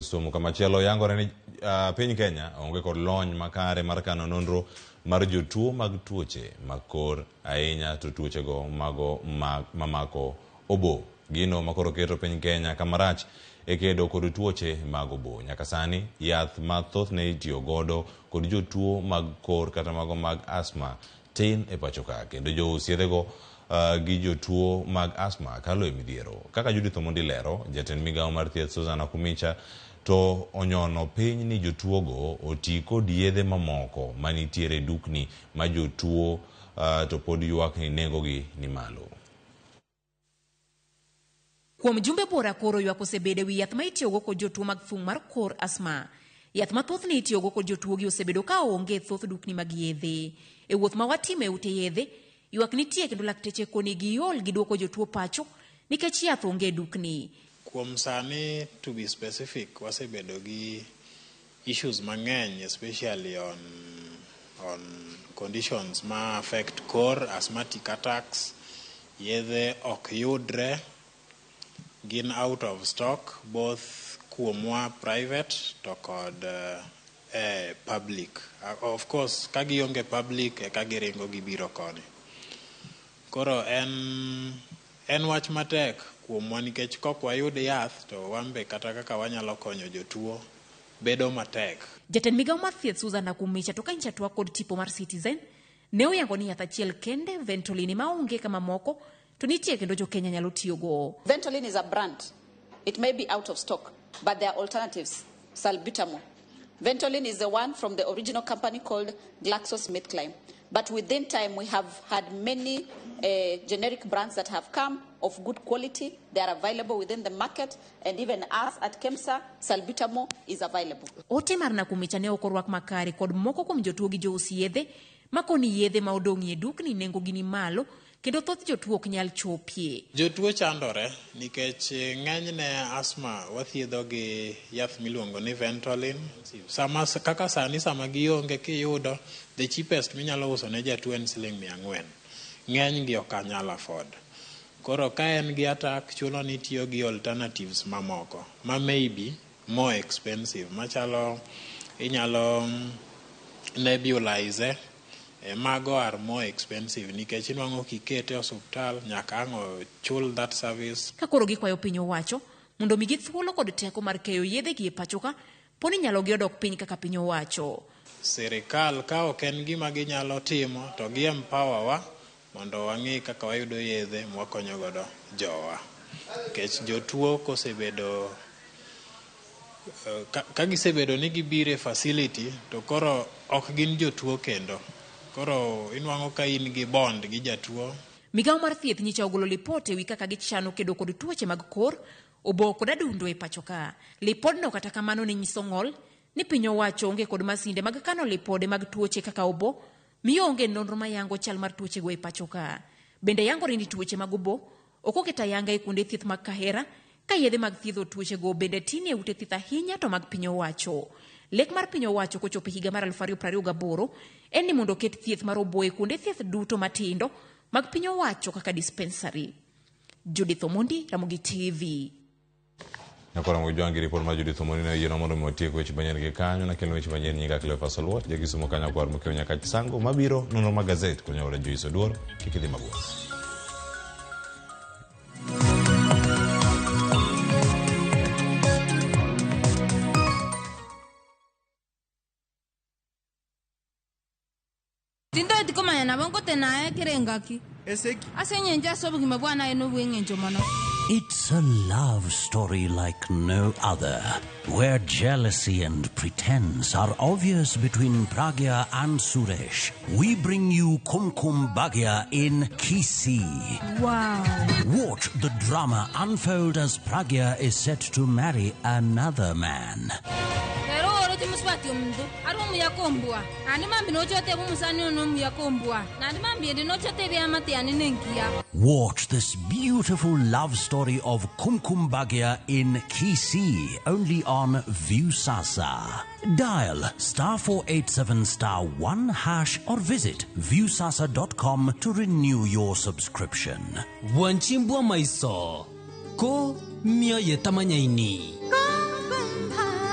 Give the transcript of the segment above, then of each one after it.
Kisumu. Kamachielo yangore ni piny Kenya onge kod lony makare mar kano nonro mar jotuo mag tuoche mag kor ahinya to tuochego mago mamako obo. Gino makoro keto piny Kenya kamarach e kedo kod tuoche mag obo. Nyaka sani yath ma thothne itiyo godo kod jotuo mag kor kata mago mag asthma tin e pacho ka kendo jous yedhego gi jotuo mag asthma kalo e midhiero. Kaka Judith Omondi lero, jatend migawo mar thieth Susan Nakhumicha to onyono piny ni jotuogo oti kod yedhe mamoko manitiere dukni ma jotuo to pod ywak ni nengogi ni malo. Kuom jumbe buora koro ywak osebedo ewi yath ma itiyogo kod jotuo mag thung' mar kor asthma. Yath ma thothne itiyogo kod jotuogi osebedo ka onge e thoth dukni mag yedhe. E wuoth ma watimo e ute yedhe, ywak nitie kendo lakteche koni giol gi duoko jotuo pacho nikech yath onge e dukni. Kuom sani, to be specific, wasebedo gi issues mang'eny, especially on conditions ma affect kor, asthmatic attacks. Yedhe ok yudre, gin out of stock, both kuomwa private to kod public. Of course, ka gionge public eka giringo gibiro koni. Koro en wach matek kuomwa nikech kok wayud yath to wan be kata kaka wanyalo konyo jotuo bedo matek. Jatend migawo mar thieth Susan Nakhumicha to ka nyicha twak kod tipo mar Citizen ne oyango ni yath achiel kende Ventolin ema onge kama moko to nitie kendo jo Kenya nyalo tiyogo. Ventolin is a brand. It may be out of stock, but there are alternatives. Salbutamol. Ventolin is the one from the original company called GlaxoSmithKline. But within time, we have had many generic brands that have come of good quality. They are available within the market, and even us at KEMSA, salbutamol is available. Ote mar Nakhumicha ne ok orwak makare kod moko kuom jotuo gi jous yedhe makoni yedhe ma odong'ie dukni nengogi ni malo kendo thoth jotuo ok nyal chopie. Jotuo chandore nikech ng'enyne asthma wathiedho gi yath miluongo ni Ventolin. Sama, kaka sani sama gionge kiyudo, the cheapest minyalo uso ne jatuo en siling 400. Ng'eny gi ok anyal afford. Koro ka en gi attack, chuno ni itiyo gi alternatives mamoko ma maybe more expensive, machalo inyalo nebulize. Mago are more expensive nikech inwang'o kikete e osuptal nyaka ang' ochul that service. Ka koro gikwayo piny owacho mondo omigi thuolo kod teko mar keyo yedhe gi e pacho ka poni nyalogi odok piny kaka piny owacho. Sirikal ka ok en gima ginyalo timo to gi empower wa mondo wang'i kaka wayudo yedhe mwakonyo godo jowa. Nikech jotuo kosebedo ka gisebedo ni gibiro e facility to koro ok gin jotuo kendo. Koro inwang'o ka in gi bond gi jatuo. Migawo mar thieth nyicha ogolo lipot ewi kaka gichano kedo kod tuoche mag kor, obo kod adundo e pacho ka. Lipodno kata kamano ne nyiso ng'ol ni piny owacho onge kod masinde mag kano lipode mag tuoche kaka obo, miyo onge nonro mayango chal mar tuochego e pacho ka. Bende yangore ni tuoche mag obo ok oket ayanga e kuonde thieth mag Kahera, ka yedhe mag thiedho tuochego bende tin e ute thieth ahinya to mag piny owacho. Lek mar piny owacho kochopo higa mar 2028 en ni mondo oket thieth mar obo e kuonde thieth duto matindo mag piny owacho kaka dispensary. Judith Omondi, Ramogi TV. Nyakora Ramogi Jwang' gi ripot mar Judith Omondi ne oyienwa mondo mi watiek weche manyien gi kanyo. Nakelo weche manyien nyinga Cleophas Oluoch, ja Kisumu kanyo kwar mokiewo nyaka Chisango mabiro nonro mag gazet konyo oda Joyce Oduor kik idhi mabor. Tintoeti komanya nabo nkotena ekere engaki. Eseki. Ase eng'encho ase obogima bwane aye na obw'eng'encho mono. It's a love story like no other, where jealousy and pretense are obvious between Pragya and Suresh. We bring you Kumkum Bhagya in Kisii. Wow. Watch the drama unfold as Pragya is set to marry another man. Pero oro ti muswati omuntu, ari omuya kombua. Andi mambi nochote bumusani ono omuya kombua. Nandi mambi endi nochote byamate ani nenkia. Watch this beautiful love story of Kumkum Bhagya in Kisii, only on Viusasa. Dial *487 *1# or visit viusasa.com to renew your subscription. Bwanchimbwa maiso ko mioyo tamanyaini. Kumkum Bhagya.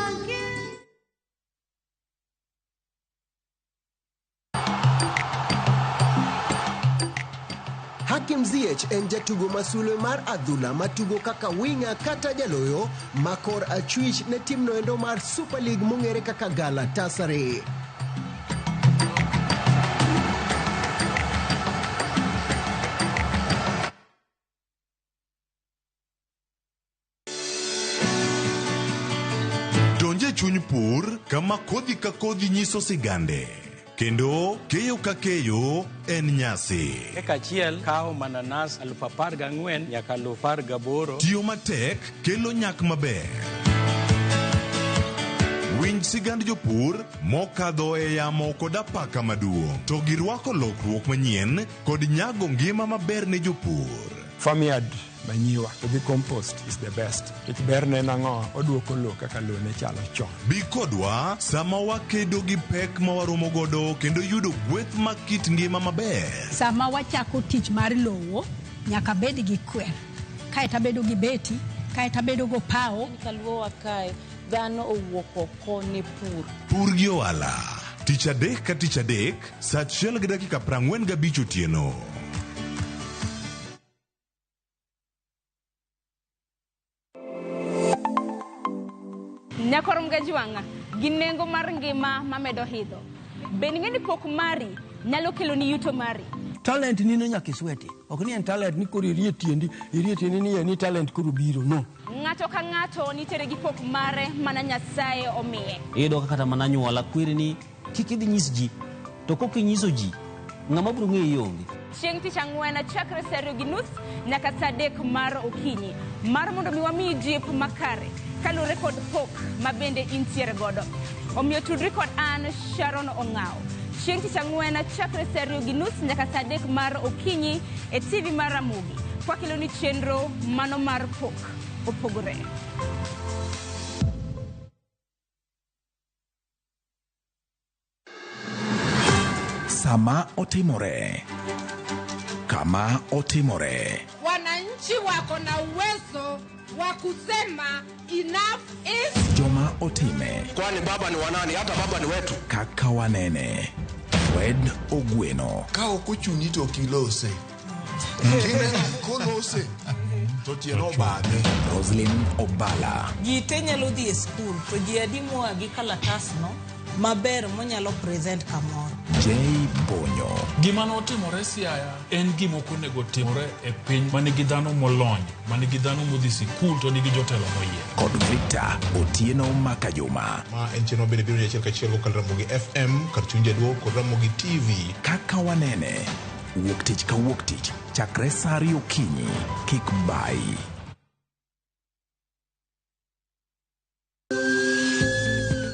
Hakim Ziyech en jatugo ma sulwe mar adhula matugo kaka winga kata jaloyo makor achwich ne timno endo mar Super League mong'ere kaka Galatasaray. Donj e chuny pur kama kodhi ka kodhi nyiso sigande kendo keyo ka keyo en nyasi. Eka achiel kawo mananas 14,000 nyaka 18,000. Tiyo matek kelo nyak maber. Winj sigand jopur mokadho e yamo kod apaka maduong' to girwako lokruok manyien kod nyago ngima maber ne jopur. Farmyard manyiwa to gi compost is the best. Nikech berne en ang'o? Oduoko lowo kaka lowo ne chalo chon. Bi kodwa sama wakedo gi pek ma waromo godo kendo yudo gweth mag kit ngima maber. Sama wachako tich mar lowo, nyaka bed gi kwer. Kaeto abedo gi beti, kaeto abedo go pawo. Kaluowa kae, dhano owuok oko ne pur. Pur gi ohala. Tich adek ka tich adek, saa 1:45 otieno. Nyakor Mgajwang'a gi nengo mar ngima mamedo idho. Bende ing'e ni pok mari nyalo keloni yuto mari? Talent nino nyaka isweti. Ok ni en talent ni koro irie tiendi, irie tiendi ni ni talent koro biro. No. Ng'ato ka ng'ato nitiere gi pok mare mana Nyasaye omiye. Iyudo ka kata mana anyuola kweri ni kik idhi nyis ji. To kok inyiso ji, ng'ama biro ng'eyi onge. Chieng' tich ang'wen chakre saa 2:30 nyaka saa 3 mar okinyi mar mondo mi wamiyi jip makare kaluwore kod pok ma bende intiere godo. Omiyo tudri kod an Sharon Ong'aw. Chieng' tich ang'wen chakre saa 2:30 nyaka saa 3 mar okinyi e TV mar Ramogi. Kwakeloni chenro mano mar pok opogore. Sama otimore, kama otimore. Wananchi wako na uwezo wa kusema enough is Joma otime. Kwani baba ni wanani? Hata baba ni wetu. Kaka wanene. Fred Ogweno. Ka ok ochuni to ok ilose. Kolose to tiende obadhe. Roslyn Obala. Ji te nyalo dhi e skul to ji adi moa gi kalatasno maber monyalo present kamoro. J Bonyo. Gima notimore Siaya en gima ok onego timore e piny manigi dhano molony, manigi dhano modhi sikul to nigi jotelo moyier. Kod Victor Otieno Makajuma. Ma en chenro mabende biro ni achiel kachiel kokalo Ramogi FM kar chuny jaluo kod Ramogi TV. Kaka wanene. Wuok tich ka wuok tich chakre saa 2 okinyi. Kik bayi.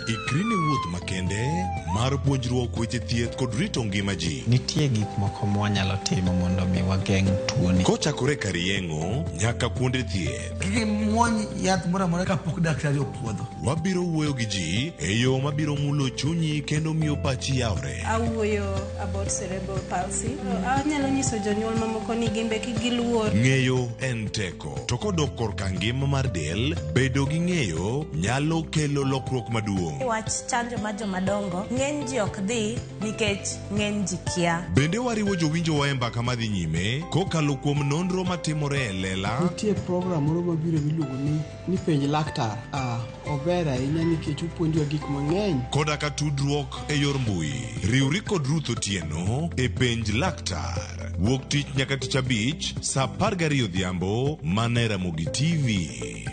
Ikri ne wuoth makende mar puonjruok weche thieth kod rito ngima ji. Nitie gik moko mwanyalo timo mondo mi wageng' tuoni. Kochakore kar yeng'o nyaka kuonde thieth. Kik imuony yath moro amora kapok daktari opuodho. Wabiro wuoyo gi ji e yo mabiro mulo chunyi kendo miyo pachi yawre. Awuoyo about cerebral palsy. Anyalo nyiso jonyuol mamoko ni gin be kik giluor. Ng'eyo en teko. To kodok korka ngima mar del, bedo gi ng'eyo nyalo kelo lokruok maduong'. Wach chanjo mar jomadongo, ng'eny ji ok dhi nikech ng'eny ji kia. Bende wariwo jowinjowa e mbaka madhi nyime kokalo kuom nonro matimore e lela. Nitie program moro mabiro miluongo ni penj laktar. Ober ahinya nikech opuonjowa gik mang'eny. Koda ka tudruok e yor mbui. Riwri kod Ruth Otieno e penj laktar. Wuok tich nyaka tich abich saa 12 odhiambo mana e Ramogi TV.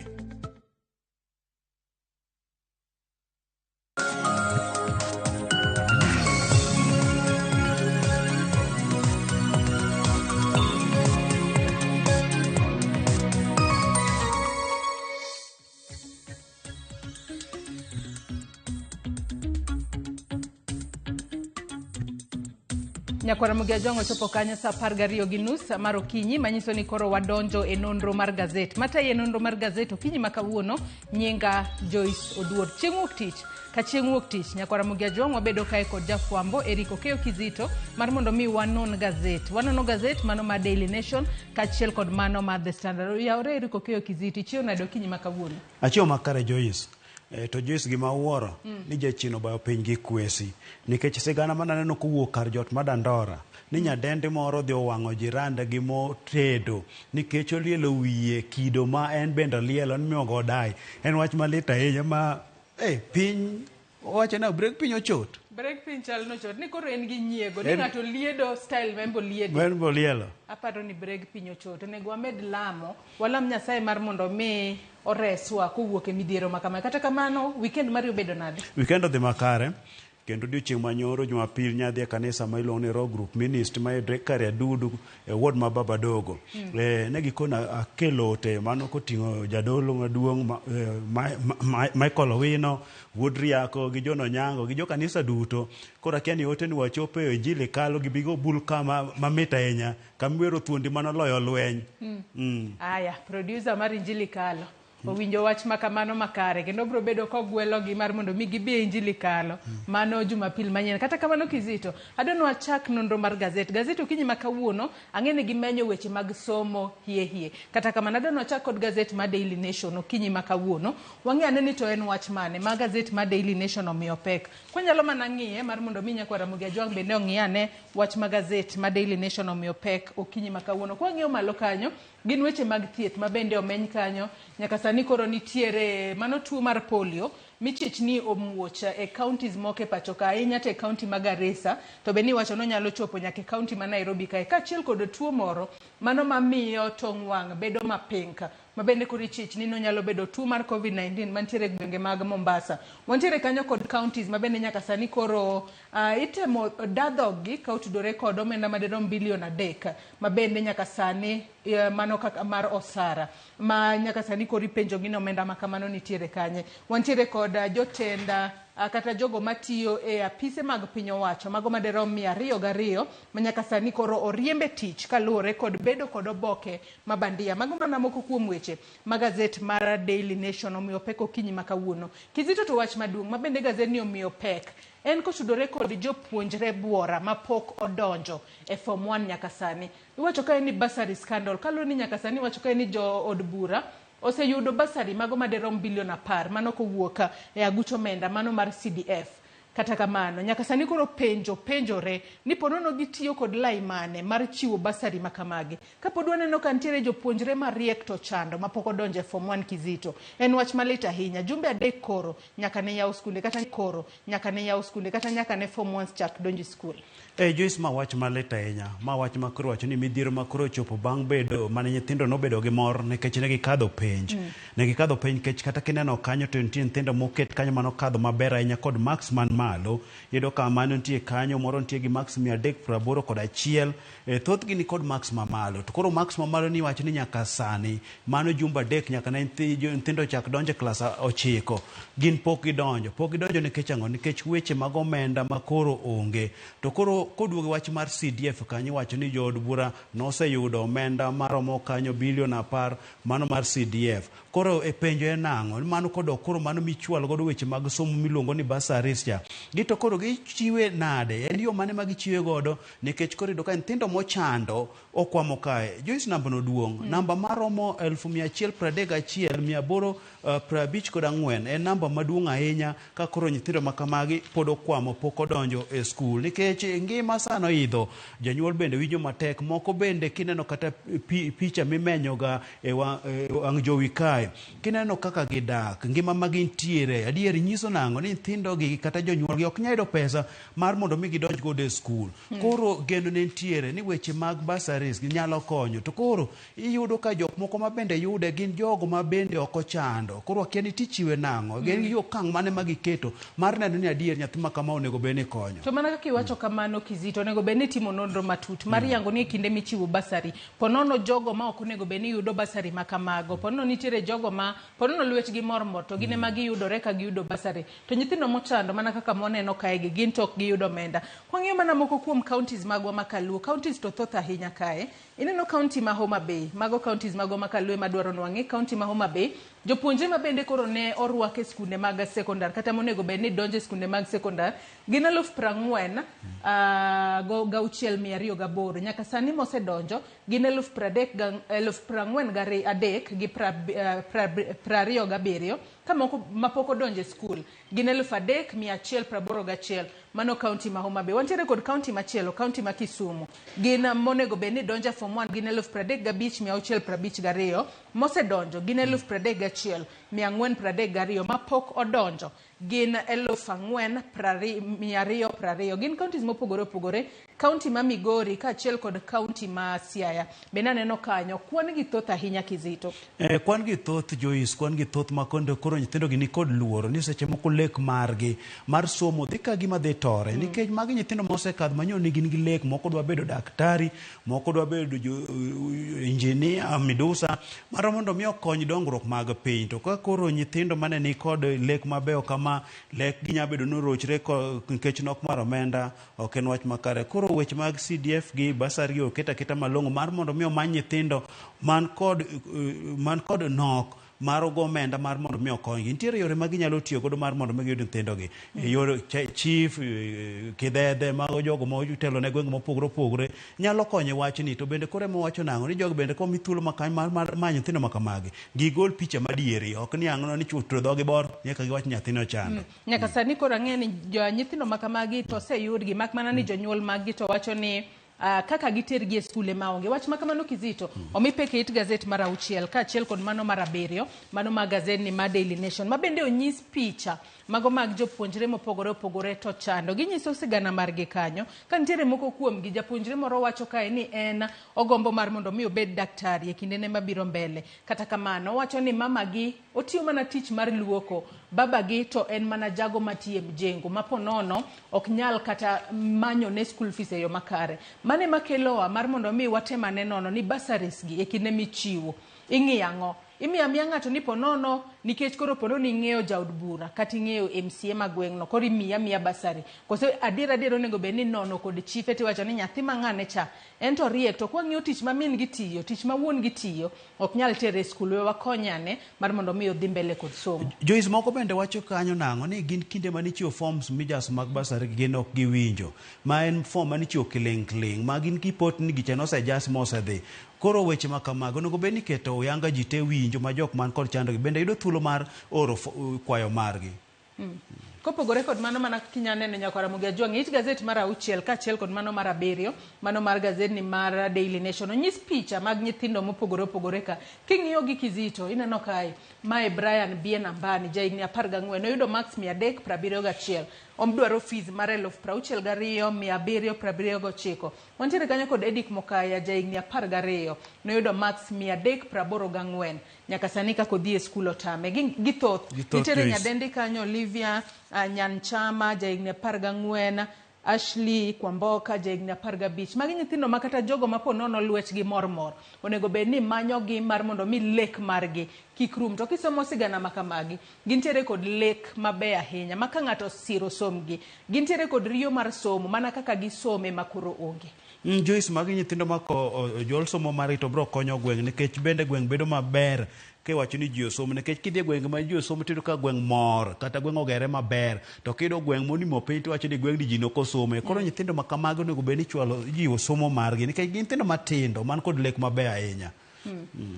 Nyakwar Ramogi Ajwang' ochopo kanyo saa 12:30 mar okinyi manyiso ni koro wadonjo e nonro mar gazet. Matayi e nonro mar gazet okinyi ma kawuono nyinga Joyce Oduor. Chieng' wuok tich ka chieng' wuok tich Nyakwar Ramogi Ajwang' wabedo kae kod jafwambo Eric Okeyo Kizito mar mondo mi wanon gazet. Wanono gazet mano mar Daily Nation kaachiel kod mano mar The Standard. Oyawore Eric Okeyo Kizito, ichiew nade okinyi ma kawuono? Achiew makare Joyce. To Joyce, gima awuoro ni jachien obayo piny gi kwesi, nikech sigana mananeno kowuok kar jot ma Dandora ni nyadendi moro odhi owang'o jirande gi motedo nikech olielo wiye kido ma en bende olielo ni ogo dai. En wach malit ahinya ma piny owacho na brek piny ochot. Brek piny chal nochot ni koro en gi nyiego ni ng'ato liedo style ma en be oliedo. En be olielo. Aparo ni brek piny ochot. Onego wamed lamo, walam Nyasaye mar mondo mi oreswa kowuok e midhiero ma kama. Kata kamano, weekend mari obedo nade? Weekend odhi makare. Kendo odiochieng' manyoro Jumapil nyadhi e kanisa ma iluongo ni Rock Group Ministry ma yudre Kariadudu e ward ma Babadogo. Ne gikona akelo ote mano koting'o jadolo maduong' Michael Owino, wuod Riako gi John Onyango gi jo kanisa duto. Koro akia ni ote ni wachope e Injili kalo gi bigo bul kama mamit ahinya kama iwero thuondi manoloyo lweny. Aya, producer mar Injili kalo owinjo wach ma kamano makare kendo biro bedo kogwelogi mar mondo mi gibi e Injili kalo. Mano Jumapil manyien. Kata kamano Kizito, adwa ni wachak nonro mar gazet. Gazet okinyi ma kawuono ang'e ni gimenyo weche mag somo hie hie. Kata kamano adwa ni wachak kod gazet mar Daily Nation okinyi ma kawuono. Wang'e ane ni to en wach mane ma gazet mar Daily Nation omiyo pek. Kwanyalo mana ng'iye mar mondo mi nyakwa Ramogi Ajwang' bende ong'i ane wach ma gazet ma Daily Nation omiyo pek okinyi ma kawuono. Kwang'iyo malo kanyo, gin weche mag thieth ma bende omeny kanyo. Nyaka sani koro nitiere mano tuo mar polio michich ni omuoch e counties moko e pacho ka, ahinya to e county ma Garissa, to be niwacho ni onyalo chopo nyaka e county ma Nairobi kae, kaachiel kod tuo moro mano mamiyo tong wang' bedo ma pink ma bende koro ichich ni nonyalo bedo tuo mar COVID-19 mantiere e gwenge mag Mombasa. Wantiere kanyo kod counties ma bende nyaka sani koro itemo dadhogi ka otudore kod omenda madirom bilion 3 ma bende nyaka sani mano kaka mar osara ma nyaka sani koro ipenjo gi ni omenda ma kamano nitiere kanye. Wantiere kod jotend kata jogo matiyo e apise mag piny owacho mago madirom 202 ma nyaka sani koro oriembe tich kaluwore kod bedo kod oboke ma bandia. Mago mana moko kuom weche ma gazet mar Daily Nation omiyo pek okinyi ma kawuono. Kizito, to wach maduong' ma bende gazet ni omiyo pek en kotudore kod jopuonjre buora mapok odonjo e form 1 nyaka sani. Iwacho kae ni bursary scandal, kaluwore ni nyaka sani iwacho kae ni jo od bura oseyudo bursary mago madirom bilion 10 mano kowuok e aguch omenda mano mar CDF. Kata kamano, nyaka sani koro penjo penjore ni ponono gitiyo kod lai mane mar chiwo bursary ma kamagi. Kapod waneno ka nitiere jopuonjre mariek to chando mapok odonjo e form 1 Kizito. En wach malit ahinya. Jumbe 3 koro nyaka ne yaw skunde kata koro nyaka ne yaw skunde kata nyaka ne form 1 chak donjo e skul. Joyce, ma wach malit ahinya. Ma wach ma koro wacho ni midhiero ma koro ochopo bang' bedo mane nyithindo nobedo gi mor nikech ne gikadho penj. Ne gikadho penj nikech kata kineno kanyo to nitie nyithindo moket kanyo manokadho maber ahinya kod marks man malo. Iyudo ka mano nitie kanyo, moro nitie gi marks 381. Thothgi ni kod marks mamalo. To koro marks mamalo ni iwacho ni nyaka sani mano jumbe 3 nyaka ne nyithindo chak donjo e klas 9. Gin pok gidonjo. Pok gidonjo nikech ang'o? Nikech weche mag omenda ma koro onge. To koro koduogo wach mar CDF kanyo iwacho ni jood bura noseyudo omenda maromo kanyo bilion 10 mano mar CDF. Koro e penjo en ang'o? Mano kodok koro mano michwalo godo weche mag somo miluongo ni bursaries cha. Gito koro gichiwe nade? En yo mane ma gichiwe godo? Nikech koro iyudo ka nyithindo mochando okwamo kae. Joyce, namba no duong'. Namba maromo 131,854 en namba maduong' ahinya ka koro nyithindo ma kamagi pod okwamo pok odonjo e skul. Nikech ngima sano idho, janyuol bende winjo matek. Moko bende kineno kata picha mimenyoga e wang' jowi kae, kineno kaka gidak, ngima ma gintiere, adier nyiso nang'o ni nyithindogi kata jonyuolgi ok nyal yudo pesa mar mondo mi gidonj godo e skul. Koro geno ne nitiere ni weche mag bursaries nyalo konyo. To koro iyudo ka jok moko ma bende yude gin jogo ma bende ok ochando. Koro akia ni tichiwe nang'o. Gin gi okang' mane ma giketo mar neno ni adier nyathi ma kama onego bed ni konyo. To mana kaka iwacho kamano Kizito, onego bed ni itimo nonro matut mar yango ni e kinde michiwo bursary, ponono jogo ma ok onego bed ni yudo bursary ma kamago, ponono nitiere jogo ma ponono lwetgi mormor to gin ema giyudore ka giyudo bursary. To nyithindo mochando mana kaka moneno kaegi gin to ok giyudo omenda. Kwang'iyo mana moko kuom counties magwa ma kaluo, counties to thoth ahinya kae. Ineno county ma Homa Bay, mago counties magwa ma kaluo ema dwaro ni wang'i. County ma Homa Bay, jopuonjre ma bende koro ne orwak e skunde mag sekondar kata monego bed ni donjo e skunde mag sekondar gin 46,208. Nyaka sani mosedonjo gin 43,023 gi 27. Ka moko mapok odonjo e skul gin 3181, mano kaunti ma Homa Bay. Wantiere kod kaunti machielo, kaunti ma Kisumu. Gin monego bed ni donjo e form 1 gin 35652, mosedonjo gin 31432, mapok odonjo gin 4220. Gin counties mopogore opogore, kaunti ma Migori kaachiel kod kaunti ma Siaya. Bende aneno kanyo kwan gi thoth ahinya Kizito. Kwan gi thoth Joyce, kwan gi thoth ma kondo koro nyithindo gi nikod luoro ni seche moko lek margi mar somo dhi ka gima dhi tore. Nikech magi nyithindo mosekadho manyo ni gin gi lek, moko dwa bedo daktari, moko dwa bedo engineer, midusa, mar mondo mi okony dongruok mag piny. To ka koro nyithindo mane ni kod lek mabeyo kama, lek gi nyalo bedo ni orochre nikech nok mar omenda, ok en wach makare. Koro weche mag CDF gi bursary gi oket aketa malong'o mar mondo mi omany nyithindo man kod nok mar ogo omenda mar mondo mi okonygi. Nitiere yore ma ginyalo tiyo godo mar mondo mi giyud nyithindogi. Yor chief, kidhedhe, mago jogo ma otelo ne gwenge mopogore opogore nyalo konyo e wachni. To bende koro ema wacho nang'o ni jogi bende komi thuolo mar manyo nyithindo ma kamagi, gigol picha madieri, ok ni ang'o ni chuto dhogi bor nyaka giwach nyathino ochando. Nyaka sani koro ang'eyo ni nyithindo ma kamagi to oseyudgi, mak mana ni jonyuol maggi to wacho ni kaka gitergi e skule maonge. Wach ma kamano Kizito, omi pek e it gazet mar 6 kaachiel kod mano mar 7, mano mar gazetni mar Daily Nation, ma bende onyis picha mago mag jopuonjre mopogore opogore to chando. Ginyiso sigana margi kanyo. Ka nitiere moko kuomgi, japuonjre moro wacho kae ni en ogombo mar mondo mi obed daktari e kindene mabiro mbele. Kata kamano, owacho ni mamagi otiyo mana tich mar luoko, babagi to en mana jago matiyo e mjengo, ma po nono ok nyal kata manyo ne school fees e yo makare. Mane makelowa mar mondo mi watem ane nono ni bursaries gi e kinde michiwo ing'iyo ang'o? Imiyo amiya ng'ato ni po nono nikech koro po nono ing'eyo jaod bura kata ing'eyo MCA ma gweng'no, koro imiya amiya bursary. Koso adier adier onego bed ni nono kod chife tiwacho ni nyathi ma ng'ane cha en to riek, to kwang'iyo tich ma min gi tiyo, tich ma wuon gi tiyo ok nyal tere e skul, we wakonyane mar mondo mi odhi mbele kod somo. Joyce, moko bende wacho kanyo nang'o ni gin kinde mane ichiwo forms mijaso mag bursary gin ok giwinjo, ma en form mane ichiwo kiling' kiling', ma gin kipot ni gicha nosejas mosedhi. Koro weche ma kamago onego bed ni iketo oyanga ji te winjo ma jok man kod chandogi bende yudo thuolo mar oro kwayo margi. Kopogore kod mano, mana kinya neno nyakwar Ramogi Ajwang', it gazet mar 6 kaachiel kod mano mar 7, mano mar gazetni mar Daily Nation, onyis picha mag nyithindo mopogore opogore ka. King'iyo gi Kizito, ineno kae, mae Brian Bien Ambani, jahigni 14, oyudo marks 371, omdwaro fees mar 62,779. Wantiere kanyo kod Edic Mokaya, jahigni 12, noyudo marks 384, nyaka sani kaka odhi e skul otame. Githoth. Nitiere nyadendi kanyo Olivia Nyanchama, jahigni 14, Ashley Kwamboka, jahigni 15. Magi nyithindo ma kata jogo ma po nono lwetgi mor mor, onego bed ni manyogi mar mondo mi lek margi kik rum. To kisomo sigana ma kamagi, gintiere kod lek mabeyo ahinya, ma ka ng'ato osiro somgi, gintiere kod riyo mar somo, mana kaka gisome ma koro onge. Joyce, magi nyithindo ma ojol somo margi to biro konyo gweng', nikech bende gweng' bedo maber kiwacho ni ji osomo, nikech kidhi e gwenge ma ji osomo tiyudo ka gweng' mor kata gweng' ogere maber, to kiyudo gweng' monimo piny tiwacho ni gweng'ni ji nok osome. Koro nyithindo ma kamago onego bed ni ichwalo jiwo somo margi, nikech gin nyithindo matindo man kod lek mabeyo ahinya.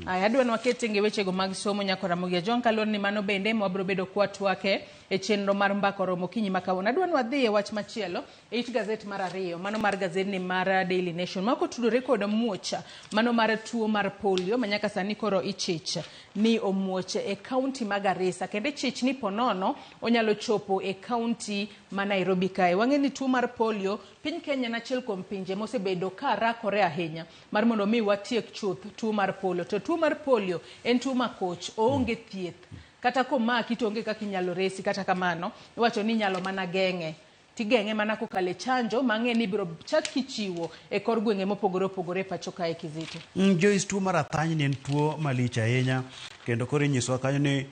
Aya, adwa ni waket tenge wechego mag somo nyakwar Ramogi Ajwang', kaluwore ni mano bende ema wabiro bedo kwatwake e chenro mar mbaka oromo okinyi ma kawuono. Adwa ni wadhi e wach machielo e it gazet mar 2, mano mar gazetni mar Daily Nation, ma otudore kod muoch mano mar tuo mar polio ma nyaka sani koro ichich ni omuoch e kaunti ma Garissa, kendo ichich ni po nono onyalo chopo e kaunti ma Nairobi kae. Wang'e ni tuo mar polio piny Kenya en achiel kuom pinje mosebedo ka rakore ahinya mar mondo mi watiek chuth tuo mar polio. To tuo mar polio en tuo makoch, oonge thieth. Kata komaki to onge kaka inyalo resi, kata kamano iwacho ni inyalo mana geng'e. Tigeng'e mana kokalo e chanjo mang'e ni ibiro chak kichiwo e kor gwenge mopogore opogore e pacho kae Kizito. Joyce, tuo mar athany ni en tuo malich ahinya, kendo koro inyisowa kanyo ni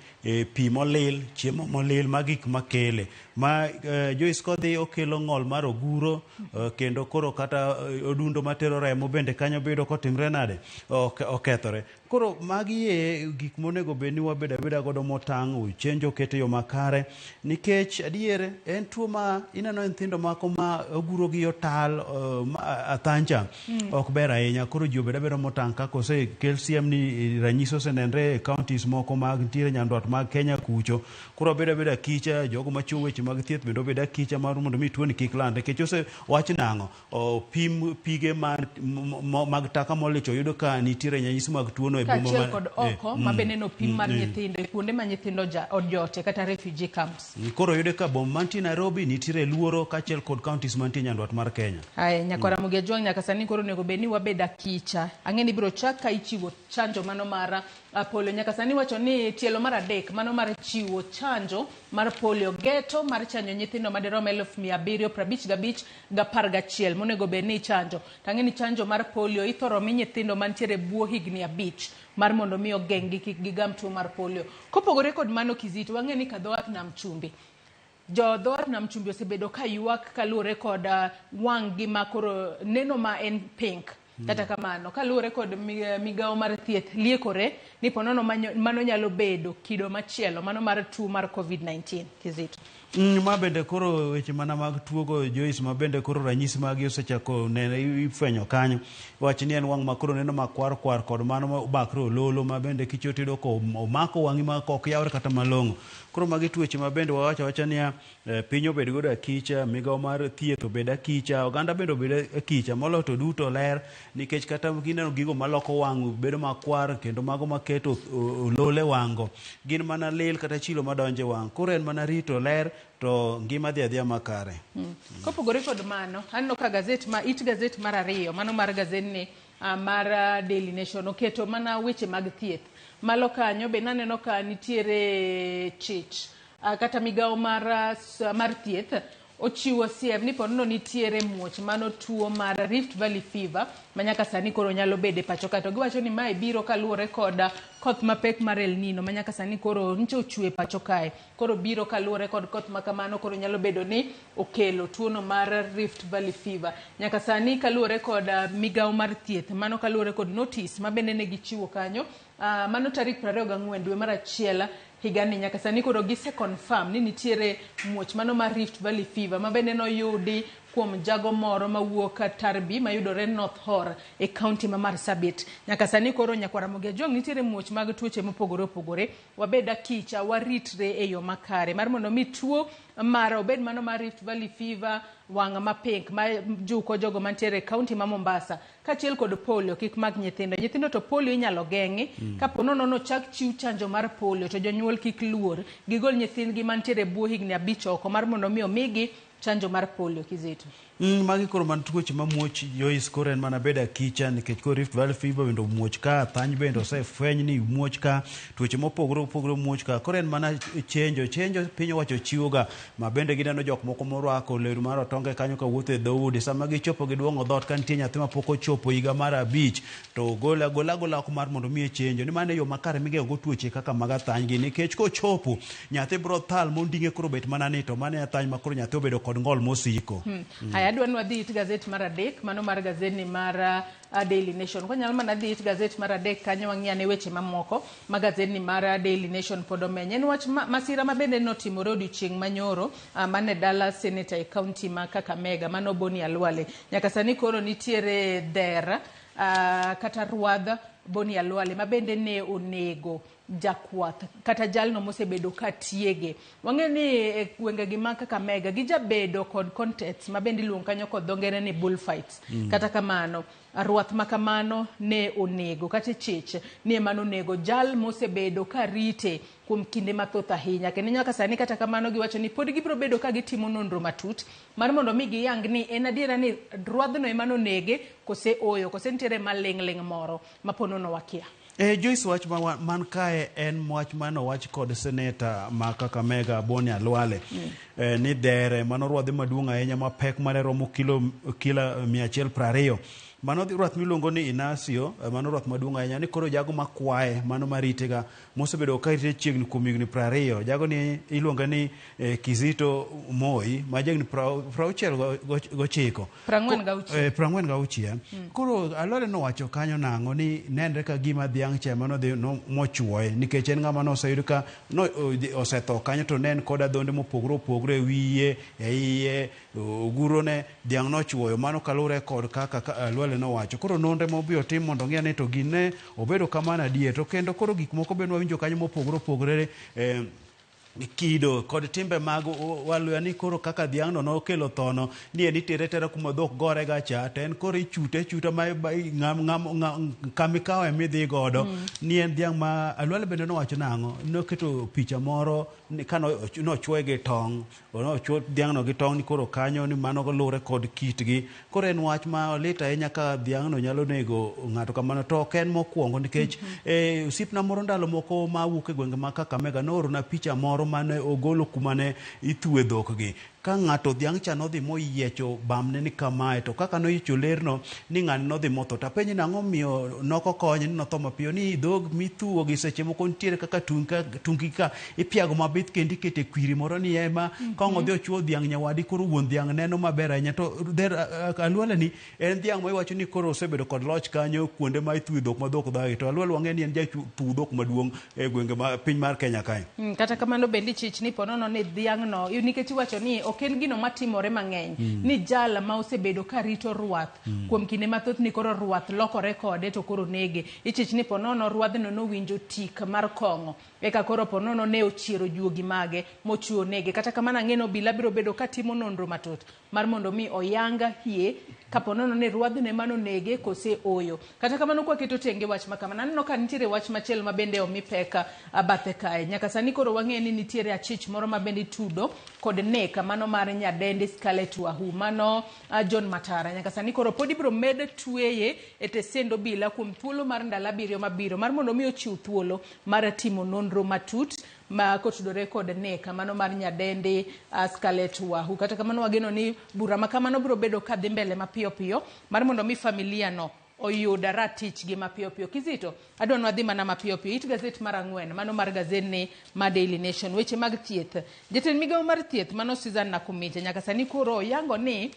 pi molil, chiemo molil, ma gik makele. Ma Joyce kodhi okelo ng'ol mar oguro, kendo koro kata odundo matero remo bende kanyo bedo kotimre nade, okethore. Koro magi e gik monego bed ni wabedo abeda godo motang', chenjo oket e yo makare, nikech adier en tuo ma ineno nyithindo moko ma oguro gi otal athancha ok ber ahinya. Koro ji obed abeda motang' kaka osekel siem ni ranyisi osenenre e kaunti counties moko mag ntiere nyandwat mag Kenya kucho. Koro wabedo abeda akicha, jogo machiwo weche mag thieth bende obed akicha mar mondo mi tuoni kik landre. Nikech ose wach nang'o, opim pige mag taka molicho yudo ka nitiere ranyisi mag tuono e boma Kaachiel kod oko ma bende nopim mar nyithindo e kuonde ma nyithindo ojote kata refugee camps. Koro yude ka boma mantie Nairobi nitiere luoro kaachiel kod counties mantie nyandwat mar Kenya. Aye, nyakwara Ramogi Ajwang' nyaka sani koro onego bed ni wabed akicha. Ang'e ni ibiro chak ka ichiwo chanjo mano mar polio. Nyaka sani iwacho ni tielo mar 3 mano mar chiwo chanjo mar polio geto mar chanjo nyithindo madirom 755,11 monego bed ni ichanjo. To ang'e ni chanjo mar polio ithoro mi nyithindo mantiere bwo higni 5 mar mondo mi ogeng'gi kik gigam tuo mar polio. Kopogore kod mano Kizito, wang'e ni ka dhowath Nam Chumbi, jo dhowath Nam Chumbi osebedo ka ywak kaluwore kod wang' gi ma koro neno ma en pink. Kata kamano, kaluwore kod migawo mar thieth liekore ni ponono mano nyalo bedo kido machielo mano mar tuo mar COVID-19. Kizito. Ma bende koro weche mana mag tuogo Joyce, ma bende koro ranyisi magi osechako nene ifwenyo kanyo. Wach ni en wang' ma koro neno makwar kwar kod mano ma obakre ololo ma bende kichoto iyudo ka omako wang'i ma ok yawre kata malong'o. Koro magi tuoche ma bende wawacho awacha niya, piny obed godo akicha, migawo mar thieth obed akicha, oganda bende obed akicha, moloyo to duto ler, nikech kata kineno gigo maloko wang' bedo makwar kendo mago maketo ololo e wang' go gin mana lil kata chilo madonjo e wang'. Koro en mana rito ler to ngima dhi adhiya makare. Kopogore kod mano, aneno ka gazet ma it gazet mar 2 mano mar gazetni mar Daily Nation oketo mana weche mag thieth. Malo kanyo be naneno ka nitiere chich kata migawo mar thieth ochiwo siem ni ponono nitiere muoch mano tuo mar Rift Valley Fever ma nyaka sani koro nyalo bedo e pacho ka. To giwacho ni mae biro kaluwore kod koth mapek mar El Nino ma nyaka sani koro nyicha ochwe e pacho kae. Koro biro kaluwore kod koth ma kamano koro nyalo bedo ni okelo tuono mar Rift Valley Fever. Nyaka sani kaluwore kod migawo mar thieth mano kaluwore kod notice ma bende ne gichiwo kanyo mano tarik 24 dwe mar 1 higani nyaka sani koro gise confirm ni nitiere muoch mano mar Rift Valley Fever ma bende noyudi kuom jago moro mawuok Tarbi mayudore North Horr e county ma Marsabit. Nyaka sani koro nyakwar Ramogi Ajwang' nitiere muoch mag tuoche mopogore opogore. Wabed akicha, waritre e yo makare mar mondo mi tuo mar obed mano mar Rift Valley Fever, wang' ma pink ma juko jogo mantiere e county ma Mombasa kaachiel kod polio kik mak nyithindo. Nyithindo to polio inyalo geng'i kapo nono nochak chiw chanjo mar polio to jonyuol kik luor gigol nyithindgi mantiere bwo higni 5 oko mar mondo mi omigi chanjo mar polio. Kizito. Magi koro man tuoche ma muoch Joyce, koro en mana bedo akicha nikech koro Rift Valley Fever bende omuoch ka, thany bende osefweny ni muoch ka, tuoche mopogore opogore muoch ka. Koro en mana chenjo piny owacho chiwoga ma bende gineno jok moko morwako lewni mar otonge kanyo kawuotho e dhoudi. Sama gichopo giduong'o dhoot ka nitie nyathi mapok ochopo higa mar 5 to gola gola oko mar mondo miye chenjo. Ni mano e yo makare migeng'o go tuoche kaka mag athany gi nikech kochopo nyathi biro thal monding'e koro bet mana ni to mano e athany ma koro nyathi obedo kod ng'ol mosiko. Haya, adwa ni wadhi it gazet mar 3 mano mar gazetni mar Daily Nation. Kwanyalo mana dhi it gazet mar 3 kanyo wang'i ane weche mamoko ma gazetni mar Daily Nation pod omenyo. En wach masira ma bende notimore odiochieng' manyoro mane dala senator e county ma Kakamega mano Boni Khalwale. Nyaka sani koro nitiere dher kata rwadh Boni Khalwale ma bende ne onego jakwath kata jalno mosebedo ka tiege. Wang'e ni e gwengegi ma Kakamega gijabedo kod contests ma bende iluongo kanyo kod dho ngere ni bullfights. Kata kamano rwath ma kamano ne onego kata chich ni ema nonego jal mosebedo ka rite kuom kinde mathoth ahinya. Kendo nyaka sani kata kamano giwacho ni pod gibiro bedo ka gitimo nonro matut mar mondo mi giyang ni en adiera ni rwadhno ema nonege kose oyo kose nitiere maling' ling' moro ma ponono wakia. Joyce, wach man kae en wach manowach kod seneta ma Kakamega Boni Khalwale ni dhere mano rwadhe maduong' ahinya ma pek mare romo kilo 120. Mano rwath miluongo ni Inacio, mano rwath maduong' ahinya ni koro jago makwaye mano maritega mosebedo ka rite chiegni kuom higni 20. Jago ni iluonge ni Kizito Moi ma jahigni 69. 46. 46. Koro Khalwale nowacho kanyo nang'o ni nenre ka gima dhiang' cha ema nodhi mochuoye nikech en ng'ama noseyud ka osetho kanyo to ne en kod adhonde mopogore opogore e wiye, e iye, ogurone, dhiang' nochuoyo. Mano kaluwore kod kaka Khalwale Alwale nowacho. Koro nonro ema obiro tim mondo ong'e ni to gine obedo kamano adier. To kendo koro gik moko bende wawinjo kanyo mopogore opogore kido kod timbe mag Waluya ni koro kaka dhiang'no nokelo thono ni en itere tera kuma dhok gore ga cha to en koro ichute achuta ma kama ikawe midhi godo. Ni en dhiang' ma Alwale bende nowacho nang'o, noketo picha moro ka nochuoye gi tong', nochuo dhiang'no gi tong' ni koro kanyo ni mano luwore kod kitgi. Koro en wach ma lit ahinya ka dhiang'no nyalo nego ng'ato kamano, to ok en mokwongo nikech osiepna moro ndalo moko ma wuok e gwenge ma Kakamega noorona picha moro mane ogolo kuma ne ithwe dhok gi. Ka ng'ato dhiang' cha nodhi moyiecho bamne ni kamae, to kaka noyiecho lerno ni ng'ani nodhi motho. To apenje ni ang'o miyo nokokonye ni notho mapiyo, ni dhog mithuo gi seche moko nitiere kaka tungi ka ipiago mabith kendo ikete kwiri moro ni ema kong odhi ochuo dhiang' nyawadi, koro wuon dhiang' neno maber ahinya. To Alwale ni en dhiang' ma iwacho ni koro osebedo kod loch kanyo kuonde ma ithwe dhok ma dhok dhagi, to Alwale wang'e ni en jathu dhok maduong' e gwenge ma piny mar Kenya kae. Kata kamano bende ichich ni ponono ni dhiang'no, nikech iwacho ni ok en gino matimore mang'eny, ni jal ma osebedo ka rito rwath kuom kinde mathoth ni koro rwath lokore kode to koro nege. Ichich ni ponono rwadhno nowinjo tik mar kong'o, eka koro ponono ne ochiero juogi mage mochiwo nege. Kata kamano ang'e ni obila biro bedo ka timo nonro matut mar mondo mi oyang hie kaponono ni rwadhno ema nonege kose oyo. Kata kamano kwaketo tenge wach ma kamano, aneno ka nitiere wach machielo ma bende omi pek bathe kae. Nyaka sani koro wang'eyo ni nitiere achich moro ma bende itudo kod nek mano mar nyadendi Scarlett Wahu, mano John Matara. Nyaka sani koro pod ibiro med tweye e tesend obila kuom thuolo mar ndalo 7 mabiro mar mondo mi ochiw thuolo mar timo nonro matut ma kotudore kod nek mano mar nyadendi Scarlett Wahu. Kata kamano wageno ni bura ma kamano biro bedo kadhi mbele mapiyo piyo mar mondo mi familia no oyud ratichgi mapiyo piyo. Kizito, adwa ni wadhi mana mapiyo piyo. It gazet mar 4, mano mar gazet ma Daily Nation, weche mag thieth. Jatend migawo mar thieth mano Susan Nakumicha nyaka sani koro oyango ni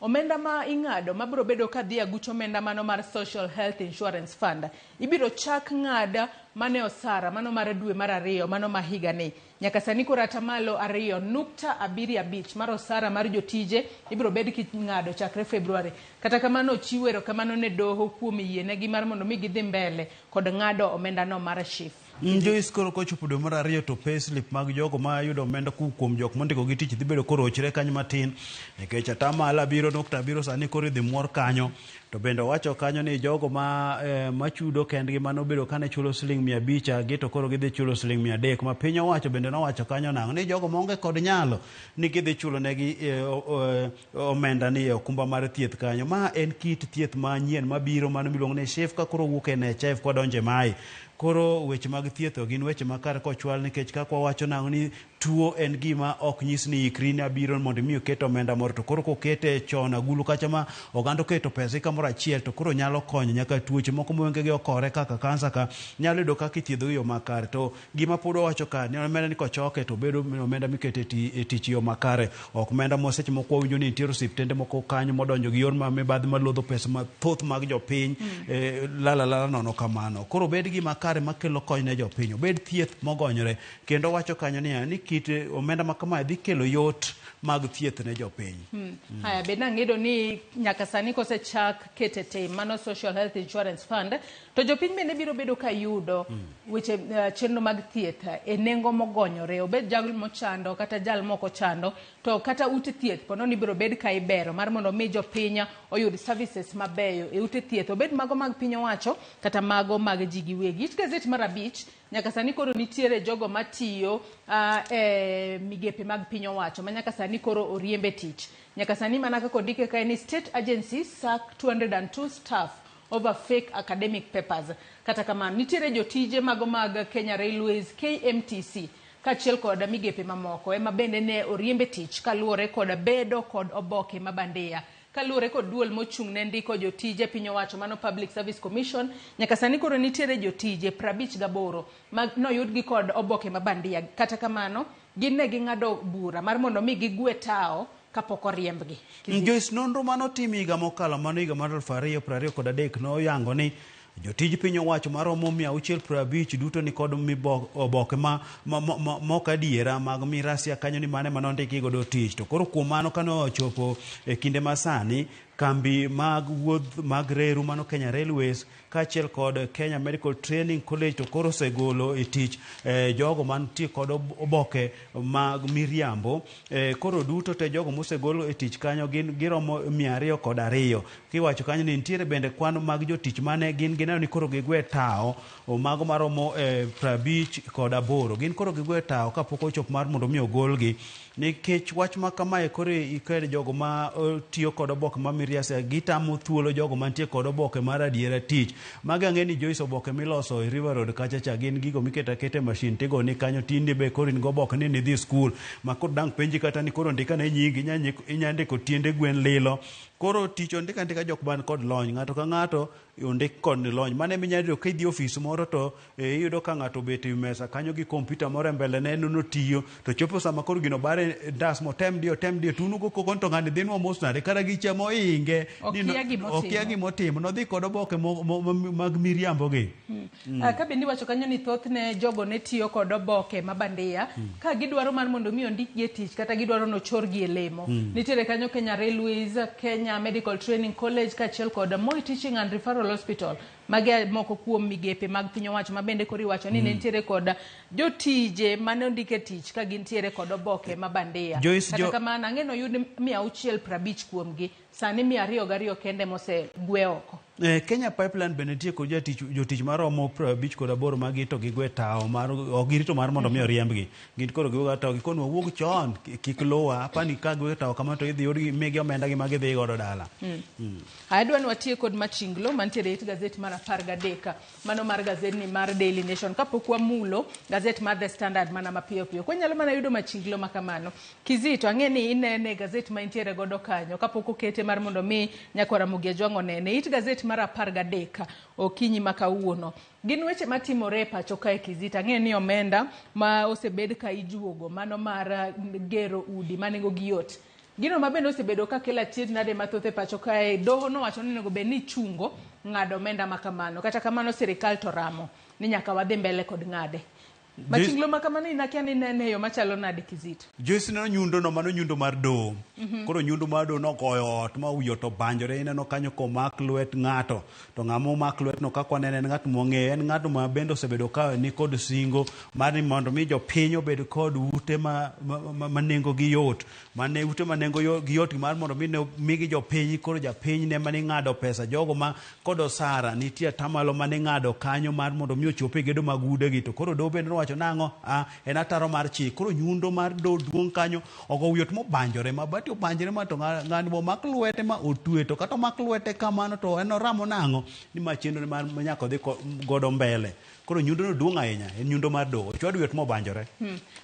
omenda ma ing'ado mabiro bedo kadhi aguch omenda mano mar Social Health Insurance Fund ibiro chak ng'ad mane osara mano mar dwe mar 2 mano ma higani. Nyaka sani koro atamalo 2.75 mar osara mar jotije ibiro bed king'ado chakre February. Kata kamano ochiwo erokamano ne doho kuom yienegi mar mondo mi gidhi mbele kod ng'ado omenda no mar SHIF. Joyce, koro kochopo dwe mar 2 to payslip mag jogo ma yudo omenda kuom jok mondiko gi tich dhi bedo korochre kanyo matin, nikech atamalo 7.7 sani koro idhi muor kanyo. To bende owacho kanyo ni jogo ma machudo kendgi manobedo kane chulo siling 500 gi to koro gidhi chulo siling 300. Ma piny owacho bende nowacho kanyo nang'o ni jogo maonge kod nyalo ni gidhi chulo negi omenda ni e okumba mar thieth kanyo. Ma en kit thieth manyien mabiro mano miluongo ni SHIF ka koro wuok e NHIF kwadonje mae. Koro weche mag thieth gin weche makare kochwal, nikech kaka wawacho nang'o ni tuo en gima ok nyis ni ikri ni abiro mondo mi oket omenda moro, to koro kokete chon agulu kacha ma oganda oketo pesa kamoro achiel to koro nyalo konyo nyaka tuoche moko mowengegi okore kaka kansa ka nyalo yudo kaka ithiedho e yo makare. To gima pod wawacho ka ni omenda ni kochoke to bedo omenda mikete e tich e yo makare, ok omenda ma seche moko wawinjo ni nitiere osiptende moko kanyo modonjo gi yor ma mibadhi malodho pesa mathoth mag jopiny lala nono kamano. Koro obed gima kare makelo kony ne jopiny, obed thieth mogonyore. Kendo wacho kanyo ni kit omenda ma kamae dhi kelo yot mag thieth ne jopiny. Haya, bende ang'edo ni nyaka sani kosechak kete tim mano Social Health Insurance Fund to jopiny bende biro bedo ka yudo weche chenro mag thieth e nengo mogonyore, obed jal mochando kata jal mok ochando, to kata ute thieth pono ni biro bed ka ibero mar mondo mi jopiny oyud services mabeyo e ute thieth, obed mago mag piny owacho kata mago mag ji giwegi. It gazet mar 5 nyaka sani koro nitiere jogo matiyo e migepe mag piny owacho ma nyaka sani koro oriembe tich. Nyaka sani mana kaka ondike kae ni state agencies sack 202 staff over fake academic papers. Kata kamano nitiere jotije mago mag Kenya Railways, KMTC kaachiel kod migepe mamoko ema bende ne oriembe tich kaluwore kod bedo kod oboke mabandia. Kaluwore kod duol mochung' ne ndiko jotije piny owacho mano Public Service Commission, nyaka sani koro nitiere jotije 58 ma noyudgi kod oboke mabandia. Kata kamano gin ne ging'ado bura mar mondo mi gigwe tao kapok oriembgi. Joyce, nonro manotim higa mokalo mano higa mar 2023 noyango ni jotij piny owacho maromo 650 duto ni kod oboke ma mok adiera mag mirasia kanyo ni mane manondiki godo tich. To koro kuom mano kane ochopo e kinde masani Kambi mag wuodh mag reru mano Kenya Railways kaachiel kod Kenya Medical Training College to koro osegolo e tich jogo mantie kod oboke mag miriambo. Koro duto te jogo mosegol e tich kanyo gin giromo 202. Kiwacho kanyo ni nitiere bende kwan mag jotich mane gin gineno ni koro gigwe tawo mago maromo 58. Gin koro gigwe tawo kapok ochopo mar mondo mi ogolgi. Nikech wach ma kamae koro iked jogo ma tiyo kod oboke ma miriambo gitamo thuolo jogo mantie kod oboke mar adiera tich. Magi ang'e ni Joyce oboke miloso e River Road kacha cha gin gigo miketo aketa e mashin tigo ni kanyo tinde be koro in go oboke ni nidhi skul ma koro dang' penji kata ni koro ndika ne nyingi inya ndiko tiende gwen lilo. Koro tich ondik andika jok man kod lony, ng'ato ka ng'ato ondik kod lony. Mano ema inyalo yudo ka idhi e ofis moro to iyudo ka ng'ato obet e mesa kanyo gi kompyuta moro e mbele ne en notiyo to chopo sama koro gino bare ndas motem diyo tem diyo to unugo koko to ng'ani dhinwa mos nade kara gicha mohinge Okia gima okia otimo. gima otimo nodhi kod oboke mag miriambo gi. Ka bende iwacho kanyo ni thothne jogo ne tiyo kod oboke ma bandia ka gidwaro mar mondo mi ondikgi e tich kata gidwaro nochorgi e lemo. Nitiere kanyo Kenya Railways, Kenya Medical Training College kaachiel kod Moi Teaching and Referral Hospital. Magi e moko kuom migepe mag piny owacho ma bende koro iwacho ni ne nitiere kod jotije mane ondik e tich ka gintiere kod oboke ma bandia. Joyce, Kata kamano ang'e ni oyud 650 kuomgi, sani 202 kende mosegwe oko. Kenya Pipeline bende nitie kod jotich maromo 58 magi to gigwe tawo mar ok girito mar mondo mi oriembgi. Gin koro gigo tawo gikoni wawuog chon kik luwa apani ka gigwe tawo kamano to idhi yudgi migi omenda gi ma gidhi godo dala. Adwa ni watiek kod machinglo mantiere e it gazet mar 13 mano mar gazetni mar Daily Nation kapok wamulo gazet mar The Standard mana mapiyo piyo. Kwanyalo mana yudo machinglo makamano. Kizito ang'e ni inene gazet ma intiere godo kanyo kapok okete mar mondo mi nyakwar Ramogi Ajwang' onene. It gazet mar 13 okinyi ma kawuono. Gin weche matimore e pacho kae Kizito. Ang'e ni omenda ma osebed ka ijuogo mano mar gero udi ma nengo gi yot. Gino ma bende osebedo ka kelo achiedh nade mathoth e pacho kae, doho nowacho ni onego bed ni ichungo ng'ado omenda ma kamano. Kata kamano sirikal to ramo ni nyaka wadhi mbele kod ng'ade. Machinglo ma kamano in akia ni inene e yo machalo nade Kizito? Joyce neno nyundo no mano nyundo mar doho. Koro nyundo mar doho nogoyo ot ma wiye ot obanjore ineno kanyo komak lwet ng'ato to ng'ama omak lwetno kaka wanene en ng'at mwang'eyo en ng'ato ma bende osebedo ka ni kod singo mar ni mondo mi jopiny obed kod ute ma nengo gi yot mane ute ma nengo gi yot mar mondo mi ne migi jopiny koro japiny ne mane ng'ado pesa jogo ma kod osara nitie atamalo mane ng'ado kanyo mar mondo mi ochop e gedo mag udegi to koro doho bende nowacho nang'o en ataro mar chik koro nyundo mar doho duong' kanyo ogo wi ot mobanjore mabati obanjore ma to ng'ani bo mak lwete ma otwe to kata omak lwete kamano to en oramo nang'o ni ma chenro mar nyaka odhi godo mbele koro nyundo no duong' ahinya en nyundo mar doho ochwad wi ot mobanjore.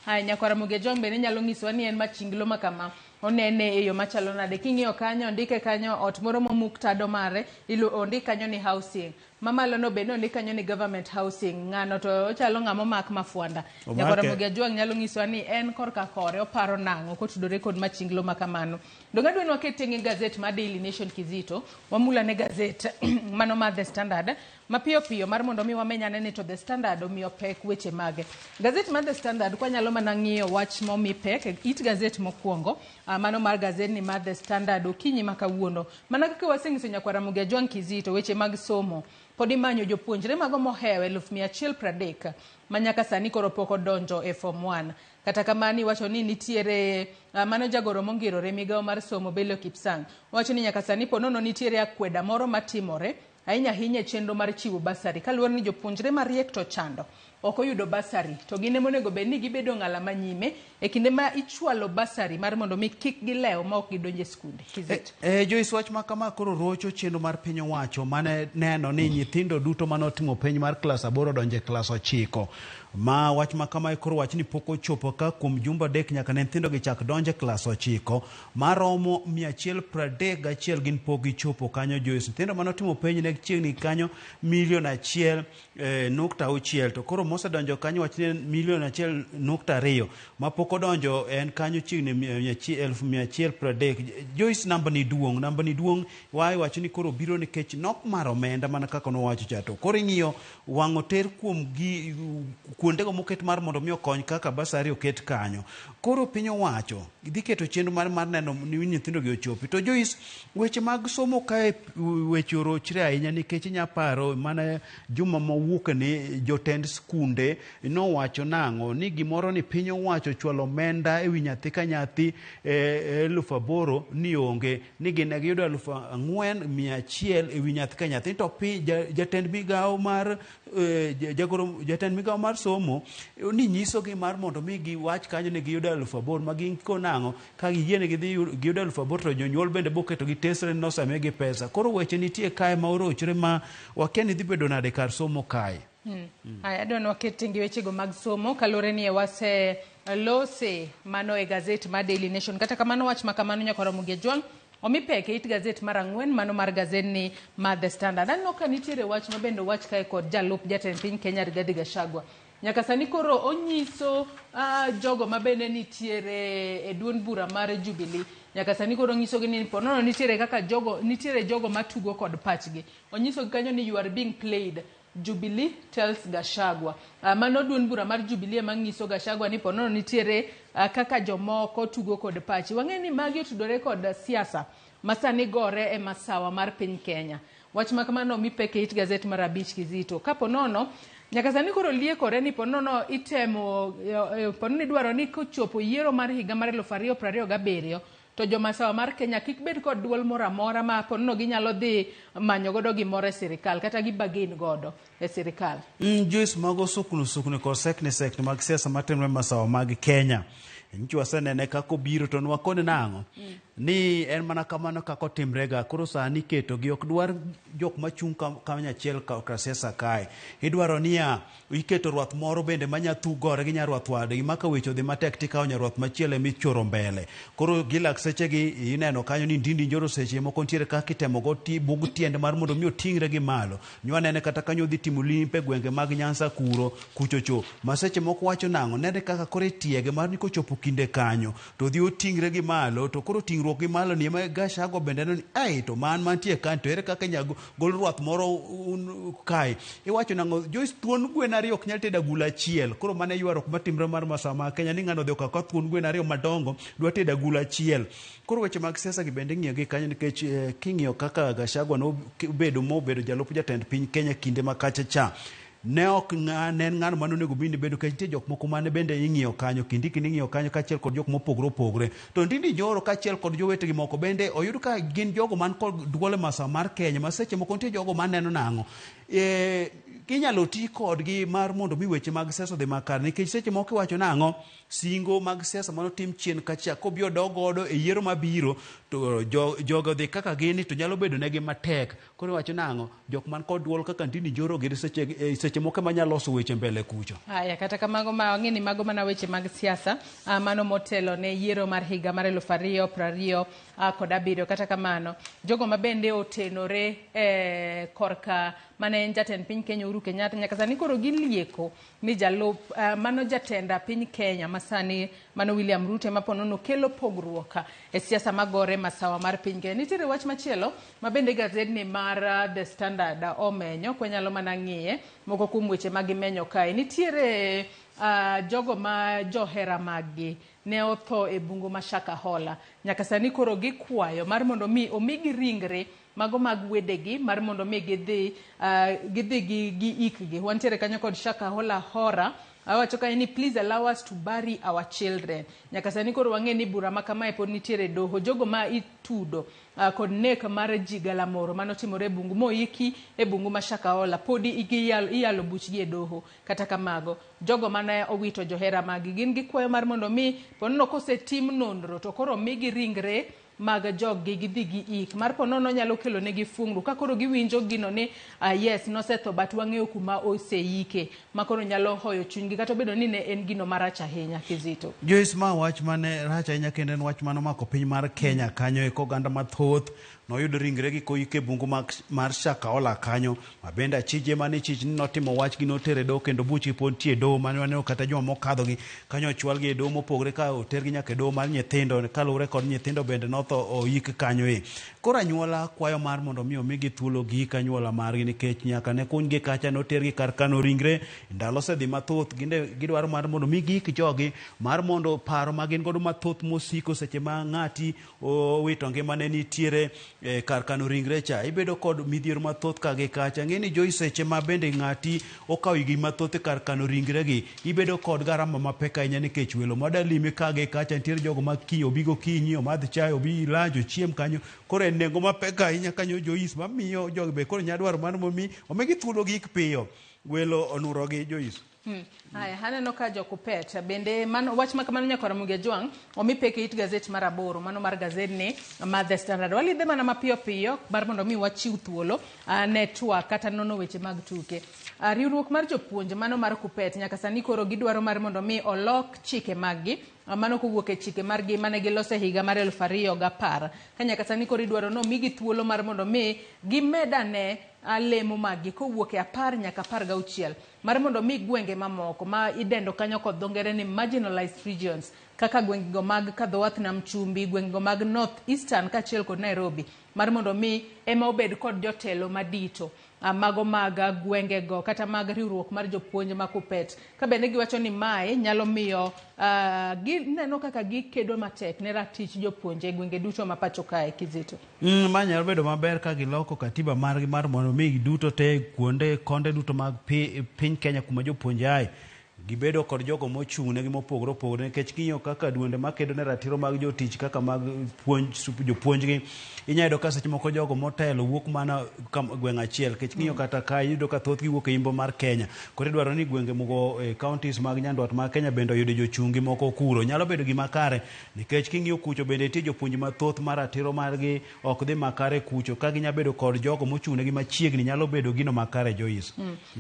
Haya, nyakwar Ramogi Ajwang' bende nyalo nyisowa ni en machinglo ma kama onene e yo machalo nade. King'iyo kanyo ondike kanyo ot moro momuk tado mare ondik kanyo ni housing. Mamalo no bende ondik kanyo ni government housing. Ng'ano to ochalo ng'ama omak mafwanda. Nyakwar Ramogi Ajwang' nyalo nyisowa ni en korka kore oparo nang'o kotudore kod machinglo ma kamano. Donge adwa ni waket tenge gazet mar Daily Nation Kizito, wamulane gazet mano mar The Standard mapiyo piyo mar mondo mi wameny ane ni to The Standard omiyo pek weche mage. Gazet mar The Standard kwanyalo mana ng'iyo wach momi pek it gazet mokwongo mano mar gazet ni mar The Standard okinyi ma kawuono. Mana kaka waseng'iso nyakwar Ramogi Ajwang' Kizito weche mag somo pod imanyo jopuonjre mago mohewo 130,000 ma nyaka sani koro pok odonjo e form 1. Kata kamano iwacho ni nitiere mano jagoro mongirore migawo mar somo Belio Kipsang wacho ni nyaka sani po nono nitiere akweda moro matimore ahinya ahinya e chenro mar chiwo basari kaluwore ni jopuonjre mariek to chando ok oyudo basari to gin ema onego bed ni gibedo ng'ala manyime e kinde ma ichwalo basari mar mondo mi kik gilew ma ok gidonjo e skunde. Kizito. Joyce wach ma kama koro rocho chenro mar piny owacho mane neno ni nyithindo duto mane otimo penj mar klas 8 odonjo e klas 9. Ma wach ma kama koro wach ni pok ochopo ka kuom jumbe 3 nyaka ne nyithindo gi chak donjo e klas 9 maromo 131 gin pok gichopo kanyo Joyce. Nyithindo mane otimo penj ne chiegni kanyo milion 1.6 to koro mosedonjo kanyo wach ni milion 1.2 mapok odonjo en kanyo chiegni 130,000. Joyce, namba ni duong', namba ni duong' wacho ni koro biro nikech nok mar omenda mana kaka nowacho cha. To koro ing'iyo wang' oter kuom gi kuondego moket mar mondo mi okony kaka basari oket kanyo. Koro piny owacho dhi keto chenro mar neno ni nyithindo gi ochopi. To Joyce, weche mag somo kae weche orochre ahinya nikech inya paro mana juma mowuok ni jotend skunde nowacho nang'o ni gimoro ni piny owacho chwalo omenda ewi nyathi ka nyathi 8,000 ni onge, ni gin ne giyudo 4,100 ewi nyathi ka nyathi. To jatend migawo mar jatend migawo mar somo ni nyisogi mar mondo mi giwach kanyo ni giyudo 8,000 ma gin konang'o ka giyiene gidhi giyudo 8,000 to jonyuol bende boketo gi tesre nosemigi pesa. Koro weche nitie kae ma orochre ma wakia ni dhi bedo nade kar somo kae. Aya, adwa ni waket tenge wechego mag somo kaluwore ni wase lose mano e gazet mar Daily Nation. Kata kamano wach ma kamano nyaka Ramogi Ajwang' omi pek e it gazet mar 4 mano mar gazet mar The Standard. Aneno ka nitiere wach ma bende owach kae kod jalup jatend piny Kenya Rigathi Gachagua. Nyaka sani koro onyiso jogo ma bende nitiere e duond bura mar Jubilee. Nyaka sani koro onyisogi ni ponono nitiere kaka jogo, nitiere jogo matugo kod pachgi. Onyisogi kanyo ni you are being played. Jubilee tells Gachagua. Mano duond bura mar Jubilee ema nyiso Gachagua ni ponono nitiere kaka jomoko tugo kod pachi. Wang'e ni magi otudore kod siasa ma sani gore e masawa mar piny Kenya. Wach ma kamano omi pek e it gazet mar 5 Kizito. Kapo nono, nyaka sani koro liekore ni ponono itemo, ponono idwaro ni kochopo yiero mar higa mar 2027 to jomasawa mar Kenya kik bed kod duol moro amora ma ponono ginyalo dhi manyo godo gimoro e sirikal kata gibagin godo e sirikal. Joyce, mago sukni kod sekni mag siasa matimore masawa mag Kenya. Nyicho wasenene kaka obiro to nwakone nang'o? Ni en mana kamano kaka otimrega. Koro sani iketogi ok dwar jok machung' kanyachiel ka siasa kae. Idwaro niya iketo rwath moro bende manya thugore gi nyarwath wadgi ma ka weche odhi matek tikawo nyarwath machielo emichoro mbele. Koro gilak sechegi ineno kanyo ni Ndindi Njoro seche moko nitiere kaka itemo go bug tiende mar mondo mi oting're gi malo. Nywanene kata kanyo odhi timo limbe gwenge mag Nyanza kuro kuchocho. Ma seche moko wacho nang'o nene kaka koro itiege mar ni kochopo kinde kanyo to odhi oting're gi malo to koro ting'ruok gi malo ni ema Gachagua bende neno ni ai to man mantie kanyo to ere kaka inyalo gol rwath moro kae. Iwacho nang'o Joyce, thuon gwen 2 ok nyal tedo agula achiel. Koro mano e ywaruok matimre mar masawa ma Kenya ni ng'ano odhi okawo thuon gwen 2 madongo dwa tedo agula achiel. Koro weche mag siasa gi bende ing'iyo gi kanyo nikech king'iyo kaka Gachagua nobedo mobedo jalup jatend piny Kenya kinde ma kacha cha. Ne ok ne en ng'ano mane onego bed ni bedo nikech nitie jok moko mane bende ing'iyo kanyo, Kindiki ning'iyo kanyo kaachiel kod jok mopogore opogore. To Ndindi Nyoro kaachiel kod jowetegi moko bende oyud ka gin jogo man kod duol e masawa mar Kenya ma seche moko nitie jogo maneno nang'o. Inyalo ti kodgi mar mondo mi weche mag siasa odhi makare nikech seche moko iwacho nang'o singo mag siasa manotim chien kacha kobi odog godo e yiero mabiro to jogo odhi kaka gini to nyalo bedo negi matek. Koro iwacho nang'o jok man kod duol kaka Ndindi Njoro gin seche moko ema nyalo loso weche mbele kucho. Aya, kata kamago ma wang'e ni mago mana weche mag siasa mano motelo ne yiero mar higa mar 2027. Kata kamano jogo ma bende otenore korka mane en jatend piny Kenya Uhuru Kenyatta nyaka sani koro gilieko ni jalup mano jatend piny Kenya masani mano William Ruto ema ponono kelo pogruok e siasa magore masawa mar piny Kenya. Nitiere wach machielo ma bende gazetni mar The Standard omenyo kwenyalo mana ng'iye moko kuom weche ma gimenyo kae. Nitiere jogo ma johera maggi ne otho e bungu ma Shakahola. Nyaka sani koro gikwayo mar mondo mi omigi ringre mago mag wedegi mar mondo mi gidhi gi ikgi. Wantiere kanyo kod Shakahola Hora. Awacho kae ni please allow us to bury our children. Nyaka sani koro wang'e ni bura ma kamae pod nitiere doho. Jogo ma itudo kod nek mar ji galamoro manotimore e bungu moiki e bungu ma Shakahola podi iyalo buchgi e doho. Kata kamago jogo mane owito johera maggi. Gin gi kwayo mar mondo mi ponono kosetim nonro to koro migi ringre mag joggi gidhi gi ik mar ponono nyalo kelo negi fungru ka koro giwinjo gino ni yes nosetho but wang'eyo kuma oseike ma koro nyalo hoyo chunygi kata obedo ni ne en gino marach ahinya. Kizito. Joyce, ma wach mane rach ahinya kendo en wach mane omako piny mar Kenya kanyo eko oganda mathoth noyudo ringregi koik e bungu mar Shakahola kanyo ma bende achije mane chich ni notimo wachgi notere doho kendo buchgi pod nitie e doho mane waneno kata juma mokadho gi kanyo ochwalgi e doho mopogore ka otergi nyaka e doho mar nyithindo kaluwore kod nyithindo bende notho oyik kanyo e. Koro anyuola kwayo mar mondo mi omigi thuolo giik anyuola margi nikech nyaka ne kunygi kacha notergi kar kano ringre ndalo osedhi mathoth ginde gidwaro mar mondo mi giik jogi mar mondo paro ma gin godo mathoth mosiko seche ma ng'ati owito ngimane nitiere kar kano ringre cha ibedo kod midhiero mathoth ka gi kacha. Ng'e ni Joyce seche ma bende ng'ati okawo higni mathoth e kar kano ringre gi ibedo kod garama mapek ahinya nikech welo mada limi ka gi kacha nitiere jogo ma kiny obi gokinyi omadh chae obi lunch ochiem kanyo koro en nengo mapek ahinya kanyo Joyce mamiyo jogi be koro nyalo dwaro mar mondo mi omigi thuolo giik piyo welo onurogi Joyce. Haya, aneno ka jokupet bende mano wach ma kamano nyakwar Ramogi Ajwang' omi pek e it gazet mar 8 mano mar gazedni mar The Standard. Walidhe mana mapiyo piyo mar mondo mi wachiw thuolo ne twak kata nono weche mag tuke. Riwruok mar jopuonj mano mar Kupet nyaka sani koro gidwaro mar mondo mi olok chike maggi mano kowuok e chike margi mane giloso e higa mar 2010. Ka nyaka sani koro idwaro ni omigi thuolo mar mondo mi gimed ane lemo maggi kowuok e 10 nyaka 16 mar mondo mi gwenge mamoko ma idendo kanyo kod dho ngere ni marginalized regions kaka gwengego mag Kadhowath Nam Chumbi, gwengego mag North Eastern kaachiel kod Nairobi mar mondo mi ema obed kod jotelo madito mago mag gwengego kata mag riwruok mar jopuonj ma Kupet. Ka bende giwacho ni mae nyalo miyo gineno kaka gikedo matek ne ratich jopuonje e gwenge duto ma pacho kae. Kizito. Ma nyalo bedo maber ka giloko katiba margi mar mondo mi duto te kuonde konde duto mag piny Kenya kuma jopuonje ae gibedo kod jogo mochung' negi mopogore opogore nikech king'iyo kaka duonde makedo ne ratiro mag jotich kaka mag puonj jopuonjgi inyalo yudo ka seche moko jogo motelo wuok mana gweng' achiel nikech king'iyo kata ka iyudo ka thothgi wuok e imbo mar Kenya koro idwaro ni gwenge mogo e counties mag nyandwat mag Kenya bende oyudo jochung'gi moko kuro nyalo bedo gima kare nikech king'iyo kucho bende nitie jopuonj mathoth ma ratiro margi ok dhi makare kucho ka ginyalo bedo kod jogo mochung' negi machiegni nyalo bedo gino makare Joyce.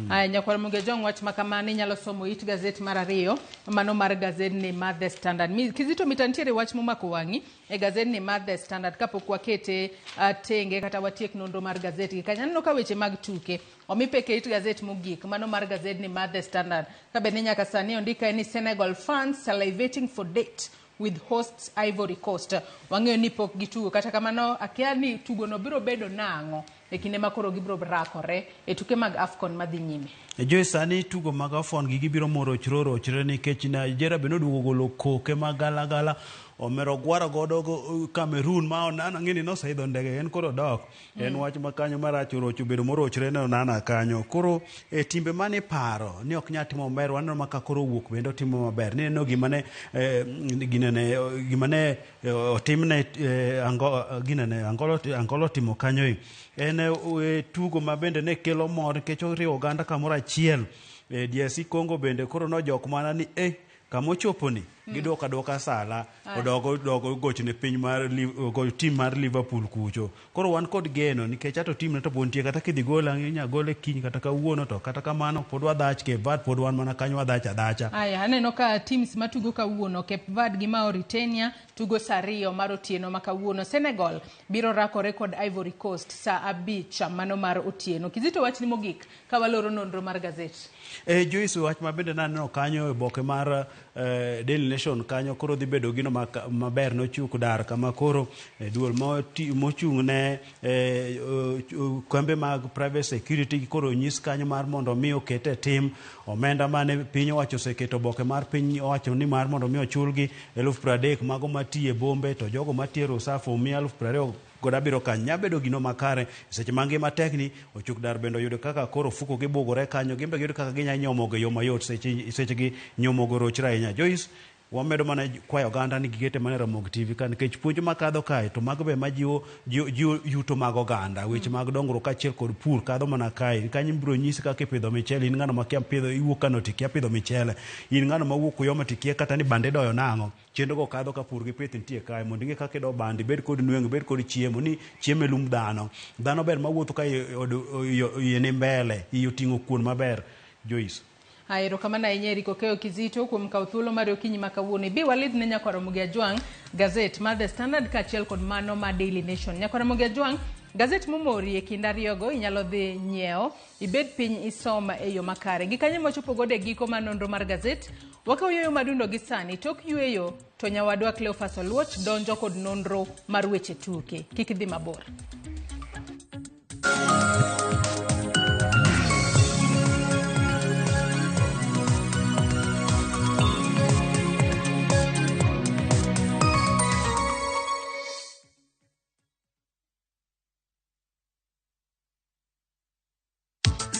Aya, nyakwar Ramogi Ajwang' wach ma kamano inyalo somo it gazet mar 2 mano mar gazedni mar The Standard. Kizito mita nitiere wach momako wang'i e gazedni mar The Standard kapok wakete tenge kata watiek nonro mar gazet gi kanyo. Aneno ka weche mag tuke omi pek e it gazet mogik mano mar gazedni mar The Standard. Ka bende nyaka sani ondik kae ni Senegal fans salivating for date with hosts Ivory Coast. Wang'eyo ni pok gitugo kata kamano akia ni tugo no biro bedo nang'o e kinde ma koro gibiro rakore e tuke mag AFCON madhi nyime. Joyce, sani tugo mag AFCON gi gibiro morochre orochre nikech Nigeria be noduogo golo koke magalagala omero gwaro godo Cameroon ma Onana ng'eni noseidho ndege en koro dok. En wach ma kanyo marach orocho bedo morochre ne Onana kanyo. Koro e timbe mane paro ni ok nyal timo maber waneno ma ka koro owuok bende otimo maber. Nineno gima ne ginene gima ne otimne ginene Angola otimo kanyo. En tugo ma bende ne kelo mor nikech oriwo oganda kamoro achiel. DRC Congo bende koro nojok mana ni kama ochoponi giduoko aduoka sala odogo dogo gochne piny mar team mar Liverpool kucho. Koro wan kod geno nikech ato team ne to pod nitie kata kidhi gole inya gole kiny kata kawuono to kata kamano pod wadhach Cape Verde pod wan mana kanyo wadhach adhacha. Aya, aneno ka teams matugo kawuono Cape Verde gi Mauritania tugo saa 2 mar otieno ma kawuono. Senegal biro rakore kod Ivory Coast saa 5 mano mar otieno. Kizito wachni mogik ka waloro nonro mar gazet. Joyce, wach ma bende naneno kanyo e oboke mar Daily Nation kanyo koro dhi bedo gino maber nochuk dar kama koro duol mochung' ne kambe mag private security koro nyis kanyo mar mondo mi oket e tim omenda mane piny owacho oseketo oboke mar piny owacho ni mar mondo mi ochulgi 30,000 mago matiyo e bombe to jogo matiyo e Rosafu omi 27,000 kanyo. Nyalo bedo gino makare seche ma ngima tekni ochuk dar bende oyudo kaka koro ofuko gibugore kanyo gimbe giyudo kaka ginyalo nyomogo e yo mayot seche gi nyomogo rochre ahinya. Joyce, Wamedo mana kwayo oganda ni gikete mana e Ramogi TV ka nikech puonj makadho kae to mago be majiwo jiwo yuto mag oganda, weche mag dongruok kaachiel kod pur kadho mana kae. Kanyo ibiro nyisi kaka ipidho michele, in ng'ano makia pidho, iwuok Kano to ikia pidho michele, in ng'ano mawuok Uyoma to ikia kata ni bande idoyo nang'o. Chenro go kadho ka pur gi pith nitie kae mondo ing'e kaka ido bando, ibed kod nweng'o, ibed kod chiemo, ni chiemo e lumb dhano. Dhano ber mawuotho ka iye ni mbele, iye oting'o kuon maber. Joyce. Erokamano ahinya Eric Okeyo Kizito kuom kawo thuolo mar okinyi ma kawuono. Ibi walidh ne Nyakwar Ramogi Ajwang' gazet mar The Standard kaachiel kod mano mar Daily Nation. Nyakwar Ramogi Ajwang', gazet momori e kind ariyogo inyalo dhi nyiewo, ibed piny isom e yo makare. Gi kanyo mwachopo godo e giko mar nonro mar gazet, wakawo yueyo madundo gi sani. Tok yueyo to nyawadwa Cleophas Oluoch donjo kod nonro mar weche tuke. Kik idhi mabor.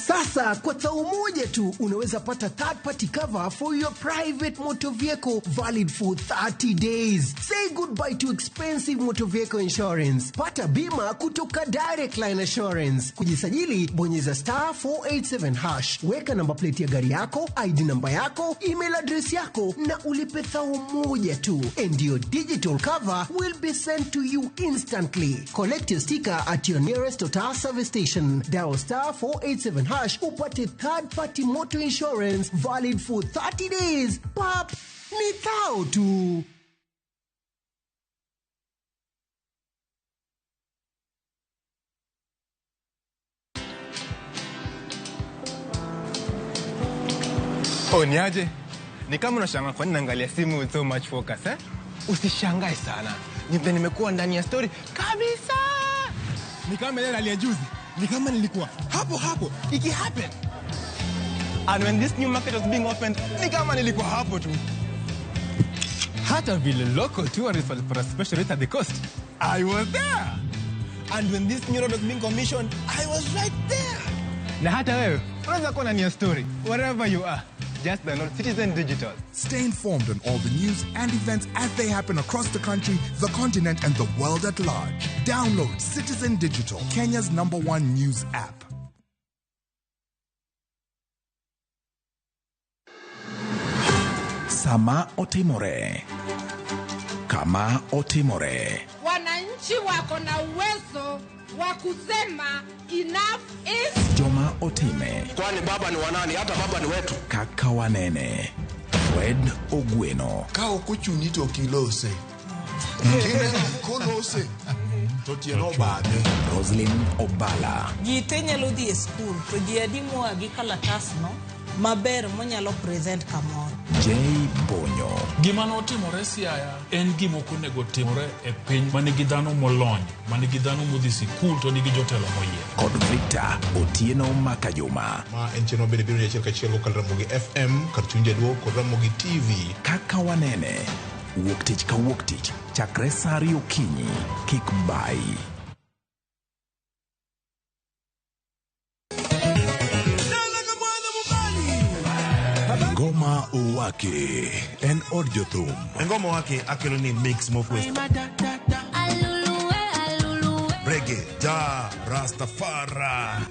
Sasa kwa tau moja tu unaweza pata third party cover for your private motor vehicle valid for 30 days. Say goodbye to expensive motor vehicle insurance. Pata bima kutoka Direct Line Assurance. Kujisajili, bonyeza star 487 hash. Weka namba plate ya gari yako, ID namba yako, email address yako na ulipe thau moja tu. And your digital cover will be sent to you instantly. Collect your sticker at your nearest Total service station. Dial star 487 hash upate third party motor insurance valid for 30 days. Pap, ni thao tu. Oh, niaje? Ni kama unashangaa kwa nini naangalia simu with so much focus, eh? Usishangae sana. Ni vile nimekuwa ndani ya story kabisa. Ni kama ile ya juzi. Ni kama nilikuwa hapo hapo iki happen. And when this new market was being opened, ni kama nilikuwa hapo tu. Hata vile local tourists walipata special rate at the coast, I was there. And when this new road was being commissioned, I was right there. Na hata wewe unaweza kuwa ndani ya story wherever you are. Just download Citizen Digital. Stay informed on all the news and events as they happen across the country, the continent, and the world at large. Download Citizen Digital, Kenya's #1 news app. Sama otimore. Kama otimore. Wananchi wako na uwezo wa kusema enough is. Joma otime. Kwani baba ni wanani? Hata baba ni wetu. Kaka wanene. Fred Ogweno. Ka ok ochuni to ok ilose. Kineno kolose to tieno obadhe. Roslyn Obala. Ji te nyalo dhi e skul to ji adi moa gi kalatasno maber monyalo present kamoro. J Bonyo. Gima notimore Siaya en gima ok onego timore e piny manigi dhano molony, manigi dhano modhi sikul to nigi jotelo moyier. Kod Victor Otieno Makajuma. Ma en chenro mabende biro achiel kachiel kokalo Ramogi FM, kar chuny Jaluo kod Ramogi TV. Kaka wanene. Wuok tich ka wuok tich chakre saa ariyo okinyi. Kik bai. Ngoma Owake en od jothum. Ngoma Owake akelo ni mix mokwe. Reggae, ja, Rastafari.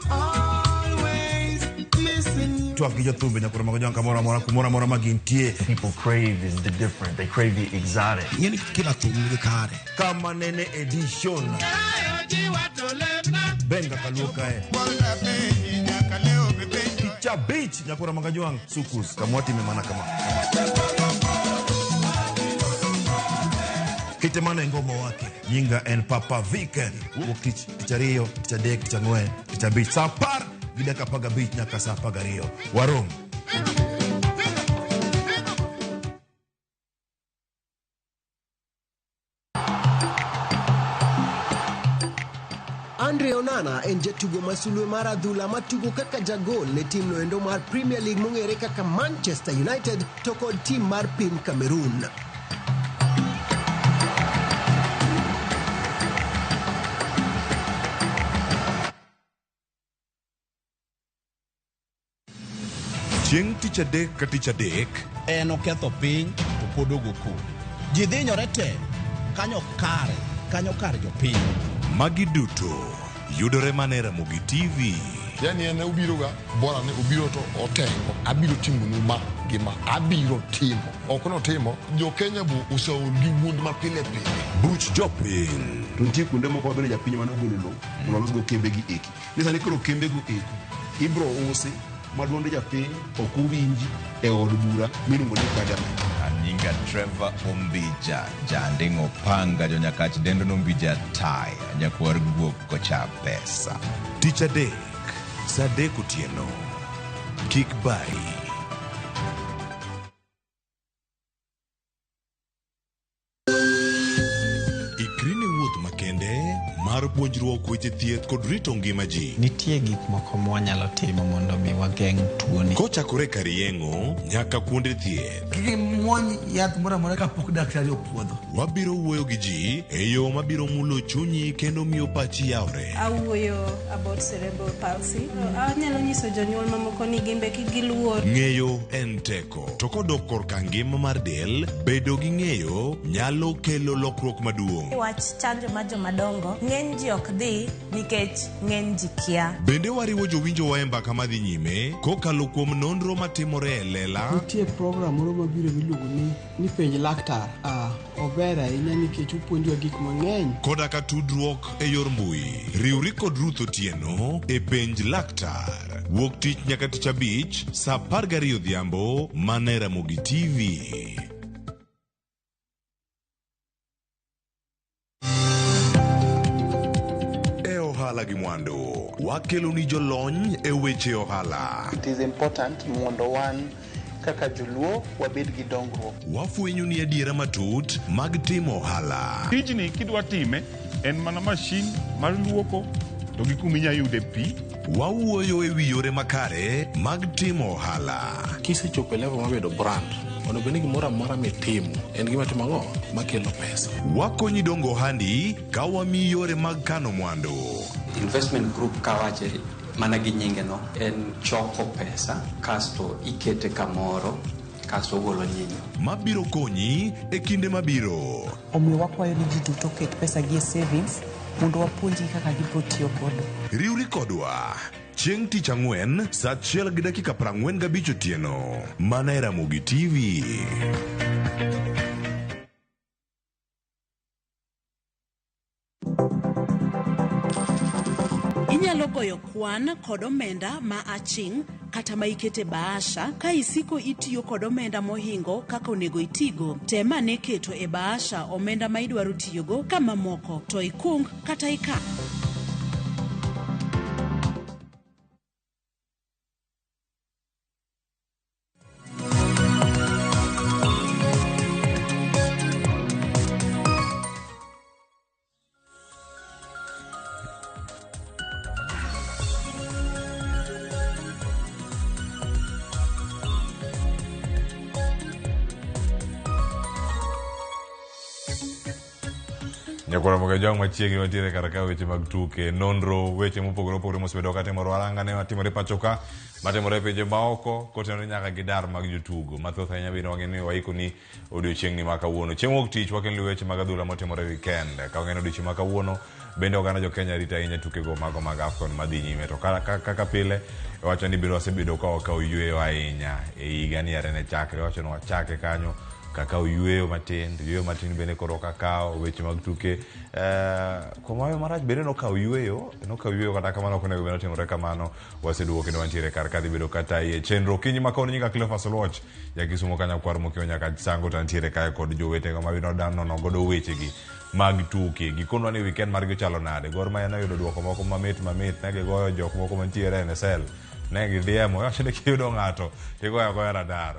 Twak gi jothumbe nyaka romo gi kamoro amora kumoro amora ma gintie. People crave is the different. They crave the exotic. Ng'eni kila thum nigi kare. Kama nene edition. Benga kaluo kae. Cha beach nyakura magajuang sukus kamwati memana kama. Kitemana ngoma wake nyinga en Papa Viken. Wuok tich tich ariyo tich adek tich ang'wen tich abich saa apar gi dakika apar gabich nyaka saa apar gariyo. Warom. Andre Onana en jatugo ma sulwe mar adhula matugo kaka jagol ne tim noendo mar Premier League mong'ere kaka Manchester United to kod tim mar piny Cameroon. Chieng' tich adek ka tich adek. En oketho piny to pod ogo koko. Ji dhinyore te kanyo kare, kanyo kar jopiny. Magi duto yudore mana e Ramogi TV. Yani en obiroga bora ni obiro to otengo abiro timonu ma gi ma abiro timo ok notimo jo Kenya bo oseol gi wuond ma pile pile. Buch jopiny. To nitie kuonde moko mabende japiny mane ogolo lowo mondo olosgo kembegi eki. Ni sani koro kembego eko ibro usi ma duond japiny ok owinji e od bura miluongo ni parliament. Anyinga Trevor Ombija, Janding'o Panga, Jonyakach dendo Nombija Tai, nyakwar guok kocha pesa. Tich adek, saa adek otieno. Kik bayi. Ikri ne wuoth makende mar puonjruok weche thieth kod rito ngima ji. Nitie gik moko mwanyalo timo mondo mi wageng' tuoni. Kochakore kar yeng'o nyaka kuonde thieth. Kik imuony yath moro amora kapok daktari opuodho. Wabiro wuoyo gi ji e yo mabiro mulo chunyi kendo miyo pachi yawre. Awuoyo about cerebral palsy. Anyalo nyiso jonyuol mamoko ni gimbe kik giluor. Ng'eyo en teko. To kodok korka ngima mar del, bedo gi ng'eyo nyalo kelo lokruok maduong'. Wach chanjo mar jomadongo, ng'eny ji ok dhi nikech ng'eny ji kia. Bende wariwo jowinjowa e mbaka madhi nyime kokalo kuom nonro matimore e lela. Nitie program moro mabiro miluongo ni ni penj laktar. Ah, ober ahinya nikech opuonjowa gik mang'eny. Koda ka tudruok e yor mbui. Riwri kod Ruth Otieno e penj laktar. Wuok tich nyaka tich abich saa 12 odhiambo mana e Ramogi TV. E ohala gi mwandu, wakeloni jolony e weche ohala. It is important mondo wan kaka joluo wabed gi dongruok. Wafwenyo ni adiera matut mag timo ohala. Tijni kidwa time en mana mashin mar luoko to gi kuma inya yude pi. Wawuoyo e wi yore makare mag timo ohala. Kisechopo e level mar bedo brand, onego bed ni gimoro amora mitimo en gima timo ang'o makelo pesa. Wakonyi dongo ohandi ka wamiyi yore mag kano mwandu. Investment group kawache mana gi nyinge no en choko pesa kasto ikete kamoro kasto ogolo nyinyo. Mabiro konyi e kinde mabiro. Omiyo wakwayo ni ji duto oket pesa gi e savings mondo wapuonjgi kaka gibiro tiyo godo. Riwri kodwa chieng' tich ang'wen saa 1:45 otieno mana e Ramogi TV. Inyalo goyo kwan kod omenda ma aching' kata ma ikete bahasha ka isiko itiyo kod omenda mohingo kaka onego itigo. Tem ane keto e bahasha omenda ma idwaro tiyogo ka mamoko to ikung kata ikan. Nyakwara Mogajwang' machiegni wantiere kar ka weche mag tuke, nonro, weche mopogore opogore mosebedo katimore waranga ne matimore pacho ka, matimore e pinje maoko, kotenore nyaka gi dar mag jotugo. Mathoth ahinya bende wang'e ni waiko ni odiochieng'ni ma kawuono. Chieng' wuok tich wakeloni weche mag adhula motimore weekend. Ka wang'e ni odiochieng' ma kawuono bende oganda jo Kenya rito ahinya tukego mago mag AFCON madhi nyime. To kaka pile, wacho ni bende wasebedo ka wakawo yueyo ahinya e higa ni yare ne chakre. Wacho ni wachake kanyo kakawo yueyo matin, to yueyo matin bende koro kakawo weche mag tuke. Kuom hawi marach bende nokawo yueyo kata kamano ok onego bed notimore kamano. Waseduogo kendo wantiere kar ka dhi bedo kata iye chenro. Okinyi ma kawuono nyinga Cleophas Oluoch, ja Kisumo ka nyakwar Mokio nyaka Sango to antiere kae kod jowetega ma bende nono godo wechegi mag tuke. Gikonwa ni weekend margi ochalo nade. Gor Mahia noyudo duoko moko mamit mamit, ne gigoyo jok moko mantiere e NSL. Ne gidiemo, iwacho ni kiyudo ng'ato tigoyo agoya radar.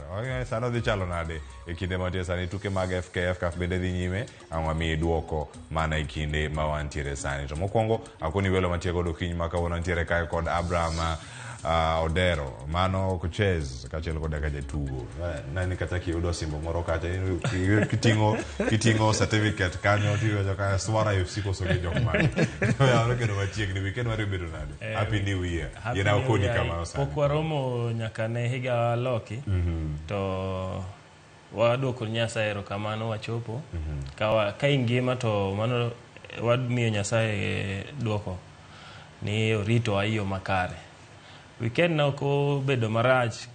Sano dhi chalo nade E kinde mantie sani tuke mag FKF CAF bende dhi nyime, ang' wamiyi duoko mana e kinde ma wantiere sani. To mokwongo akoni welo mantie godo kiny ma kawuono ntiere kae kod Abraham Odero, mano Kochez kaachiel koda ka jatugo. Nani kata kiyudo osimbo moro kacha kiting'o certificate kanyo tiwacho ka Swara FC koso gi jok mane. Oyawore kendo machiegni weekend mari obedo nade? Happy New Year. Happy Yien New akoni Year. kamano sani. Pok waromo nyaka ne higa loki to waduoko Nyasaye erokamano wachopo. Ka ingima to mano wamiyo Nyasaye duoko ni oritowa e yo makare. Weekend ne ok obedo marach.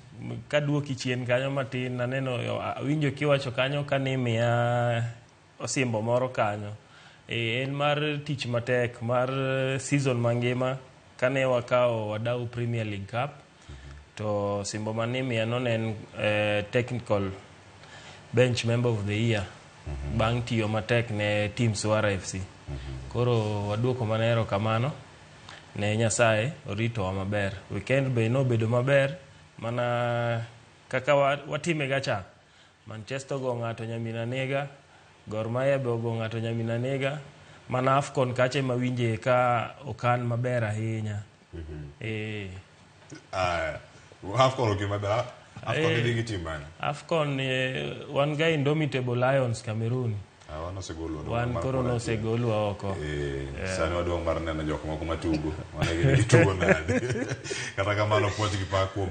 Kaduoki chien kanyo matin aneno awinjo kiwacho kanyo kanimiya osimbo moro kanyo. En mar tich matek mar season mangima kane wakawo wadau Premier League Cup to osimbo manimiya no ne en technical bench member of the year bang' tiyo matek ne team Swara FC. Koro waduoko mana erokamano ne Nyasaye oritowa maber. Weekend be nobedo maber mana kaka watime ga cha. Manchester ogo ng'ato nyamina nega, Gor Mahia be ogo ng'ato nyamina nega. Mana AFCON kacha ema winje ka okan maber ahinya. AFCON ok maber. AFCON idhi gi team mane? AFCON wan ga Indomitable Lions Cameroon. Wan osegolwa. Wan koro nosegolwa oko. Sani waduong' mar neno jok moko matugo. Wane gini gitugo nade. Kata kamano puoch gi pak kuom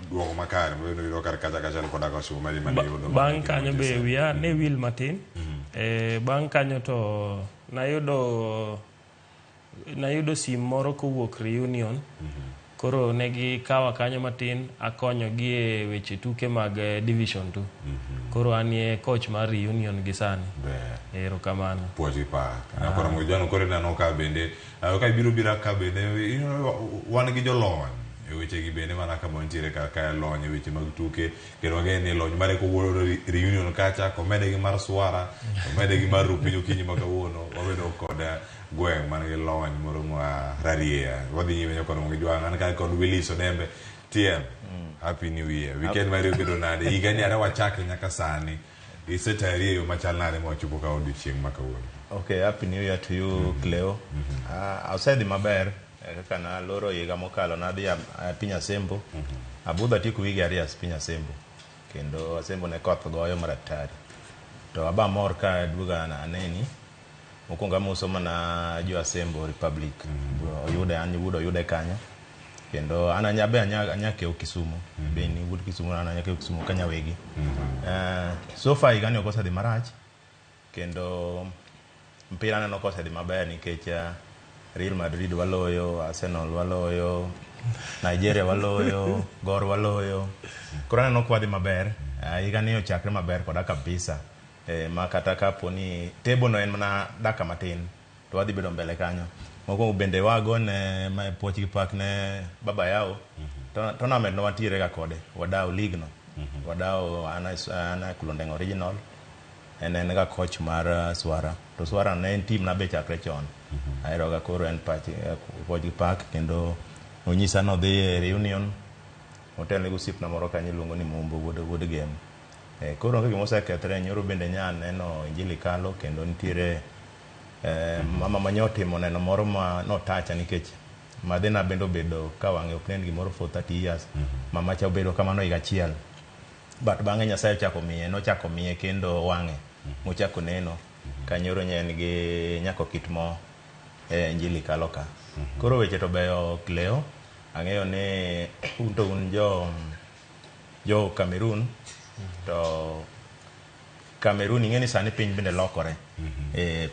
duoko makare. Mabende yudo kar kacha kaachiel koda ka osimbo mari mane iyudo. Bang' kanyo be wiya ne wil matin. Bang' kanyo to nayudo sim moro kowuok Reunion. Koro ne gikawa kanyo matin akonyo gi e weche tuke mag Division 2. Koro an e coach mar Reunion gi sani. Erokamano. Puoch gi pak. Koro Mojano koro ineno ka bende ka ibiro bira ka bende wan gi jolony e weche gi bende mana kama wantiere kar kae lony e weche mag tuke kendo wang'eyo ni lony mare kowuoyo Reunion kacha komede gi mar Swara komede gi mar Rupiny okinyi ma kawuono wabedo kod gweng' man gi lony moro moa Rarieda. Wadhi nyime nyaka romo gi jwang' an kae kod Willis Odembe TM. Happy New Year. Weekend mari obedo nade? Higa ni are wachake nyaka sani. Isetayari e yo machal nade ma wachopo ka odiochieng' ma kawuono? Okay, happy New Year to you, Cleo. Asedhi maber kaka naloro higa mokalo nadhi piny Asembo. Abudho atieko wige ariyo piny Asembo. Kendo Asembo ne koth goyo maratari. To aba mor ka aduogo aneni. Mokwongo amoso mana jo Asembo Republic. Oyude an wuod oyude kanyo. Kendo an be anya kewo Kisumu. Be ni wuod Kisumu an anya kewo Kisumu kanyawegi. So far higani ok osedhi marach. Kendo mpira aneno kosedhi maber nikech Real Madrid waloyo, Arsenal waloyo, Nigeria waloyo, Gor waloyo. Koro aneno ka wadhi maber. Higani ochakre maber koda kabisa. Ma kata kapo ni table no en mana dakika matin to wadhi bedo mbele kanyo. Mokwongo bende wago ne puoch gi pak ne Baba Yao. Tournament no wantiere ga kode. Wadawo league no. Wadawo an Kulondeng Original. En ga coach mar Swara. To Swara ne en team na be chakre chon. Ahero ga koro en puoch gi pak kendo onyisa nodhi e reunion. Otelne gi osiepna moro kanyo iluongo ni Mumbo wuod Gem. Koro onge gima osekethre nyoro bende nya neno Injili kalo kendo nitiere mama manye otimo neno moro ma notacha nikech madhina bende obedo ka wang'e ok nen gimoro for 30 years. Mama cha obedo kamano higa achiel. But bang'e Nyasaye ochako miye, nochako miye kendo wang'e mochako neno. Kanyoro nye en gi nyako kit mo e Injili kalo ka. Koro weche to beyo Cleo. Ang'eyo ni un to un jo Cameroon to Cameroon ing'e ni sani piny bende lokore.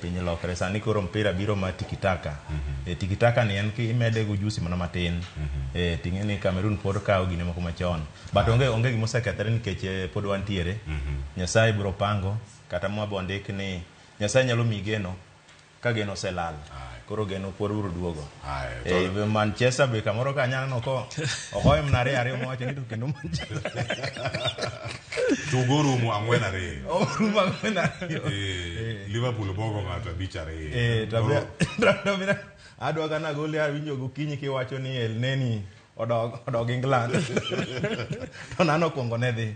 Piny lokore sani koro mpira biro mar tikitaka. Tikitaka ni en imede gi ujusi mana matin. Ting'e ni Cameroon pod kawo gine moko machon. But onge gima osekethore nikech pod wantiere. Nyasaye biro pango kata mwabo ndik ni Nyasaye nyalo miyi geno ka geno oselal. Koro geno pod biro duogo. Manchester be kamoro ka anyalo neno ko ogoyo mana 2-2 mowacho ni to kendo Manchester. Tugo rumo 4-2. Orumo 4-2. Liverpool bogo ng'ato 5-2. To adwa kana goli awinjo gokinyi kiwacho ni El Neni odog odog England to nano okuongo ne dhi.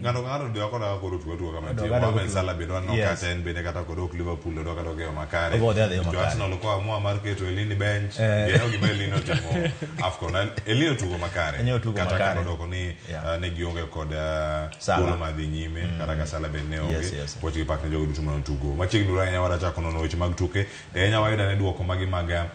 Ng'ato ka ng'ato dwa koda koro tugo tugo kama Odog nitie. adoga Mohamed tugo. Salah bende waneno Yes. kata en bende kata kodok Liverpool odok adoka e yo makare. Obo dhi adhi yo Jo makare. Arsenal koamua mar keto Elneny bench, Eh. gineno gima Elneny otimo AFCON. Elneny otugo makare. Elneny otugo Kata makare. ka nodoko ni ne gionge kod Salah. thuolo mar dhi nyime kata ka Salah bende ne onge. Yes, yes. Puoch gi pak ne jogo duto mane otugo. Machiegni uru ahinya wadachako nono weche mag tuke. To ahinya wayudo ane duoko magi mag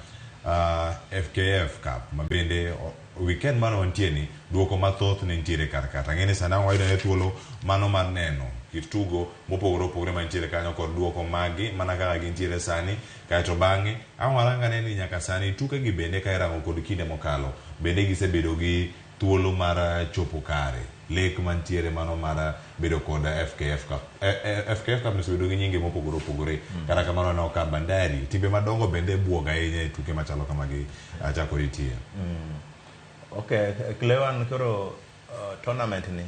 FKF Cup ma bende weekend mane wantie ni duoko mathoth ne nitiere kar ka. Ang'e ni sani ang' wayudo ane thuolo mano mar neno kit tugo mopogore opogore mantiere kanyo kod duoko magi mana kaka gintiere sani. Kaeto bang'e ang' warang ane ni nyaka sani tuke gi bende ka irango kod kinde mokalo bende gisebedo gi thuolo mar chopo kare lek mantiere mano mar bedo kod FKF Cup. FKF Cup osebedo gi nyinge mopogore opogore. Kata kamano aneno ka Bandari timbe madongo bende buogo ahinya e tuke machalo kamagi chakore tie. Okay, Cleo an koro tournament ni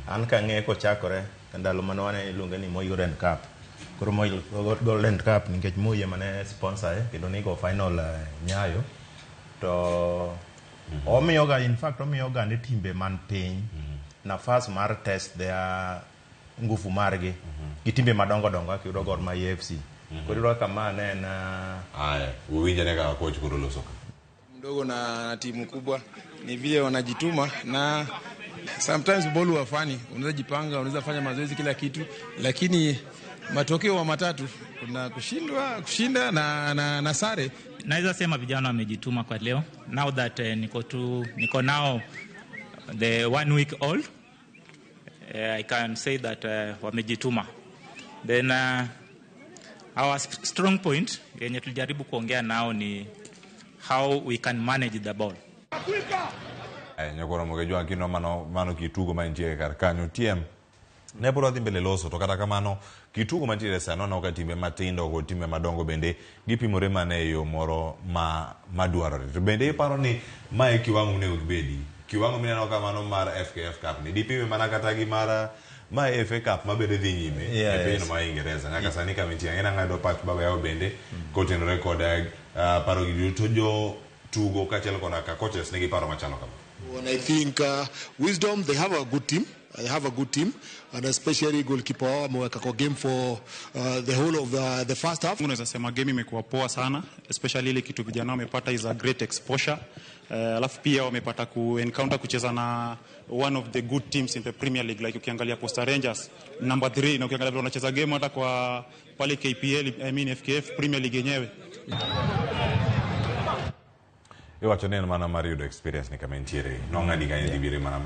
an kang'e kochakore ndalo mane wan iluonge ni Moi Golden Cup. Koro Moi Golden Cup nikech Moi ema ne sponsor e kendo nigo final Nyayo to omiyoga in fact omiyoga ne timbe man piny nafas mar test their nguvu margi gi timbe madongo dongo kaka iyudo Gor Mahia FC. Koro iyudo kaka ma ne en Aya, uwinj ane kaka coach koro loso ka. Mdogo na timu kubwa ni vile wanajituma na sometimes ball huwa funny, unaweza jipanga, unaweza fanya mazoezi kila kitu, lakini matokeo wa matatu kuna kushindwa, kushinda na sare. Naweza sema vijana wamejituma kwa leo. Now that niko nao the 1 week old, I can say that wamejituma. Then our strong point yenye tulijaribu kuongea nao ni how we can manage the ball. Nyakoro mogejo akino mano kitugo mantiere kar kanyo TM ne pod wadhi mbele loso to kata kamano kitugo mantiere sani waneno ka timbe matindo kod timbe madongo bende gipimore mana e yo moro ma madwarore. To bende iparo ni mae kiwango monego gibedi? Kiwango mineno kamano mar FKF Cup ni dipime mana kata gi mar ma FA Cup ma bende dhi nyime e pinyno ma Ingereza nyaka sani kama nitie. Ang'e nang'ado pach baba yao bende kotenore kod paro gi duto jo tugo kaachiel koda ka coaches nigi paro machalo kama. And I think Wisdom, they have a good team. They have a good team, and especially goalkeeper wao ameweka kwa game for the whole of the first half. Unaweza sema game imekuwa poa sana, especially ile kitu vijana wamepata is a great exposure. Alafu pia wamepata ku encounter kucheza na one of the good teams in the Premier League, like ukiangalia Posta Rangers number 3, na ukiangalia vile wanacheza game hata kwa pale KPL, I mean FKF Premier League yenyewe. Iwacho ni en mana mar yudo experience ni kama entiere. Nong'adi kanyo dhi biro mana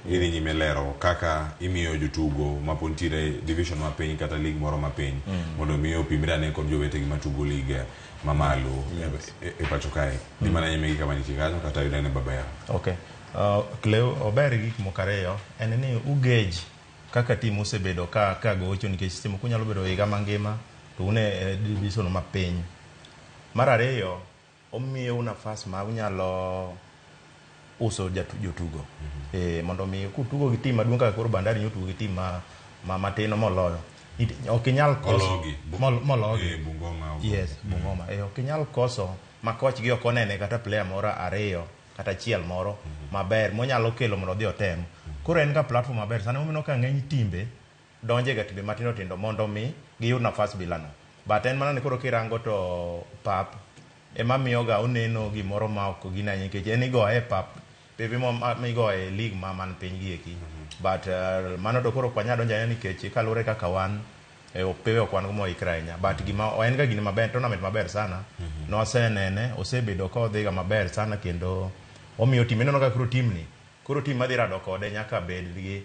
idhi nyime lero kaka imiyo jotugo mapod nitiere division mapiny kata league moro mapiny mondo mi opimre ane kod jowetegi matugo league mamalo e pacho kae. Dhi mana nyime gi kama nitie kanyo kata yudo ane baba yao. Okay. Cleo, ober gi gik moko ariyo en ni ugej kaka tim osebedo ka gocho nikech seche moko nyalo bedo higa mangima to un e division mapiny. Mar ariyo omiyou nafas ma unyalo uso jotugo. Mondo mi kutugo gi tim maduong' kaka koro Bandari nyotugo gi tim ma matin moloyo. Ok inyal koso Mologi. Mologi. Bungoma. Yes, Bungoma. Ok inyal koso ma coach gi ok onene kata player moro ariyo kata achiel moro maber monyalo kelo mondo odhi otem. Koro en ga platform maber. Sani momineno ka ng'eny timbe donje ga timbe matindo tindo mondo mi giyud nafas bilano. But en mana ni koro kirango to pap ema miyoga oneno gimoro ma ok gin ahinya nikech en igoye e pap pepe migoye e league ma man piny gi eki. But mano to koro ok wanyal donjo ahinya nikech kaluwore kaka wan e pewe ok wan go moikre ahinya. But gima en ga gini maber, tournament maber sana. Nosenene, osebedo kodhiga maber sana kendo omiyo tim ineno ka koro tim ni koro tim madhi rado kode nyaka bed gi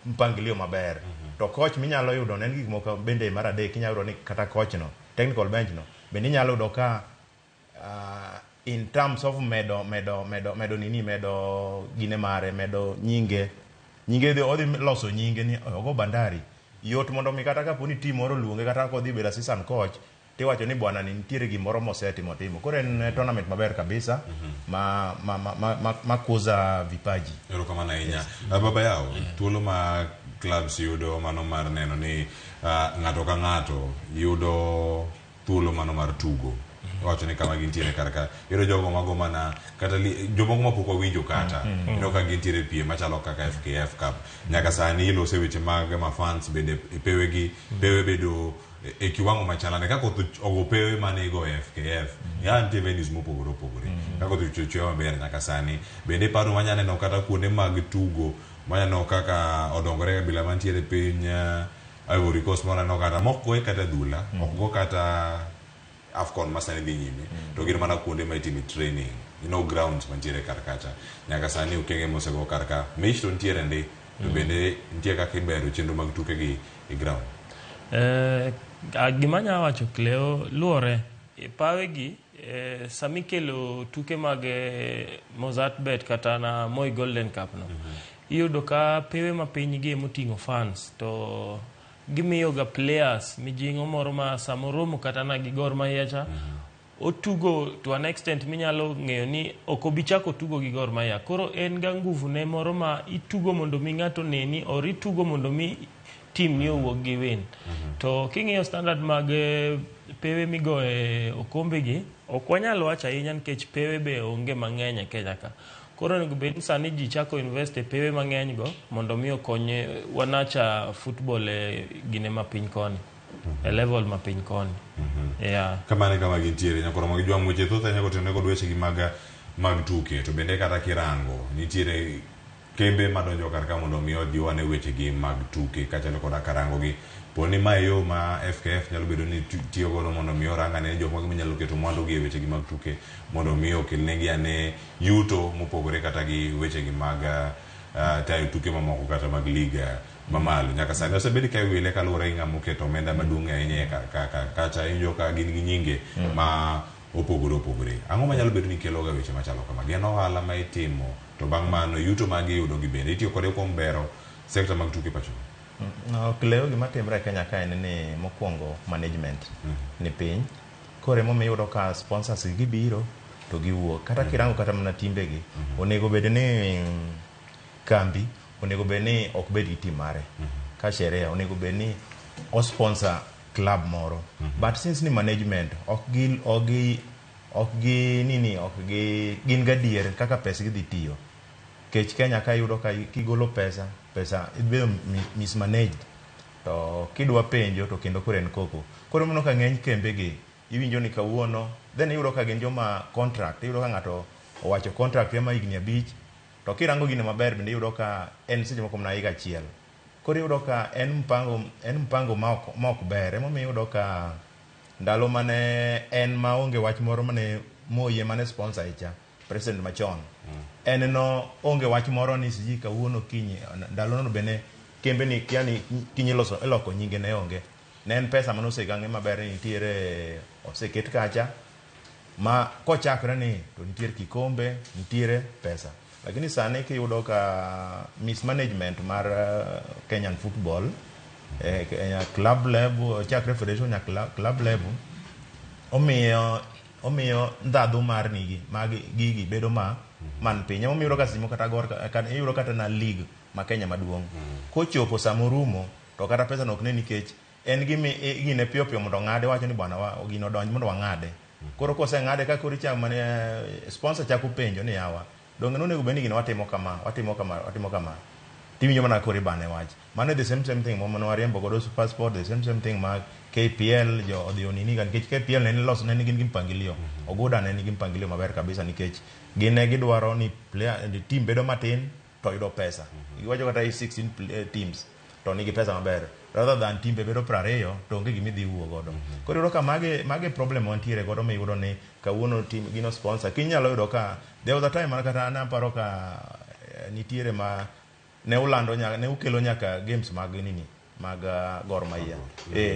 mpangilio maber. To coach minyalo yudo ne en gik moko bende mar adek inyalo yudo ni kata coach no, technical bench no, bende inyalo yudo ka in terms of medo medo medo medo nini medo gine mare medo nyinge nyinge dhi odhi loso nyinge ni ogo Bandari yot mondo mi kata kapo ni team moro oluonge kata kodhi bedo assistant coach tiwacho ni bwana ni nitiere gimoro mosetimo timo. Koro en tournament maber kabisa ma kuza vipaji. Erokamano ahinya. Baba yao, thuolo ma clubs yudo mano mar neno ni ng'ato ka ng'ato yudo thuolo mano mar tugo. Iwacho ni kama gintiere kar ka iyudo jogo mago mana kata jomoko mapok wawinjo kata iyudo ka gintiere piem machalo kaka FKF Cup. Nyaka sani ilose weche mag ma fans bende e pewegi pewe bedo e kiwango machalane ka koth ogo pewe mane igo e FKF ya nitie venues mopogore opogore ka koth ochwe maber nyaka sani bende paro manya neno kata kuonde mag tugo maneno kaka odongore kabila mantiere piny Ivory Coast moro aneno kata mok goye kata adhula ok go kata AFCON ma sani dhi nyime to gin mana kuonde ma itime training grounds mantiere kar kacha nyaka sani okenge mosego kar ka mich to nitiere ndi to bende nitie kaka ibero chenro mag tuke gi e ground. Gima anya wacho Cleo luore pawe gi sami kelo tuke mag Mozzart Bet kata na Moi Golden Cup no iyudo ka pewe ma piny gi emoting'o fans to gimiyo ga players mijing'o moro ma samoromo kata na gi Gor Mahia cha otugo to an extent minyalo ng'eyo ni ok obi chako tugo gi Gor Mahia. Koro en ga nguvu ne moro ma itugo mondo mi ng'ato neni or itugo mondo mi team ni owuog gi win. To king'iyo standard mag pewe migoye okombe gi ok wanyal wacho ahinya nikech pewe be onge mang'eny e Kenya ka. Koro onego bed ni sani ji chako invest e pewe mang'eny go mondo mi okony wanacha football e gine mapiny koni. E level mapiny koni. Yeah. Kamano e kama gintiere nyakoro mag jwang' weche thoth ahinya kotenore kod weche gi mag tuke to bende kata kirango nitiere kembe madonjo kar ka mondo mi ojiw ane weche gi mag tuke kachalo koda karango gi poni ma e yo ma FKF nyalo bedo ni tiyo godo mondo mi orang ane jok mage manyalo keto mwandu gi e weche gi mag tuke mondo mi okelnegi ane yuto mopogore kata gi weche gi mag tayo tuke mamoko kata mag liga mamalo. Nyaka sani osebed ka iwile kaluwore gi ng'ama oketo omenda maduong' ahinya e kacha iwinjo ka gin gi nyinge ma opogore opogore. Ang'o manyalo bedo ni kelo ga weche machalo kama? Gin ohala ma itimo to bang' mano yuto ma giyudo gi bende itiyo kode kuom bero sekta mag tuke pacho? Cleo, gima timre e Kenya ka en ni mokwongo management ni piny. Koro emomiyo iyudo ka sponsors gi gibiro to giwuok. Kata kirango kata mana timbe gi, onego bed ni kambi onego bed ni ok bed gi team mare. Ka sheria onego bed ni o sponsor club moro. But since ni management ok gi nini ok gi gin gadier kaka pesa gi dhi tiyo. Kech Kenya ka iyudo ka kigolo pesa ibedo mismanaged. To kidwa penjo to kendo koro en koko. Koro mano ka ng'eny kembe gi iwinjo ni kawuono then iyudo ka gin joma contract, iyudo ka ng'ato owacho contract ma higni 5 to kirango gino maber bende iyudo ka en seche moko mana higa achiel. Koro iyudo ka en mpango ma ok ber. Emomiyo iyudo ka ndalo mane en maonge wach moro mane Moi mane sponsor icha president machon. En no onge wach moro ni siji kawuono kinyi ndalo no bende kembe ni yani kinyi loso eloko nyinge ne onge. Ne en pesa mane osegang'e maber ni nitiere oseket kacha ma kochakre ni to nitiere kikombe nitiere pesa. Lakini sani kiyudo ka mismanagement mar Kenyan football club level chakre federation nyaka club level omiyo ndhadhu mar nigi mag gigi bedo ma man piny. Emomiyo iyudo ka seche moko kata Gor iyudo kata na league ma Kenya maduong' kochopo samorumo to kata pesa no ok ne nikech en gimi gine piyo piyo mondo ong'ade wacho ni bwana gino donj mondo wang'ade. Koro koseng'ade ka koro ichako mane sponsor chako penjo ni yawa donge nonego bed ni gino watimo kama watimo kama watimo kama tiwinjo mana koro ibane wach. Mano the same thing mane wariembo godo SuperSport, the same thing ma KPL jo odhi onini ga nikech KPL ne los ne nigi mpangilio. Oguda ne nigi mpangilio maber kabisa nikech gin ne gidwaro ni player team bedo matin to yudo pesa. Giwacho kata 16 teams to nigi pesa maber rather than timbe bedo 20 to onge gima idhi wuo godo. Koro iyudo ka mage problem wantiere godo miyudo ni kawuono team gino sponsor kinyalo yudo ka there was a time kata an aparo ka nitiere ma ne ulando nyaka ne ukelo nyaka games mag nini mag Gor Mahia.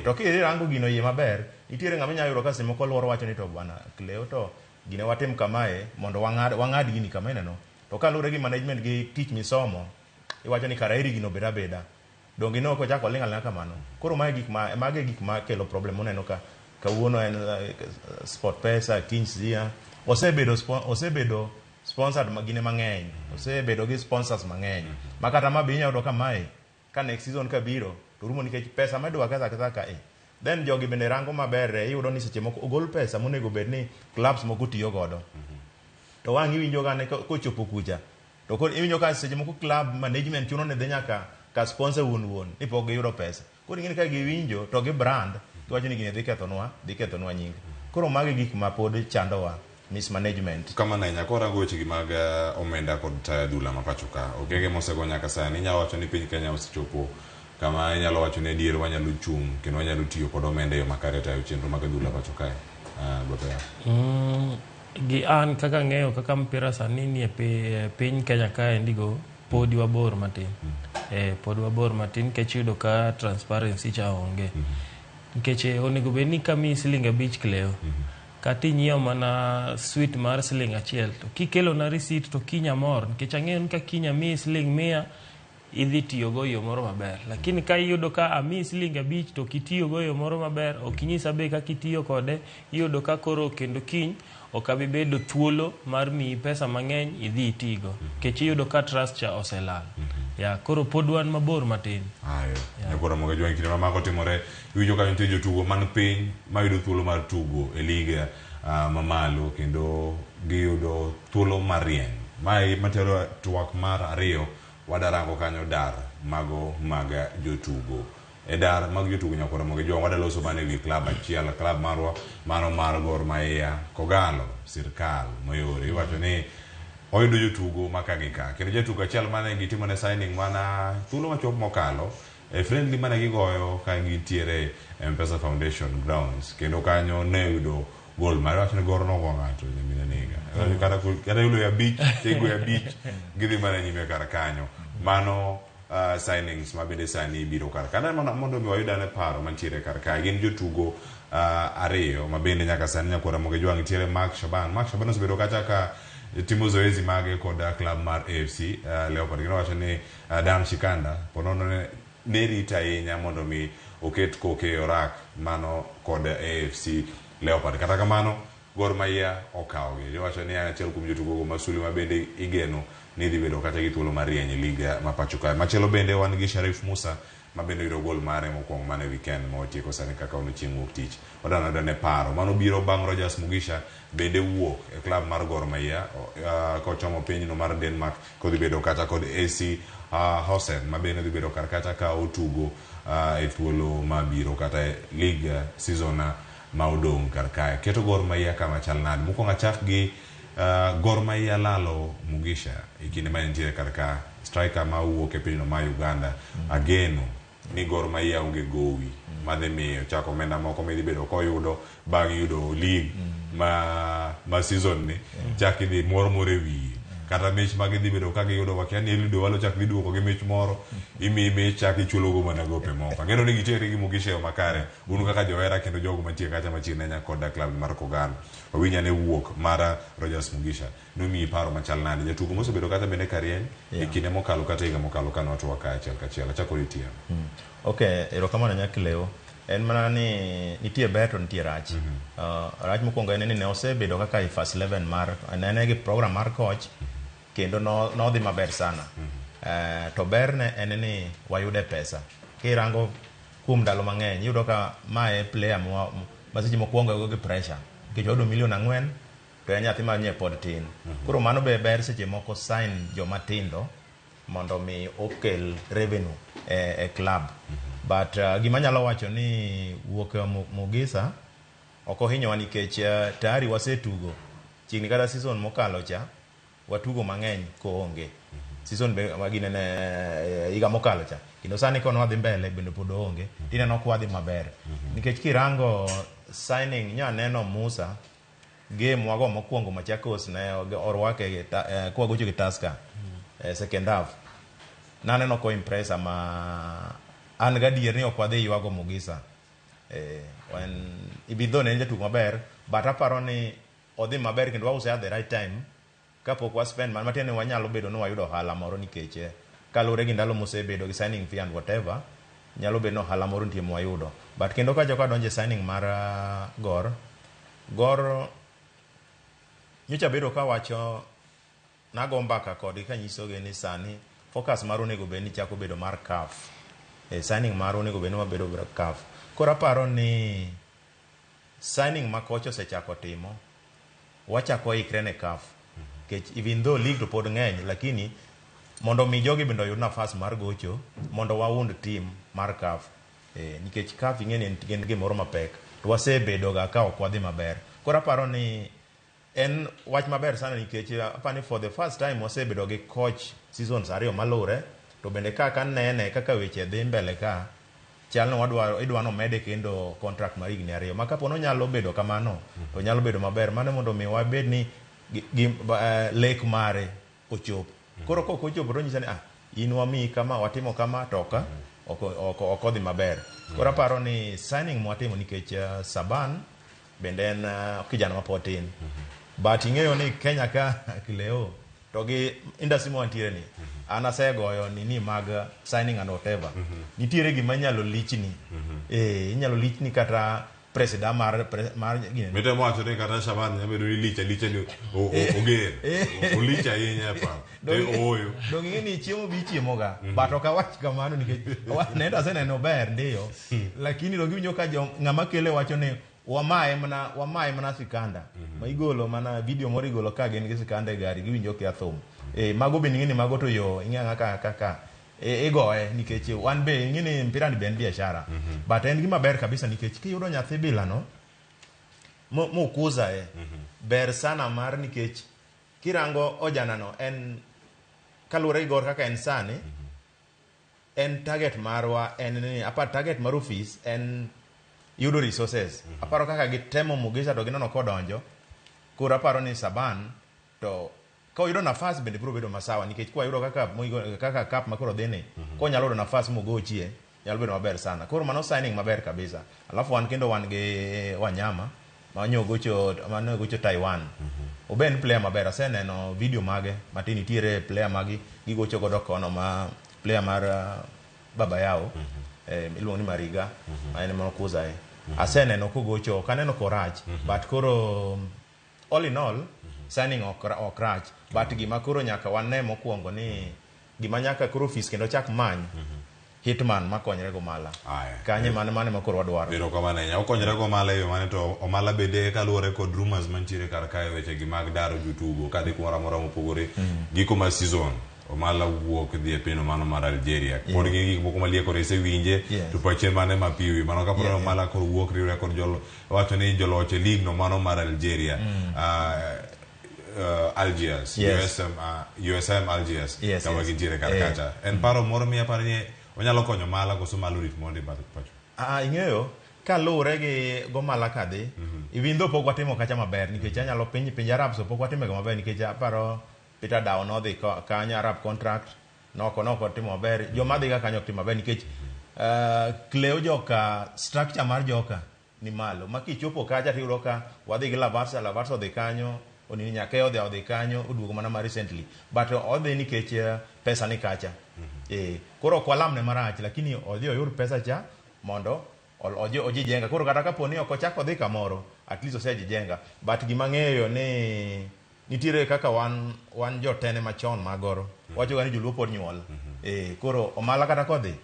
To kirango gino yie maber nitiere ng'ama inyalo yudo ka seche moko luoro wacho ni to bwana Cleo to gine watim kamae mondo wang'ad gini kama ineno. To kaluwore gi management gi tich misomo iwacho ni kara eri gino bed abeda. Donge ne ok ochako ling' aling'a kamano. Koro mage gik ma kelo problem uneno ka kawuono en Sport Pesa, kiny Zia osebedo sponsored gine mang'eny. Osebedo gi sponsors mang'eny. Ma kata ma be inyalo yudo ka mae ka next season ka biro to rumo nikech pesa ma idwa ketha ka Then jogi bende rango maber, iyudo ni seche moko ogol pesa monego bed ni clubs moko tiyo godo. To wang' iwinjo ga ne kochopo kucha. To koro iwinjo ka seche moko club management chuno ni dhi nyaka ka sponsor wuon wuon ni pok giyudo pesa. Koro ing'eni ka giwinjo to gi brand giwacho ni gini dhi kethonwa nying. Koro magi gik ma pod chandowa, mismanagement. Kamano ahinya, kwarango wechegi mag omenda kod tayo adhula ma pacho ka, okenge mosego nyaka sani, inyalo wacho ni piny Kenya osechopo kama inyalo wacho ni adier wanyalo chung' kendo wanyalo tiyo kod omenda e yo makare tayo chenro mag adhula pacho kae. Baba. Gi an kaka ng'eyo kaka mpira sani nie piny Kenya kae ndigo podi wabor matin. Pod wabor matin nikech iyudo ka transparency cha onge. Nikech onego bed ni kamiyi siling 5 Cleo, kata inyiewo mana sweet mar siling 1 to kikelona receipt to kiny amor nikech ang'eyo ni ka kiny amiyi siling 100 idhi tiyogo e yo moro maber. Lakini ka iyudo ka amiyi siling 5 to ok itiyogo e yo moro maber, ok inyisa be kaka itiyo kode, iyudo ka koro kendo kiny ok abi bedo thuolo mar miyi pesa mang'eny idhi itigo. Nikech iyudo ka trust cha oselal. Ya, koro pod wan mabor matin. Ayo, nyakoro moga jwang' kinde ma mako timore, iwinjo ka nitie jotugo man piny mayudo thuolo mar tugo e liga mamalo kendo giyudo thuolo mar rieny. Mae matero twak mar 2 wadarango kanyo dar mago mag jotugo. E dar mag jotugo nyakoro moga jwang' wadaloso mana e wi club achiel, club marwa mano mar Gor Mahia Kogalo, sirkal moyore. Iwacho ni oyudo jotugo ma ka gi ka. Kendo jatugo achiel mane gitimone signing mana thuolo machuok mokalo e friendly mane gigoyo ka gintiere M-Pesa Foundation grounds kendo kanyo ne oyudo gol mare. Wacho ni Gor nogo ng'ato nyamine niga. Kata yudo ya 5, tigo ya 5 gidhi mana nyime kar kanyo. Mano signings ma bende sani biro kar ka. Mondo mi wayud ane paro mantiere kar kae. Gin jotugo 2 ma bende nyaka sani nyakora moge jwang' nitiere Mark Shaban. Mark Shaban osebedo kacha ka timo zoezi mage kod club mar AFC Leopard. Gino wacho ni Dan Shikanda ponono ne rito ahinya mondo mi oket koke e orak mano kod AFC Leopard. Kata kamano Gor Mahia okawogi. Giwacho ni achiel kuom jotugo ma Suli ma bende igeno ni dhi bedo kata gi thuolo mar rieny e liga ma pacho kae. Machielo bende wan gi Sharif Musa ma bende oyudo gol mare mokwongo mana e weekend ma otieko sani kaka ono chieng' wuok tich. Wadwa ne paro. Mano biro bang' Rogers Mugisha bende wuok e club mar Gor Mahia kochomo pinyno mar Denmark kodhi bedo kata kod AC Hosen ma bende dhi bedo kar kacha ka otugo e thuolo mabiro kata e league season ma odong' kar kae. Keto Gor Mahia kama chal nade? Mokwongo achak gi Gor Mahia lalo Mugisha e kinde mane nitiere kar ka, striker ma wuok e pinyno mar Uganda. Ageno ni Gor Mahia onge gowi madhi miyo chako omenda moko midhi bedo koyudo bang' yudo league ma season ni chak idhi moro moro e wiye. Kata mich ma gidhi bedo ka giyudo wakia ni Eliud Owalo chak dhi duoko gi mich moro, imiyi mich chak ichulogo mana gope moko. Ageno ni gitiere gi Mugisha e yo makare. Un kaka johera kendo jogo mantie kacha machiegni ahinya kod club mar Kogalo. Wawinj ane wuok mar Rogers Mugisha. Nomiyi paro machal nade? Jatugo mosebedo kata bende ka rieny e kinde mokalo kata higa mokalo kane watwa ka achiel kachiel. Achako gi Tieno. Okay, erokamano Nyakleo. En mana ni nitie ber to nitie rach. Rach mokwongo en ni ne osebedo kaka e first 11 mar ne gi program mar coach kendo nodhi maber sana. To berne en ni wayude pesa. Kirango kuom ndalo mang'eny iyudo ka mae player ma seche mokwongo go gi pressure nikech wayudo milion 4 to en nyathi ma nye pod tin. Koro mano be ber seche moko sign joma tindo mondo mi okel revenue e club. But gima anyalo wacho ni wuok Mugisa ok ohinyowa nikech tayari wasetugo chiegni kata season mokalo cha watugo mang'eny koonge. Season be ginene higa mokalo cha kendo sani kono wadhi mbele bende pod oonge tineno ka wadhi maber. Nikech kirango signing nya neno Musa game wago mokwongo Machakos ne orwake kwagocho gi Tusker second half naneno ko impress ma an gadier ni ok wadhi ywago Mugisa. Even though ne en jatugo maber but aparo ni odhi maber kendo wause at the right time kapok wa spend man matiende ni wanyalo bedo ni wayudo ohala moro nikech kaluwore gi ndalo mosebedo gi signing fee and whatever nyalo bedo ni ohala moro nitie mwayudo. But kendo ka joka donje signing mar Gor nyocha bedo kawacho nago mbaka kodgi kanyisogi ni sani focus mar onego bed ni chako bedo mar CAF. Signing mar onego bed ni wabedo mar CAF. Koro aparo ni signing ma kocha osechako timo, wachako ikre ne CAF. Nikech even though league to pod ng'eny, lakini mondo mi jogi bende oyud nafas mar gocho, mondo waund team mar CAF. Nikech CAF ing'e ni en gimoro mapek. To wasebedo ga ka ok wadhi maber. Koro aparo ni en wach maber sana nikech aparo ni for the first time wasebedo gi coach seasons 2 malure, to bende kaka nene kaka weche dhi mbele ka, chal ni wadwaro idwa nomede kendo contract mar higni 2. Ma kapo nonyalo bedo kamano, to nyalo bedo maber. Mano mondo mi wabed ni lek mare ochop. Koro kok ochopo to nyisa ni in wamiyi kama, watimo kama, to ok odhi maber. Koro aparo ni signing mwatimo nikech Saban bende en kijana mapod tin. But ing'eyo ni Kenya ka Kileo to gi industry mwantiere ni, an asegoyo nini mag signing and whatever. Nitiere gima inyalo lichni. Inyalo lichni kata presida mar gine. Mitemo wacho ni kata Shaban nyalo bedo ni lich alicha ni oger. Olich ahinya e pap. Ooyo. Dong ing'e ni chiemo bi ichiemo ga. But ok awach kamano nikech nendo aseneno ber ndiyo. Lakini dong iwinjo ka ng'ama kele wacho ni wamae mana sikanda. Ma igolo mana video moro igolo ka gin gi sikanda e gari giwinjo kia thum. Mago bende ing'e ni mago to yo ing'e kaka igoye nikech wan be ing'e ni mpira ni be en biashara. But en gima ber kabisa nikech kiyudo nyathi bilano mokuza ber sana mar nikech kirango ojanano en kaluwore gi Gor kaka en sani, en target marwa en ni apar target mar office en yudo resources. Aparo kaka gitemo Mugisha to gineno kodonjo. Koro aparo ni Saban to ka oyudo nafas bende biro bedo masawa nikech kwa yudo kaka cup makoro dhini, konyalo yudo nafas mogochie nyalo bedo maber sana. Koro mano signing maber kabisa. Alafu wan kendo wan gi Wanyama mane ogocho Taiwan. Oben player maber, aseneno video mage matin nitiere player magi gigocho godo kono ma player mar Baba Yao, iluongo ni Mariga, ma en ema nokuza. Aseneno kogocho, ok aneno korach, but koro all in all signing ok rach, but gima koro nyaka wane mokwongo ni gima nyaka koro ofis kendo chak many hitman makonyre go Omala. Kanye mane ma koro wadwaro. Erokamano ahinya. Okonyre go Omala e yo mane to Omala bende kaluwore kod rumors mantiere kar kae weche gi mag daro jotugo kadhi kumoro amora mopogore. Giko mar season Omala wuok dhi e pinyno mano mar Algeria. Pod gin gik moko maliekore isewinje to pache mane mapiyo mano kapo ni Omala koro wuok riwre kod wacho ni joloch e league no mano mar Algeria. Algiers, USM Algiers, kama gintiere kar kacha. En paro moro miya paro ni onyalo konyo Omala koso Omala orit mondo e bath pacho. Ing'eyo kaluwore gi Gomala kadhi, even though pok watimo kacha maber nikech anyalo piny Arab so pok watimo ga maber nikech aparo Peter Dow nodhi kanyo Arab contract noko timo maber. Joma dhi ga kanyo ok timo maber nikech Cleo joka structure mar joka ni malo. Ma kichopo kacha tiyudo ka wadhi gi Lavarsa odhi kanyo, Onini Nyakeo odhi kanyo, oduogo mana ma recently. But odhi nikech pesa ni kacha. Koro ok walamne marach, lakini odhi oyud pesa cha mondo ojijenga. Koro kata kapo ni ok ochako odhi kamoro, at least osejijenga. But gima ng'eyo ni nitiere kaka wan jotene machon mag Goro. Wacho ga ni joluo pod nyuol. Koro Omala kata kodhi,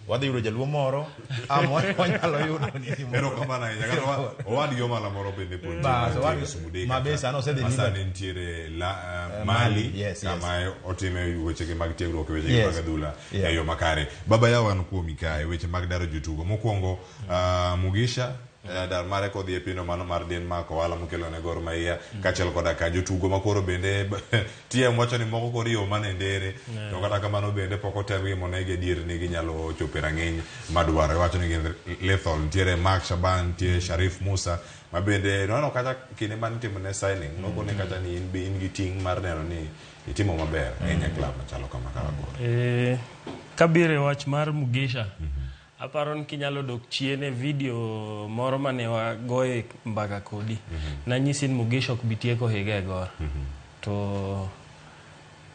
wadhi yudo jaluo moro, ama wanyalo yudo nini moro. Erokamano ahinya. Kata owadgi Omala moro bende pod nitiere Mabesa nosedhi Masani nitiere Mali, kama otime wechege mag tiegruok, wechege mag adhula e yo makare. Baba Yao an kuomi kae, weche mag daro jotugo. Mokwongo Mugisha dar mare kodhi e pinyno mano mar Denmark, ohala mokelo ne Gor Mahia, kaachiel koda ka jotugo makoro bende TM wacho ni moko koro iyo mana e ndere, to kata kamano bende pok otemgi monegi adier ni ginyalo chopo e rang'iny madwarore. Wacho ni gin lethal, nitiere Mark Shaban, nitiere Sharif Musa, ma bende noneno kata kinde mane itimo ne signing, nokone kata ni in gi ting' mar neno ni itimo maber ahinya club machalo kama kaka Gor. Kabiro e wach mar Mugisha, aparo ni kinyalo dok chien e video moro mane wagoye mbaka kodi. Nanyisi ni Mugisha ok bi tieko higa e Gor. To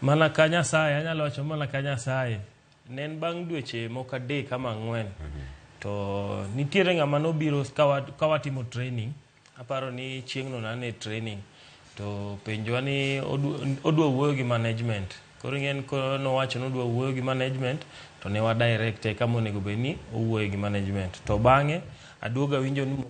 mana ka Nyasaye, anyalo wacho mana ka Nyasaye, ne en bang' dweche moko 3 ama 4. To nitiere ng'ama nobiro ka watimo training. Aparo ni chieng'no nane training. To penjwa ni odwa wuoyo gi management. Koro ing'e nowacho ni odwa wuoyo gi management, to ne wa direct e kama onego bed ni owuoyo gi management. To bang'e Aduogo awinjo ni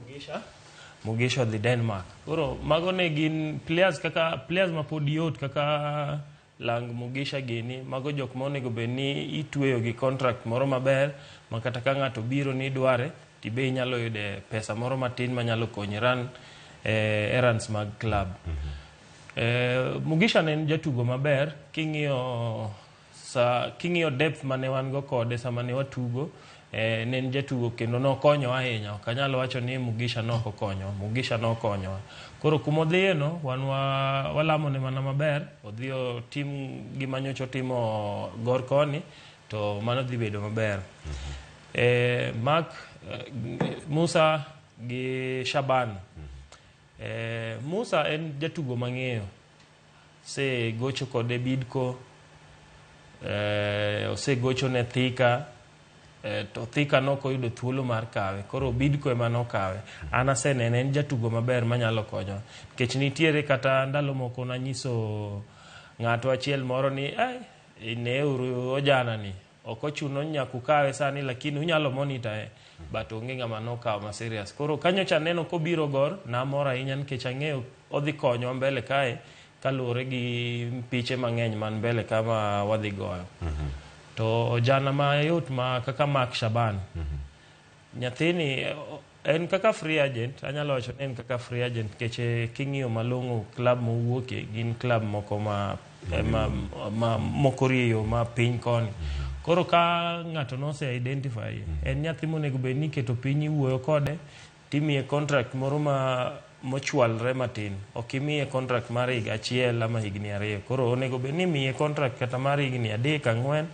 Mugisha odhi Denmark. Koro mago ne gin players kaka players ma pod yot kaka Lang Mugisha gini, mago jok ma onego bed ni itweyo gi contract moro maber ma kata ka ng'ato biro ni dware tibe inyalo yude pesa moro matin manyalo konyi run errands mag club. Mugisha ne en jatugo maber king'iyo depth mane wan go kode sama ne watugo, ne en jatugo kendo nokonyo ahinya. Ok anyal wacho ni Mugisha nok okonyo, Mugisha nokonyowa. Koro kumodhiye no wan walamo ne mana maber, odhi otim gima nyocha otimo Gor koni to mano dhi bedo maber. Mark Musa gi Shaban. Musa en jatugo mang'eyo, se gocho kode Bidco, osegocho ne Thika, to Thika nokoyudo thuolo mar kawe, koro Bidco ema nokawe. An asenene en jatugo maber manyalo konyo, nikech nitiere kata ndalo moko nanyiso ng'ato achiel moro ni neuru ojana ni ok ochuno nyaka ukawe sani lakini unyalo monitor but onge ng'ama nokawo ma serious. Koro kanyocha aneno kobiro Gor namor ahinya nikech ang'eyo odhi konyowa mbele kae kaluwore gi piche mang'eny man mbele kama wadhi goyo. To ojana mayot ma kaka Mark Shaban, nyathini en kaka free agent, anyalo wacho ni en kaka free agent nikech king'iyo malong'o club mowuokie gin club moko ma moko rieyo ma piny koni. Koro ka ng'ato nose identify, en nyathi monego bed ni iketo piny iwuoyo kode timiye contract moro ma mochwalre matin. Ok imiye contract mar higa achiel ama higni 2. Koro onego bed ni imiye contract kata mar higni 3 4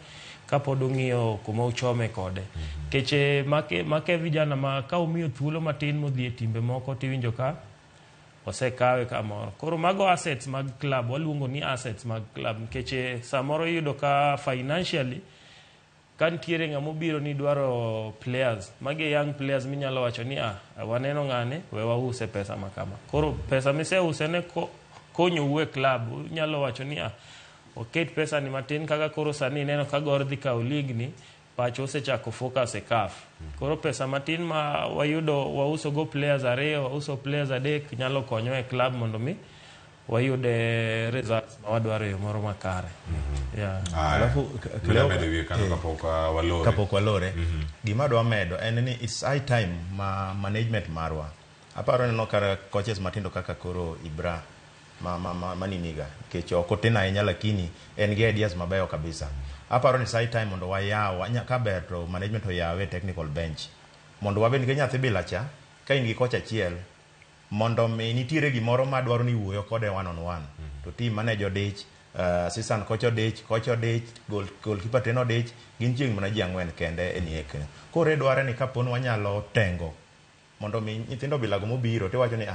kapod ong'iyo kuma uchome kode. Nikech make vijana ma ka umiyo thuolo matin modhi e timbe moko tiwinjo ka osekawe kamoro. Koro mago assets mag club, waluongo ni assets mag club nikech samoro iyudo ka financially ka nitiere ng'ama obiro ni dwaro players, magi young players minyalo wacho ni waneno ng'ane we wause pesa makama. Koro pesa miseuse ne konyou e club, unyalo wacho ni oket pesa ni matin kaka koro sani ineno ka Gor dhi kawo league ni, pacho osechako focus e CAF. Koro pesa matin ma wayudo wauso go players 2, wauso players 3 nyalo konyo e club mondo mi wayude results ma wadwaro e yo moro makare. Alafu kapok walore, gima adwa medo en ni it's high time ma management marwa. Aparo neno kara coaches matindo kaka koro Ibra maniniga nikech ok otin ahinya lakini en gi ideas mabeyo kabisa. Aparo ni it's high time mondo wayaw ka ber to management oyawe technical bench mondo wabed gi nyathi bila cha ka in gi coach achiel mondo mi nitiere gimoro madwaro ni wuoyo kode one on one to team manager odich, assistant coach odich, goalkeeper trainer odich, gin chieng' mana ji 4 kende e niek. Koro idware ni kaponi wanyalo tengo mondo mi nyithindo bilago mobiro tiwacho ni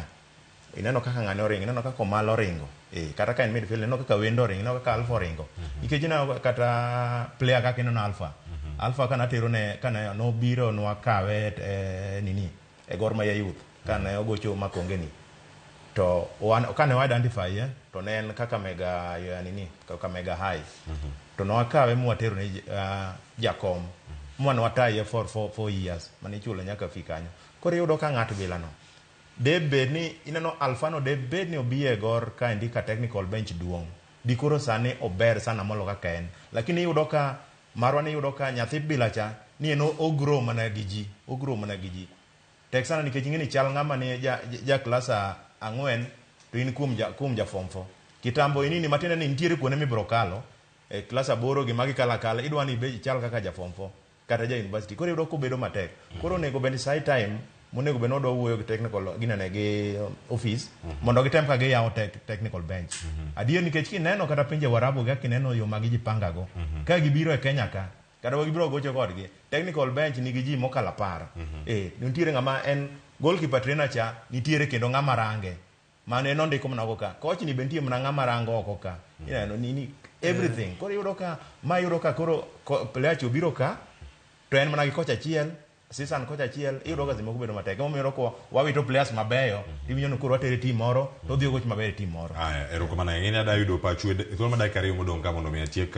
ineno kaka ng'ane oringo, ineno kaka Omalo oringo, kata ka en midfield ineno kaka Wendo oringo, ineno kaka Alpha oringo. Nikech ineno kata player kaka ineno Alpha. Alpha kana tero ne kana nobiro nwakawe nini e Gor Mahia Youth kane ogocho Makonge ni to kane wa identify to ne en kaka mega nini kaka mega high to nwakawe mwatero ne jakom mwa nwataye for 4 years mane ichulo nyaka fi kanyo. Koro iyudo ka ng'ato bilano de bed ni ineno Alpha no de bed ni obi e Gor kaendi ka technical bench duong' di koro sani ober sana molo kaka en, lakini iyudo ka marwa ni iyudo ka nyathi bila cha ni en ogrow mana gi ji, ogrow mana gi ji tek sana nikech ing'e ni chal ng'ama ni ja klas 4 to in kuom ja form 4 kitambo inini matiende ni nitiere kuonde mibiro kalo e klas 8 gi magi kala kala idwa ni ibed chal kaka ja form 4 kata ja university. Koro iyudo kobedo matek. Koro onego bed ni high time monego bed ni wadwa wuoyo gi technical ginene gi office mondo gitem ka giyawo technical bench. Adier nikech kineno kata pinje Waarabu ga kineno yo ma gijipanga go ka gibiro e Kenya ka kata gibiro gocho kodgi technical bench nigi ji mokalo 10. Nitiere ng'ama en goalkeeper trainer cha nitiere kendo ng'ama range mane en ondiko mana oko ka, coach ni be nitie mana ng'ama rango oko ka, ineno ni everything. Koro iyudo ka ma iyudo ka koro player cha obiro ka to en mana gi coach achiel, assistant coach achiel, iyudo ka moko bedo matek. Emomiyo iyudo ka wawito players mabeyo, iwinjo ni koro watere team moro to odhi ogoch maber e team moro. Aya, erokamano ahinya. Adwa yudo pachu e thuolo ma dakika 2 modong' ka mondo mi atiek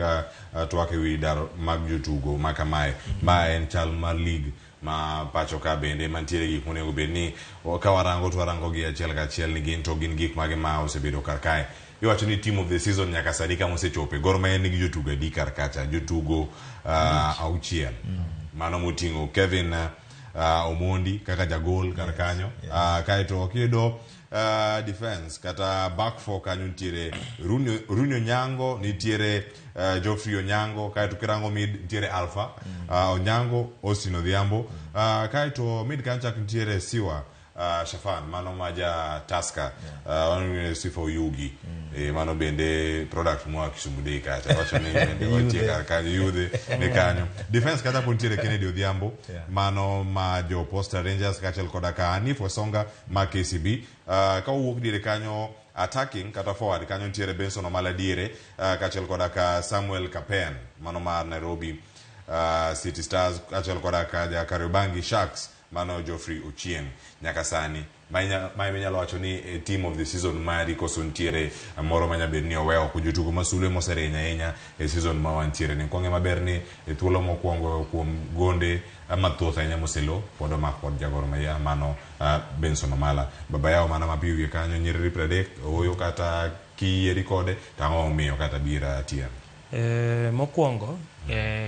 twak ewi dar mag jotugo ma kamae. Ma en chal mar league ma pacho ka bende mantiere gik monego bed ni ka warango to warango gi achiel kachiel ni gin to gin gik mage ma osebedo kar kae. Iwacho ni team of the season nyaka sani kama osechope Gor Mahia nigi jotugo adi kar kacha? Jotugo auchiel. Mano moting'o Kevin Omondi kaka jagol kar kanyo. Kaeto kiyudo defense kata back four kanyo nitiere Rooney Onyango, nitiere Geoffrey Onyango, kaeto kirango mid nitiere Alpha Onyango, Austin Odhiambo, kaeto mid kanyo chak nitiere Siwa Shafan, mano ma ja Tusker, Sifa Oyugi, mano bende product moa Kisumu Day kacha, wacho ni bende wantie kar kanyo, yudhe ni kanyo. Defense kata pod nitiere Kennedy Odhiambo, mano ma jo Posta Rangers kaachiel koda ka Hanif Wasonga ma KCB. Ka owuok diere kanyo attacking kata forward kanyo nitiere Benson Omala diere, kaachiel koda ka Samuel Kapen mano mar Nairobi City Stars, kaachiel koda ka ja Kariobangi Sharks mano Geoffrey Ochieng. Nyaka sani ma inyalo wacho ni team of the season mari koso nitiere moro manya bedo ni owe oko jotugo ma sulwe moserinyo ahinya e season ma wantiere ni kwang'e maber ni e thuolo mokwongo kuom gonde mathoth ahinya moselo pod omak kod ja Gor Mahia mano Benson Omala. Baba yao mana mapiyo wiye kanyo nyiriri 30 ooyo kata kiyieri kode to ang'o momiyo kata bira TM? Mokwongo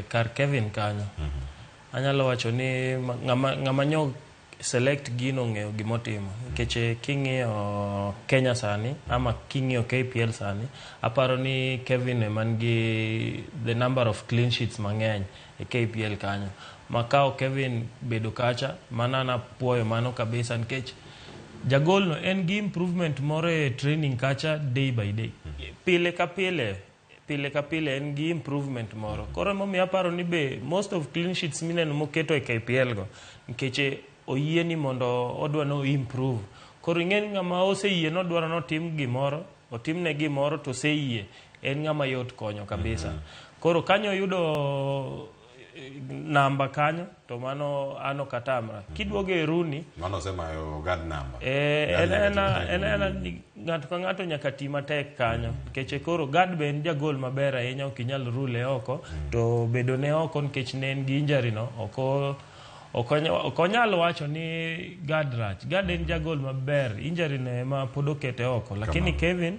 kar Kevin kanyo anyalo wacho ni ng'ama nyo select gino ng'eyo gimotimo nikech king'iyo Kenya sani ama king'iyo KPL sani aparo ni Kevin ema nigi the number of clean sheets mang'eny e KPL kanyo. Makao Kevin bedo kacha mana napuoyo mano kabisa nikech jagol no en gi improvement moro e training kacha day by day. Pile ka pile en gi improvement moro. Koro emomiyo aparo ni be most of clean sheets mineno moketo e KPL go nikech oyie ni mondo odwa no improve. Koro ing'e ni ng'ama oseyie nodwaro notim gimoro, otimne gimoro to oseyie, en ng'ama yot konyo kabisa. Koro kanyo yudo namba kanyo to mano an ok atamra. Kiduogo e Rooney, mano osemayo guard number. En ng'ato ka ng'ato nyaka ti matek kanyo nikech koro guard be en jagol maber ahinya, ok inyal rule oko to bedo ne oko nikech ne en gi injury no ok onyal wacho ni guard rach. Guard en jagol maber, injury no ema pod okete oko, lakini Kevin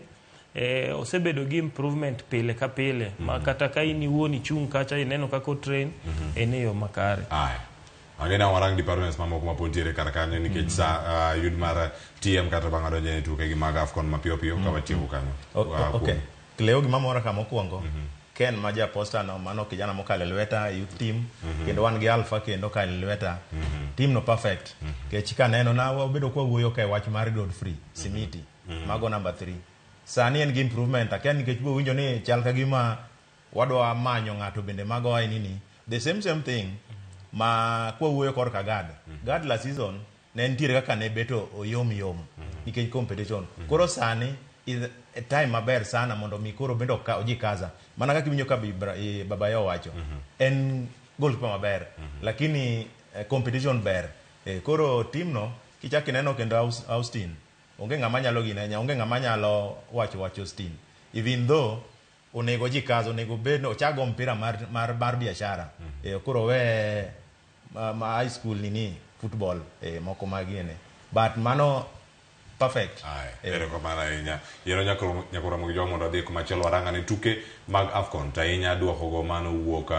osebedo gi improvement pile ka pile ma kata ka in iwuon ichung' kacha ineno kaka otrain en e yo makare. Ang'e warang departments mamoko ma pod nitiere kar kanyo nikech sa yud mar TM kata bang' adonjo e tuke gi mag AFCON mapiyo piyo ka watieko kanyo. Okay. Cleo gima mora ka mokwongo Ken ma ja Posta no mano kijana mokalo e lweta youth team, kendo wan gi Alpha kendo kalo e lweta. Team no perfect. Kech kaneno na wabedo kwa wuoyo ka e wach mar Godfrey Simiti mago number 3. Sani en gi improvement akia nikech bo winjo ni chal ka gima wadwa manyo ng'ato bende mago ai nini the same thing ma kwa wuoyo korka Gad. Gad last season ne nitiere kaka ne beto oyom yom nikech competition. Koro sani is a time maber sana mondo mi koro bende ojikaza mana kaka iwinjo ka baba yao wacho en goalkeeper maber lakini competition ber. Koro team no kichak ineno kendo Austin onge ng'ama nyalo gine, onge ng'ama nyalo wacho Austin even though onego jikaza, onego bed ochago mpira mar biashara. Koro we ma high school nini football moko magiene but mano perfect. Erokamano ahinya. Yiero nyakoro Ramogi Jwang' mondo adhi kumachielo waranga ne tuke mag AFCON to ahinya duoko go mano wuok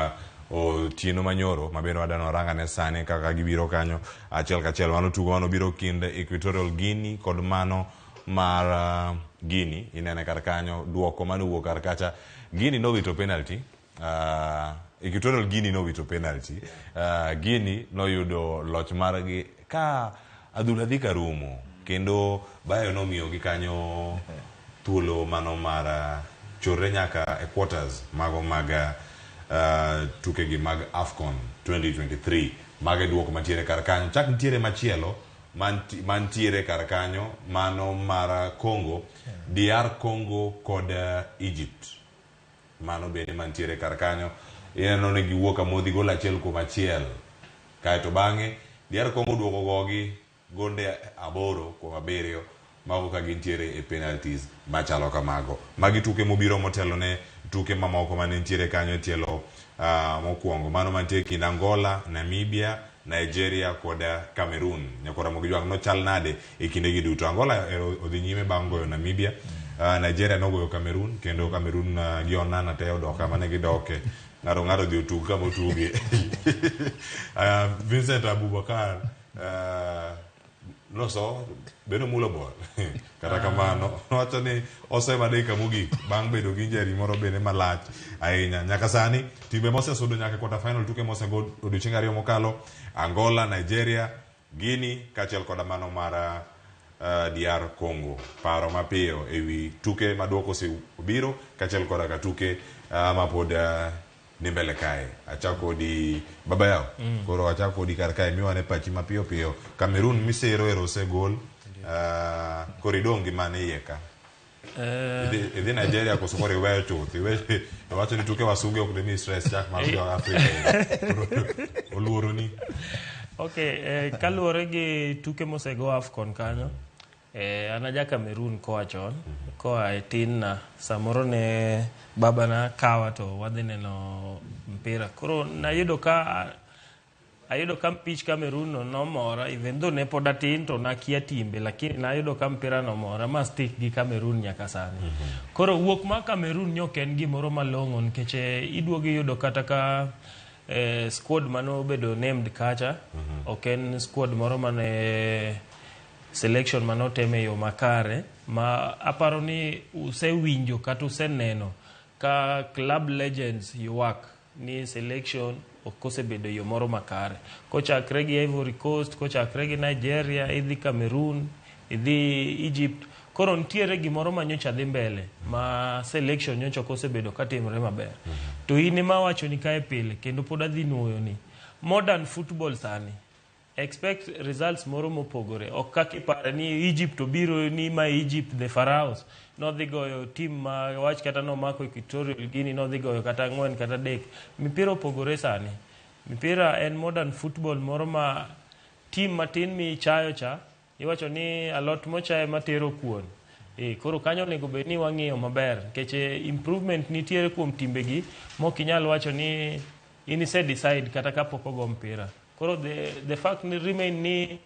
otieno manyoro mabende wadano waranga ne sani kaka gibiro kanyo achiel kachiel. Mano tugo mano biro kind Equatorial Guinea kod mano mar Guinea inene kar kanyo duoko mano wuok kar kacha. Guinea nowito penalty. Equatorial Guinea nowito penalty. Guinea noyudo loch margi ka adhula dhi karumo kendo bayo nomiyogi kanyo thuolo mano mar chorre nyaka e quarters mago mag tukegi mag AFCON 2023. Mago e duoko mantiere kar kanyo. Chak nitiere machielo mantiere kar kanyo mano mar Congo, DR Congo kod Egypt. Mano bende mantiere kar kanyo. Ineno ni giwuok amodhi gol 1-1. Kaeto bang'e DR Congo duoko gogi gonde 8-7 mago ka gintiere e penalties machalo kamago. Magi tuke mobiro motelo ne tuke mamoko mane nitiere kanyo e tielo mokwongo. Mano mantie kind Angola, Namibia, Nigeria kod Cameroon. Nyakor Ramogi Jwang' nochal nade e kindegi duto? Angola odhi nyime bang' goyo Namibia. Nigeria nogoyo Cameroon kendo Cameroon gi Onana te odok kama ne gidoke. Ng'ato ng'ato odhi otug kama otuge. Vincent Abubakar loso bende omulo bol. Kata kamano nowacho ni osema dakika mogik bang' bedo gi injury moro bende malach ahinya. Nyaka sani timbe mosesudo nyaka e quarter final tuke mosego odiochienge ariyo mokalo Angola, Nigeria, Guinea kaachiel koda mano mar DR Congo. Paro mapiyo ewi tuke maduoko osebiro kaachiel koda ka tuke mapod ni mbele kae. Achako kodi baba yao. Koro achako kodi kar kae miwane pachi mapiyo piyo. Cameroon misero ero osegol. Koro idong' gi mane iye ka. Idhi Nigeria koso koro iweyo chuth. Iwacho ni tuke wasunge ok dimi stress chak mar jo Afrika. Oluoro ni. Okay, kaluwore gi tuke mosego AFCON kanyo, an aja Cameroon koa chon, koa e tin na, samoro ne babana kawa to wadhi neno mpira. Koro nayudo ka ayudo ka mpich Cameroon no nomora, even though ne pod atin to nakia timbe, lakini nayudo ka mpira nomora ma stick gi Cameroon nyaka sani. Koro wuok mar Cameroon ne ok en gimoro malong'o nikech iduogo iyudo kata ka squad manobedo named kacha ok en squad moro mane selection manotim e yo makare ma aparo ni usewinjo kata useneno ka club legends ywak ni selection ok osebedo e yo moro makare kochakre gi Ivory Coast kochakre gi Nigeria idhi Cameroon idhi Egypt koro nitiere gimoro ma nyocha dhi mbele ma selection nyocha ok osebedo katimore maber to in ema awachoni kae pile kendo pod adhi nuoyo ni modern football sani expect results moro mopogore ok kaka ipare ni Egypt obiro ni ma Egypt the Pharaohs nodhi goyo team ma wach kata nomako Equatorial Guinea nodhi goyo kata 4 kata 3 mipira opogore sani mipira en modern football moro ma team matin michayo cha iwacho ni alot mochaye matero kuon. Koro kanyo onego bed ni wang'iyo maber nikech improvement nitiere kuom timbegi mok inyal wacho ni in ise decide kata kapok ogo mpira. Koro the fact ni remain ni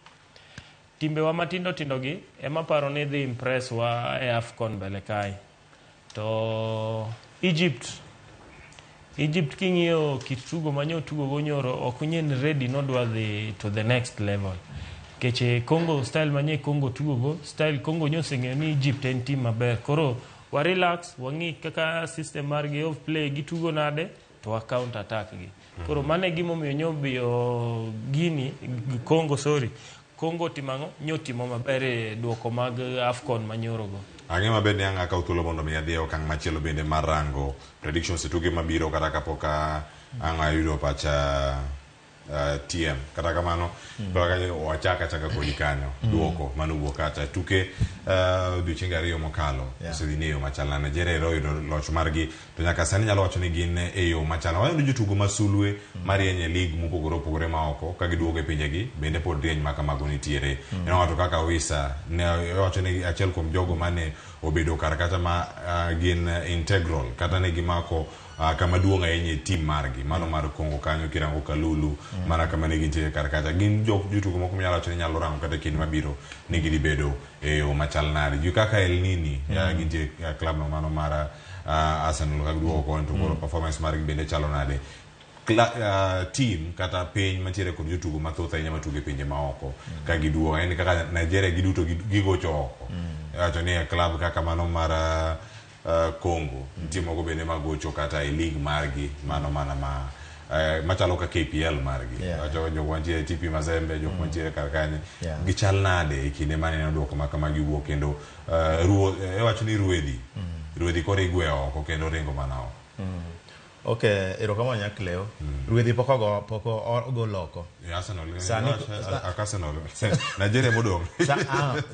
timbewa matindo tindo gi ema paro ni dhi impress wa e AFCON mbele kae. To Egypt king'iyo kit tugo manyo tugo go nyoro ok nyen ready nodwa dhi to the next level. Nikech Congo style manye Congo tugo go style Congo nyoseng'eyo ni Egypt en team maber. Koro wa relax wang'i kaka system margi of play gitugo nade to wa counter attack gi. Koro mano e gimomiyo nyobiyo Guinea Congo sorry Congo timang'o nyotimo maber e duoko mag AFCON manyoro go. Ang'e maber ni ang' akaw thuolo mondo mi adhi e okang' machielo bende mar rango predictions e tuke mabiro kata kapok ang' ayudo pacha TM. Kata kamano, wachak achaka kodi kanyo. Duoko manowuok kacha. Tuke odiochienge ariyo mokalo osedhi ni e yo machal na Nigeria ero oyudo loch margi to nyaka sani nyalo wacho ni gin e yo machal. Wayudo jotugo ma sulwe marieny e lig mopogore opogore ma oko ka giduogo e pinjegi bende pod rieny ma kamago nitiere. Ineno ng'ato kaka Wissa ne owacho ni achiel kuom jogo mane obedo kar kacha ma gin integral kata ne gimako kama duong' ahinya e team margi mano mar Congo kanyo kirango Kalulu mana kama ne gintie kar kacha gin jotugo moko minyalo wacho ni nyalo rango kata kinde mabiro ni gidhi bedo e yo machal nade. Ji kaka El Nini gintie e club no mano mar Arsenal ka giduogo koni to koro performance margi bende chalo nade. Team kata piny mantiere kod jotugo mathoth ahinya matugo e pinje maoko ka giduogo en kaka Nigeria giduto gigocho oko. Iwacho ni e club kaka mano mar Congo nitie moko bende magocho kata e league margi mano mana ma machalo ka KPL margi. Wacho jok mantiere TP Mazembe jok mantiere kar kanye gichal nade e kinde maneno duoko ma kamagi wuok kendo iwacho ni ruedhi ruedhi koro igweyo oko kendo ringo mana oko. Okay, erokamano Nyakleo. Ruedhi pok ogo loko. Arsenal, Arsenal. Nigeria modong'.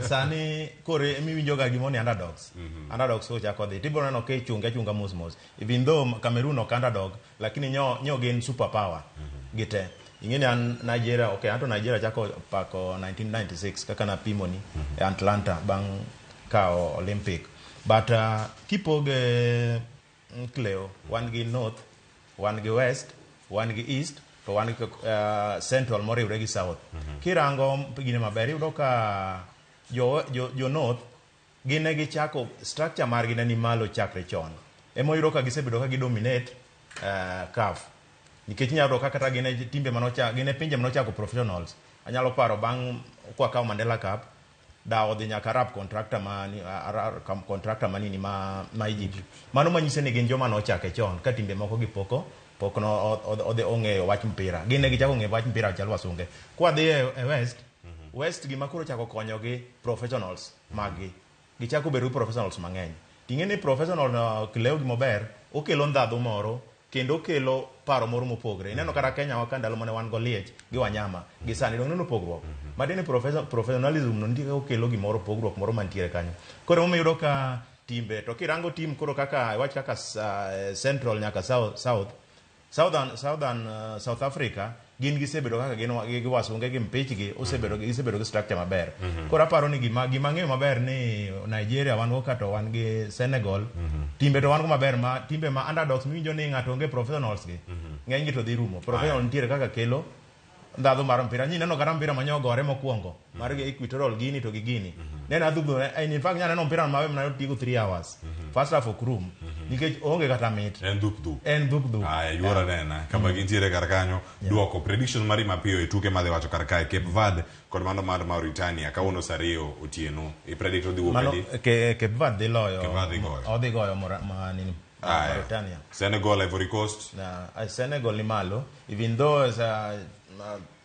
Sani koro emiwinjoga gimoro ni underdogs. Underdogs kochako dhi. Tibiro neno ka ichunge achunga mos mos. Even though Cameroon ok underdog, lakini nyo gin super power gite. Ing'e ni an Nigeria, okay, anto Nigeria chako pako 1996 kaka napimoni e Atlanta bang' kawo Olympic. But kipoge Cleo, wan gi North, wan gi West, wan gi East, to wan gi Central moriwre gi South. Kirango gine maber iyudo ka jo North gin ne gichako structure margi ne ni malo chakre chon. Ema iyudo ka gisebedo ka gidominate CAF. Nikech inyalo yudo ka kata gin e timbe manochako, gin e pinje manochako professionals. Anyalo paro bang' kwakawo Mandela Cup, da odhi nyaka Arab contractor ma contractor manini ma Egypt. Mano manyiso ni gin joma nochake chon ka timbe moko gi pok no odhi ong'eyo wach mpira. Gin ne gichako ng'eyo wach mpira chal wasunge. Kwa dhi e West, West gima koro chako konyogi professionals maggi. Gichako bedo gi professionals mang'eny. Ting'e ni professional kileo gimober, okelo ndhadhu moro kendo okelo paro moro mopogre. Ineno kata Kenya wa ka ndalo mane wan go Liech gi Wanyama gi sani dong neno pogruok. Matiende ni professionalism no nitie kaka okelo gimoro pogruok moro mantiere kanyo. Koro emomiyo iyudo ka timbe to kirango tim koro kaka iwach kaka Central nyaka South, South Africa gin gisebedo kaka gin gi wasunge gi mpichgi osebedo gisebedo gi structure maber. Koro aparo ni gima ang'eyo maber ni Nigeria wan go ka to wan gi Senegal. Timbe to wan go maber ma timbe ma underdogs miwinjo ni ng'ato onge professionals gi. Ng'eny gi to dhi rumo. Professional nitiere kaka kelo ndhadhu mar mpira. Nyi neno kata mpira manyo gore mokwongo mar gi Equatorial Guinea to gi Guinea. Neno adhudho in fact nyaneno mpira mawe mana tigo 3 hours. First half ok rum nikech onge kata mit. En dhup dhup. En dhup dhup. Aya yuora nena kama gintiere kar kanyo duoko prediction mari mapiyo e tuke madhi wacho kar kae Cape Verde kod mano mar Mauritania kawuono saa 2 otieno. I predict odhi wuok Mano adi? Cape Verde dhi loyo. Cape Verde dhi goyo. Odhi goyo nini? Mauritania. Senegal, Ivory Coast. Na Senegal ni malo even though as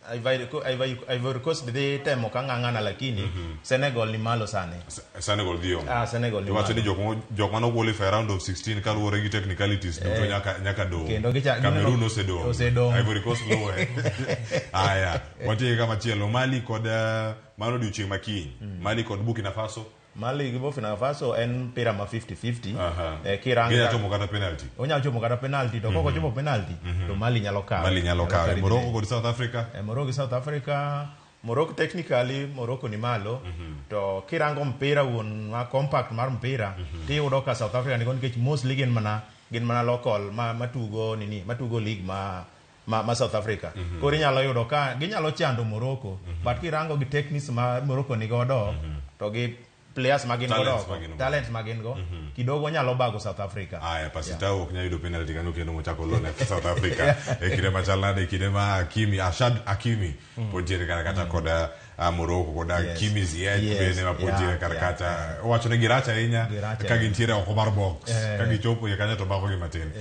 Ivory Coast dhi temo ka ng'ang'ana lakini Senegal ni malo sani. Senegal dhi omo. Senegal ni Iwacho malo. ni jok mano qualify round of 16 kaluwore gi technicalities duto nyaka dong. Kendo Cameroon osedong. Osedong. Ivory Coast luwe. Aya, watieke kama chielo Mali kod mano odiochieng' makiny. Mali kod Burkina Faso. Mali gi Burkina Faso en mpira ma 50-50. Kirango Ginyalo chomo kata penalty. Onyalo chomo kata penalty to kok ochomo penalty to Mali nyalo kawe. Mali nyalo kawe. Morocco kod South Africa. Morocco gi South Africa. Morocco technically Morocco ni malo to kirango mpira wuon ma compact mar mpira tiyudo ka South Africa nigo nikech mostly gin mana local matugo nini matugo league ma South Africa. Koro inyalo yudo ka ginyalo chando Morocco but kirango gi techniques ma Morocco nigodo to gi players ma gin godo, talents ma gin go, kidogo nyalo bago South Africa. Aya, Pasitao ok nyal yudo penalty kanyo kendo mochako lone South Africa. E kinde machal nade, e kinde ma Hakimi, Ashraf Hakimi pod nitiere kar kacha kod Morocco kod Hakimi Ziyech bende ma pod nitiere kar kacha. Owacho ni girach ahinya ka gintiere oko mar box. Ka gichopo iye kanyo to mako gi matin.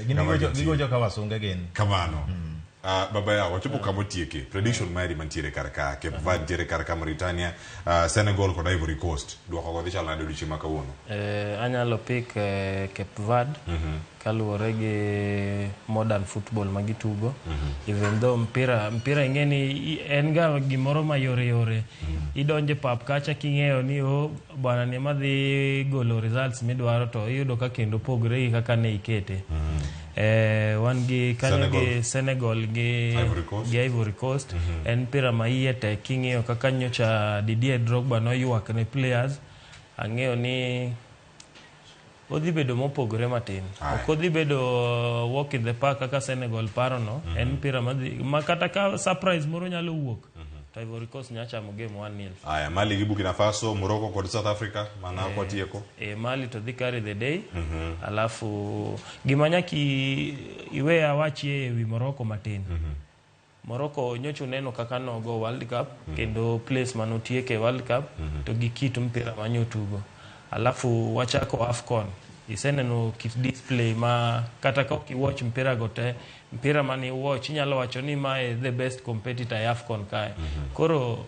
Gigocho ka wasunge gin. Kamano. Baba ya wachopo kama otieke. Prediction mari mantiere kar ka Cape Verde nitiere kar ka Mauritania, Senegal kod Ivory Coast. Duoko go dhi chalo nade odiochieng' ma kawuono? Anyalo pick Cape Verde kaluwore gi modern football ma gitugo. Even though mpira ing'e ni en ga gimoro ma yore yore. Idonje pap kacha king'eyo ni o bwana ni madhi golo results midwaro to iyudo ka kendo pogre gi kaka ne ikete. Wan gi kanyo gi Senegal gi Ivory Coast. En mpira ma iye tek king'iyo kaka nyocha Didier Drogba noywak ne players. Ang'eyo ni odhi bedo mopogore matin. Ok odhi bedo walk in the park kaka Senegal paro no. En mpira ma kata ka surprise moro nyalo wuok. To Ivory Coast nyalo chamo game 1-0. Aya, Mali gi Burkina Faso, Morocco kod South Africa, mana kwatieko. Mali to dhi carry the day. Alafu gima nyaka iwe awachie ewi Morocco matin. Morocco nyocha uneno kaka nogo World Cup kendo place manotieke World Cup to gi kit mpira manyotugo. Alafu wachako AFCON. Iseneno kit display ma kata ka ok iwatch mpira go te, mpira mane iwatch inyalo wacho ni mae the best competitor e AFCON kae. Koro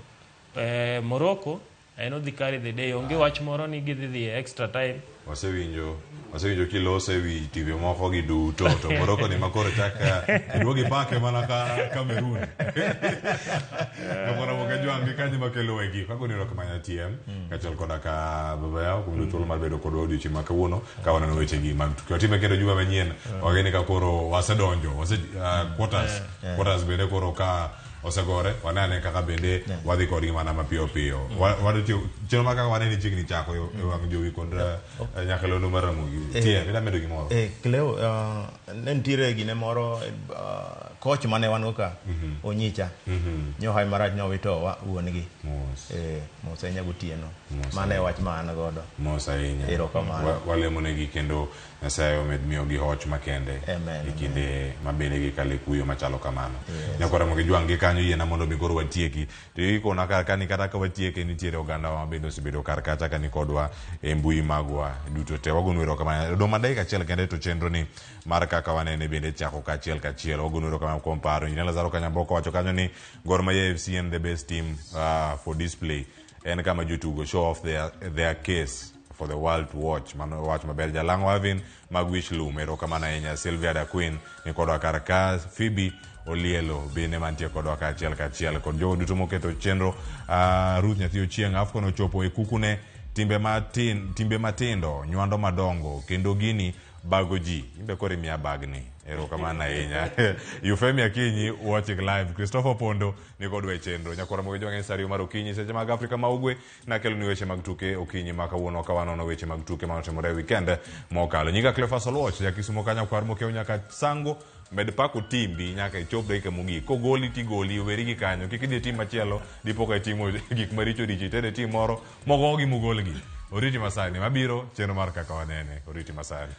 Morocco en odhi carry the day. Onge wach moro ni gidhi dhi extra time. Wasewinjo kilose ewi TV moko gi duto to Morocco ni makoro chaka iduogi pake mana ka Cameroon. Kamoro moka jwang' gi kanyo makelo wegi. Kako ni rok manya TM kaachiel koda ka baba yao kuom thuolo mar bedo kodwa odiochieng' ma kawuono ka waneno weche gi mag tuke. Watime kendo juma manyien wageni ka koro wasedonjo quarters bende koro ka osegore wanene kaka bende wadhi kodgi mana mapiyo piyo. Chenro ma kaka wanene chiegni chako e wang' jowi kod nyakalondo mar Ramogi. TM, ida medo gimoro? Cleo, ne nitiere gine moro coach mane wan go ka Onyicha nyohawi marach nowito wuon gi. Mos ahinya gotieno. Mano e wach ma an godo. Mos ahinya. Erokamano. Walemonegi kendo Nyasaye omed miyogi hoch makende Amen, e kinde ma bende gikale kuyo machalo kamano. Yes. Nyakwara Ramogi Jwang' gi kanyo yiena mondo mi koro watieki. To ikona kar ka ni kata ka watieke nitiere oganda ma bende osebedo kar kacha ka ni kodwa e mbui magwa duto te. Wagonu erokamano. Odong' mana dakika achiel kende to chenro ni mar kaka wanene bende chako kachiel kachiel. Wagonu erokamano kuom paro. Injinia Lazaro Kanyamboko wacho kanyo ni Gor Mahia FC en the best team for display. En kama jotugo show off their case for the world to watch. Mano wach maber. Jalang'o Avin mag Wish Loom, erokamano ahinya. Sylvia da Queen ni kodwa kar ka. Phoebe Olielo bende mantie kodwa kaachiel kachiel kod jogo duto moketo chenro. Ruth Nyathi Ochieng, AFCON ochopo e kukune, timbe matindo nywando madongo kendo gini bago ji. Imbe koro imiya bagni. Erokamano ahinya. Euphemia Akinyi watching live. Christopher Pondo ni kodwa e chenro. Nyakwara Ramogi Jwang' en sa ariyo mar okinyi seche mag Afrika ma Ugwe. Nakelo ni weche mag tuke okinyi ma kawuono ka wanono weche mag tuke manotimore e weekend mokalo. Nyinga Cleophas Oluoch, ja Kisumo ka nyakwar Mokeo nyaka Sango, med pako timbi nyaka ichop dakika mogik. Kogoli tigoli, weri gi kanyo. Kik idhi e tim machielo, dipo ka itimo gik maricho richo, itere tim moro, mogogi mogolgi. Oriti masani, mabiro chenro mar kaka wanene. Oriti masani.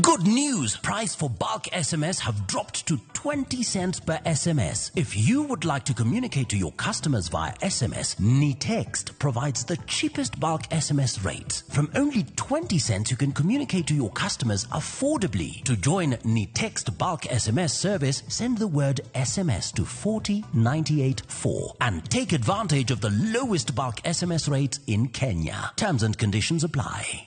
Good news! Price for bulk SMS have dropped to 20 cents per SMS. If you would like to communicate to your customers via SMS, Nitext provides the cheapest bulk SMS rates. From only 20 cents, you can communicate to your customers affordably. To join Nitext bulk SMS service, send the word SMS to 40984 and take advantage of the lowest bulk SMS rates in Kenya. Terms and conditions apply.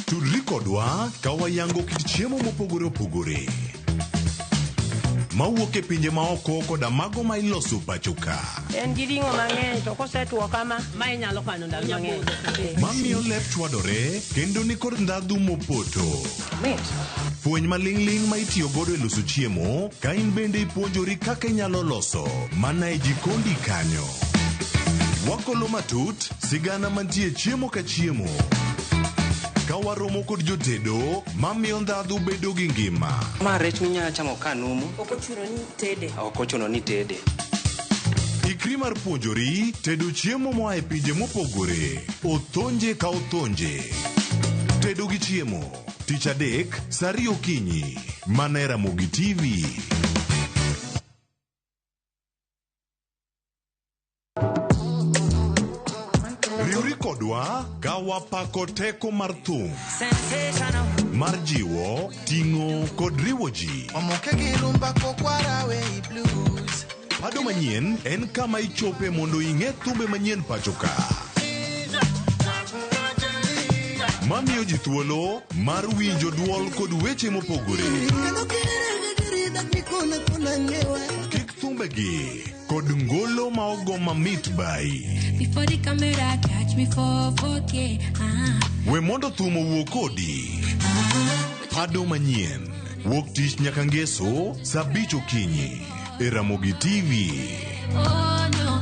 Tudri kodwa ka wayango kit chiemo mopogore opogore mawuok e pinje maoko koda mago ma iloso pacho ka. En gi ring'o mang'eny to kosetuo kama, ma inyalo kano ndalo mang'eny. Mamiyo lep chwadore kendo nikod ndhadhu mopoto. Mit. Fweny maling'ling' ma itiyo godo e loso chiemo ka in bende ipuonjori kaka inyalo loso mana e jikondi kanyo. Wakolo matut sigana mantie chiemo ka chiemo. Ka waromo kod jotedo mamiyo ndhadhu bedo gi ngima. Ma rech minyalo chamo ka numu. Ok ochuno ni tede. Ok ochuno ni tede. Ikri mar puonjori tedo chiemo moa e pinje mopogore. Othonje ka othonje. Tedo gi chiemo. Tich adek, sa ariyo okinyi. Mana e Ramogi TV. Riwri kodwa ka wapako teko mar thum. Mar jiwo, ting'o kod riwo ji. Omoke gi rumba kokwara we blues. Pado manyien en kama ichope mondo ing'e thumbe manyien pacho ka. Mamiyo ji thuolo mar winjo duol kod weche mopogore. Kik thumbegi kod ngolo ma ogo mamit bai. Before the camera catch me for 4K. We mondo thum owuo kodi. Pado manyien. Wuok tich nyaka ngeso sa 5 okinyi. E Ramogi TV. Oh no.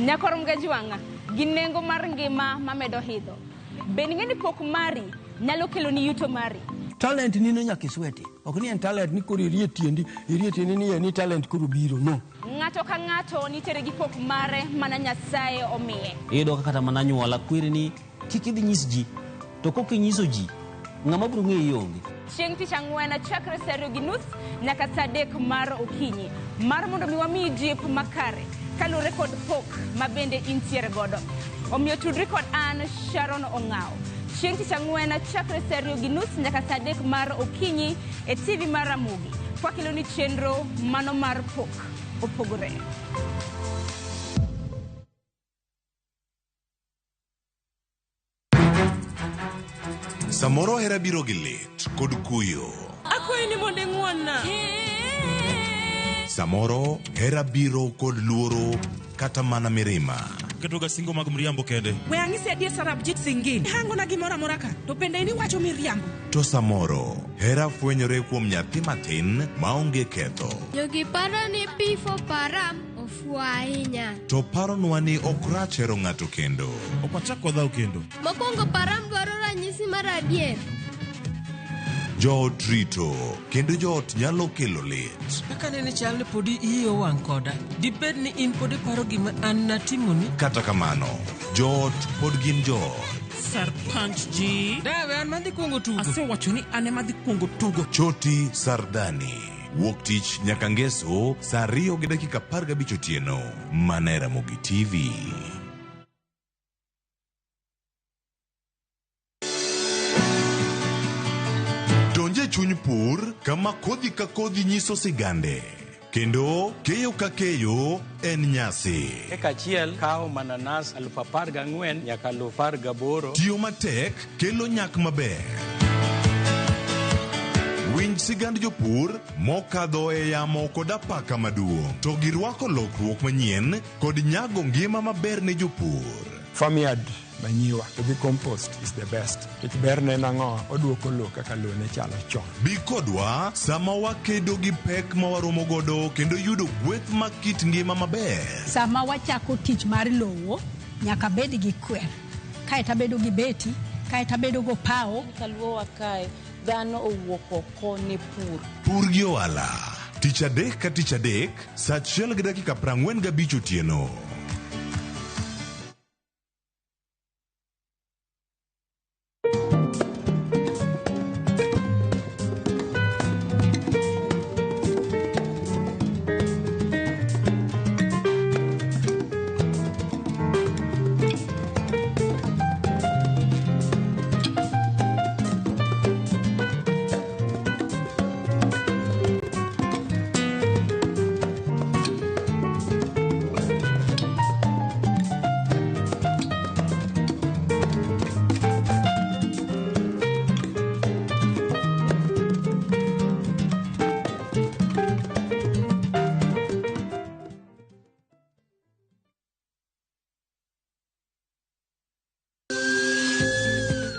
Nyakwar Mgajwang'a gi nengo mar ngima mamedo hidho. Be ing'e ni pok mari nyalo kelo ni yuto mari? Talent nino nyaka isweti. Ok ni en talent ni koro irie tiendi, irie tiendi ni en ni talent koro biro, no. Ng'ato ka ng'ato nitiere gi pok mare mana Nyasaye omiye. Iyudo ka kata mana anyuola kweri ni kik idhi nyis ji, to kok inyiso ji, ng'ama biro ng'eyi onge. Chieng' tich ang'wen chakre sa 2:30 nyaka sa 3 mar okinyi. Mar mondo mi wamiyi jip makare kaluwore kod pok ma bende intiere godo. Omiyo tudri kod an Sharon Ong'awo. Chieng' tich ang'wen chakre sa 2:30 nyaka sa 3 mar okinyi e TV mar Ramogi. Kwakelo ni chenro mano mar pok opogore. Samoro hera biro gi lit kod kuyo. Akwayi ni mondo ing'won-na. Samoro hera biro kod luoro kata mana mirima. Ketoga singo mag mriambo kende. We ang'isi adier Sarabjit Singh Gill. Hangona gimoro amora ka, to bende in iwacho miriambo. To samoro, hera fwenyore kuom nyathi matin maonge ketho. Jogi paro ni P for Param ofuwo ahinya. To paronwa ni ok rach hero ng'ato kendo. Ok wachak wadhaw kendo. Mokwongo Param dwaro ranyisi mar adier. Joot rito, kendo joot nyalo kelo lit. Kaka nene chal ni podi iyi owang' koda. Dibed ni in pod iparo gima an natimoni? Kata kamano, joot pod gin joot. Sarpanch ji. Dawe an madhi kuongo tugo. Asewacho ni an ema adhi kuongo tugo. Choti Sardani. Wuok tich nyaka ngeso saa 2:15 otieno. Mana e Ramogi TV. Donje chuny pur kama kodhi ka kodhi nyiso sigande. Kendo keyo ka keyo en nyasi. Eka achiel kawo mananas 14,000 nyaka 18,000. Tiyo matek kelo nyak maber. Winj sigand jopur mokadho e yamo kod apaka maduong' to girwako lokruok manyien kod nyago ngima maber ne jopur. Farmyard manyiwa to gi compost is the best. Nikech berne en ang'o? Oduoko lowo kaka lowo ne chalo chon. Bi kodwa sama wakedo gi pek ma waromo godo kendo yudo gweth mag kit ngima maber. Sama wachako tich mar lowo, nyaka bed gi kwer. Kaeto abedo gi beti, kaeto abedo go pawo. Kaluowa kae, dhano owuok oko ne pur. Pur gi ohala. Tich adek ka tich adek, saa 1:45 otieno.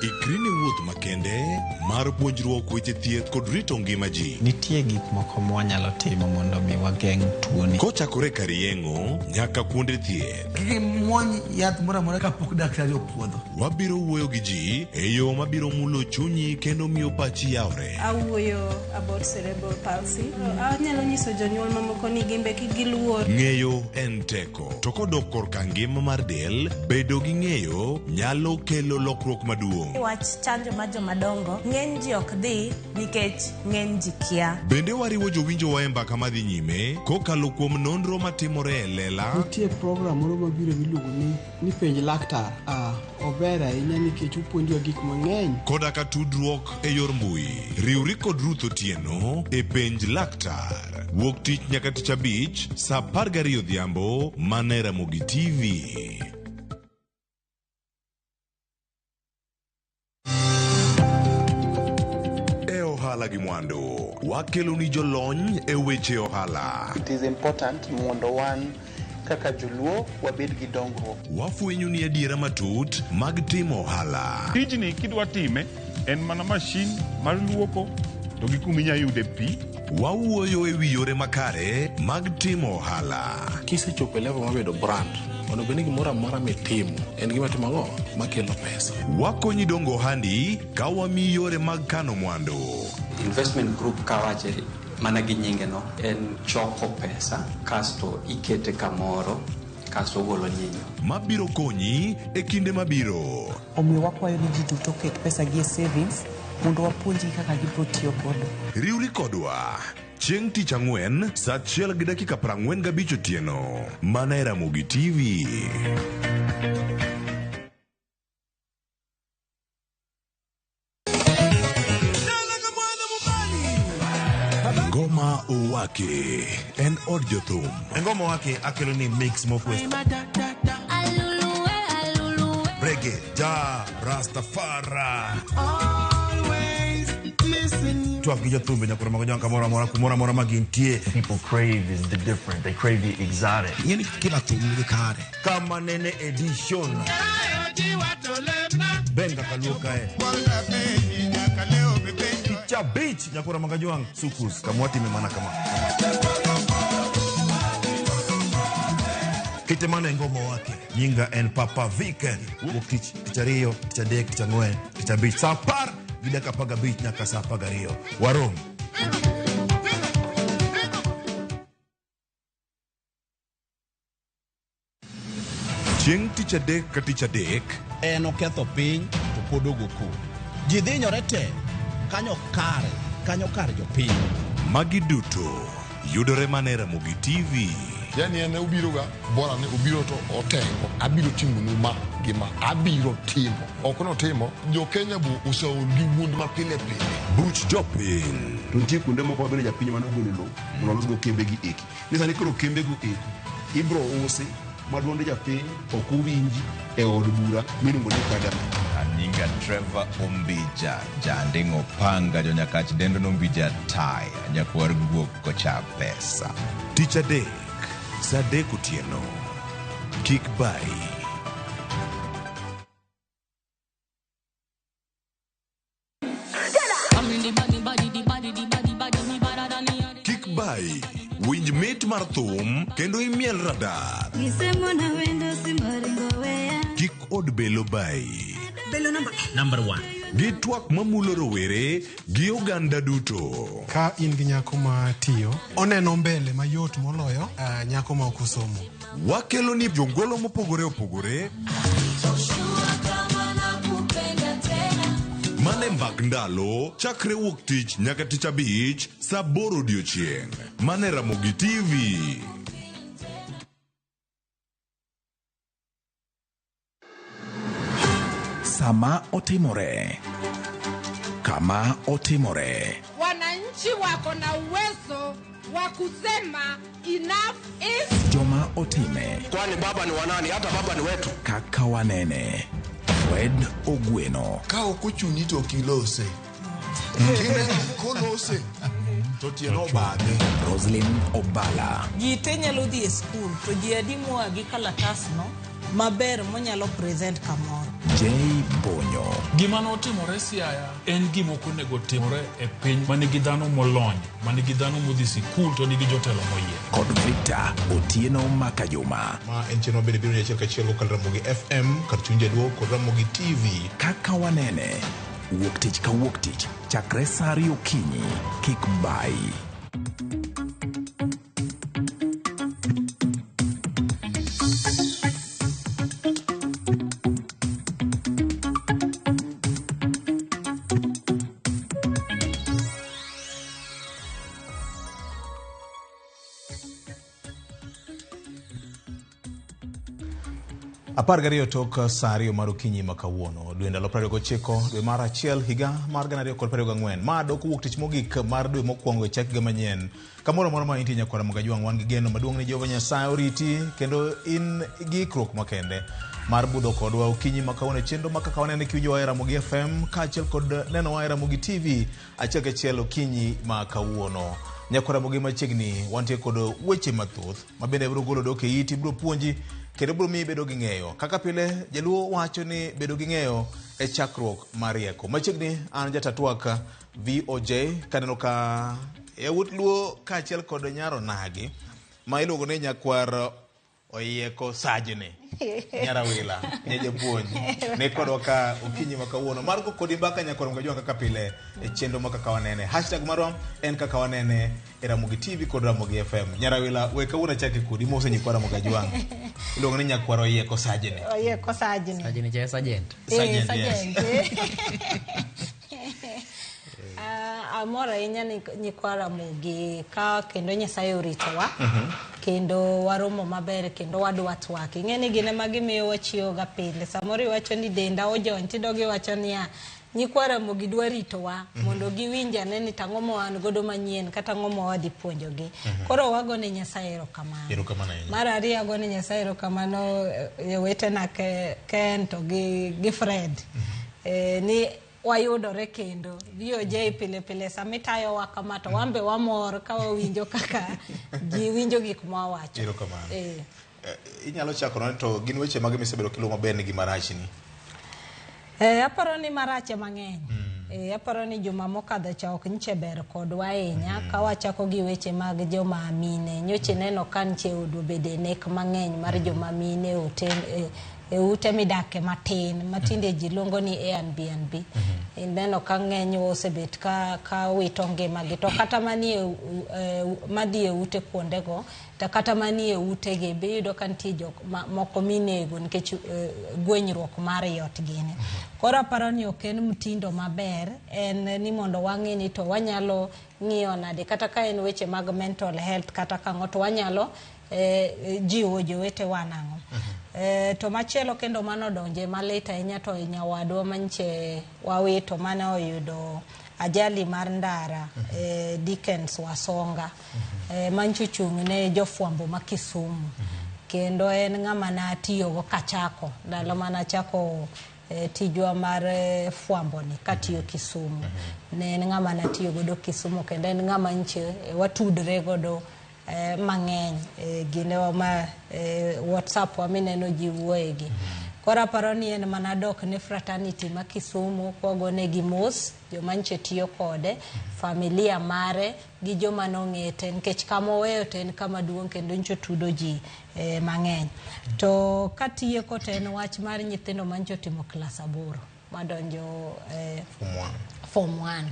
Ikri ne wuoth makende mar puonjruok weche thieth kod rito ngima ji. Nitie gik moko mwanyalo timo mondo mi wageng' tuoni. Kochakore kar yeng'o nyaka kuonde thieth. Kik imuony yath moro amora kapok daktari opuodho. Wabiro wuoyo gi ji e yo mabiro mulo chunyi kendo miyo pachi yawre. Awuoyo about cerebral palsy. Anyalo nyiso jonyuol mamoko ni gimbe kik giluor. Ng'eyo en teko. To kodok korka ngima mar del, bedo gi ng'eyo nyalo kelo lokruok maduong'. Wach chanjo mar jomadongo, ng'eny ji ok dhi nikech ng'eny ji kia. Bende wariwo jowinjowa e mbaka madhi nyime kokalo kuom nonro matimore e lela. Nitie program moro mabiro miluongo ni penj laktar. Ober ahinya nikech opuonjowa gik mang'eny. Koda ka tudruok e yor mbui. Riwri kod Ruth Otieno e penj laktar. Wuok tich nyaka tich abich saa 12 odhiambo mana e Ramogi TV. E ohala gi mwandu, wakelo ni jolony e weche ohala. It is important mondo wan kaka joluo wabed gi dongruok. Wafwenyo ni adiera matut mag timo ohala. Tijni kidwa time en mana mashin mar luoko to gi kuma inyalo yude pi. Wawuoyo e wi yore makare mag timo ohala. Kisechopo e level mar bedo brand, onego bed ni gimoro amora mitimo en gima timo ang'o makelo pesa. Wakonyi dongo ohandi ka wamiyi yore mag kano mwandu. Investment group kawache mana gi nyinge no en choko pesa kasto ikete kamoro kasto ogolo nyinyo. Mabiro konyi e kinde mabiro. Omiyo wakwayo ni ji duto oket pesa gi e savings mondo wapuonjgi kaka gibiro tiyo godo. Riwri kodwa chieng' tich ang'wen saa 1:45 otieno mana e Ramogi TV. Ngoma Owake en od jothum. Ngoma Owake akelo ni mix mokwe. Reggae, ja, Rastafari. Always missing you. Twak gi jothumbe nyakwar Magajwang' kamoro amora kumoro amora ma gintie. People crave is the different. They crave the exotic. Ing'eni kila thum nigi kare. Kama nene edition. Benga kaluo kae. Picha beach nyakwar Magajwang' sukus kamwatime mana kama. Kite mano e ngomo wake. Nyinga en Papa Viken. Wuok tich, tich ariyo, tich adek, tich ang'wen, tich abich. Saa 10:15 nyaka saa 12. Warom. Chieng' tich adek ka tich adek En oketho piny to pod ogo koko. Ji dhinyore te kanyo kare, kanyo kar jopiny. Magi duto yudore mana e Ramogi TV. Yani en obiro ga bora ni obiro to otengo abiro timonu ma gi ma abiro timo ok notimo jo Kenya bo oseol gi wuond ma pile pile. Buch jopiny. To nitie kuonde moko mabende japiny mane ogolo lowo mondo olosgo kembe gi eki. Ni sani koro kembe go eko ibro usi ma duond japiny ok owinji e od bura miluongo ni parliament. Anyinga Trevor Ombija, janding'o panga jonyakach dendo nombija taya, nyakwar guok kocha pesa. Tich adek, saa 3 otieno. Kik bayi. Kik bayi. Winj mit mar thum kendo imiel radar. Kik od belo bayi. Belo namba Number 1. Gi twak mamulo rowere gi oganda duto. Ka in gi nyako ma tiyo, oneno mbele mayot moloyo nyako ma ok osomo. Wakelo ni jongolo mopogore opogore. Mane mbak ndalo chakre wuok tich nyaka tich abich saa 8 odiochieng'. Mane Ramogi TV. Sama otimore. Kama otimore. Wananchi wako na uwezo wa kusema enough is Joma otime. Kwani baba ni wanani? Hata baba ni wetu. Kaka wanene. Fred Ogweno. Ka ok ochuni to ok ilose. Kineno kolose to tiende obadhe. Roslyn Obala. Ji te nyalo dhi e skul to ji adi moa gi kalatasno maber monyalo present kamoro. J Bonyo. Gima notimore Siaya en gima ok onego timore e piny manigi dhano molony, manigi dhano modhi sikul to nigi jotelo moyier. Kod Victor Otieno Makajuma. Ma en chenro mabende biro achiel kachiel kokalo Ramogi FM kar chuny jaluo kod Ramogi TV. Kaka wanene. Wuok tich ka wuok tich chakre saa 2 okinyi. Kik bayi. Apar gariyo tok saa 2 mar okinyi ma kawuono dwe ndalo 29 dwe mar 1 higa mar 2024. Ma dok wuok tich mogik mar dwe mokwongo e chak higa manyien. Kamoro amora ma intie nyakwara Magajwang' wan gi geno maduong' ni Jehova Nyasaye oriti kendo in gi ikruok makende mar budho kodwa okinyi ma kawuono e chenro ma kaka wanene kiwinjowa e Ramogi FM kaachiel kod nenowa e Ramogi TV achiel kachiel okinyi ma kawuono. Nyakwara Ramogi machiegni wantie kod weche mathoth ma bende biro golo dok e iti, biro puonji kendo biro miyi bedo gi ng'eyo. Kaka pile jaluo wacho ni bedo gi ng'eyo e chakruok mar rieko. Machiegni an jatatwak VOJ kaneno ka yawuot luo kaachiel kod nyar onagi ma iluongo ni nyakwar Oyieko Sajni Nyarawila nye japuonj ne kodwa ka okinyi ma kawuono mar go kodi mbaka nyakwar Magajwang' kaka pile e chenro ma kaka wanene. Hashtag marwa en kaka wanene e Ramogi TV kod Ramogi FM. Nyarawila we kawuono achake kodi mose nyikwar Ramogi Ajwang'. Iluongo ni nyakwar Oyieko Sajni. Oyieko Sajni. Sajni cha sergeant. Sergeant, yes. Amor ahinya ni nyikwa Ramogi ka kendo Nyasaye oritowa. Kendo waromo maber kendo wadwa twak. Ing'e ni gin ema gimiyo wachiewo ga pile. Samoro iwacho ni denda ojony tidog iwacho niya nyikwa Ramogi dwa ritowa mondo giwinj ane ni tang'o ma wan godo manyien kata ang'o ma wadhi puonjogi. Koro wagone Nyasaye erokamano. Erokamano ahinya. Mar ariyo agone Nyasaye erokamano wetena Ken to gi Fred. Ni wayudore kendo. VOJ pile pile sama itayowa kama to wan be wamor ka wawinjo kaka ji winjo gik mwawacho. Erokamano. Inyalo chako none to gin weche mage misebedo kiluwo maber ni gi marachni? Aparo ni marache mang'eny. Aparo ni juma mokadho cha ok nyiche ber kodwa ahinya. Ka wachako gi weche mag joma mine. Nyocha ineno ka niche obede nek mang'eny mar joma mine e ute midake matin matinde ji luongo ni Airbnb. Ineno ka ng'eny osebet ka wito ngimagi to kata manie madhi e ute kuondego to kata manie utegi be iyudo ka nitie jok moko minego nikech gwenyruok mar yot gini. Koro aparo ni ok en mtindo maber, en ni mondo wang'e ni to wanyalo ng'iyo nade kata ka en weche mag mental health kata kang'o to wanyalo jiwo jowetewa nang'o. To machielo kendo manodonje malit ahinya to nyawadwa manche wawito mane oyudo ajali mar ndara, Dickens Wasonga, mancho ochung' ne jofwambo ma Kisumu. Kendo en ng'ama natiyogo kachako ndalo manachako tijwa mar fwambo ni katiyo Kisumu. Ne en ng'ama natiyo godo Kisumu kendo en ng'ama nche watudre godo mang'eny ginewa ma WhatsApp wa mineno ji wuoyegi. Koro aparo ni en mana dok ne fraternity ma Kisumu kwagonegi mos joma nche tiyo kode, familia mare gi joma nong'ete nikech kama oweyo to en kama duong' kendo nche otudo ji mang'eny. To katieko to en wach mar nyithindo manche otimo klas 8 madonjo form 1.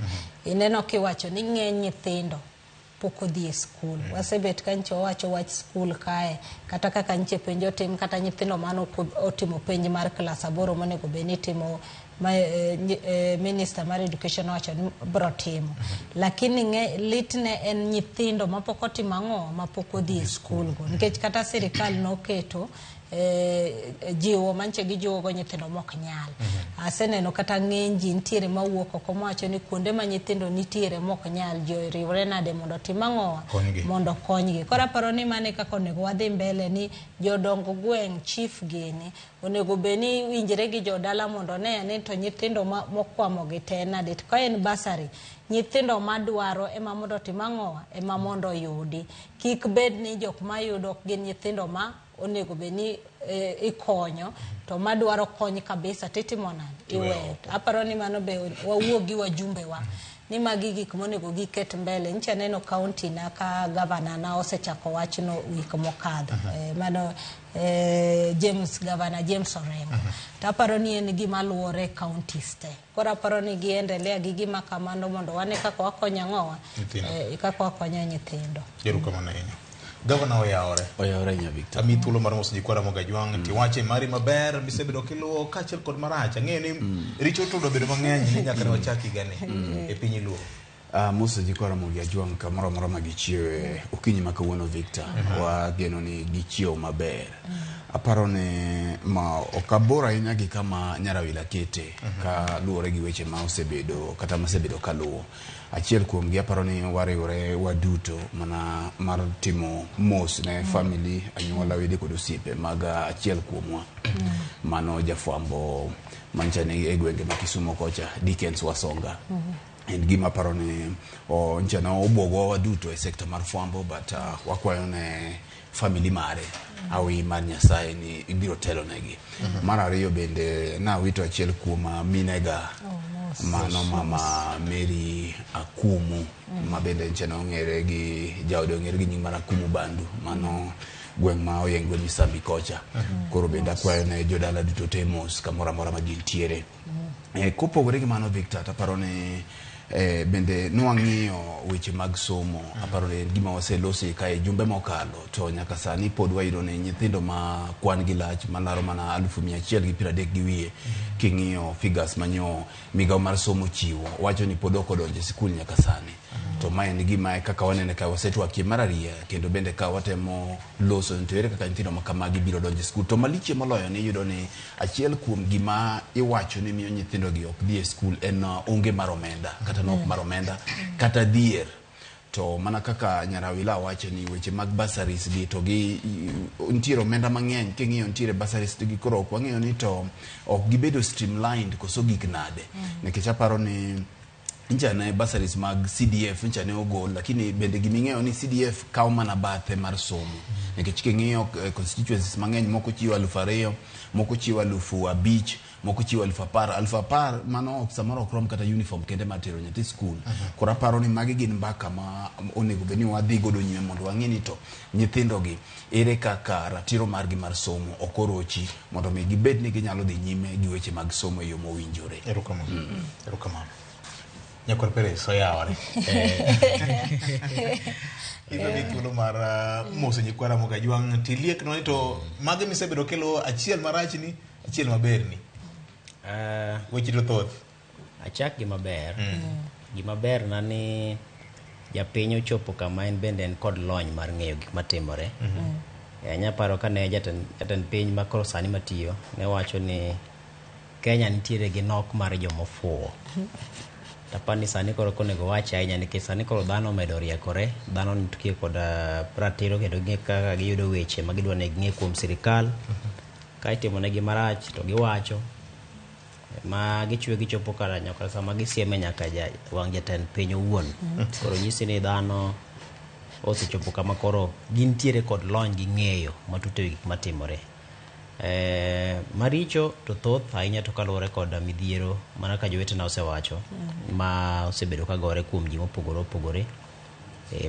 Ineno kiwacho ni ng'eny nyithindo pok odhi e skul. Wasebet ka nche wawacho wach skul kae, kata kaka nche penj otim, kata nyithindo mane otimo penj mar klas 8 monego bed ni timo minister mar education owacho ni bro timo. Lakini litne en nyithindo mapok otimo ang'o, mapok odhi e skul go. Nikech kata sirikal noketo jiwo manche gijiwo go nyithindo mok nyal. Aseneno kata ng'eny ji nitiere mawuok oko mawacho ni kuonde ma nyithindo nitiere mok nyal ji oriwre nade mondo otim ang'o, mondo okonygi. Koro aparo ni mano e kaka onego wadhi mbele ni jodong gweng' chief gini onego bed ni winjre gi jodala mondo one ni to nyithindo mokwamo gi te nade. To ka en bursary, nyithindo madwaro ema mondo otim ang'o, ema mondo oyudi. Kik bed ni jok mayudo ok gin nyithindo ma onego bed ni ikonyo, to madwaro kony kabisa titimo nade, iweyo. Aparo ni mano be wawuo gi wajumbewa ni magi gik monego giket mbele. Nyicha neno county na ka governor na osechako wachno wik mokadho. Mano James governor James Orengo. To aparo ni en gima luwore counties te. Koro aparo ni giendelea gi gima kamano mondo wane kaka wakonyo ang'owa, kaka wakonyo nyithindo. Erokamano ahinya. Gavana oyawore. Oyawore nya Victor. Ami thuolo mar moso jikwa Ramogi Ajwang' tiwache mari maber misebedo kiluwo kaachiel kod marach. Ang'eyo ni richo to obedo mang'eny ni nyaka ne wachak higani e piny Luo. Moso jikwa Ramogi Ajwang' kamoro amora ma gichiewe okinyi ma kawuono Victor. Wageno ni gichiewo maber. Aparo ni ma ok abor ahinya gi kama Nyarawila kete ka luwore gi weche ma osebedo kata masebedo kaluwo. Achiel kuom gi aparo ni wariwore waduto mana mar timo mos ne family, anyuola, wede kod osiepe mag achiel kuomwa. Mano jafwambo mancha ni e gwenge ma Kisumu kocha, Dickens Wasonga. En gima aparo ni ncha no obwogowa waduto e sekta mar fwambo, but wakwayo ne family mare awi mar Nyasaye ni ibiro telo negi. Mar ariyo bende nawito achiel kuom minega, mano mama Mary Akumu, ma bende ncha nong'ere gi jaode ong'ere gi nying mar Akumu Bandu, mano gweng' ma Oyengwe Misambi kocha. Koro bende akwayo ne jodala duto te mos kamoro amora ma gintiere. Kopogore gi mano Victor, taparo ni bende nwang'iyo weche mag somo. Aparo ni en gima waselosi kae jumbe mokalo, to nyaka sani pod wayudo ni nyithindo ma kwan gi lach malaro mana 130,000 gi wiye. King'iyo figures manyo migawo mar somo chiwo, wacho ni pod ok odonjo e sikul nyaka sani. To ma en gima kaka wanene ka wasetwakie mar ariyo, kendo bende ka watemo loso to ere kaka nyithindo ma kamagi biro donjo e sikul. To malichie moloyo ni iyudo ni achiel kuom gima iwacho ni miyo nyithindo gi ok dhi e sikul en onge mar omenda, kata nok mar omenda, kata dhier. To mana kaka Nyarawila wacho ni weche mag bursaries gi to gi nitiere omenda mang'eny king'iyo nitiere bursaries to gi koro ok wang'eyo ni to ok gibedo streamlined koso gik nade. Nikech aparo ni ncha ne bursaries mag CDF ncha ne ogol, lakini bende giming'eyo ni CDF kawo mana bathe mar somo. Nikech king'iyo constituencies mang'eny, moko chiwo 2,000, moko chiwo 5,000, moko chiwo 10,000. 10,000 mano ok samoro ok rom kata uniform kende mar tero nyathi skul. Koro aparo ni magi gin mbaka ma onego bed ni wadhi godo nyime mondo wang'e ni to nyithindo gi ere kaka ratiro margi mar somo ok orochi mondo mi gibed ni ginyalo dhi nyime gi weche mag somo e yo mowinjore. Erokamano. Erokamano. Nyakwar Perez oyawore. Ibiro gi thuolo mar moso nyikwa Ramogi Ajwang' tiliek no ni to mage misebedo kelo achiel marachni, achiel maberni. Weche to thoth. Achak gi maber. Gima ber na ni japiny ochopo kama en bende en kod lony mar ng'eyo gik matimore. Anya paro kane jatend piny ma koro sani matiyo ne wacho ni Kenya nitiere gi nok mar jomofuwo. Tapani sani koro konego wache ahinya nikech sani koro dhano omedo riekore, dhano nitie kod ratiro kendo ging'e kaka giyudo weche ma gidwa ni ging'e kuom sirikal. Ka itimonegi marach to giwacho ma gichwe gichopo kara nyaka sama gisieme nyaka wang' jatend piny owuon. Koro nyisi ni dhano osechopo kama koro gintiere kod lony gi ng'eyo matut ewi gik matimore. Maricho to thoth ahinya to kaluwore kod midhiero mana ka jowetena osewacho ma osebedo ka gore kuom ji mopogore opogore.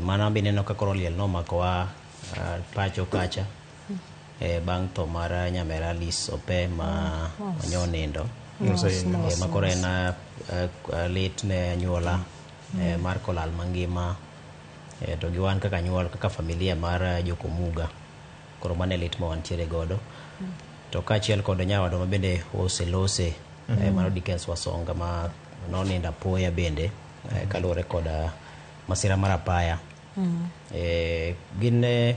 Mano be ineno ka koro liel nomakowa pacho kacha bang' tho mar nyamera Alice Ope ma nyo nindo. Ma koro en lit ne anyuola mar kolal mangima to gi wan kaka anyuola kaka familia mar Jokomuga. Koro mano e lit ma wantiere godo. To kaachiel kod nyawadwa ma bende oselose mano Dickens Wasonga ma nonindo apoya bende kaluwore kod masira mar apaya. Gin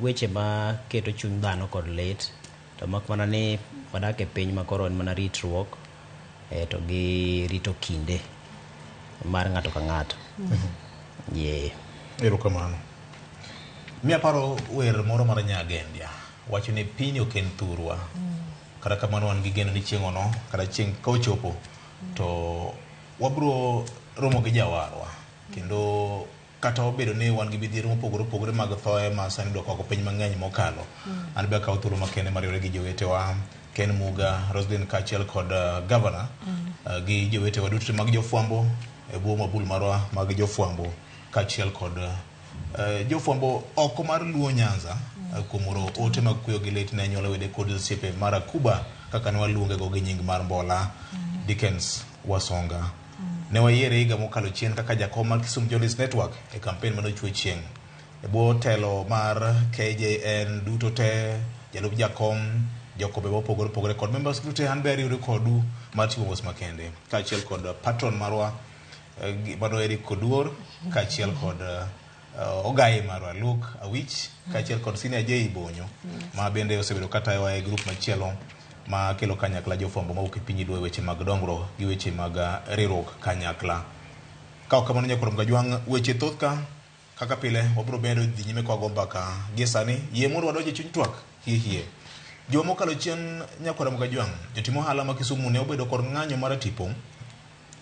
weche ma keto chuny dhano kod lit to mak mana ni wadak e piny ma koro en mana ritruok to gi rito kinde mar ng'ato ka ng'ato. Erokamano. Miya paro wer moro mar Nyagendia wacho ni piny ok en thurwa. Kata kamano wan gi geno ni chieng'ono kata chieng' ka ochopo to wabro romo gi jawarwa kendo kata obedo ni wan gi midhiero mopogore opogore mag thoe ma sani dwa kwako piny mang'eny mokalo. An be akawo thuolo makende mar riwore gi jowetewa Ken Muga, Roslyn kaachiel kod gavana gi jowetewa duto mag jofwambo e bwo mabul marwa mag jofwambo kaachiel kod jofwambo oko mar Luo Nyanza kuom oro ote mag kuyo gi lit ne anyuola wede kod osiepe mar Akuba kaka ne waluonge go gi nying mar Mbola Dickens Wasonga. Ne wayiere higa mokalo chien kaka jakom mar Kisumu Journalist Network e kampen mane ochwe chieng' e bwo telo mar KJN duto te, jalup jakom, jokombe mopogore opogore kod members duto te. An be ariwre kodu mar chiwo mos makende kaachiel kod patron marwa mano Eric Oduor kaachiel kod ogaye marwa Luke Awich kaachiel kod Senior J Bonyo ma bende osebedo katayowa e grup machielo ma kelo kanyakla jofwambo mawuok e piny Luo e weche mag dongruok gi weche mag riwruok kanyakla. Ka ok kamano nyakwar Mgajwang' weche thoth ka kaka pile wabiro bedo dhi nyime kwa go mbaka gie sani yie mondo wadonj e chuny twak hie hie. Juma mokalo chien nyakwar Mgajwang' jotim ohala ma Kisumu ne obedo kod ng'anyo mar tipo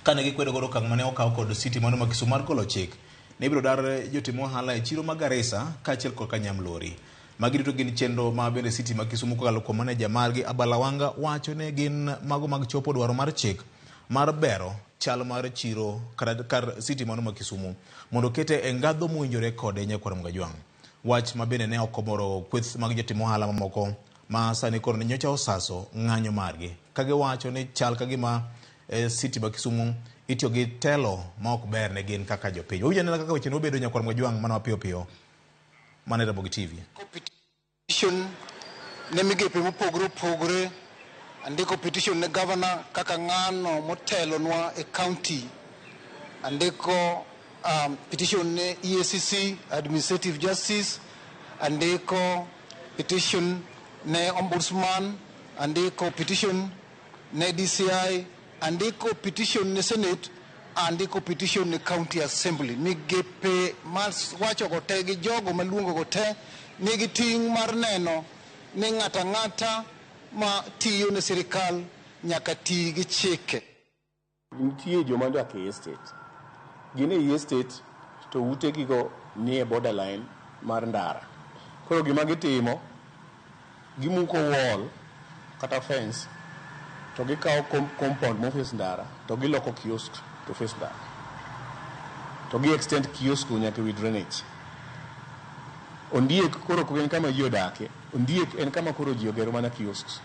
kane gikwedo godo okang' mane okaw kod city mano ma Kisumu mar golo chik ne ibiro dar jotim ohala e chiro ma Garissa kaachiel kod Kanyamlori. Magi duto gin chenro ma bende city ma Kisumu kokalo kuom maneja margi Abala Wanga wacho ni gin mago mag chopo dwaro mar chik mar bero chal mar chiro kar city mano ma Kisumu mondo okete e ngadho mowinjore kode nyakwar Mgajwang'. Wach ma bende ne ok omoro kweth mag jotim ohala mamoko ma sani koro nyocha osaso ng'anyo margi ka giwacho ni chal ka gima city ma Kisumu itiyo gi telo ma ok ber ne gin kaka jopiny. Wawinjo anena kaka weche nobedo nyakwar Mgajwang' mana mapiyo piyo mana e Ramogi TV. Petition ne migepe mopogore opogore, andiko petition ne governor kaka ng'ano motelonwa e county, andiko petition ne EACC Administrative Justice, andiko petition ne Ombudsman, andiko petition ne DCI, andiko petition ne Senate Andiko petition ne county assembly. Migepe mar wachogo te gi jogo maluongogo te nigi ting' mar neno ni ng'ato ang'ata ma tiyo ne sirikal nyaka ti gi chike. Nitie joma odak e estate. Gin ei estate to utegigo nie borderline mar ndara. Koro gima gitimo, gimuko wall kata fence to gikawo compound moface ndara to giloko kiosk to face ndara. To gi extend kiosk go nyaka ewi drainage. Ondiek koro ok en kama ji odake. Ondiek en kama koro ji ogero mana kiosks.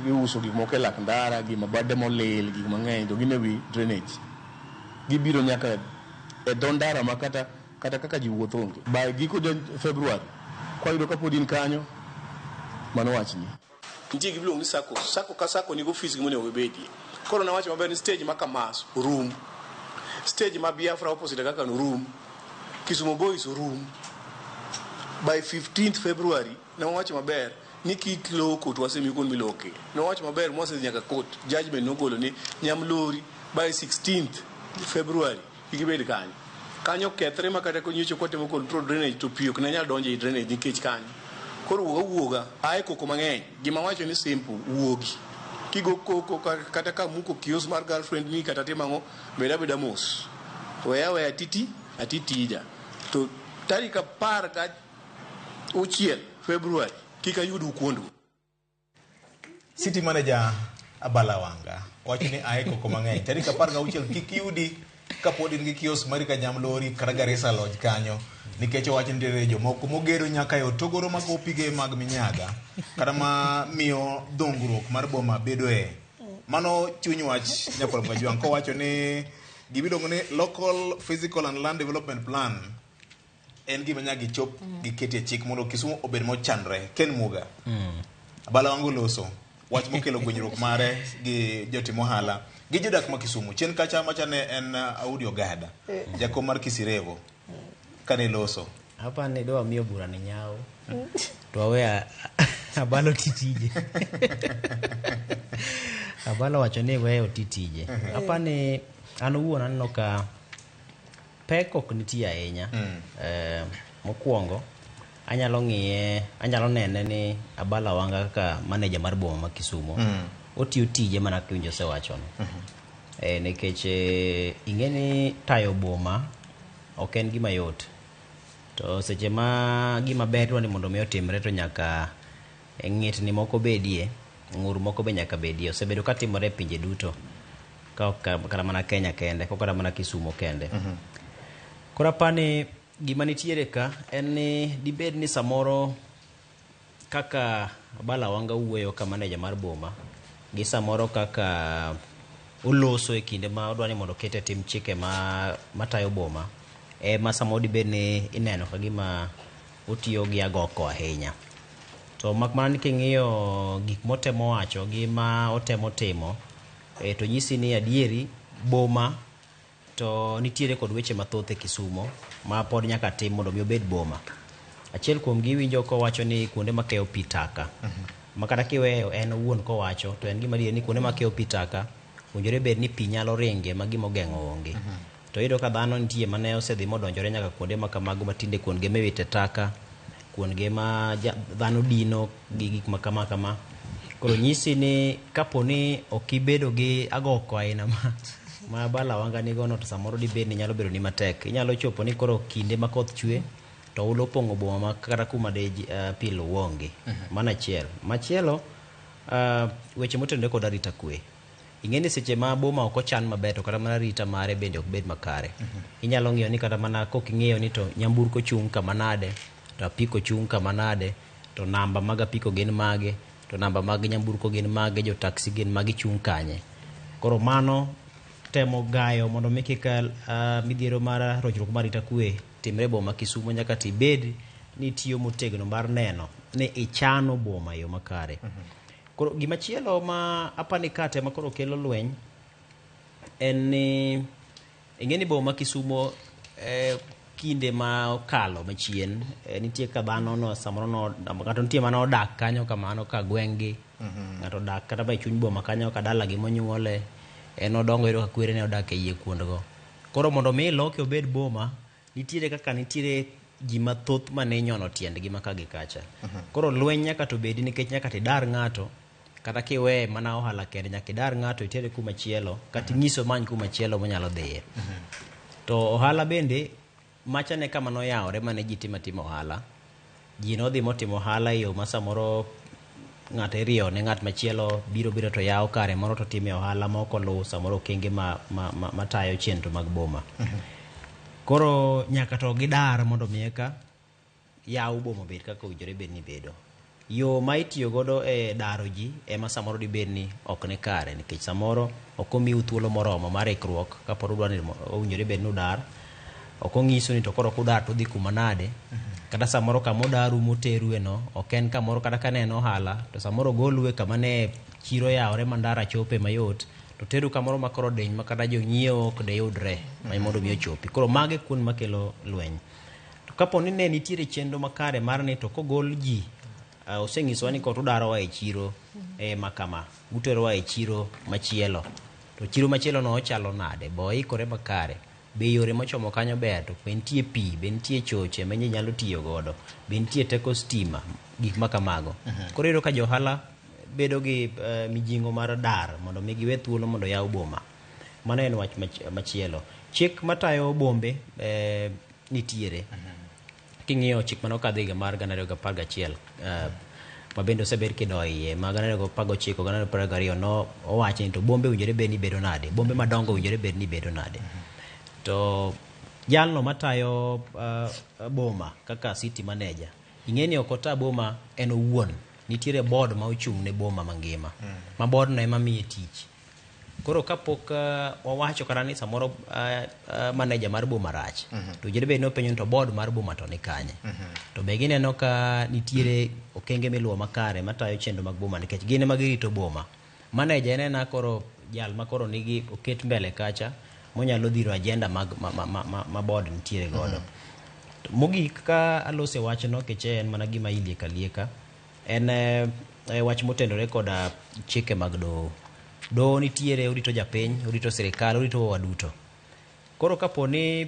Giuso gik moko e lak ndara, gi mabade molil, gik mang'eny to gin ewi drainage. Gibiro nyaka e dho ndara ma kata kata kaka ji wuotho onge. By giko February, kwayudo ka pod in kanyo, mano wachni. Nitie gima iluongo ni sacco. Sacco ka sacco nigi ofis gi monego gibedie. Koro nawacho maber ni stage ma Kamas orum. Stage ma Biafra opposite kaka no rum. Kisumu Boys orum. By 15th February, nawacho maber ni kik loko to wasemiyi kuond miloke. Nawacho maber mwasedhi nyaka court. Judgment nogolo ni Nyamlori by 16th February kik ibed kanyo. Kanyo kethre ma kata nyocha kwatimo control drainage to pi ok ne nyal donjo ei drainage nikech kanyo. Koro wuog awuoga, ae koko mang'eny. Gima wacho ni simple, wuogi. Kigo koko kata ka muko kiosk mar girlfriend ni kata timo ang'o, bed abeda mos. Weya aweya titi, ati tija. To tarik 16 February, kik ayudu kuondu. City manager Abala Wanga wacho ni ae koko mang'eny. Tarik 16 kik yudi kapod in gi kiosk mari ka Nyamlori kata Garissa Lodge kanyo. Nikech owacho ni nitiere jomoko mogedo nyaka e otogoro mago pige mag minyaga kata ma miyo dongruok mar boma bedoe. Mano chuny wach Nyakwar Kajwang' kowacho ni gimiluongo ni Local Physical and Land Development Plan en gima nyaka gichop giketie chik mondo Kisumu obed mochanre. Ken Muga. Abala Wanga oloso wach mokelo gwenyruok mare gi jotim ohala gi jodak ma Kisumu. Chien kacha macha ne en Audi Ogada, jakom mar Kisirevo kane loso. Hapa ni dwa miyo bura ni nyawo. To awe Abalo titije. Abalo wacho ni weyo titije. Hapa ni an owuon aneno ka pek ok nitie ahinya. Mokwongo anyalo ng'iye, anyalo nene ni Abala Wanga kaka manager mar boma ma Kisumu. Otiyo tije mana kaka iwinjo osewachono. Nikech ing'e ni tayo boma ok en gima yot. To seche ma gima ber dwa ni mondo mi otimre to nyaka ng'itni moko bedie, ng'ur moko be nyaka bedie. Osebedo ka timore e pinje duto. Ka ok kata mana Kenya kende, ok kata mana Kisumu kende. Koro apani gima nitiere ka en ni dibed ni samoro kaka Abala Wanga wuoyo ka manager mar boma gi samoro kaka oloso e kinde ma odwa ni mondo okete tim chike ma matayo boma ema samoro dibed ni ineno ka gima otiyo gi agoko ahinya. To mak mana ni king'iyo gik motemo wacho gi ma otemo timo to nyisi ni adieri boma to nitiere kod weche mathoth e Kisumu ma pod nyaka tim mondo mi obed boma. Achiel kuom gi iwinjo kowacho ni kuonde makeyo pi taka. Ma kata kiweyo en owuon kowacho to en gima adier ni kuonde makeyo pi taka owinjore bed ni pi nyalo ringe ma gima ogeng'o onge. To iyudo ka dhano nitie mane osedhi modonjore nyaka kuonde ma kamago matinde kuondgi miwite taka, kuondgi ma dhano dino gi gik ma kama kama. Koro nyisi ni kapo ni ok ibedo gi agoko aina ma Abala Wanga nigo no to samoro dibed ni nyalo bedo ni matek. Inyalo chopo ni koro kinde ma koth chwe to oula opong'o boma ma kata kuma de pi luw onge. Mano achiel. Machielo, weche motenore kod arita kwe. Ing'e ni seche ma boma ok ochan maber to kata mana arita mare bende ok bed makare. Inyalo ng'iyo ni kata mana kok ing'iyo ni to nyamburko chung' kama nade, to apiko chung' kama nade, to namba mag apiko gin mage, to namba mag nyamburko gin mage, jo taxi gin mage chung' kanye. Koro mano temo gayo mondo mi kik midhiero mar rochruok mar arita kwe timre e boma Kisumu nyaka tibed ni itiyo motegno mar neno ni ichano boma e yo makare. Koro gimachielo ma apani kate ma koro kelo lweny en ni ing'e ni boma Kisumu kinde ma okalo machien nitie ka dhano no samoro no ng'ato nitie mane odak kanyo kamano ka gweng'gi. Ng'ato odak kata e chuny boma kanyo ka dalagi monyuole. En odongo yudo ka kwerene odak e iye kuondgo. Koro mondo mi iloke obed boma, nitiere kaka nitiere ji mathoth mane inyono tiendgi ma ka gi kacha. Koro lweny nyaka to bedi nikech nyaka to idar ng'ato kata kiweye mana ohala kende nyaka idar ng'ato itere kuma chielo kata inyise omany kuma chielo monyalo dhiye. To ohala bende macha ne kama noyawore mane ji timo atima ohala. Ji nodhi motimo ohala e yo ma samoro ng'ato iriyo ne ng'at machielo biro biro to yawo kare moro to time ohala ma ok oluw samoro okenge ma, ma, ma, matayo chenro mag boma. Koro nyaka to gidar mondo mi eka yaw boma obed kaka owinjore bed ni bedo. Yo ma itiyo godo e daro ji ema samoro dibed ni ok ni kare nikech samoro ok omiu thuolo moromo mar ikruok kapod udwa ni owinjore bed ni udar. Ok onyisu ni to koro kudar to udhi kuma nade. Kata samoro kama udaru moterue no ok en kamoro kata ka ne en ohala to samoro ogolu e kama ne chiro yawore ma ndara chope mayot to teru kamoro ma koro diny ma kata jonyiewo ok deyudre ma mondo mi ochopi. Koro mago e kuond makelo lweny. To kapo ni ne nitiere chenro makare mar ni to kogol ji uh, osenyisowa ni kot udarowa e chiro e ma kama uterowa e chiro machielo to chiro machielo no ochalo nade bo oikore makare be yore mochomo kanyo ber to be nitie pi be nitie choche ma ji nyalo tiyo godo be nitie teko stima gik ma kamago koro iyudo ka johala bedo gi uh, mijing'o mar dar mondo mi giwe thuolo mondo yaw boma mano en wach machielo chik matayo bombe eh, nitiere king'iyo chik mane okadho higa mar 2011 uh, ma bende osebed kidoyo iye ma 2019 2022 no owacho ni to bombe owinjore bed ni bedo nade bombe madongo owinjore bed ni bedo nade to jalno matayo uh, boma kaka city manager ing'e ni ok ota boma en owuon nitiere board ma ochung' ne boma mangima ma board no ema miye tich Koro kapok uh, wawacho kata ni samoro uh, uh, manager mar boma rach mm -hmm. to owinjore bed ni openjo ni to board mar boma to ni kanye mm -hmm. to be gineno ka nitiere okenge miluwo makare matayo chenro mag boma nikech gin ema girito boma manager en ena koro jal ma koro nigi oket mbele kacha monyalo dhiro agenda mag ma, ma, ma, ma, ma board nitiere godo mm -hmm. Mogik ka alose wachno nikech en mana gima ilieka lieka En eh, wach motenore koda chike mag doho. Doho nitiere, orito japiny, orito sirikal, orito waduto. Koro kapo ni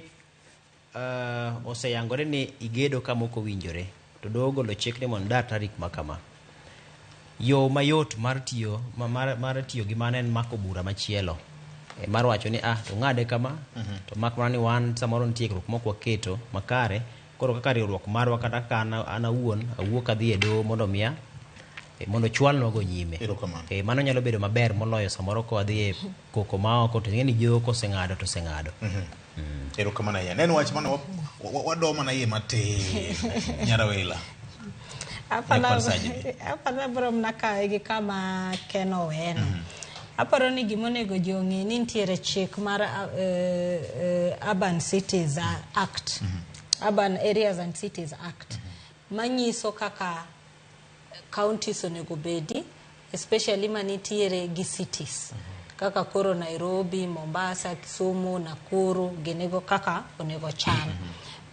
uh, oseyangore ni igedo kama ok owinjore, to doho ogolo chik ni mondo idar tarik ma kama. Yo mayot mar tiyo ma, mar, mar tiyo gi mano en mako bura machielo e, mar wacho ni ah to ng'ade kama mm -hmm. to mak mana ni wan samoro nitie ikruok mok waketo makare Koro kaka riwruok marwa kata kaka an, an awuon awuok adhi e doho mondo miya mondo chwalnwa go nyime. Erokamano. E, mano nyalo bedo maber moloyo samoro ka wadhi e koko ma oko to ing'e ni joho koseng'ado to oseng'ado. Erokamano ahinya. Ne en wach mane wadoo mana iye matin. Nyarawila. Apana Nyakwar Sajini. apana bro mana kawe gi kama Ken oweno. Aparo ni gima onego ji ong'e ni nitiere chik mar Urban Cities Act. Urban Areas and Cities Act manyiso kaka counties onego bedi especially manitiere gi cities kaka koro Nairobi, Mombasa, Kisumu, Nakuru ginigo kaka onego chan.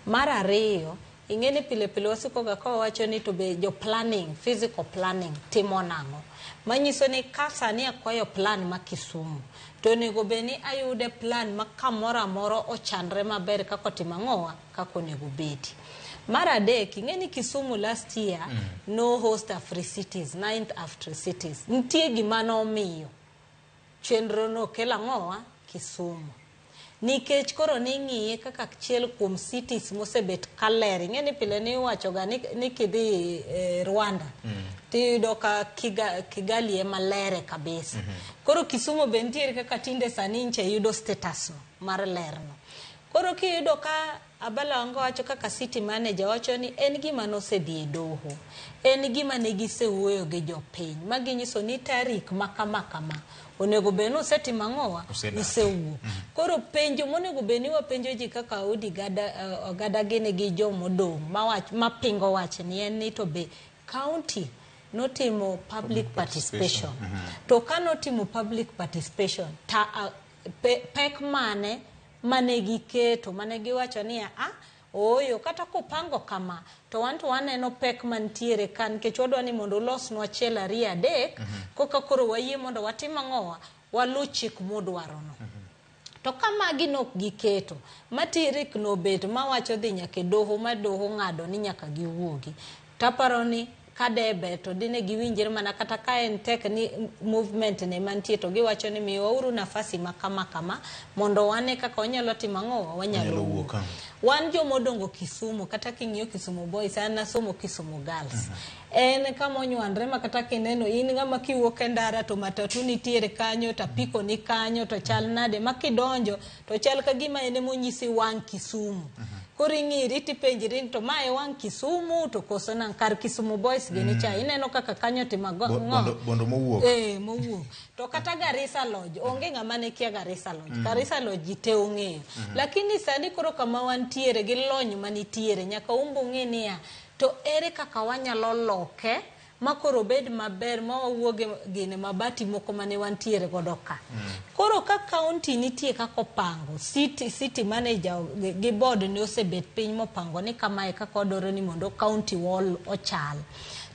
Mar ariyo, ing'e ni pile pile wasiko ga ka wawacho ni to be jo planning, physical planning timo nang'o. Manyiso ni ka sani akwayo plan ma Kisumu to onego bed ni ayude plan ma kamoro amora ochanre maber kaka otimo ang'owa kaka onego obedi. Mar adek, ing'e ni Kisumu last year no host Africities, ninth Africities. Nitie gima nomiyo chenro no okel ang'owa Kisumu. Nikech koro ning'iye kaka achiel kuom cities mosebet kaler. Ing'e ni pile niwacho ga ni, ni kidhi eh, Rwanda tiyudo ka Kiga, Kigali ema lere kabisa. Koro Kisumu be nitiere kaka tinde sani nche yudo status no mar lerno. Koro kiyudo ka Abala Wanga wacho kaka city manager wacho ni en gima nosedhi e doho. En gima ne gisewuoyo gi jopiny ma ginyiso ni tarik ma kama kama onego bed ni usetimo ang'owa Usedak. usewuok. Koro penjo monego bed ni wapenjo ji kaka Audi gada, ogada gini gi jomodong' mawach, mapingo wachni en ni to be county notimo public participation. To ka notimo public participation ta, pe, pek mane mane giketo mane giwacho niya a ooyo kata kupango kama to wan to waneno pek mantiere ka nikech wadwa ni mondo ulosnwa achiel ariyo adek koka koro wayie mondo watim ang'owa Walu chik mudwarono. To ka magi nok giketo, ma Tirik nobet mawacho dhi nyaka e doho ma doho ng'ado ni nyaka giwuogi. Taparo ni ka debe to dine giwinjre mana kata ka en tek ni movement ne mantie to giwacho ni miwauru nafasi ma kama kama mondo wane kaka wanyalo timo ang'o wanyalo wuok. Wan jomodongo Kisumu kata king'iyo Kisumu Boys an nasomo Kisumu Girls. En kama onywandre ma kata kineno in ng'ama kiwuok e ndara to matatu nitiere kanyo to apiko ni kanyo to chal nade ma kidonjo to chal ka gima en emonyisi wang' Kisumu. Koro ing'iri tipenjri ni to ma e wang' Kisumu to koso nang' kar Kisumu Boys gini cha ineno kaka kanyo timo ang'o? Bondo mowuok. Mowuok. To kata Garissa Lodge onge ng'ama ne kia Garissa Lodge. Garissa Lodge ji te ong'eyo. Lakini sani koro kama wantiere gi lony manitiere nyaka umbo ng'e niya to ere kaka wanyalo loke ma koro obed maber ma wawuoge gine mabati moko mane wantiere godo ka. Koro ka county nitie kaka opango, city manager gi board ne osebet piny mopango ni kamae kaka wadwaro ni mondo county wall ochal.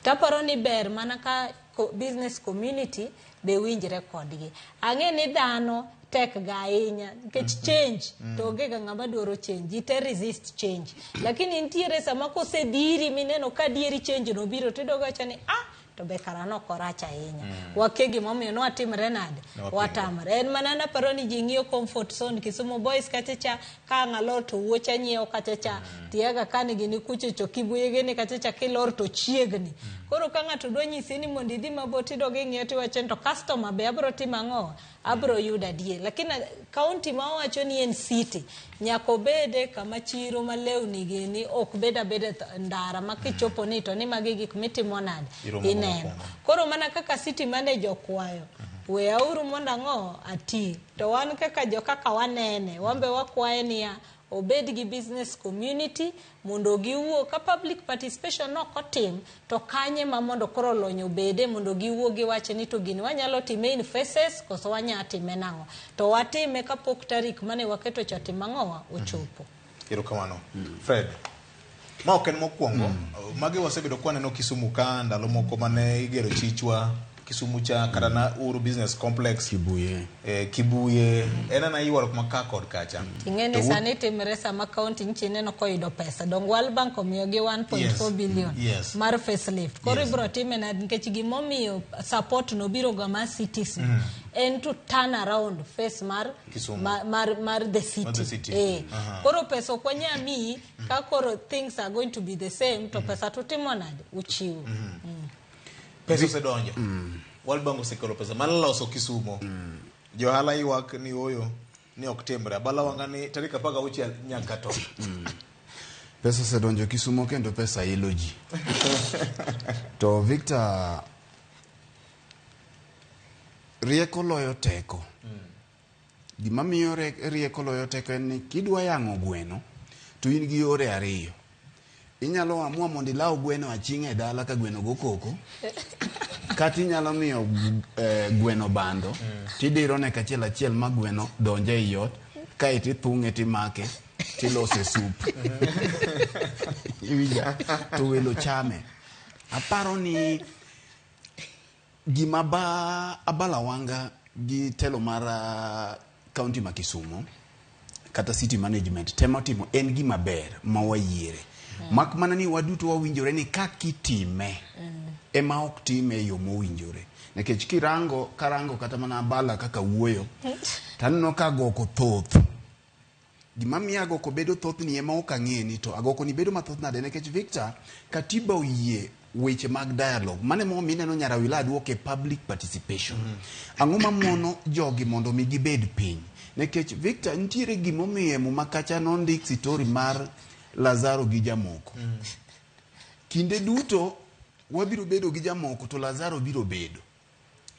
Taparo ni ber mana ka business community be winjre kodgi. Ang'e ni dhano tek ga ahinya nikech change to onge ga ng'ama dwaro change, ji te resist change. Lakini nitiere sama kosedhiri mineno ka dieri change no biro tidogo wacho ni ah to be kara nok orach ahinya. Wakia gimomiyo nwatimre nade? Watamre. En mana naparo ni ji ng'iyo comfort zone Kisumu Boys kacha cha ka ang' alor to wuocha nyiewo kacha cha tiaga kani gini kucho cho Kibuye gini kacha cha kilor to chiegni. Koro ka ng'ato dwa nyisi ni mondo idhi mabor tidog ing'iyo tiwacho ni to customer be abro timo ang'o? Abro yudo adier. Lakini county ma wawacho ni en city nyaka obede kama chiro ma lewni gini ok bed abeda ndara ma kichopo ni to ni magi gik mitimo nade ineno. Koro mana kaka city manager okwayo weyauru mondo ang'o ati to wan kaka jo kaka wanene wan be wakwaye niya obed gi business community mondo giwuo ka public participation ok otim to kanye ma mondo koro lony obede mondo giwuo giwach ni to gini wanyalo time in phases koso wanya time nang'o to watime kapok tarik mane waketo cha timo ang'owa ochopo. Erokamano. Fred, ma ok en mokwongo. Magi wasebedo kwaneno Kisumu ka ndalo moko mane igero chichwa Kisumu cha kata na Uhuru Business Complex Kibuye. Kibuye en ana ywaruok ma ka kod kacha. Ing'e ni sani timre sama county nchi ineno koyudo pesa dong World Bank omiyogi 1.4 billion mar facelift. Koro ibro time nade nikech gimomiyo support no biro ga mar cities en to turn around face mar Kisumu. mar the city. Mar the city. Koro pesa ok wanyal miyi ka koro things are going to be the same to pesa tutimo nade uchiwo. Pesa osedonjo. World Bank osekelo pesa mar loso Kisumu. Johala ywak ni oyo ni ok timre. Abala wanga ni tarik 16 nyaka to. Pesa osedonjo Kisumu kendo pesa ilo ji. To Victor, rieko loyo teko. Gima miyo rieko loyo teko en ni kidwa yang'o gweno to in gi yore ariyo. Inyalo amua mondo ilaw gweno aching' e dala ka gweno go koko, kata inyalo miyo gweno bando tidirone kachiel achiel ma gweno donjo ei ot kaeto ithung'e timake tilose sup. Iwinja? To welo chame. Aparo ni gima ba Abala Wanga gi telo mar county ma Kisumu kata city management temo timo en gima ber ma wayiere. Mak mana ni waduto wawinjore ni kakitime ema ok time e yo mowinjore. Nikech kirango karango kata mana Abala kaka wuoyo taneno ka agoko thoth. Gima miyo agoko bedo thoth ni ema ok ang'e ni to agoko ni bedo mathoth nade nikech Victor katiba oyie weche mag dialogue. Mano emomiyo ineno Nyarawila duoke public participation. Ang'o mamono jogi mondo mi gibed piny? Nikech Victor nitiere gimomiyo e muma kacha nondik sitori mar Lazaro gi jamoko. Kinde duto wabiro bedo gi jamoko to Lazaro biro bedo.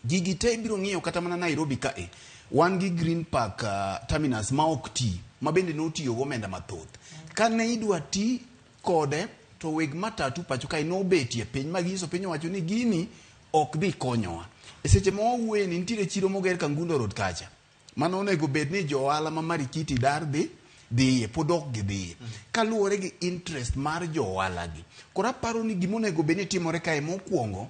Gigi te biro ng'iyo kata mana Nairobi kae. Wan gi Green Park terminus ma ok ti, ma bende notiyo go omenda mathoth. Kane idwa ti kode to weg matatu pacho kae nobetie piny ma ginyiso piny owacho ni gini ok dhi konyowa. E seche ma wawuoye ni nitiere chiro moger Kangundo Road kacha. Mano onego bed ni jo ohala ma Marikiti dar dhi dhiye, pod ok gidhiye. Kaluwore gi interest mar jo ohala gi. Koro aparo ni gima onego bed ni timore kae mokwongo,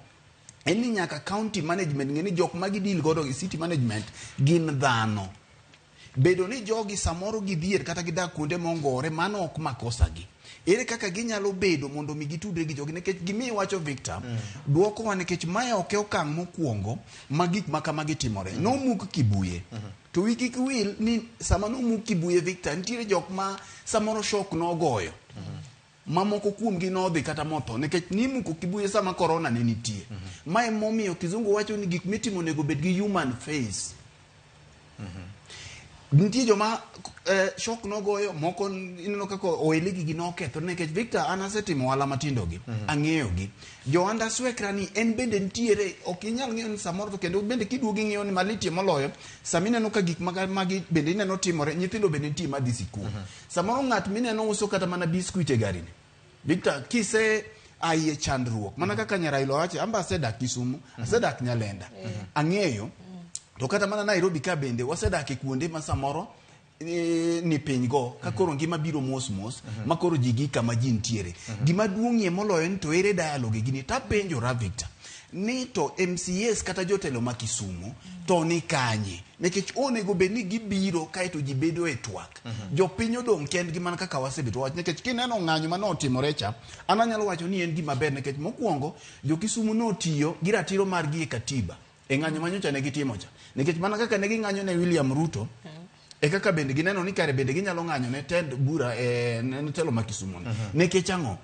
En ni nyaka county management ng'e ni jok ma gidil godo gi city management gin dhano. Bedo ni jogi samoro gidhier kata gidak kuonde mongore, mano ok makosa gi. Ere kaka ginyalo bedo mondo mi gitudre gi jogi? Nikech gima iwacho Victor, dwokowa nikech mae ok e okang' mokwongo ma gik ma kamagi timore. Nomuk Kibuye. To wi kik wil ni sama nomuk Kibuye Victor, nitiere jok ma samoro shock nogoyo. Mamoko kuomgi nodhi kata motho nikech nimuko Kibuye sama corona ne nitie. Ma emomiyo kizungu wacho ni gik mitimo onego bed gi human face. Nitie joma shock nogoyo moko, ineno kaka ohelegi gi nokethore nikech Victor, an asetimo ohala matindo gi, ang'eyo gi. Johanda Swekra ni en bende nitiere, ok inyal ng'eyo ni samoro to kendo bende kiduogo ing'iyo ni malitie moloyo sama ineno ka gik magi bende ineno timore, nyithindo bende nitie madhi sikul. Samoro ng'at mineno uso kata mana biskuit e gari ni Victor, kise aiye chandruok mana kaka Nyarailo wacho, amba asedak Kisumu, asedak Nyalenda, ang'eyo. To kata mana Nairobi ka bende wasedak e kuonde ma samoro ni piny go ka koro ngima biro mos mos ma koro ji gi kama ji nitiere. Gima duong'ie moloyo ni to ere dialogue gini? Tapenjora Victor ni to MCAs kata jotelo ma Kisumu to ni kanye? Nikech onego bed ni gibiro kaeto ji bedo e twak. Jopiny odong' kendgi mana kaka wasebedo wach. Nikech kineno ng'anyo mane otimore cha, an anyalo wacho ni en gima ber nikech mokwongo jo Kisumu notiyo gi ratiro margi e katiba e ng'anyo manyocha ne gitimo cha. Nikech mana kaka ne ging'anyo ne William Ruto, e kaka bende gineno ni kare bende ginyalo ng'anyo ne tend bura ne telo ma Kisumu ni. Nikech ang'o?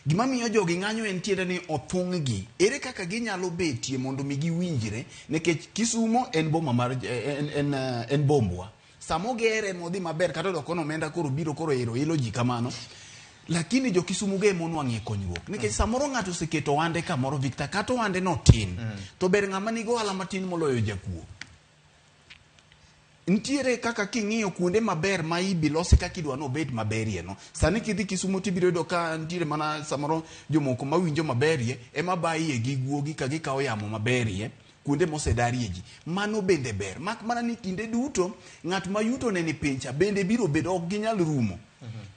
Gima miyo jogi ng'anyo en tiende ni othung' gi. Ere kaka ginyalo betie mondo mi giwinjre? Nikech Kisumo en boma mar en bombwa. Sama ogere modhi maber kata odok kono omenda koro biro koro ero ilo ji kamano. Lakini jo Kisumu go ema onwang'e konyruok. Nikech samoro ng'ato oseketo ohande kamoro Victor, kata ohande no tin. To ber ng'ama nigi ohala matin moloyo jakuo. Nitiere kaka king'iyo kuonde maber ma ibi losi kaka idwa ni obed maberie no. Sani kidhi Kisumu tibiro yudo ka nitiere mana samoro jomoko mawinjo maberie ema baye gi guogi ka gikawo yamo maberie kuonde mosedarie ji. Mano bende ber. Mak mana ni kinde duto ng'at ma yuto ne ni piny cha bende biro bedo ok ginyal rumo.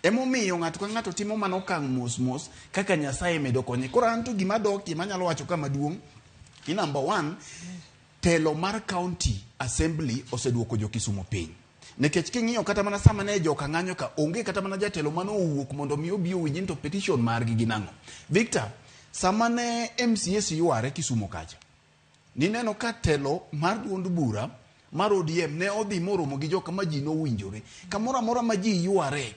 Emomiyo ng'ato ka ng'ato timo mana okang' mos mos kaka Nyasaye medo konye. Koro an to gima dokie manyalo wacho ka maduong' ni number one, telo mar county assembly oseduoko jo Kisumu piny. Nikech king'iyo kata mana sama ne joka ng'anyo ka onge kata mana jatelo mane owuok mondo mi obi owinj ni to petition margi gin ang'o. Victor, sama ne MCAs yware Kisumu kacha, nineno ka telo mar duond bura mar ODM ne odhi moromo gi joka ma ji nowinjore. Kamoro amora ma ji yware,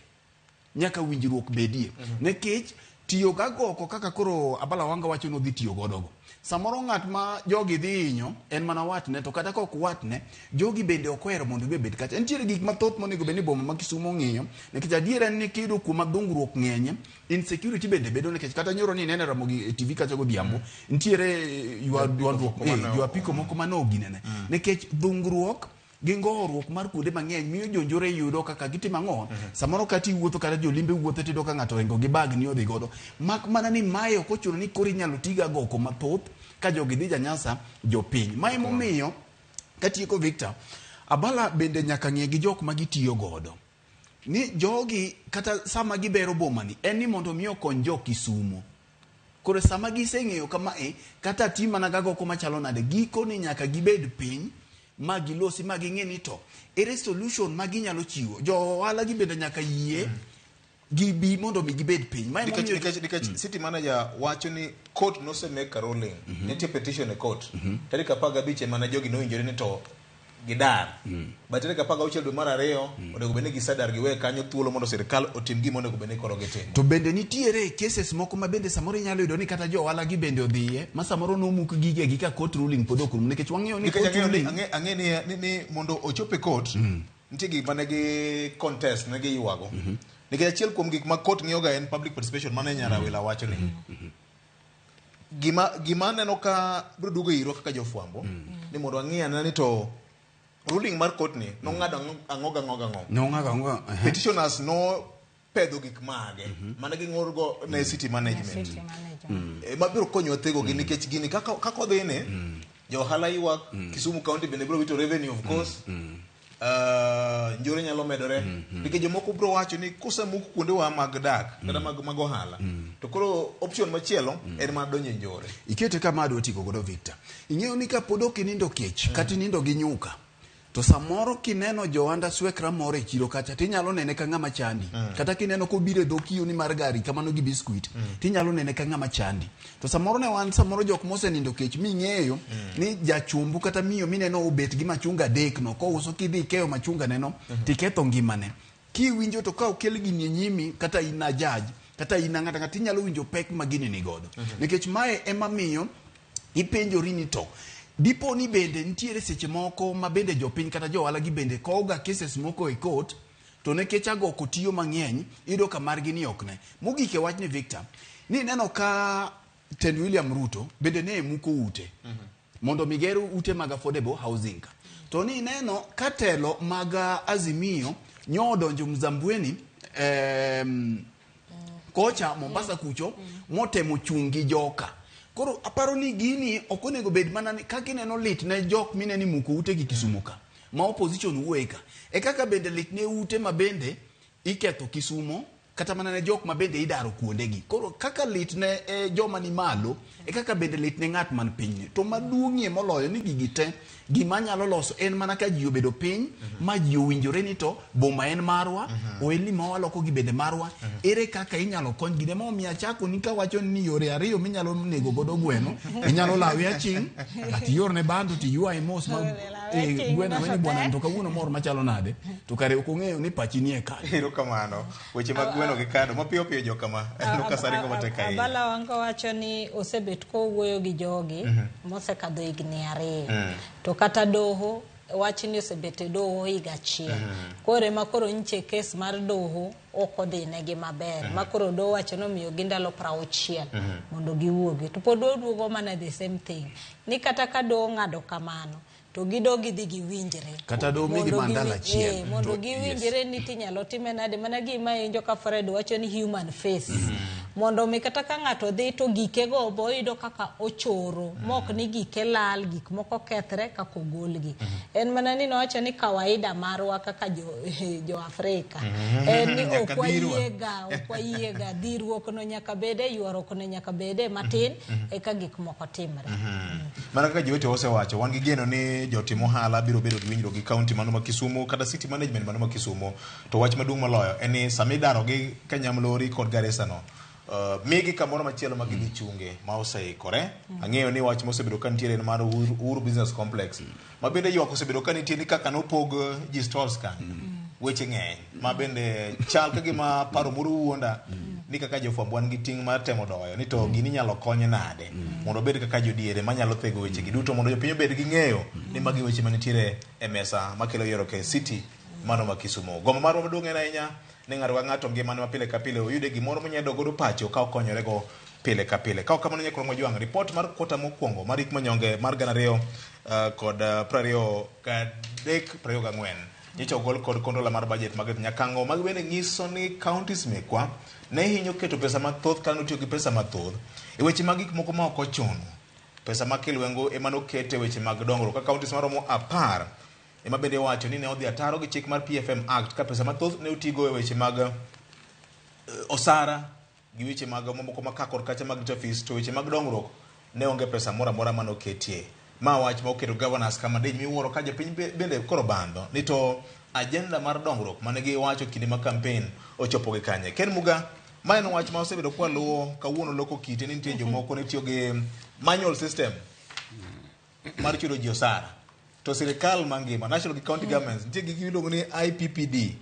nyaka winjruok bedie. Nikech tiyo gagoko kaka koro Abala Wanga wacho nodhi tiyo godogo. Samoro ng'at ma jogi dhi hinyo en mana watne, to kata ka ok watne, jogi bende ok ohero mondo gibe bed kacha. Nitiere gik mathoth monego bed ni boma ma Kisumu ong'iyo, nikech adier en ni kiyudo kuoma dhungruok ng'enye, insecurity bende bedo nikech kata nyoro ni inene Ramogi e TV kacha godhiambo, nitiere ywa apiko moko mane oginene. Nikech dhungruok gi ngowruok mar kuonde mang'eny miyo jonjore yudo kaka gitimo ang'o. Samoro kata iwuotho kata jolimbe wuotho tiyudo ka ng'ato oringo gi bag ni odhi godo. Mak mana ni mae ok ochuno ni koro inyalo ti gagoko mathoth ka jogi dhi janyasa jopiny. Ma emomiyo katieko Victor, Abala bende nyaka ng'e gi jok ma gitiyo godo. Ni jogi kata sama gibero boma ni en ni mondo mi okony jo Kisumo. Koro sama giseng'eyo kama e, kata ti mana gagoko machalo nade, giko ni nyaka gibed piny ma gilosi ma ging'e ni to ere solution ma ginyalo chiwo. Jo ohala gi bende nyaka yie gibi mondo mi gibed piny. Ma Nikech, emomiyo nikech city manager wacho ni court nosemake a ruling. Nitie petition e court. Tarik 15 ema ne jogi nowinjore ni to gidar. But tarik 16 dwe mar ariyo onego bed ni gisedar giwe kanyo thuolo mondo sirikal otim gima onego bed ni koro gitimo. To bende nitiere cases moko ma bende samoro inyalo yudo ni kata jo ohala gi bende odhiye ma samoro nomuk gigegi ka court ruling pod ok orumo nikech wang'eyo ni Nikech court ang'eyo ni, ruling ang'e ni mondo ochop e court nitie gik mane gi contest ne giywago. Nikech achiel kuom gik ma court ng'iyoga en public participation mane Nyarawila wacho ni. Gima aneno ka biro duogo irwa kaka jofwambo ni mondo wang'i anena ni to ruling mar court ni nong'ado ang'o gang'o gang'o. Nong'ado ang'o? Petitioners no pedho gik mage mane ging'urgo ne city management. City manager. Ma biro konyowa thego gi nikech gini kaka odhi ni jo ohala ywak. Kisumu County bende biro wito revenue, of course. Njore nyalo medore nikech jomoko biro wacho ni kosemuk kuondewa mag dak kata mag ohala to koro option machielo en mar donjo e njore. Ikete kama adwa tigo godo Victor. Ing'eyo ni kapod ok inindo kech kata inindo gi nyuka to samoro kineno johanda swekra moro e chiro kacha tinyalo nene ka ng'ama chandi. Kata kineno kobiro e dho kiyoni mar gari kamano gi biskuit tinyalo nene ka ng'ama chandi. To samoro ne wan samoro jok mosenindo kech ming'eyo ni jachumbu kata miyo mineno obet gi machunga adek no kouso kidhi ikeyo machunga neno tiketho ngimane. Kiwinjo to ka okel gini e nyimi kata in a judge kata in a ng'ata ng'ata inyalo winjo pek ma gini ni godo. Nikech mae ema miyo ipenjori ni to dipo ni bende nitiere seche moko ma bende jopiny kata johala gi bende kowoga cases moko e court to nikech agoko tiyo mang'eny iyudo ka margi ni ok ne. Mogik e wachni Victor, ni neno ka tend William Ruto bende ne muko ute mondo mi ger ute mag affordable housing ka. To ni neno ka telo mag Azimio nyo odonjo Mzambweni kocha Mombasa kucho motemo chung' gi joka. Koro aparo ni gini ok onego bed mana ni kaka ineno lit ne jok mineni muko ute gi Kisumu ka ma opposition wuoye ka. E kaka bende lit ne ute ma bende iketho Kisumo kata mana ne jok ma bende idaro kuondegi. Koro kaka lit ne joma ni malo e kaka bende lit ne ng'at man piny. To maduong'ie moloyo ni gigi te gima nyalo loso en mana ka ji obedo piny ma ji owinjore ni to boma en marwa, ohelni ma waloko gi bende marwa. Ere kaka inyalo kony gine ma omiyo achako ni kawacho ni yore ariyo minyalo nego godo gweno, inyalo lawe aching' kata iorne bando tiywaye mos ma gweno weni bwana to kawuono mor machalo nade to kare ok ong'eyo ni pachi nie kanyo. Erokamano. Weche mag gweno gi kado mapiyo piyo jokama Lucas Aringo matek ahinya. Abala Wanga wacho ni osebet kowuoyo gi jogi mosekadho higni 2. To kata doho wach ni osebet e doho higa achiel. Koro ema koro nyiche kes mar doho ok odhi negi maber. Ma koro doho wacho ni omiyogi ndalo 60 mondo giwuogi. To pod oduogo mana the same thing. Ni kata ka doho ng'ado kamano to gidog gidhi giwinjre. Kata doho migi mandala achiel. Mondo giwinjre ni tinyalo time nade mana gima injo ka Fred wacho ni human face. Mondo mi kata ka ng'ato dhi to gikego bo oyudo kaka ochoro mok ni gike lal gik moko kethre kaka ogolgi. En mana ni nowacho ni kawaida marwa kaka jo Afrika en ni ok wayiega dhiruok no nyaka bede ywaruok no nyaka bede matin eka gik moko timre. Mana kaka jowete osewacho wan gi geno ni jotim ohala biro bedo gi winjruok gi county mano ma Kisumu kata city management mano ma Kisumu. To wach maduong' moloyo en ni sama idarogi Kanyamlori kod Garissa no migi kamoro machielo ma gidhi chunge ma oseikore. Ang'eyo ni wach mosebedo ka nitiere en mar Uhuru Business Complex ma bende ywak osebedo ka nitie ni kaka nopog ji stalls kanyo. Weche ng'eny ma bende chal ka gima paro moro wuonda ni kaka jofwambo wan gi ting' mar temo doyo ni to gini inyalo kony nade mondo obed kaka jodiere manyalo thego weche gi duto mondo jopiny obed gi ng'eyo ni magi weche manitiere e mesa makelo yiero ke city mano ma Kisumu. Gombo marwa maduong' en ahinya ni ng'ato ka ng'ato ngimane ma pile ka pile oyude gimoro monyalo dok godo pacho ka okonyorego pile ka pile. Ka ok kamano nyakoro Mojwang', ripot mar kwota mokwongo mar hik manyonge mar 2023 24 nyocha ogol kod controller mar budget Margaret Nyakango mag bende nyiso ni counties mekwa ne hinyo keto pesa mathoth kata notiyo gi pesa mathoth e weche mag gik moko ma ok ochuno. Pesa ma Kilwengo ema nokete weche mag dongruok ka counties maromo 10 ema bende wacho ni ne odhi ataro gi chik mar PFM Act ka pesa mathoth ne otigo e weche mag osara gi weche mag mamoko ma ka kod kacha mag rito fees to weche mag dongruok ne onge pesa moro amora manoketie. Ma wach ma oketo governors kama diny miwuoro ka jopiny bende koro bandho ni to agenda mar dongruok mane giwacho kinde mag campaign ochopo gi kanye. Ken Muga, ma en wach ma osebedo kwa luwo kawuono loko kite ni nitie jomoko ne tiyo gi manual system mar chulo ji osara to sirikal mangima national gi county governments nitie gik miluongo ni IPPD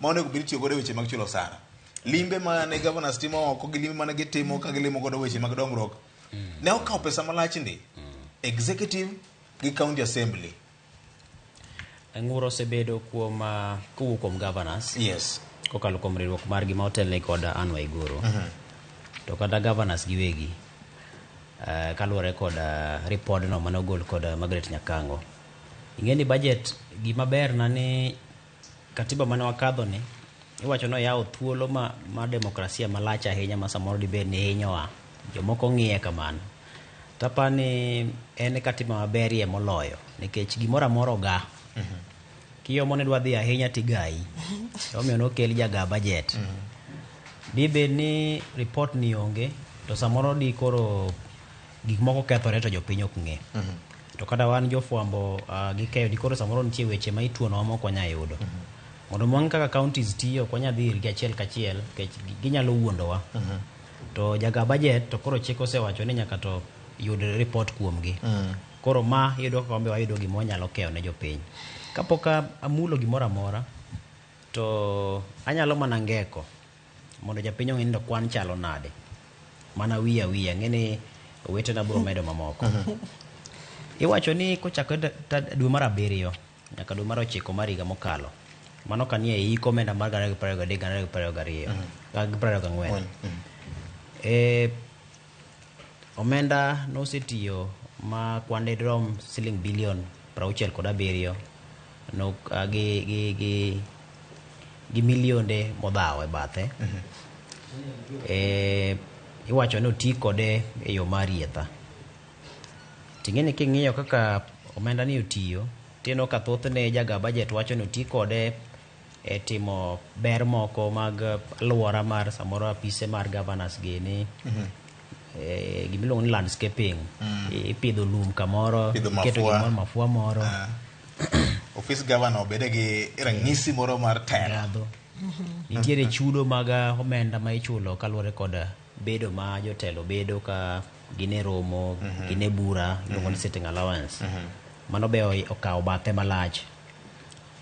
ma onego bed itiyo godo e weche mag chulo osara. Limbe mane governors timo oko gi limbe mane gitimo ka gilimo godo weche mag dongruok ne okawo pesa malach ndi executive gi county assembly. Ng'ur osebedo kuom kowuok kuom governors. Yes. Kokalo kuom riwruok margi ma otelne kod Anne Waiguru. To kata governors giwegi kaluwore kod ripodno mane ogol kod Margaret Nyakango. Ing'e ni budget gima ber na ni katiba mane wakadho ni iwacho ni oyawo thuolo ma demokrasia malach ahinya ma samoro dibed ni hinyowa. Jomoko ng'iye kamano. Tapa ni en katiba maberie moloyo nikech gimoro amora oga. Kiomo ni dwa dhi ahinya tigayi. Omiyo nokel jaga budget. Dibed ni report ni onge to samoro di koro gik moko kethore to jopiny ok ng'e. To kata wan jofwambo gi keyo di koro samoro nitie weche ma ituonowa ma ok wanyal yudo. Mondo mi wang'e kaka counties tiyo ok wanyal dhi irgi achiel kachiel nikech ginyalo wuondowa. To jaga budget to koro chik osewacho ni nyaka to yud report kuomgi. Koro ma iyudo kaka wan be wayudo gima wanyalo keyo ne jopiny. Kapok amulo gimoro amora to anyalo mana ngeko mondo japiny ong'e ni to kwan chalo nade. Mana wiye awiya ng'e ni owetena biro medo mamoko. Iwacho ni kochakore dwe mar abiriyo nyaka dwe mar ochiko mar higa mokalo mano kanie hik omenda mar 2023 2022 gi 24. Omenda nosetiyo ma kwande rom siling bilion 67 no, gi milionde modhawo e bathe. Iwacho ni oti kode e yo mar rietha. Ting'e ni king'iyo kaka omenda ni otiyo, tineno ka thothne jaga budget wacho ni oti kode e timo ber moko mag alwora mar samoro apise mar governors gini. Gimiluongo ni landscaping. Ipidho lum kamoro, Pidho iketo mafua. gimoro mafua moro. Ofis governor obede gi ranyisi moro mar telo. Nitiere chudo mag omenda ma ichulo kaluwore kod bedo ma jotelo bedo ka gin e romo, gin e bura, iluongo ni sitting allowance. Mano be okawo bathe malach.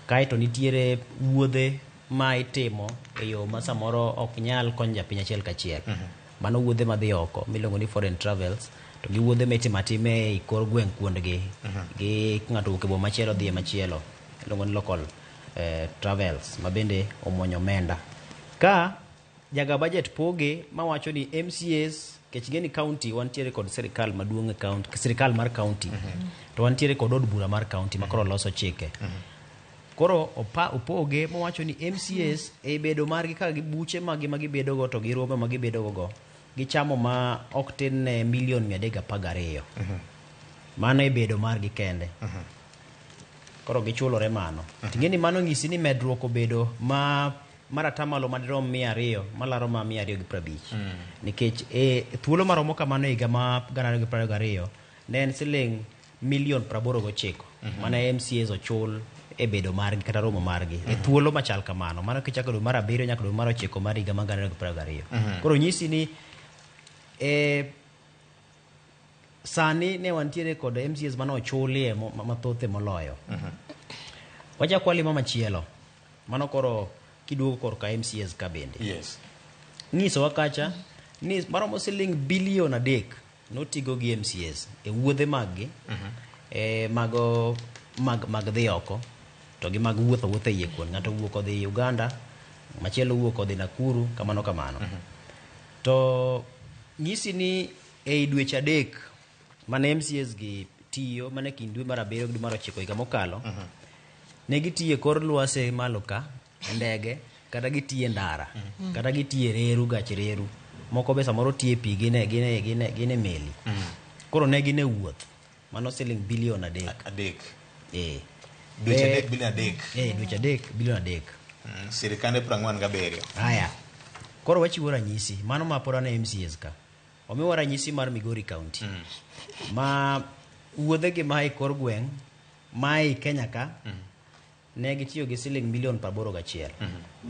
Kaeto nitiere wuodhe ma itimo e yo ma samoro ok nyal konyo japiny achiel kachiel. Mano wuodhe madhi oko miluongo ni foreign travels to gi wuodhe mitimo atima e kor gweng' kuondgi. Gi ng'ato wuok e boma machielo dhi e machielo iluongo ni local travels ma bende omuonyo omenda. Ka jaga budget poge mawacho ni MCAs kech ing'e ni county wantiere kod sirikal maduong' e county, sirikal mar county to wantiere kod od bura mar county ma koro loso chike. Koro opoge mowacho ni MCAs e bedo margi ka gi buche magi ma gibedo go to gi romo ma gibedo go go gichamo ma ok tin ne milion 312. Mano e bedo margi kende. Koro gichulore mano. Ting'e ni mano nyisi ni medruok obedo ma mar atamalo madirom 200 malaro ma 250. Nikech e thuolo maromo kamano e higa ma 2022 ne en siling milion 89 mana MCAs ochul e bedo margi kata romo margi e thuolo machal kamano. Mano kichako dwe mar abiriyo nyaka dwe mar ochiko mar higa mar 2022. Koro nyisi ni sani ne wantiere kod MCAs mane ochulie mathothe moloyo. Wachako walimo machielo. Mano koro kiduogo korka MCAs ka bende. Nyisowa kacha ni maromo siling bilion 3 notigo gi MCAs e wuodhe maggi, mago mag dhi oko to gi mag wuotho wuotho e iye kuon. Ng'ato wuok odhi Uganda, machielo wuok odhi Nakuru, kamano kamano. To nyisi ni ei dweche 3 mane MCAs gi tiyo, mane kind dwe mar abiriyo gi dwe mar ochiko higa mokalo, ne gitiyo e kor lwasi malo ka e ndege, kata gitiyo e ndara, kata gitiyo e reru, gach reru. Moko be samoro tiyo e pi, gin e meli. Koro ne gin e wuoth. Mano siling bilion 3. 3. Dweche 3 bilion 3. Dweche 3 bilion 3. Sirikande 47. Aya. Koro wachiwo ranyisi. Mano ma pod an e MCAs ka. Omiwa ranyisi mar Migori County. Ma wuodhe gi ma e kor gweng' ma ei Kenya ka, ne gitiyo gi siling milion 81.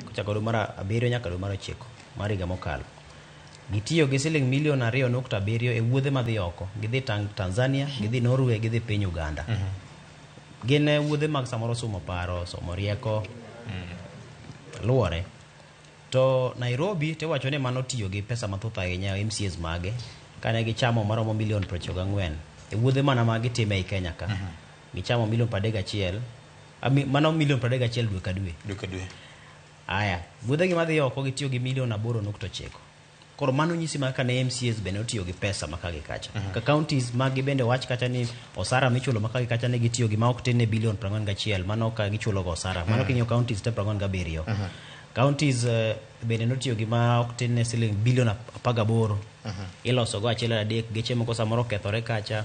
Kochako dwe mar abiriyo nyaka dwe mar ochiko mar higa mokalo. Gitiyo gi siling milion 2.7 e wuodhe madhi oko. Gidhi Tanzania, gidhi Norway, gidhi piny Uganda. Gin wuodhe mag samoro somo paro, somo rieko, luwore. To Nairobi tiwacho ni mano tiyo gi pesa mathoth ahinya MCAs mage kane gichamo maromo milion 94 e wuodhe mana ma gitime ei Kenya ka. Gichamo milion 31, mano milion 31 dwe ka dwe. Dwe ka dwe. Aya, wuodhe gi madhi oko gitiyo gi milion 8.9. Koro mano nyisi ma kane MCAs bende otiyo gi pesa ma ka gi kacha. Ka counties magi bende wach kacha ni osara michulo ma ka gi kacha ne gitiyo gi ma ok tin ne bilion 41, mano ka gichulo go osara. Mano king'iyo counties te 47. Counties bende notiyo gi ma ok tin ne siling bilion 18. Iloso go achiel adek, geche moko samoro okethore kacha.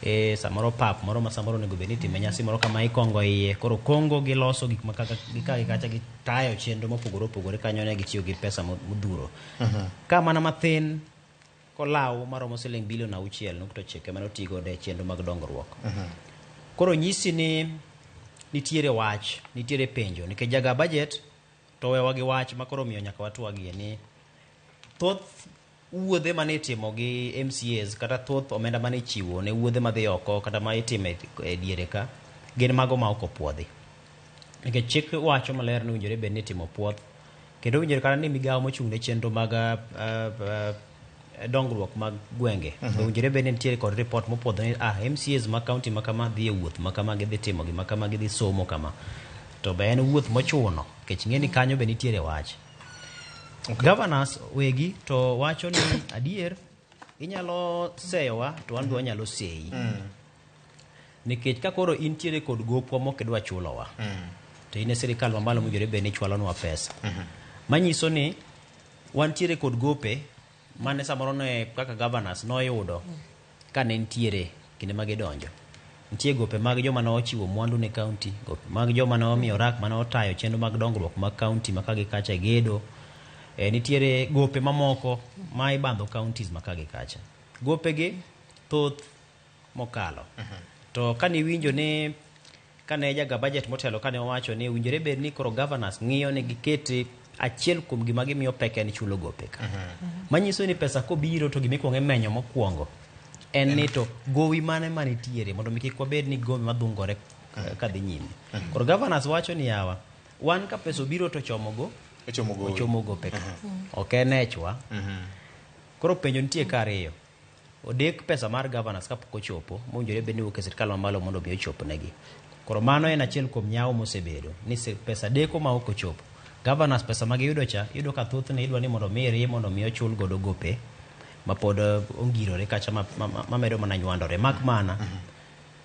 E, samoro pap moro ma samoro onego bed ni itime nyasi moro kama ikongo iye koro kongo giloso gik ma kaka gi ka gi kacha gitayo chenro mopogore opogore kanyo ne gitiyo gi pesa modhuro ka mana mathin kolaw maromo siling bilion 6.9 mane oti godo e chenro mag dongruok. Koro nyisi ni nitiere wach, nitiere penjo nikech jaga budget to wewa gi wach ma koro omiyo nyaka watwagie ni thoth wuodhe mane itimo gi MCAs kata thoth omenda mane ichiwo ne wuodhe madhi oko kata ma itimo e diere ka gin mago ma ok opuodhi. Nikech chik wacho maler ni owinjore bed ni itimo puoth kendo owinjore kata ni migawo mochung' ne chenro mag dongruok mag gwenge owinjore bed ni nitiere kod report mopuodho ni MCAs ma county ma kama dhi e wuoth ma kama gidhi timo gima kama gidhi somo kama to be en wuoth mochuno nikech ing'e ni kanyo be nitiere wach. Governors wegi to wacho ni adier inyalo seyowa to wan be wanyalo seyi. Nikech ka koro intiere kod gopwa mok idwa chulowa to in e sirikal mamalo mowinjore bed ni chwalonwa pesa. Manyiso ni wantiere kod gope mane samoro ne kaka governors noyudo ka ne nitiere kinde ma gidonjo. Nitie gope mag joma ne ochiwo mwandu ne county, gope mag joma ne omiyo rak mane otayo chenro mag dongruok mag county ma ka gi kacha e gedo. Nitiere gope mamoko ma ibandho counties ma ka gi kacha. Gope gi thoth mokalo. To kane iwinjo ni kane jaga budget motelo kane owacho ni owinjore bed ni koro governors ng'iyo ni giketi achiel kuom gima gimiyo pek en chulo gope ka. Manyiso ni pesa kobiro to gima ikuongo imenyo mokwongo en ni to gowi mane manitiere mondo mi kik wabed ni gowi madhungore kadhi nyime. Koro governors wacho ni yawa wan ka pesa obiro to chomo go ochomo gope ka. Ok en echwa. Koro penjo nitie ka ariyo. Odek pesa mar governors kapok ochopo mowinjore bed ni wuok e sirkal mamalo mondo mi ochopnegi. Koro mano en achiel kuom nyawo mosebedo ni pesa deko ma ok ochopo. Governors pesa ma giyudo cha iyudo ka thothne idwa ni mondo mi rie mondo mi ochul godo gope ma pod ongirore kacha ma medo mana nywandore. Mak mana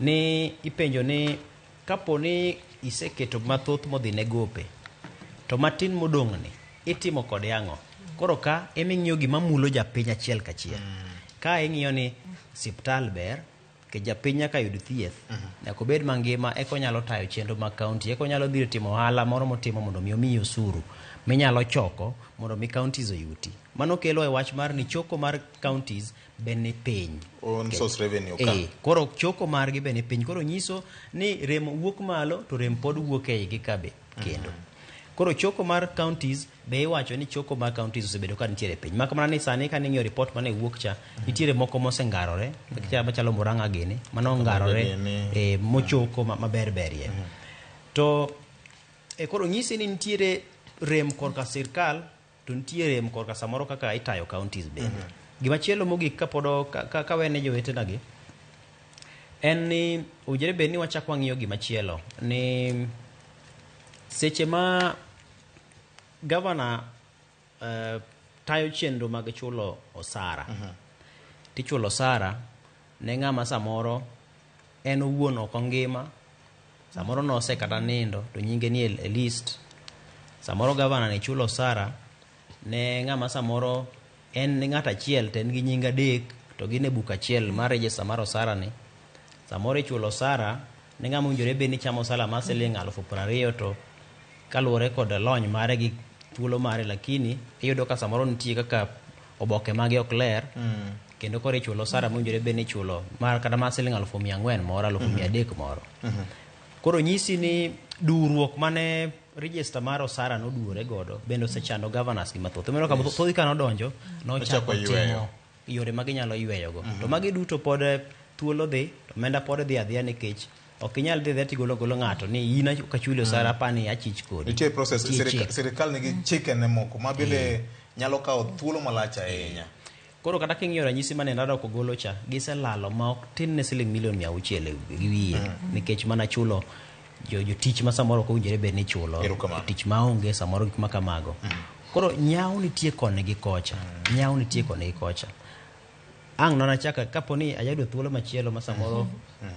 ni ipenjo ni kapo ni iseketo mathoth modhi ne gope to matin modong' ni itimo kode ang'o? Koro ka eming'iyo gima mulo japiny achiel kachiel. Ka ing'iyo ni siptal ber, ke japiny nyaka yud thieth, nyaka obed mangima eka onyalo tayo chenro mag county, eka onyalo dhi timo ohala moro motimo mondo mi omiyi osuru minyalo choko mondo mi counties oyuti. Mano kelo e wach mar ni choko mar counties be ni piny. Own source revenue ka. Koro choko margi be ni piny. Koro nyiso ni rem wuok malo to rem pod wuok e igi ka be kendo. Koro choko mar counties be iwacho ni choko mar counties osebedo ka nitiere piny. Mak mana ni sani ka ning'iyo report mane wuok cha, nitiere moko mosengarore, machalo Murang'a gini, mano ongarore, mochoko maber berie. To koro nyisi ni nitiere rem korka sirkal to nitie rem korka samoro kaka itayo counties bende. Gimachielo mogik kapod ka wene jowetena gi en ni owinjore bed ni wachak wang'iyo gimachielo ni seche ma governor tayo chenro mag chulo osara. Tichulo osara ne ng'ama samoro en owuon ok ongima, samoro nose kata nindo to nyinge ni e list. Samoro governor ni chulo osara ne ng'ama samoro en ng'at achiel to en gi nying adek to gin e buk achiel mar register mar osara ni. Samoro ichulo osara ne ng'ama owinjore bed ni chamo osara mar siling 20,000 to kaluwore kod lony mare gi thuolo mare, lakini iyudo ka samoro nitie kaka oboke mage ok ler kendo koro ichulo osara mowinjore bed ni ichulo mar kata mar siling 400,000 moro 300,000 moro. Koro nyisi ni duruok mane register mar osara noduore godo bende osechando governors gi mathoth. Omiyo ka thothgi ka nodonjo nochako timo yore ma ginyalo yweyogo. To magi duto pod thuolo dhi, to omenda pod dhi adhiya nikech ok inyal dhi adhiya tigolo golo ng'ato ni in ok achuli osara apani achich kodi. Nitie process, sirikal nigi chikene moko ma bende nyalo kawo thuolo malach ahinya. Koro kata king'iyo ranyisi mane Ndara ok ogolo cha, giselalo ma ok tin ne siling milion 600 gi wiye nikech mana chulo jotich ma samoro ok owinjore bed ni chulo, tich maonge samoro gik ma kamago. Koro nyawo nitie koni gi kocha, nyawo nitie koni gi kocha. Ang' nonachaka kapo ni ayudo thuolo machielo ma samoro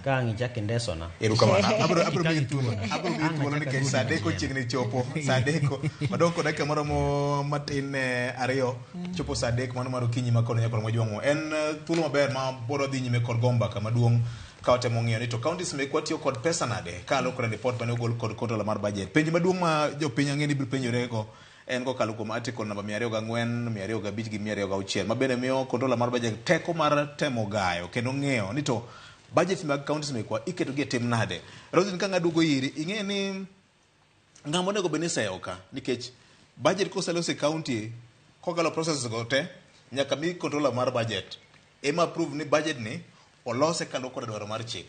ka ang' ichak indesona. Erokamano. Abro miyi thuolo. Abro miyi thuolo nikech saa adek ochiegni chopo. Saa adek wadong' kod dakika moromo matin ne ariyo chopo saa adek mano mar okinyi ma kono nyaka mwajwang'o. En thuolo maber ma pod wadhi nyime kod go mbaka maduong' ka watemo ng'iyo ni to counties mekwa tiyo kod pesa nade kaluwore kod ripot mane ogol kod controller mar budget. Penjo maduong' ma jopiny ang'e ni biro penjore go en kokalo kuom article namba 204, 205 gi 206 ma bende miyo controller mar budget teko mar temo gayo kendo ng'iyo ni to budget mag counties mekwa iketo gi e tim nade. Roslyn, ka ng'aduogo iri, ing'e ni ng'ama onego bed ni iseyo ka nikech budget koselos e county kokalo process go te nyaka mi controller mar budget ema approve ni budget ni olose kaluwore kod dwaro mar chik.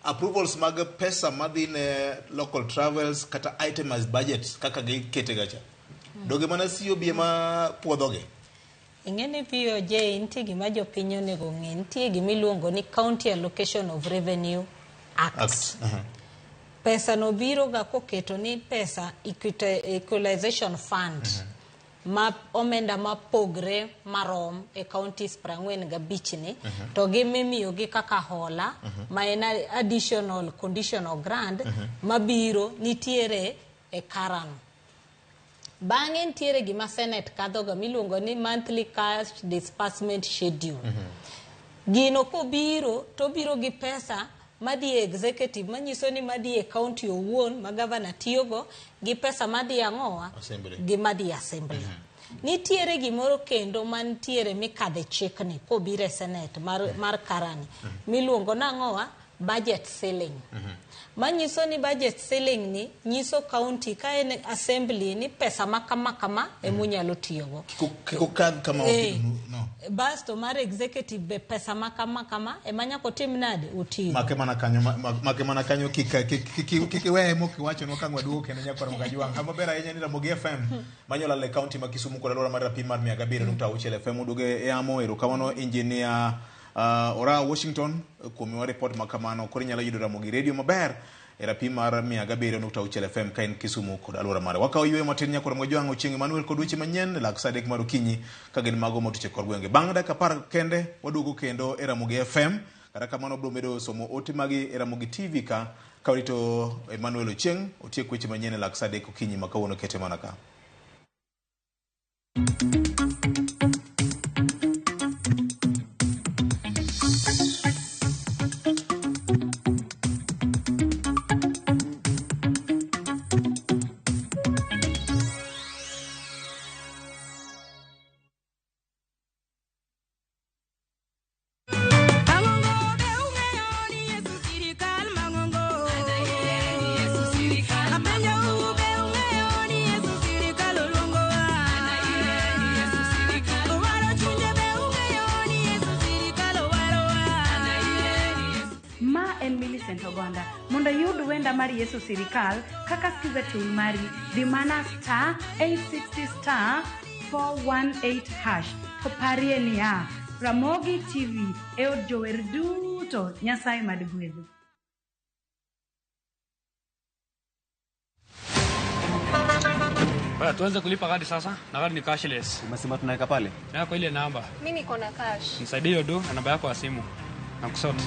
Approvals mag pesa madhi ne local travels kata itemized budgets kaka gikete gacha. Doge mana COB ema puodhogi. Ing'e ni VOJ nitie gima jopiny onego ng'e, nitie gima iluongo ni County Allocation of Revenue Act. Act. Pesa no biro ga koketo ni pesa equalization fund ma omenda mapogre marom e counties 45 ni to gi mimiyogi kaka hola ma en additional conditional grant mabiro nitiere e karano. Bang'e nitiere gima Senate kadhoga miluongo ni monthly cash disbursement schedule. Gino kobiro to obiro gi pesa madhi e executive manyiso ni madhi e county owuon ma governor tiyogo gi pesa madhi ang'owa Assembly. gi madhi assembly. Nitiere gimoro kendo mantiere mikadhe chikni kobiro e Senate mar karani miluongo nang'owa budget ceiling. Manyiso ni budget ceiling ni nyiso county ka en assembly ni pesa ma kama kama emunyalo tiyogo. Kik okadh kama oketo no. Basto mar executive be pesa ma kama kama ema nyaka otim nade otigo. Make mana kanyo make mana kanyo kik iweye mok iwachonwa ka ang' waduogo kendo nyakwar Mogajwang'. Kama ber ahinya ni Ramogi FM manyalo lal e county ma Kisumu kod alwora mar rapim mar 107.6 FM oduogo e yamo. Erokamano engineer Ora Washington kuom miwa report ma kamano. Koro inyalo yudo Ramogi Radio maber e rapim mar 107.6 FM ka in Kisumu kod alwora mare. Wakawo yueyo matin nyakwar Mogajwang'. Ochieng' Emmanuel kod weche manyien lak saa adek mar okinyi ka gin mago motuche kor gwenge. Bang' dakika 10 kende waduogo kendo e Ramogi FM. Kata kamano wabiro medo somo ote magi e Ramogi TV ka warito Emmanuel Ochieng' otiek weche manyien e lak saa adek okinyi ma kawuono kete mana ka. Mondo iyud wenda mar Yesu Sirikal kaka skiza tune mari, di mana star 860 star 418 hash. To parie niya, Ramogi TV e od jower duto, Nyasaye mad gwedhu. Baya, tuanze kulipa kadi sasa na kadi ni cashless. Umesema tunaweka pale? Naweka kwa ile namba. Mimi niko na cash. Nisaidie hiyo do na namba yako ya simu. Na kusort.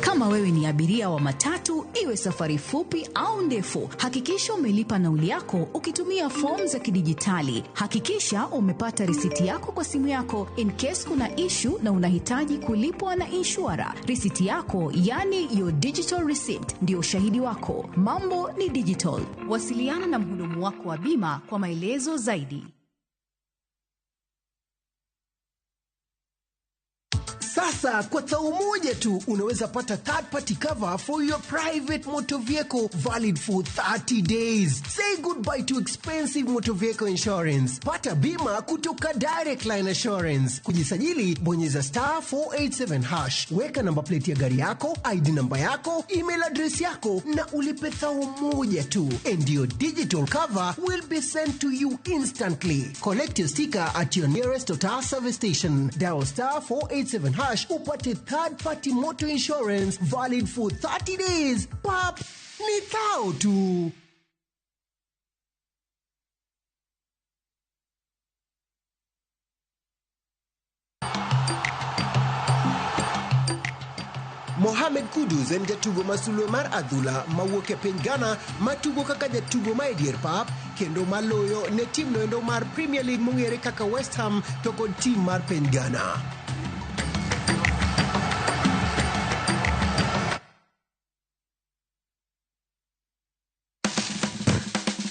Kama wewe ni abiria wa matatu, iwe safari fupi au ndefu, hakikisha umelipa nauli yako ukitumia fomu za kidijitali. Hakikisha umepata risiti yako kwa simu yako in case kuna issue na unahitaji kulipwa na inshura. Risiti yako, yani your digital receipt, ndio ushahidi wako. Mambo ni digital. Wasiliana na mhudumu wako wa bima kwa maelezo zaidi. Sasa kwa tao moja tu unaweza pata third party cover for your private motor vehicle valid for 30 days. Say goodbye to expensive motor vehicle insurance. Pata bima kutoka Direct Line Assurance. Kujisajili, bonyeza star 487 hash. Weka namba plate ya gari yako, ID namba yako, email address yako na ulipe thao moja tu. And your digital cover will be sent to you instantly. Collect your sticker at your nearest Total service station. Dial star 487 hash upate third party motor insurance valid for 30 days. Pap, ni thao tu. Mohamed Kudus en jatugo ma sulwe mar adhula mawuok e piny Ghana matugo kaka jatugo ma e dier pap kendo maloyo ne tim noendo mar Premier League mong'ere kaka West Ham to kod tim mar piny Ghana.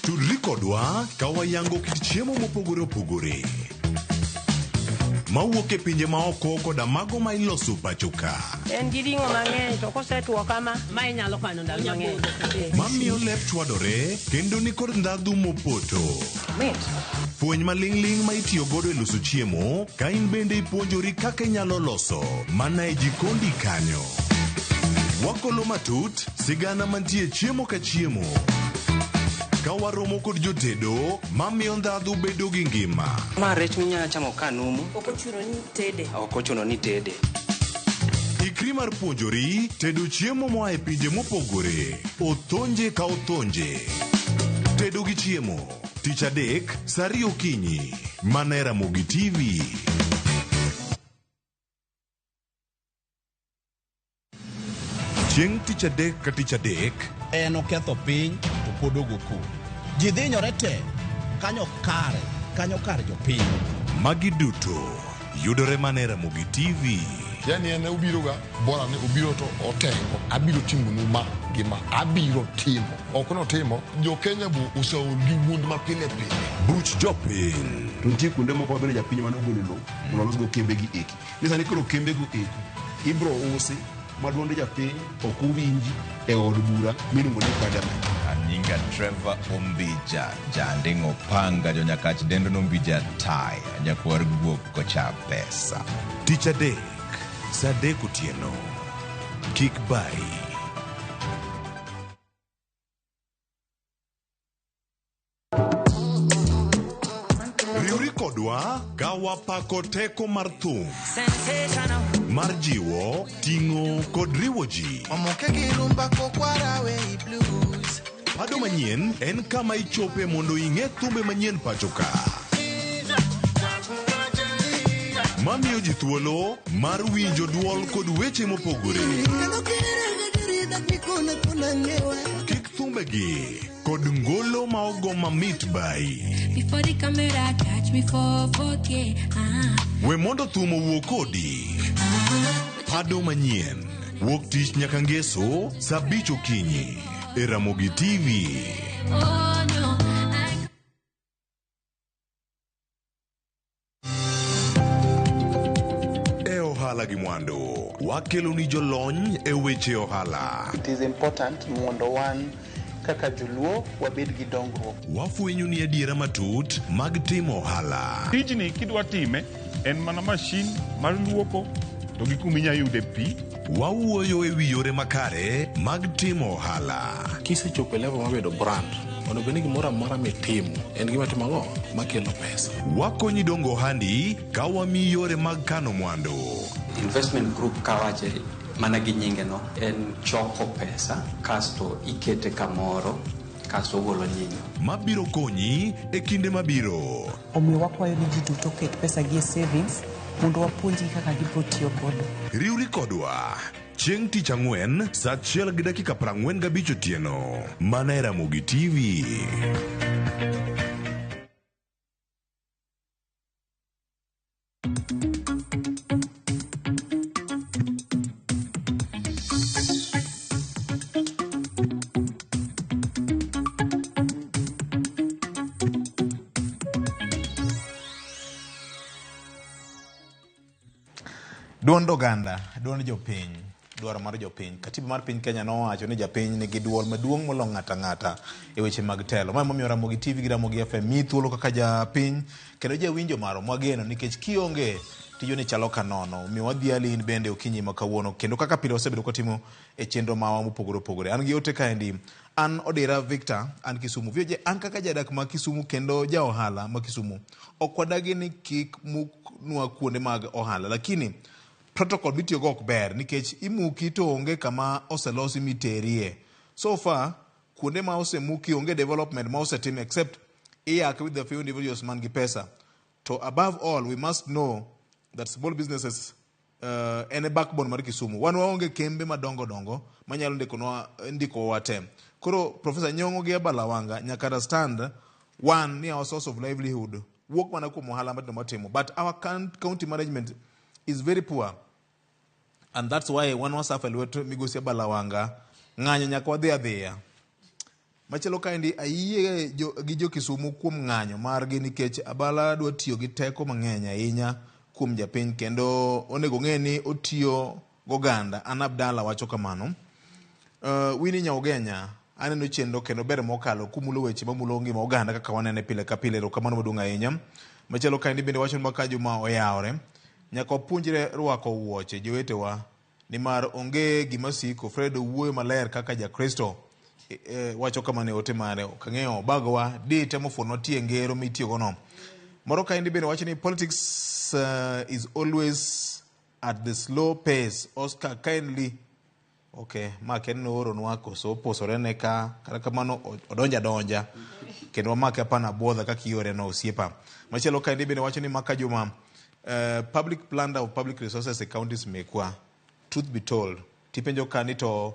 Tudri kodwa ka wayango kit chiemo mopogore opogore mawuok e pinje maoko koda mago ma iloso pacho ka. En gi ring'o mang'eny to kosetwo kama, ma inyalo kano ndalo mang'eny. Mamiyo lep chwadore kendo nikod ndhadhu mopoto. Fweny maling'ling' ma itiyo godo e loso chiemo ka in bende ipuonjori kaka inyalo loso mana e jikondi kanyo. Wakolo matut sigana mantie chiemo ka chiemo. Ka waromo kod jotedo mamiyo ndhadhu bedo gi ngima. Ma rech minyalo chamo ka numu. Ok ochuno ni tede. Ok ochuno ni tede. Ikri mar puonjori tedo chiemo moa e pinje mopogore. Othonje ka othonje. Tedo gi chiemo. Tich adek, saa ariyo okinyi. Mana e Ramogi TV. Chieng' tich adek ka tich adek. En oketho piny to pod ogo koko. Ji dhinyore te kanyo kare, kanyo kar jopiny. Magi duto yudore mana e Ramogi TV. Yani en obiro ga bora ni obiro to otengo. Abiro timonu ma gi ma. Abiro timo. Ok notimo. Jo Kenya bo oseol gi wuond ma pile pile. Buch jopiny. To nitie kuonde moko ma bende japiny mane ogolo lowo mondo olosgo kembe gi eki. Ni sani koro kembe go eko ibro usi ma duond japiny ok owinji e od bura miluongo ni parliament. Anyinga Trevor Ombija, Janding' Opanga, Jonyakach dendo Nombija Taya, nyakwar guok kocha pesa. Tich adek, saa adek otieno. Kik bayi. Riwri kodwa ka wapako teko mar thum mar jiwo, ting'o kod riwo ji. Pado manyien en kama ichope mondo ing'e thumbe manyien pacho ka. Mamiyo ji thuolo mar winjo duol kod weche mopogore. Kik thumbegi kod ngolo ma ogo mamit bai. Before the camera catch me for 4K. Ah. We mondo thum owuo kodi. Pado manyien. Wuok tich nyaka ngeso saa abich okinyi e Ramogi TV. Oh no. I E ohala gi mwandu, wakeloni jolony e weche ohala. It is important mondo wan kaka joluo wabed gi dongruok. Wafwenyo ni adiera matut mag timo ohala. Tijni kidwa time en mana mashin mar luoko to gi kuma inya yude pi. Wawuoyo e wi yore makare mag timo ohala. Kisechopo e level mar bedo brand, onego bed ni gimoro amora mitimo en gima timo ang'o makelo pesa. Wakonyi dongo ohandi ka wamiyi yore mag kano mwandu. Investment group kawache mana gi nyinge no en choko pesa kasto ikete kamoro kasto ogolo nyinyo. Mabiro konyi e kinde mabiro. Omiyo wakwayo ni ji duto oket pesa gi e savings mondo wapuonjgi kaka gibiro tiyo godo. Riwri kodwa chieng' tich ang'wen saa achiel gi dakika 45 otieno mana e Ramogi TV. Duond oganda, duond jopiny, dwaro mar jopiny. Katiba mar piny Kenya nowacho ni japiny nigi duol maduong' molo ng'ato ang'ata e weche mag telo. Ma emomiyo Ramogi TV gi Ramogi FM miyi thuolo kaka japiny kendo jawinjo marwa mwageno nikech kionge tijoni chalo ka nono. Omiyo wadhiali in bende okinyi ma kawuono kendo kaka pile wasebedo kwatimo e chenro mawa mopogore opogore. An gi ote kaendi, an Odira Victor, an Kisumu. VOJ, an kaka jadak ma Kisumu kendo ja ohala ma Kisumu, ok wadagi ni kik muknwa kuonde mag ohala, lakini protocol mitiyogo ok ber nikech imuki to onge kama oselosi miterie. So far, kuonde ma osemuki onge development ma osetim except iyake with the few individuals man gi pesa. To above all, we must know that small businesses En e backbone mar Kisumu. Wan waonge kembe madongo dongo manyalo ndikonwa ndikowa te. Koro Professor Nyong'o gi Abala Wanga nyaka understand one ni our source of livelihood wuok mana kuom ohala matindo matimo, but our county management is very poor and that's why wan wasafa e lwet migosi Abala Wanga ng'anyo nyaka wadhi adhiya. Machielo kaendi ayie gi jo Kisumu kuom ng'anyo margi nikech Abala dwa tiyo gi teko mang'eny ahinya kuom japiny kendo onego ng'e ni otiyo goganda. An Abdalla wacho kamano. Winnie Nyaugenya aneno chenro kendo ber mokalo kumulo weche mamulo ngima oganda kaka wanene pile ka pile. Erokamano maduong' ahinya. Machielo kaendi bende wacho ni maka juma oyawore nyaka wapuonjre rwako wuoche jowetewa nimar onge gima siko. Fred owuoyo maler kaka jakristo wacho kamano e ote mare. Ok ang'eyo bagowa di temo fuonwa tie ngero mitiyogo no. Moro kaendi bende wacho ni politics is always at the slow pace. Oscar kindly okay ma ken nooronwa koso oposore ne ka kata kamano odonja donja kendo wamake apana buodha kaka iore no osiepa. Machielo kaendi bende wacho ni maka juma public plunder of public resources e counties mekwa. Truth be told, tipenjo ka ni to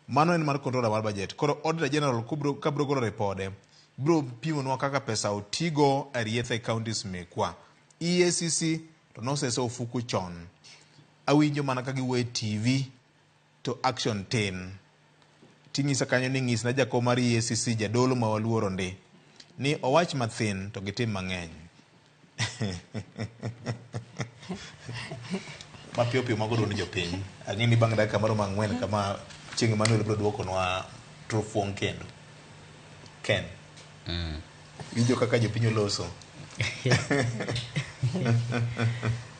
mano en mar controller mar budget. Koro auditor general kabro golo ripode bro pimonwa kaka pesa otigo e riethe e counties mekwa. EACC to nosese ofuku chon. Awinjo mana ka giwuoyo e TV to action tin. Ting'isa kanyo ni ng'isna jakom mar EACC jadolo ma waluoro ndi ni owach mathin to gitim mang'eny. Mapiyo piyo mago duond jopiny. Ang'e ni bang' dakika maromo 4 kama chieng' Emmanuel biro duokonwa trofuong' kendo. Ken. Winjo kaka jopiny oloso.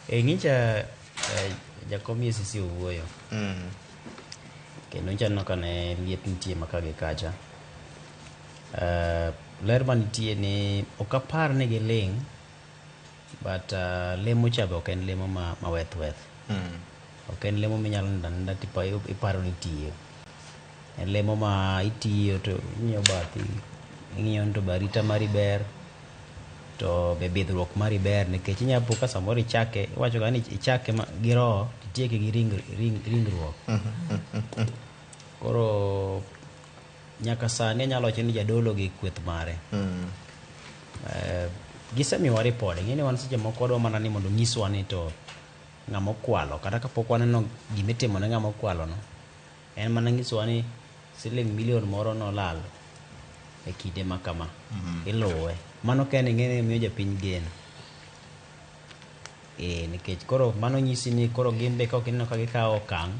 E ng'icha jakom EACC owuoyo. Kendo nyicha aneno ka ne liet nitie maka gi kacha. Ler manitie ni ok apar ni giling' but lemo cha be ok en lemo ma weth weth. Ok en lemo minyalo nindo aninda iparo ni itiyo. En lemo ma itiyo to ing'iyo bathi, ing'iyo ni to be arita mari ber, to be bidhruok mari ber nikech inya po ka samoro ichake, iwacho ga ni ichake gi roho titieke gi ringruok. Koro nyaka sani anyalo wacho ni jadolo gi kweth mare. Gisemiyowa ripode, ing'e ni wan seche moko wadwa mana ni mondo nyiswa ni to ng'ama okwalo, kata kapok waneno gima itimo ne ng'ama okwalo no, en mana nyisowa ni siling milion moro nolal e kinde ma kama, iluwe. Mano kende ing'e ni miyo japiny geno. Nikech koro mano nyisi ni koro gin be ka ok ineno ka gikawo okang'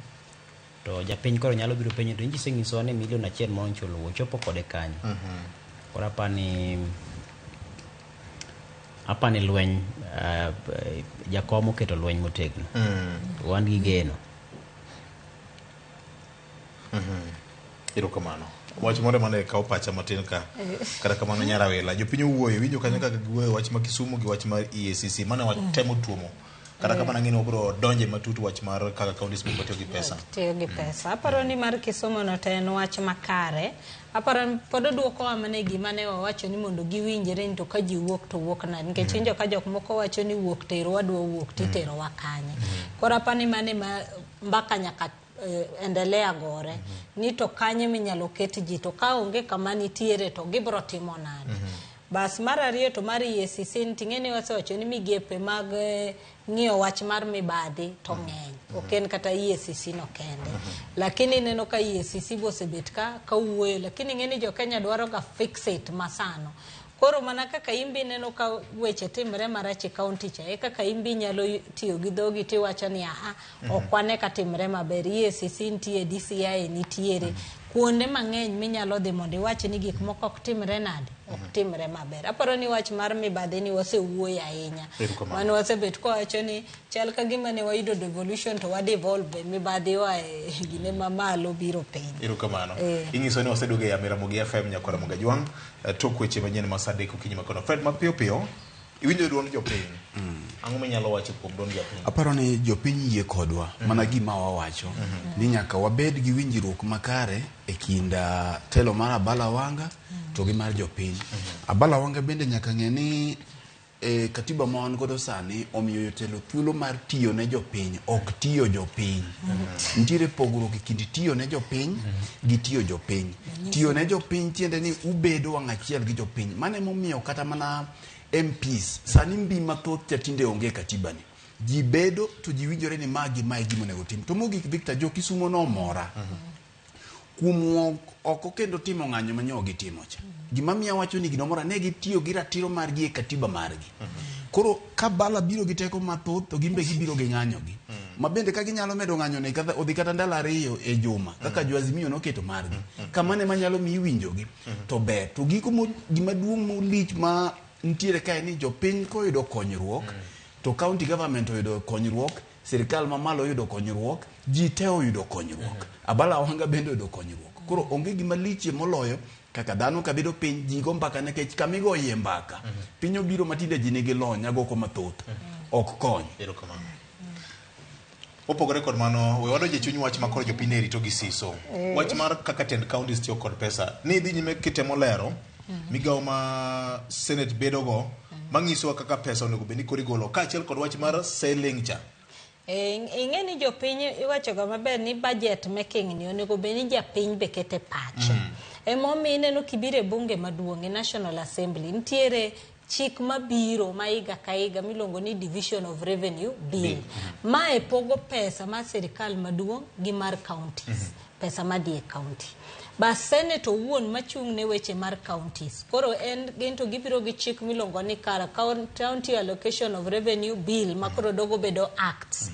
to japiny koro nyalo biro penjo to nyicha isenyisowa ni milion achiel moro nyocha oluwo ochopo kode kanye. Koro apani lweny jakom oketo lweny motegno. Wan gi geno. Erokamano. Wach moro mane kawo pacha matin ka. Kata kamano nyarawela, jopiny owuoyo, winjo kanyo kaka giwuoyo wach ma Kisumu gi wach mar EACC. Mane watemo tuomo. Kata kamano ang'e ni wabiro donje matut wach mar kaka counties moko tiyo gi pesa. Tiyo gi pesa. Aparo ni mar Kisumu no to en wach makare. Aparo ni pod oduokowa mana e gima ne wawacho ni mondo giwinjre ni to ka ji wuok to wuok nade. Nikech winjo ka jok moko wacho ni wuok tero wadwa wuok titerowa kanye. Koro aparo ni mano ema mbaka nyaka endelea gore. Ni to kanye minyalo ket ji to ka onge kama nitiere to gibro timo nade. Bas mar ariyo to mar EACC ni ting'e ni wasewacho ni migepe mag ng'iyo wach mar mibadhi to ng'eny. Ok en kata EACC no kende. Lakini ineno ka EACC be osebet ka kawuoyo lakini ing'e ni jo Kenya dwaro ga fix it masano. Koro mana kaka in be ineno ka weche timre marach e county cha e kaka in be inyalo tiyo gi dhogi tiwacho ni aa ok wane ka timre maber. EACC nitie, DCI nitiere. Kuonde mang'eny minyalo dhi mondo iwach ni gik moko ok timre nade, ok timre maber. Aparo ni wach mar mibadhi ni wasewuoyo ahinya. Erokamano. Mane wasebet kwawacho ni chal ka gima ne wayudo devolution to wa devolve mibadhi oa e gine mamalo biro piny. Erokamano. Inyiso ni waseduogo e Yamo Ramogi FM nyakora Ramogi Ajwang'. Tok weche manyien ma saa 3 okinyi makono. Fred mapiyo piyo, iwinjo duond jopiny. Ang'o minyalo wacho kuom duond jopiny? Aparo ni jopiny yie kodwa mana gima wawacho ni nyaka wabed gi winjruok makare e kind telo mar Abala Wanga to gi mar jopiny. Abala Wanga bende nyaka ng'e ni e katiba ma wan godo sani omiyo jotelo thuolo mar tiyo ne jopiny, ok tiyo jopiny. Nitiere pogruok e kind tiyo ne jopiny gi tiyo jopiny. Tiyo ne jopiny tiende ni ubedo wang' achiel gi jopiny. Mano emomiyo kata mana MPs sani mbi mathoth cha tinde onge e katiba ni. Ji bedo to ji winjore ni ma gi ma e gima onego tim. To mogik Victor, jo Kisumo nomora. Kuom wuok oko kendo timo ng'anyo ma nyo gitimo cha. Gima miyo awacho ni gino mora ne gitiyo gi ratiro margi e katiba margi. Koro ka bala biro gi teko mathoth to gin be gibiro gi ng'anyo gi. Ma bende ka ginyalo medo ng'anyo ni kata odhi kata ndalo ariyo e juma kaka jo Azimio noketo margi. Kamano ema nyalo miyo iwinjogi to ber. To giko gima duong' molich ma nitiere kae ni jopiny koyudo konyruok to county government oyudo konyruok, sirikal mamalo oyudo konyruok, ji te oyudo konyruok. Abala Wanga bende oyudo konyruok. Koro onge gima lichie moloyo kaka dhano kabedo piny ji go mbaka nikech kama igoye mbaka piny obiro matinde ji nigi lony agoko mathoth ok kony. Erokamano. Mopogore kod mano, we wadonje chuny wach ma koro jopiny ne rito gi siso. Wach mar kaka tend counties tiyo kod pesa. Ni idhi nyime kitemo lero migawo ma Senate bedogo manyisowa kaka pesa onego bed ni koro igolo kaachiel kod wach mar selling cha. Ing'e ni jopiny iwachoga maber ni budget making ni onego bed ni japiny be kete pache. Emomiyo ineno kibiro e bunge maduong' e National Assembly nitiere chik mabiro ma higa ka higa miluongo ni Division of Revenue Bill. Mae pogo pesa mar sirikal maduong' gi mar counties. Pesa madhi e county. Bas Senate owuon machung' ne weche mar counties. Koro en gin to gibiro gi chik miluongo ni kara County Allocation of Revenue Bill ma koro dogo bedo acts.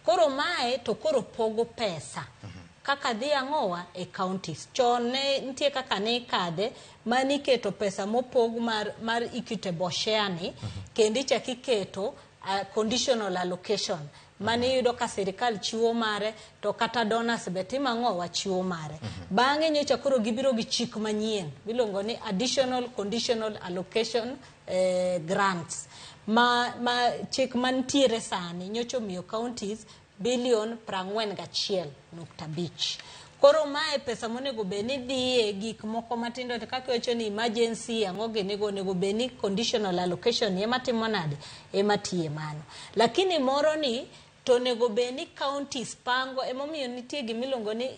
Koro mae to koro pogo pesa. Kaka dhi ang'owa e counties. Chon ne nitie kaka ne ikadhe mane iketo pesa mopog mar equitable share ni kendo ichak iketo conditional allocation mane iyudo ka sirikal chiwo mare to kata donors be timo ang'owa chiwo mare. Bang'e nyocha koro gibiro gi chik manyien miluongo ni additional conditional allocation grants ma chik mantiere sani nyocha omiyo counties bilion 41.5. Koro mae pesa monego bed ni dhiye gik moko matindo to kaka iwacho ni emergency ang'o gini go onego bed ni conditional allocation ema timo nade ema tiye mano. Lakini moro ni to onego bed ni counties pango emomiyo nitie gimiluongo ni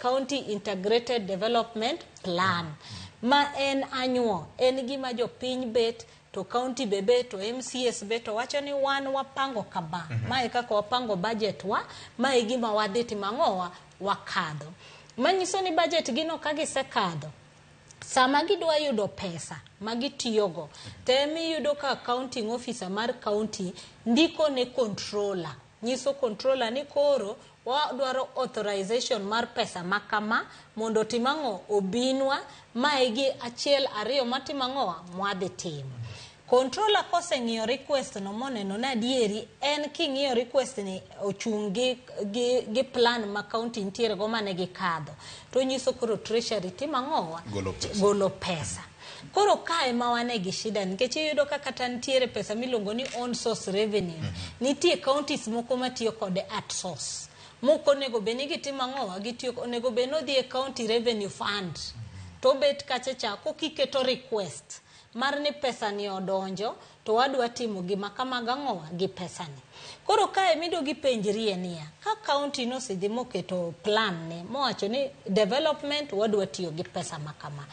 County Integrated Development Plan ma en anyuo en gima jopiny bet to county be bet to MCS be to wacho ni wan wapango kama. Mae kaka wapango budget wa, mae gima wadhi timo ang'owa wakadho. Manyiso ni budget gino ka gisekadho, sama gidwa yudo pesa ma gitiyogo, tem iyudo ka accounting officer mar county ndiko ne controller. Nyiso controller ni koro wadwaro authorization mar pesa ma kama mondo otim ang'o obinwa mae gi achiel ariyo matimo ang'owa mwadhi timo. Controller koseng'iyo request no moneno ni adieri en king'iyo request ni ochung' gi plan ma county nitiere go mane gikadho to nyiso koro treasury timo ang'owa golo pesa. Koro kae ma wane gi shida nikech iyudo ka kata nitiere pesa miluongo ni on source revenue. Nitie counties moko matiyo kode at source. Moko onego bed ni gitimo ang'owa gitiyo onego bed ni odhi e county revenue fund. To bet kacha cha kokiketo request mar ni pesa ni odonjo to wadwa timo gima kama gang'owa gi pesa ni. Koro kae mido gipenjrie niya ka county nosedhi moketo plan ne mowacho ni development wadwa tiyo gi pesa ma kama.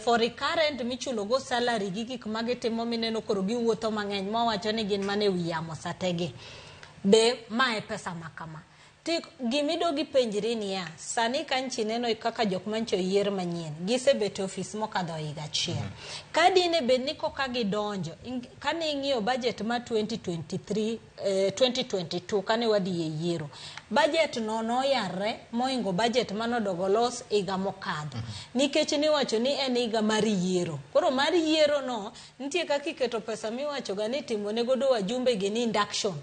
For recurrent michulo go salary gi gik magitimo mineno koro giwuotho mang'eny mowacho ni gin mane wi yamo sategi. Be mae pesa ma kama. Gimido gipenjri niya sani ka nchi neno kaka jok mancho yier manyien gisebet e ofis mokadho higa achiel. Ka dine bed ni koka gidonjo kane ing'iyo budget ma 2023 2022 kane wadhi e yiero budget no noyarre moingo budget manodogo los higa mokadho nikech niwacho ni en higa mar yiero. Koro mar yiero no nitie kaka iketo pesa miwacho ga ni timo ne godo wajumbe gi ni induction.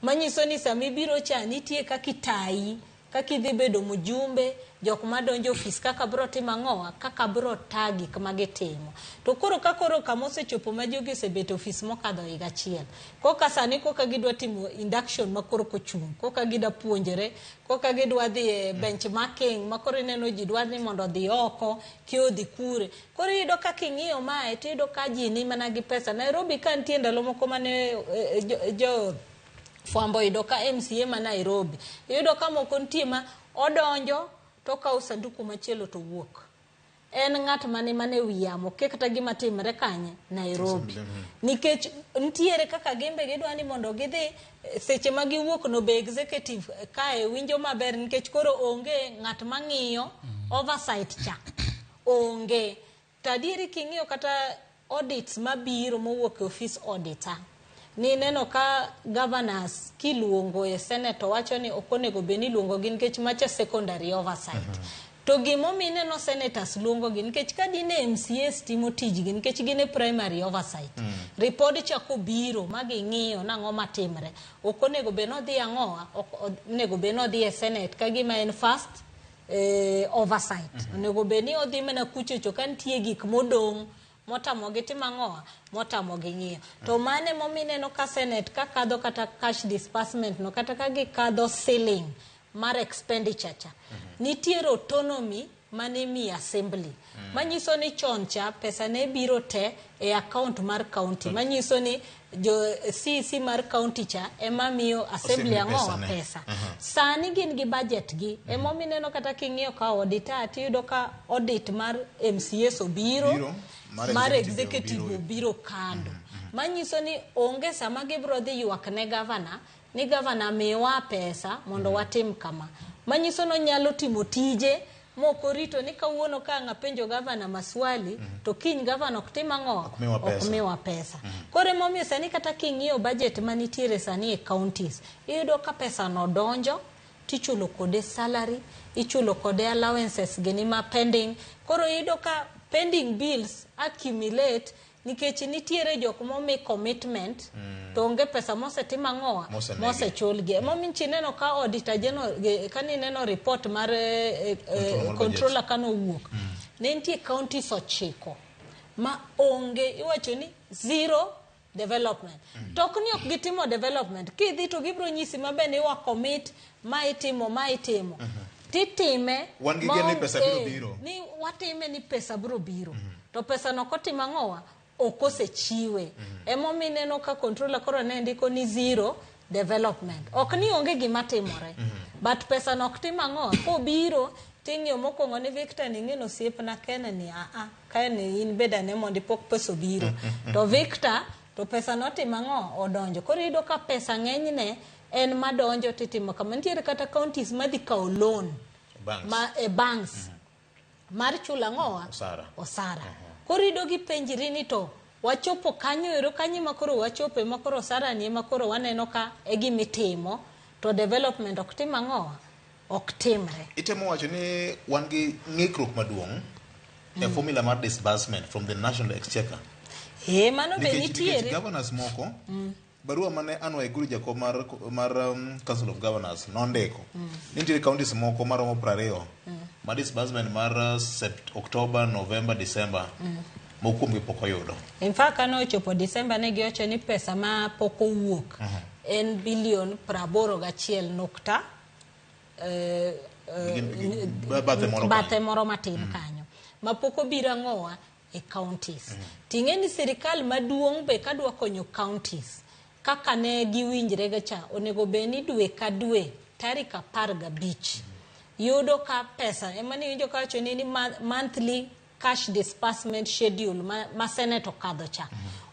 Manyiso ni sama ibiro cha nitie kaka itayi, kaka idhi bedo mjumbe, jok madonjo ofis kaka bro timo ang'owa kaka bro ta gik ma gitimo to koro ka koro kama osechopo ma jogi osebet e ofis mokadho higa achiel koka sani koka gidwa timo induction ma koro kochung' koka gida puonjore koka gidwa dhi e benchmarking ma koro ineno ji dwa ni mondo odhi oko ki odhi kure koro iyudo ka king'iyo mae to iyudo ka ji ni mana gi pesa Nairobi ka nitie ndalo moko mane jo fwambo oyudo ka MCA ma Nairobi iyudo ka moko nitie ma odonjo to okawo sanduku machielo to wuok en ng'at mane mane wi yamo kia kata gima timre kanye Nairobi nikech nitiere kaka gimbe gidwa ni mondo gidhi seche ma giwuok no be executive kae winjo maber nikech koro onge ng'at mang'iyo oversight cha onge to adieri king'iyo kata audits mabiro mowuok e office auditor ni neno ka governors kiluongo e senate to wacho ni ok onego bed ni iluongo gi nikech macha secondary oversight to gimomiyo ineno senators luongo gi nikech ka dine MCAs timo tijgi nikech gin e primary oversight report cha kobiro ma ging'iyo nang'o matimre ok onego bed nodhi ang'owa ok onego bed nodhi e senate ka gima en first oversight onego bed ni odhi mana kuchocho ka nitie gik modong' motamogi timo ang'owa motamogi ng'iyo to mano emomiyo ineno ka senate ka kadho kata cash disbursement no kata ka gikadho ceiling mar expenditure cha nitiere autonomy mane imiyo assembly manyiso ni chon cha pesa ne biro te e account mar county manyiso ni jo CEC mar county cha ema miyo assembly ang'owa pesa sani gin gi budget gi emomiyo ineno kata king'iyo ka auditor tiyudo ka audit mar MCAs obiro mar executive obiro kando manyiso ni onge sama gibro dhi ywak ne governor ni governor miwa pesa mondo watim kama manyiso ni onyalo timo tije mok orito ni kawuono ka ang' apenjo gavana maswali to kiny gavana ok tim ang'o ok miwa pesa koro emomiyo sani kata king'iyo budget manitiere sani e counties iyudo ka pesa no donjo tichulo kode salary ichulo kode allowances gini ma pending koro iyudo ka pending bills accumulate nikech nitiere jok momi commitment to onge pesa mosetim ang'owa mosechulgi emomiyo chineno ka auditor general kanineno report mar controller kanowuok ne nitie counties 9 ma onge iwacho ni zero development to ok ni ok gitimo development kidhi to gibiro nyisi maber ni wa commit ma itimo titime wan gi geno ni pesa biro biro ni watime ni pesa biro biro to pesa no kotimo ang'owa ok osechiwe emomiyo ineno ka controller koro ne ndiko ni zero development ok ni onge gima timore but pesa no ok tim ang'owa kobiro ting'iyo mokwongo ni Victor ni ing'eno osiepna Ken ni aa Ken in bedane mondo ipok pesa obiro to Victor to pesa notimo ang'o odonjo koro iyudo ka pesa ng'enyne en madonjo titimo kama nitiere kata counties madhi kawo loan ma e banks mar chulo ang'owa osara koro iyudo gipenjri ni to wachopo kanyo ero kanyo ma koro wachope ma koro osara ni ema koro waneno ka e gimitimo to development ok tim ang'owa ok timre itemo wacho ni wan gi ng'ikruok maduong' e formula mar disbursement from the national exchequer mano be nitiere governors moko barua mane Anne Waiguru jakom mar Council of Governors nondiko nitiere counties moko maromo 20 ma disbursement mar October, November, December moko kuomgi pok oyudo. In fact kane ochopo December ne giwacho ni pesa ma pok owuok en bilion 81 nukta bathe moro matin kanyo ma pok obiro ang'owa e counties. Ting'e ni sirikal maduong' be kadwa konyo counties kaka ne giwinjre ga cha onego bed ni dwe ka dwe tarik 15 yudo ka pesa ema ni winjo kawacho ni monthly cash disbursement schedule ma senate okadho cha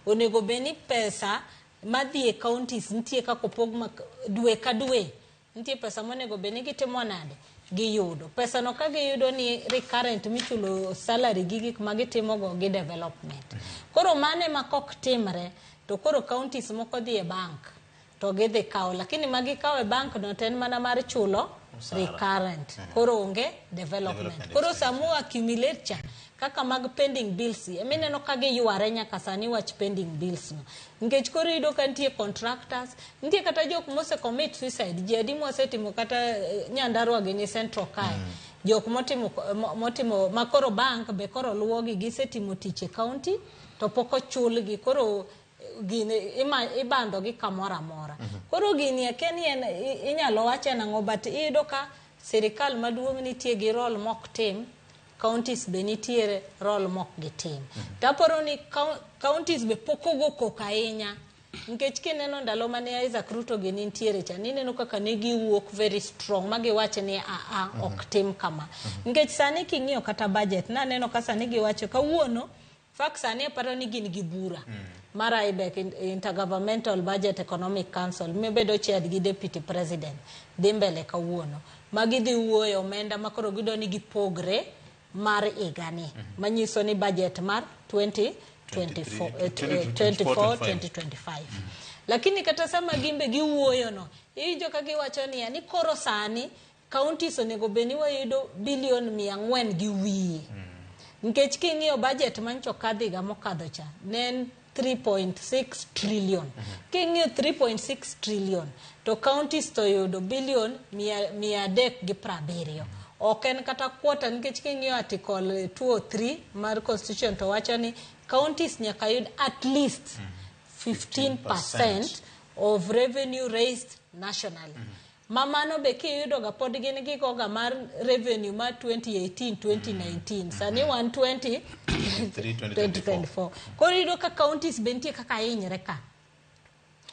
onego bed ni pesa madhi e counties nitie kaka opog dwe ka dwe nitie pesa monego bed ni gitimo nade giyudo pesa no ka giyudo ni recurrent michulo salary gi gik ma gitimogo gi development koro mane ma kok timre to koro counties moko dhi e bank to gidhi kawo lakini ma gikawo e bank no to en mana mar chulo recurrent koro onge development koro samu accumulate cha kaka mag pending bills emineno ka giyware nyaka sani wach pending bills no nikech koro iyudo ka nitie contractors nitie kata jok mose commit suicide ji adi mwasetimo kata Nyandarua gi ni Central kae Jok motimo motimo makoro bank be koro luwogi, gisetimo tich e county to pok ochulgi, koro gini ibando gi kamoro amora. Koro gini akia ni en inyalo wache nang'o, but iyudo ka sirikal maduong' nitie gi role mok tim, counties be nitiere role mok gitim. Taparo ni counties be pok ogo koko ahinya, nikech kineno ndalo mane Isaac Ruto gi nitiere cha, nineno kaka ne giwuok very strong ma giwacho ni aa ok tim kama. Nikech sani king'iyo kata budget, naneno ka sani giwacho kawuono fak sani aparo ni gin gi bura mar IBEC, Intergovernmental Budget Economic Council, mibedo chaired gi Deputy President, dhi mbele kawuono, ma gidhi wuoyo omenda ma koro gidwa ni gipogre mar higani, manyiso ni budget mar 2024 24 2025. Lakini kata sama gimbe giwuoyo no, iwinjo ka giwacho niya ni koro sani counties onego bed ni wayudo bilion 400 gi wiye, nikech king'iyo budget mancho kadho higa mokadho cha ne en 3.6 trillion. King'iyo 3.6 trillion to counties to yudo bilion 370, ok en kata quarter, nikech king'iyo article 203 mar constitution to wacho ni counties nyaka yud at least 15% of revenue raised nationally. Ma mano be kiyudo ga pod gin gigoga mar revenue mar 2018 2019, sani 120 2024. Koro iyudo ka counties be nitie kaka hinyre ka.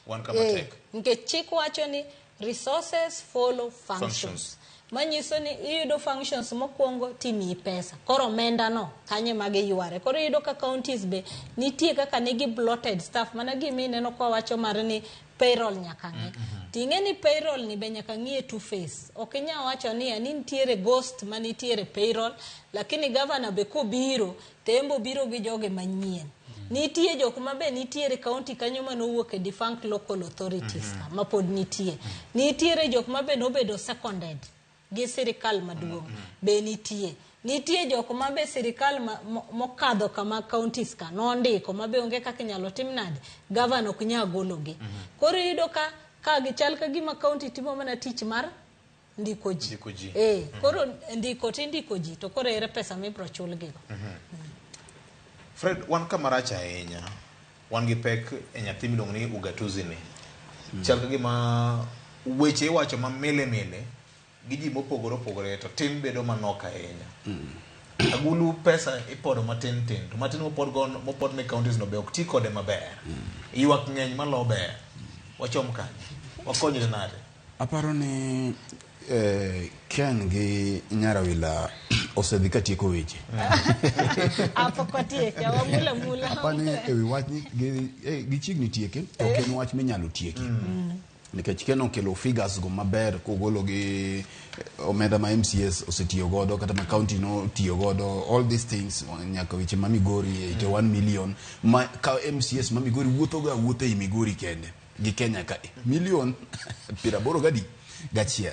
Wan kama tek. Nikech chik wacho ni resources follow functions, Functions. Manyiso ni iyudo functions mokwongo timiyi pesa, koro omenda no kanye magiyware. Koro iyudo ka counties be nitie kaka nigi bloated staff, mana gima ineno kwa wacho mar ni payroll nyaka ng'i. Ting'e ni payroll ni be nyaka ng'iye two face. Ok inyal wacho ni ni nitiere ghost manitiere payroll, lakini governor be kobiro to en be obiro gi joge manyien. Nitie jok ma be nitiere county kanyo manowuok e defunct local authorities ka ma pod nitie. Nitiere jok ma be nobedo seconded gi sirikal maduong' be nitie. Nitie jok ma be sirikal mokadho kama counties ka nondiko ma be onge kaka inyalo tim nade, governor ok nyal gologi. Koro iyudo ka gichal ka gima county timo mana tich mar ndiko ji. Ndiko ji. Koro ndiko tindiko ji to koro ere pesa mibiro chulgigo. Fred, wan kama rach ahinya. Wan gi pek e nyathi miluongo ni ugatuzi ni. Chal ka gima weche iwacho ma mile mile gi ji mopogore opogore to tim bedo manok ahinya. Agulu pesa ipodo matin tin to matin mopod go mopod ne counties no be ok ti kode maber. Ywak ng'eny malo ber. Wachom kanye? Wakonyre nade? Aparo ni Ken gi Nyarawila osedhi ka tieko weche. Apok watieke, wamula mula. Apani ewi wach ni gichiegni tieke, to ok en wach minyalo tieki. Nikech Ken okelo figures go maber kogolo gi omenda ma MCS osetiyo godo kata ma county no tiyo godo, all these things nyaka weche ma Migori 81 million ma ka MCS ma Migori wuotho ga wuotho ei Migori kende gi Kenya ka milion 81.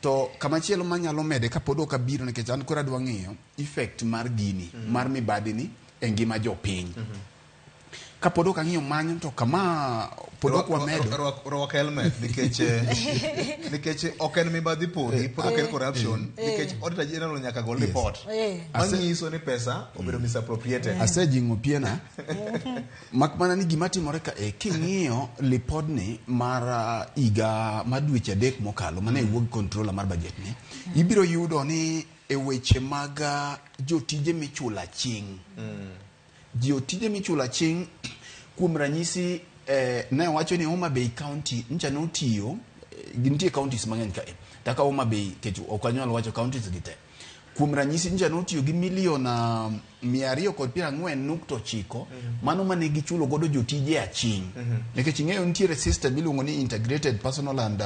To kamachielo manyalo mede kapod ok abiro, nikech an koro adwa ng'iyo effect mar gini mar mibadhi ni e ngima jopiny. Kapod ok ang'iyo manyo to kama pod ok wamedo. Rwak helmet nikech nikech ok en mibadhi podi, pod ok en corruption, nikech auditor general nyaka gol report manyiso ni pesa obedo misappropriated. Asejing'o piena mak mana ni gima timore ka king'iyo lipodni mar higa mar dweche 3 mokalo mane wuog controller mar budget ni, ibiro yudo ni e weche mag jotije michulo aching'. Jotije michulo aching' kuom ranyisi ne wacho ni Homa Bay County ncha notiyo, nitie counties mang'eny kae taka Homa Bay kech ok anyal wacho counties gi te. Kuom ranyisi ncha notiyo gi milion 240.9 mano mane gichulo godo jotije aching'. Nikech ing'eyo nitiere system miluongo ni integrated personal and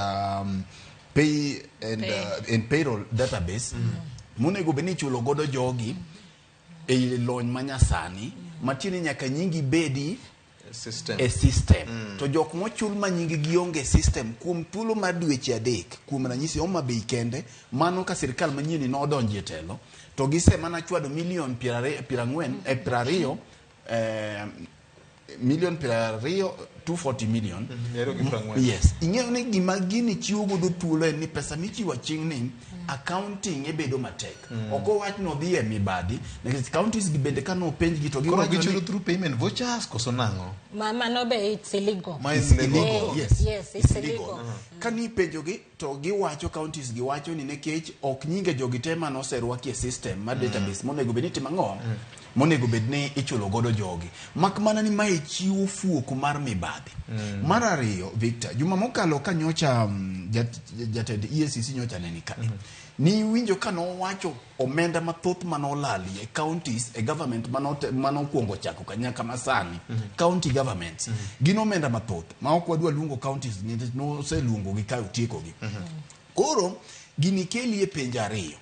pay and, and payroll database monego bed ni ichulo godo jogi e lony manyasani matiende nyaka nyingi bedi system. E system. To jok mochul ma nying gi onge system kuom thuolo mar dweche 3, kuom ranyisi Homa Bay kende, mano ka sirikal manyien nodonjo e telo to gise mana chwado milion 40 20 Milion 20, 240 million. 240. Yes, ing'eyo ni gima gini chiwo godo thuolo en ni pesa michiwo aching' ni accounting e bedo matek. Ok owach ni odhi e mibadhi nikech counties gi bende kane openjgi to Koro giwacho gichulo ni through payment vouchers koso nang'o? Mano be it's illegal. Ma is illegal. Eh, Yes. Yes, it's illegal. Kani ipenjogi to giwacho, counties giwacho ni nikech ok nyinge jogi te mane oserwaki e system mar database monego bed ni itimo ang'o, monego bed ni ichulo godo jogi, mak mana ni mae chiwo fuok mar mibadhi. Mar ariyo, Victor, juma mokalo ka nyocha jatend EACC nyocha ne ni kae, niwinjo ka nowacho omenda mathoth manolali e counties, e government manokwongo chako ka nyaka masani, county governments gin omenda mathoth ma ok wadwa luongo counties nikech noseluongogi ka otiekogi. Koro gini keli e penjo ariyo.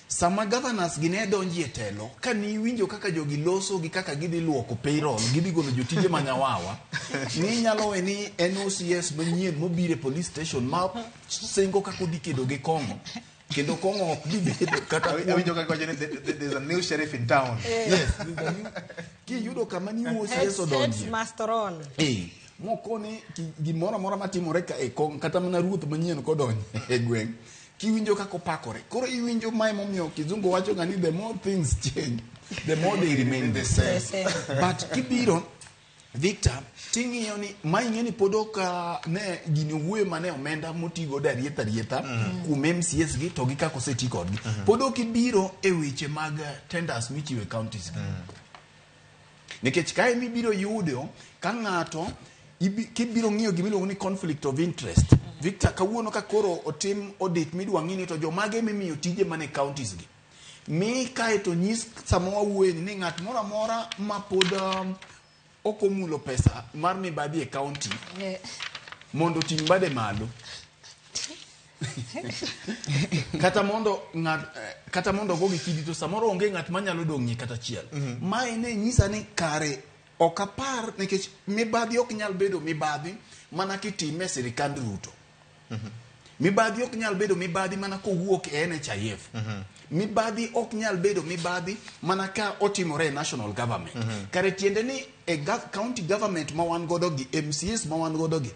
Sama governors gi ne donji e telo, ka niwinjo kaka jogi loso gi kaka gidhi luoko payroll, gidhi golo jotije manyawawa, ni nyalo we ni en OCS manyien mobiro e police station ma singo kaka odhi kedo gi kong'o, kendo kong'o ok dhi bedo kata Awinjo kaka iwacho ni there's a new sheriff in town. Yes, there's a new, kiyudo kama ni OCS Heads, heads odonjie must roll. Mokoni gimoro amora matimore ka e kong kata mana ruoth manyien kodonjo e gweng' kiwinjo kaka opakore. Koro iwinjo mae momiyo kizungu wacho ga ni the more things change, the more they remain the same. The same. But kibiro, Victor, ting'iyo ni ma ing'e ni pod ok ne gini owuoyo mane omenda motigo godo arietha arietha kuom MCS gi to gi kaka oseti kodgi. Pod ok ibiro e weche mag tenders michiwo e counties gi. Nikech kae mibiro yudo ka ng'ato kibiro ng'iyo gimiluongo ni conflict of interest. Victor, kawuono ka koro otim audit midwa ng'i ni to jomage mimiyo tije mane counties gi. Mi kae to nyis sama wawuoye ni ng'at moro amora ma pod ok omulo pesa mar mibadhi e county mondo oting' bade malo. Kata mondo ng'at, kata mondo ogo gi kidi to samoro onge ng'at manyalo dong'ie kata achiel. Mae ne nyisa ni kare ok apar nikech mibadhi ok nyal bedo mibadhi mana kitime e sirikand Ruto. Mibadhi ok nyal bedo mibadhi mana kowuok e NHIF. Mibadhi ok nyal bedo mibadhi mana ka otimore e national government. Kare tiende ni e county government ma wan godo gi, MCAs ma wan godo gi,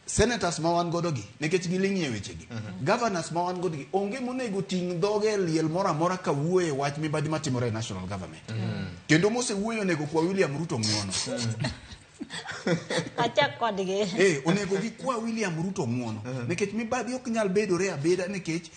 senators ma wan godo gi, nikech giling'ie wechegi, governors ma wan godo gi, onge monego ting' dhoge e liel moro amora ka wuoyo e wach mibadhi matimore e national government. Kendo mosewuoyo onego kwa William Ruto ng'uono. Achak kodgi. Onego gikwa William Ruto ng'uono. Nikech mibadhi ok nyal bedore abeda nikech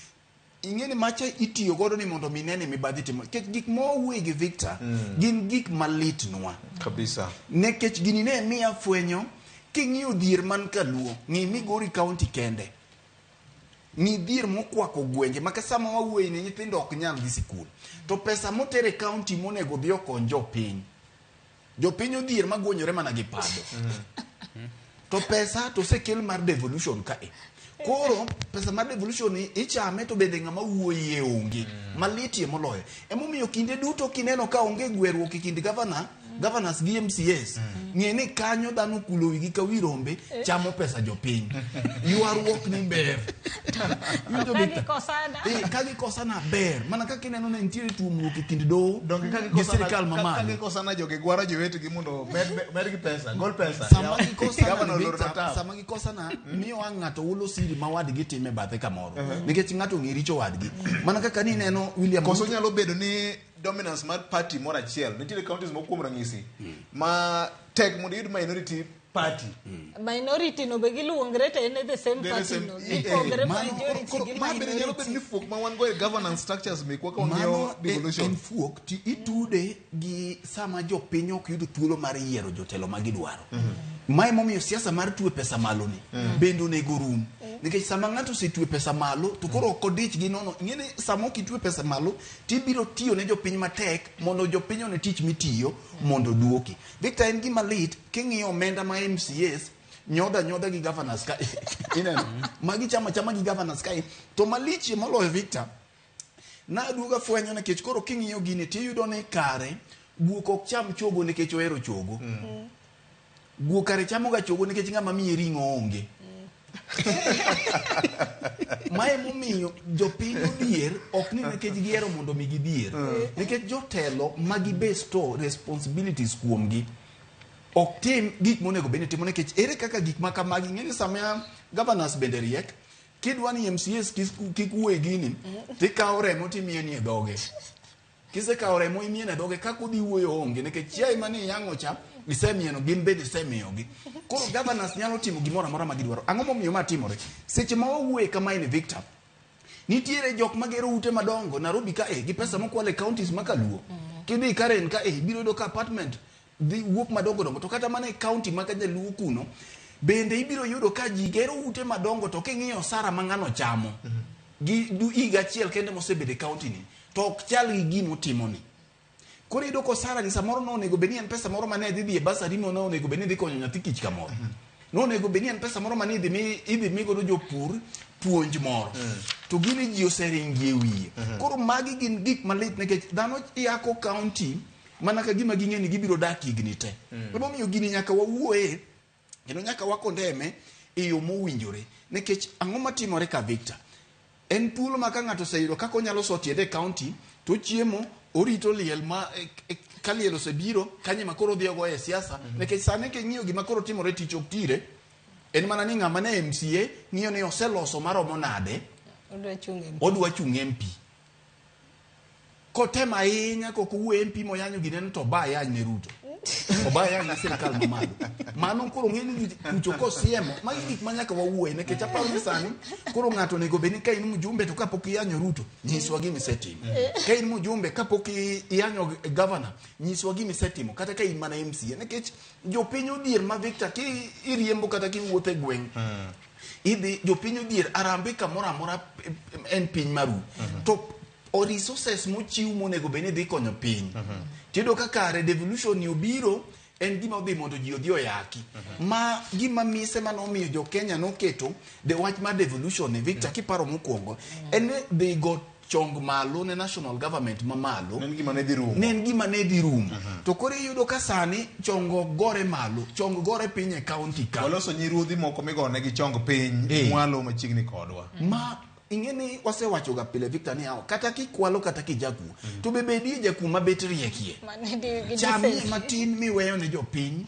ing'e ni macha itiyo godo ni mondo mi nene mibadhi timo. Nikech gik ma wawuoye gi Victor gin gik malitnwa. Kabisa. Nikech gini ne miya fwenyo king'iyo dhier man kaluo, ng'i Migori County kende. Ng'i dhier mokwako gwenge ma ka sama wawuoye ni nyithindo ok nyal dhi sikul. To pesa moter e county monego dhi okony jopiny. Jopiny odhier magwonyore mana gi pado. To pesa to osekel mar devolution kae. Koro pesa mar devolution ni ichame to bende ng'ama wuoyie onge. Malitie moloyo. Emomiyo kinde duto kineno ka onge gweruok e kind governors gi MCAs, ng'e ni kanyo dhano kulo wigi ka wi rombe chamo pesa jopiny. Ywaruok ni ber. Iwinjo Ka Victor? gikosana. Ka gikosana ber. Mana kaka ineno ne nitiere tuomruok e kind doho gi sirikal mamalo. Ka gikosana jogi gwaro jowetegi mondo medgi pesa, gol pesa. Sama gikosana Governor ni oloro Victor, tap. sama gikosana miyo ang' ng'ato hulo siri ma wadgi time bathe kamoro. Nikech ng'ato ong'e richo wadgi. Mana kaka ni ineno William Koso Ruto nyalo bedo ni dominance mar party moro achiel. Nitiere counties moko kuom ranyisi ma tek mondo iyud minority party. Minority no be giluongre to en the same They're the party same- no. Gipogre majority Koro gi ma bende nyalo bedo minority. ni fuok ma wan go e governance structures mekwa ka wang'iyo Mano devolution. en fuok ti itude gi sama jopiny ok yud thuolo mar yiero jotelo ma gidwaro. Mae momiyo siasa mar twe pesa malo ni bende onego rum. Nikech sama ng'ato osetwe pesa malo to koro ok odich gi nono. Ing'e ni sama ok itwe pesa malo tibiro tiyo ne jopiny matek mondo jopiny one tich mitiyo mondo duoki. Victor, en gima lit king'iyo omenda ma MCAs nyodha nyodha gi governors ka. Ineno? Magi chama chama gi governors ka. To malichie moloyo Victor, naduogo afwenyo nikech koro king'iyo gini tiyudo ni kare guok ok cham chogo nikech ohero chogo. Guok kare chamoga chogo nikech ng'ama miye ring'o onge. Mae momiyo jopiny odhier ok ni nikech gihero mondo mi gidhier. Nikech jotelo ma gi bestow responsibilities kuomgi. Ok tim gik monego bed ni timo nikech ere kaka gik ma kamagi ing'e ni sama governors bende riek kidwa ni MCAs kik wuo e gini tikawo remo timieni e dhoge. Kisekawo remo imieno e dhoge kaka odhi wuoyo onge nikech chiaye mane iyang'o cha isemieno gin bende isemiyogi. Koro governors nyalo timo gimoro amora ma gidwaro. Ang'o momiyo ma timore? Seche ma wawuoye kamae ni Victor, nitiere jok magero ute madongo Nairobi ka e gi pesa mokwal e counties ma kaluo. Kidhi Karen ka e ibiro yudo ka apartment dhi wuok madongo dongo to kata mana e county ma kajaluo kuno bende ibiro yudo ka ji gero ute madongo to king'iyo osara ma ng'ano chamo gi higa achiel kende mosebedo e county ni to ok chal gi gima otimoni. Koro iyudo ka osara ni samoro nonego bed ni en pesa moro mane dhi dhi e basari mo nonego bed ni dhi konyo nyathi kich kamoro. Nonego bed ni en pesa moro mane idhi mi idhi mi godo jopur puonj moro. To gini ji oseringi e wiye. Koro magi gin gik malit nikech dhano yako county mana ka gima ging'e ni gibiro dak higni te. Emomiyo gini nyaka wawuoye kendo nyaka wakondeme e yo mowinjore nikech ang'o matimore ka Victor? En thuolo ma ka ng'ato oseyudo kaka onyalo so tiende e county to ochiemo orito liel ma ka liel osebiro kanyo ema koro odhi ogoye siasa nikech sani king'iyo gima koro timore tich ok tire en mana ni ng'ama ne MCA ng'iyo ni oseloso maromo nade Odwa chung' MP. odwa chung' MP kotemo ahinya kok owuo MP moyanyo gineno to oba yany ne Ruto oba yany ne sirikal mamalo mano koro ng'e ni kucho kosiemo magi gik ma nyaka wawuoye nikech aparo ni sani koro ng'ato onego bed ni ka in mjumbe to kapok iyanyo Ruto nyiswa gima isetimo ka in mjumbe kapok iyanyo governor nyiswa gima isetimo kata ka in mana MCA nikech jopiny odhier ma Victor ki iriembo kata kiwuotho e gweng' idhi jopiny odhier arambe kamoro amora en piny maru to o resources mochiw monego bed ni dhi konyo piny tiyudo ka kare devolution ni obiro en gima odhi mondo ji odhi oyaki ma gima mise manomiyo jo Kenya noketo de wach mar devolution ni Victor kiparo mokwongo en ni dhi go chong malo ne national government mamalo ne en gima ne dhi rumo ne en gima ne dhi rumo to koro iyudo ka sani chongo gore malo chong gore piny e county ka waloso nyiruodhi moko migonegi chong piny mwalo machiegni kodwa ma ing'e ni wasewacho ga pile Victor ni awa kata kikwalo kata kijakuo to be bedie jakuo mabet riekie chamie matin miweyo ne jopiny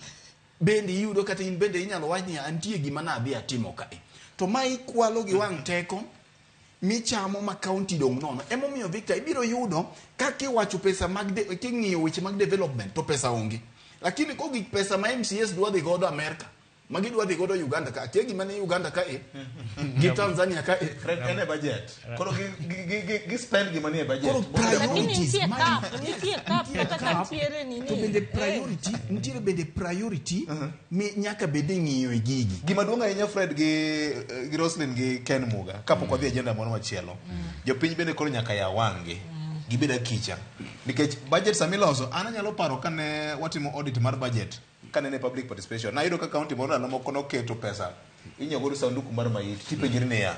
bende iyudo kata in bende inyalo wach ni antie gima nadhi atimo kae to ma ikwalo gi wang' teko michamo ma county dong' nono emomiyo Victor ibiro yudo ka kiwacho pesa mag king'iyo weche mag development to pesa onge lakini kogik pesa ma MCS dwa dhi godo Amerika ma gidwa dhi godo Uganda ka akia gima ni Uganda ka e gi Tanzania ka e Fred en e budget koro gi spend gima ni e budget Koro Lakini priorities nitie ma- cap, nitie cap kata ka nitiere nini. to bende priority nitiere bende priority mi nyaka bed ni ing'iyo e gigi Gima duong' ahinya Fred gi Roslyn gi Ken Muga kapok wadhi e agenda moro machielo jopiny bende koro nyaka yaw wang'gi gibed akicha nikech budget sama iloso an anyalo paro kane watimo audit mar budget kanene public participation nayudo ka county moro ndalo moko noketo pesa inyiewo godo sanduku mar maiti tipenjri niya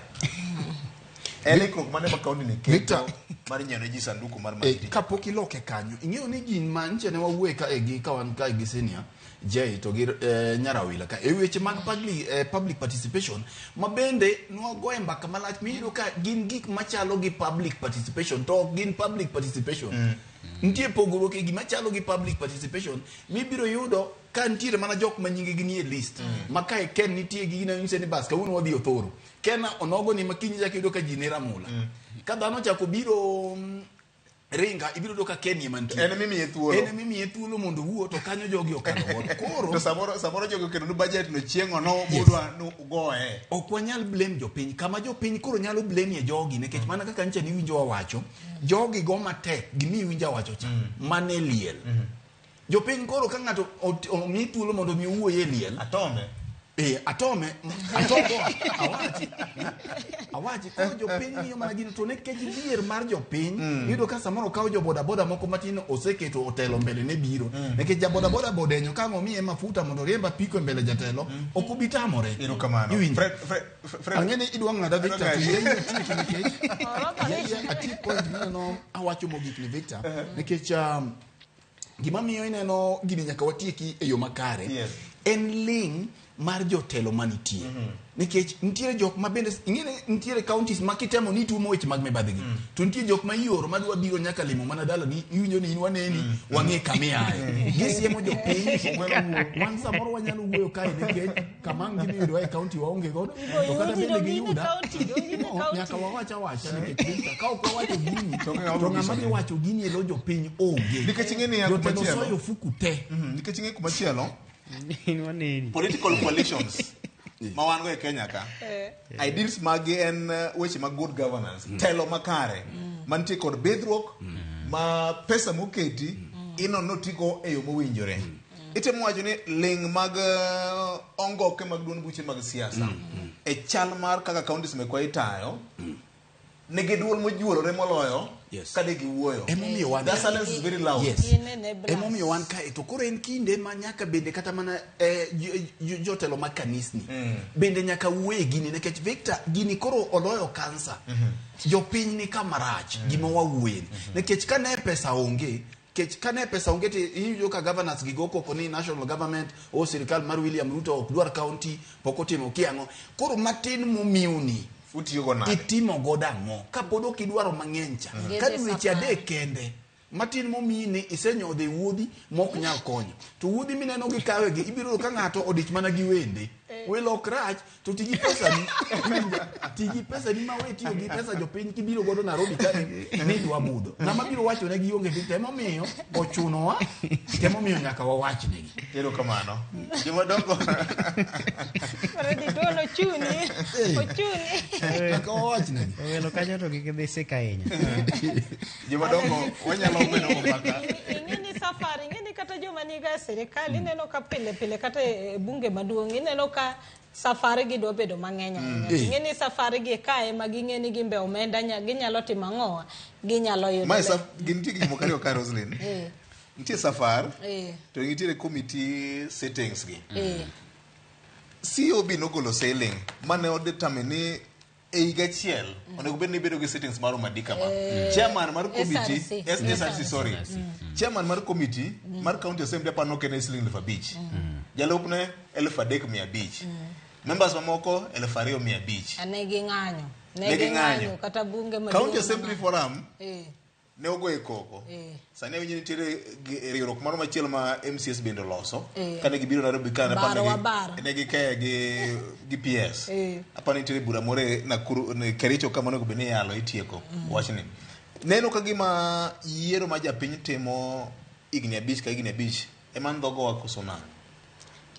en ikruok mane ma county ni keto mar nyiewo ne ji sanduku mar maiti kapok iloke kanyo ing'eyo ni gin ma nche ne wawuoye ka e gi ka wan kae gi senior Jay to gi Nyarawila ka e weche mag public participation ma bende nwagoye mbaka malach miyudo ka gin gik machalo gi public participation to ok gin public participation Nitie pogruok e gima chalo gi public participation mibiro yudo ka nitiere mana jok ma nyingegi nie list ma kae Ken nitie gi gina nyise ni bas kawuono wadhi Othoro Ken onogo ni ma kiny ichako iyudo ka ji ne Ramula ka dhano ochako biro Ringa ibiro yudo ka Ken ema nitie En emimiye thuolo. En emimiye thuolo mondo owuo to kanyo jogi okalo godo koro to samoro jogi oketo ni budget no chieng' ono mudwa no ugoye ok wanyal blame jopiny kama jopiny koro nyalo blame ye jogi nikech mana kaka nyicha niwinjo wawacho jogi go matek gimi iwinjo awacho cha mane liel jopiny koro ka ng'ato omi thuolo mondo mi owuoye e liel atome atome awachi koro jopiny ng'iyo mana gino to nikech dhier mar jopiny iyudo ka samoro okawo jo bodaboda moko matin oseketo otelo mbele ne biro nikech ja bodaboda bodenyo ka ang' omiye mafuta mondo oriemb apiko e mbele jatelo ok obi tamore Erokamano. Iwinjo? Fred Ang'e ni idwa ng'ada Victor to yie atieki nikech yie atiek point mineno awacho mogik ni Victor nikech gima miyo ineno gini nyaka watieki e yo makare En ling mar jotelo manitie. Nikech nitiere jok ma bende ing'e ni nitiere counties ma kitemo ni ituomo weche mag mibadhi gi. To nitie jok ma ioro madwa biro nyaka limo mana dalani, iwinjo ni in waneni, wang'e kama iaye. Gisiemo jopiny, wan samoro wanyalo wuoyo kae nikech kama ang' gidhi yudowa e county waonge godo. To kata bende giyuda, no, nyaka wawach awacha nikech Victor, ka ok wawacho gini, to ng'ama dhi wacho gini e lo jopiny onge. Nikech ing'e ni ya Jotelo kumachielo. soyo ofuku te. Nikech ing'e kumachielo, political coalitions ma wan go e Kenya ka, ideals magi en weche mag good governance, telo makare, mantie kod bidhruok, ma pesa moketi inono notigo e yo mowinjore. Itemo wacho ni ling mag ongoke mag duond buche mag siasa e chal mar kaka counties mekwa itayo nigi duol mojuolore moloyo ka de giwuoyo. Emomiyo wan Their silence is very loud. Yes. Emomiyo wan kae to koro en kinde ma nyaka bende kata mana jotelo mag kanisni bende nyaka wuoye gini nikech Victor gini koro oloyo kansa. Jopiny ni kama rach gima wawuoye ni. Nikech kane pesa onge nikech kane pesa onge to iwinjo ka governors gi go koko ni national government o sirikal mar William Ruto ok dwar county pok otimo kiang'o. Koro matin momiuni utiyogo nade? Itimo godo ang'o? Kapod ok idwaro mang'eny cha. Ka Gidhi dweche safari. adek kende matin momiyi ni isenyodho e wuodhi mok nyal konyo. To wuodhi mineno gi kawegi ibiro yudo ka ng'ato odich mana gi wende. Welo ok rach to ti gi pesani. Ti gi pesani ma we tiyo gi pesa jopiny kibiro godo Nairobi ka ni idwa budho. Ng'ama biro wacho ne gionge Victor emomiyo ochunowa emomiyo nyaka wawachnegi. Erokamano. Jomadongo. Freddy duol ochuni. Ochuni. Nyaka wawachnegi. Welo kanyo to kik idhi sik ahinya. Jomadongo wanyalo bedo go mbaka. Ing'e ni safari, ing'e ni kata joma niga e sirikal ineno ka pile pile kata e bunge maduong' ineno ka safari gi dwa bedo mang'eny ahinya. Ing'e ni safari gi kae ma ging'e ni gimbe omenda ginyalo timo ang'owa, ginyalo yudo. Mae gin nitie gik moko ariyo ka Roslyn. Nitie safar to nitiere committee sittings gi. COB nogolo ceiling mane odetermine ni e higa achiel onego bed ni ibedo gi sittings maromo adi kama. Chairman mar committee SRC. SRC sorry. Chairman mar committee mar county assembly aparo nokene siling 5,000. Jalupne 3,500. Members mamoko 2,500. Ne ging'anyo. Ne Ne ging'anyo. ging'anyo kata bunge maduong' County Assembly Forum ne ogoye koko. Sani awinjo nitiere riwruok moro machielo ma MCS bende oloso. Kane gibiro Nairobi ka Baro wa baro. ne gikeye gi PS. Aparo nitiere bura moro e Nakuru Kericho kama onego bed ni iyalo itieko wachni. Neno ka gima yiero ma japiny timo higni 5 ka higni 5 ema ndhogowa koso nang'o?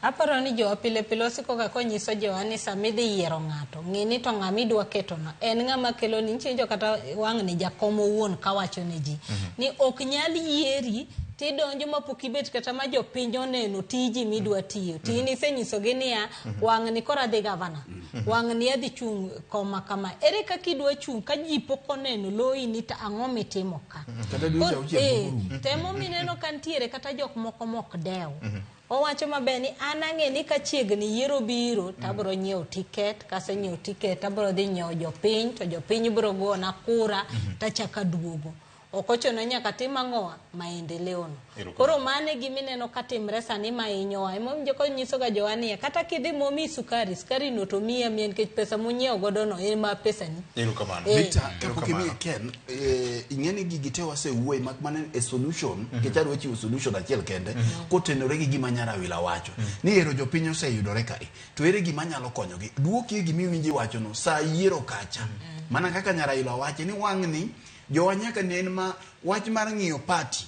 Aparo ni jowa pile pile osiko ga konyiso jowa ni sama idhi yiero ng'ato, ng'i ni to ng'ama idwa ketono en ng'ama kelo ni nitie kata wang' ni jakom owuon kawacho ne ji ni ok nyal yieri tidonjo mapok ibet kata ma jopiny oneno tiji midwa tiyo. To in isenyisogi niya, wang' ni koro adhi gavana, wang' ni adhi chung' koma kama. Ere kaka idwa chung' ka ji pok oneno loyi ni to ang'o mitimo ka? Kata dweche auchiel pok orumo. Temo mineno ka nitiere kata jok moko mok dew. Owacho maber ni an ang'e ni ka chiegni yiero biro to abiro nyiewo tiket, kasenyiewo tiket abiro dhi nyiewo jopiny to jopiny biro gona kura tachako aduogo. Ok ochuno nyaka tim ang'owa maendeleo no. Koro mano e gima ineno ka timre sani ma hinyowa. Emomiyo konyiso ga jowa niya kata kidhi momiyi sukari, sukari no to miyi amiya nikech pesa monyiewo godo no en ma pesani. Erokamano. Victor, kapok imiye Ken, ing'e ni gigi te wasewuoye mak mana e solution, nikech adwa chiwo solution achiel kende, kotenore gi gima Nyarawila wacho. Ni ero jopiny oseyudore kae, to ere gima nyalo konyogi? Duokie gima iwinjo iwachono, sa yiero kacha. Mana kaka Nyarawila wacho ni wang'ni, jowa nyaka nen ma wach mar ng'iyo party.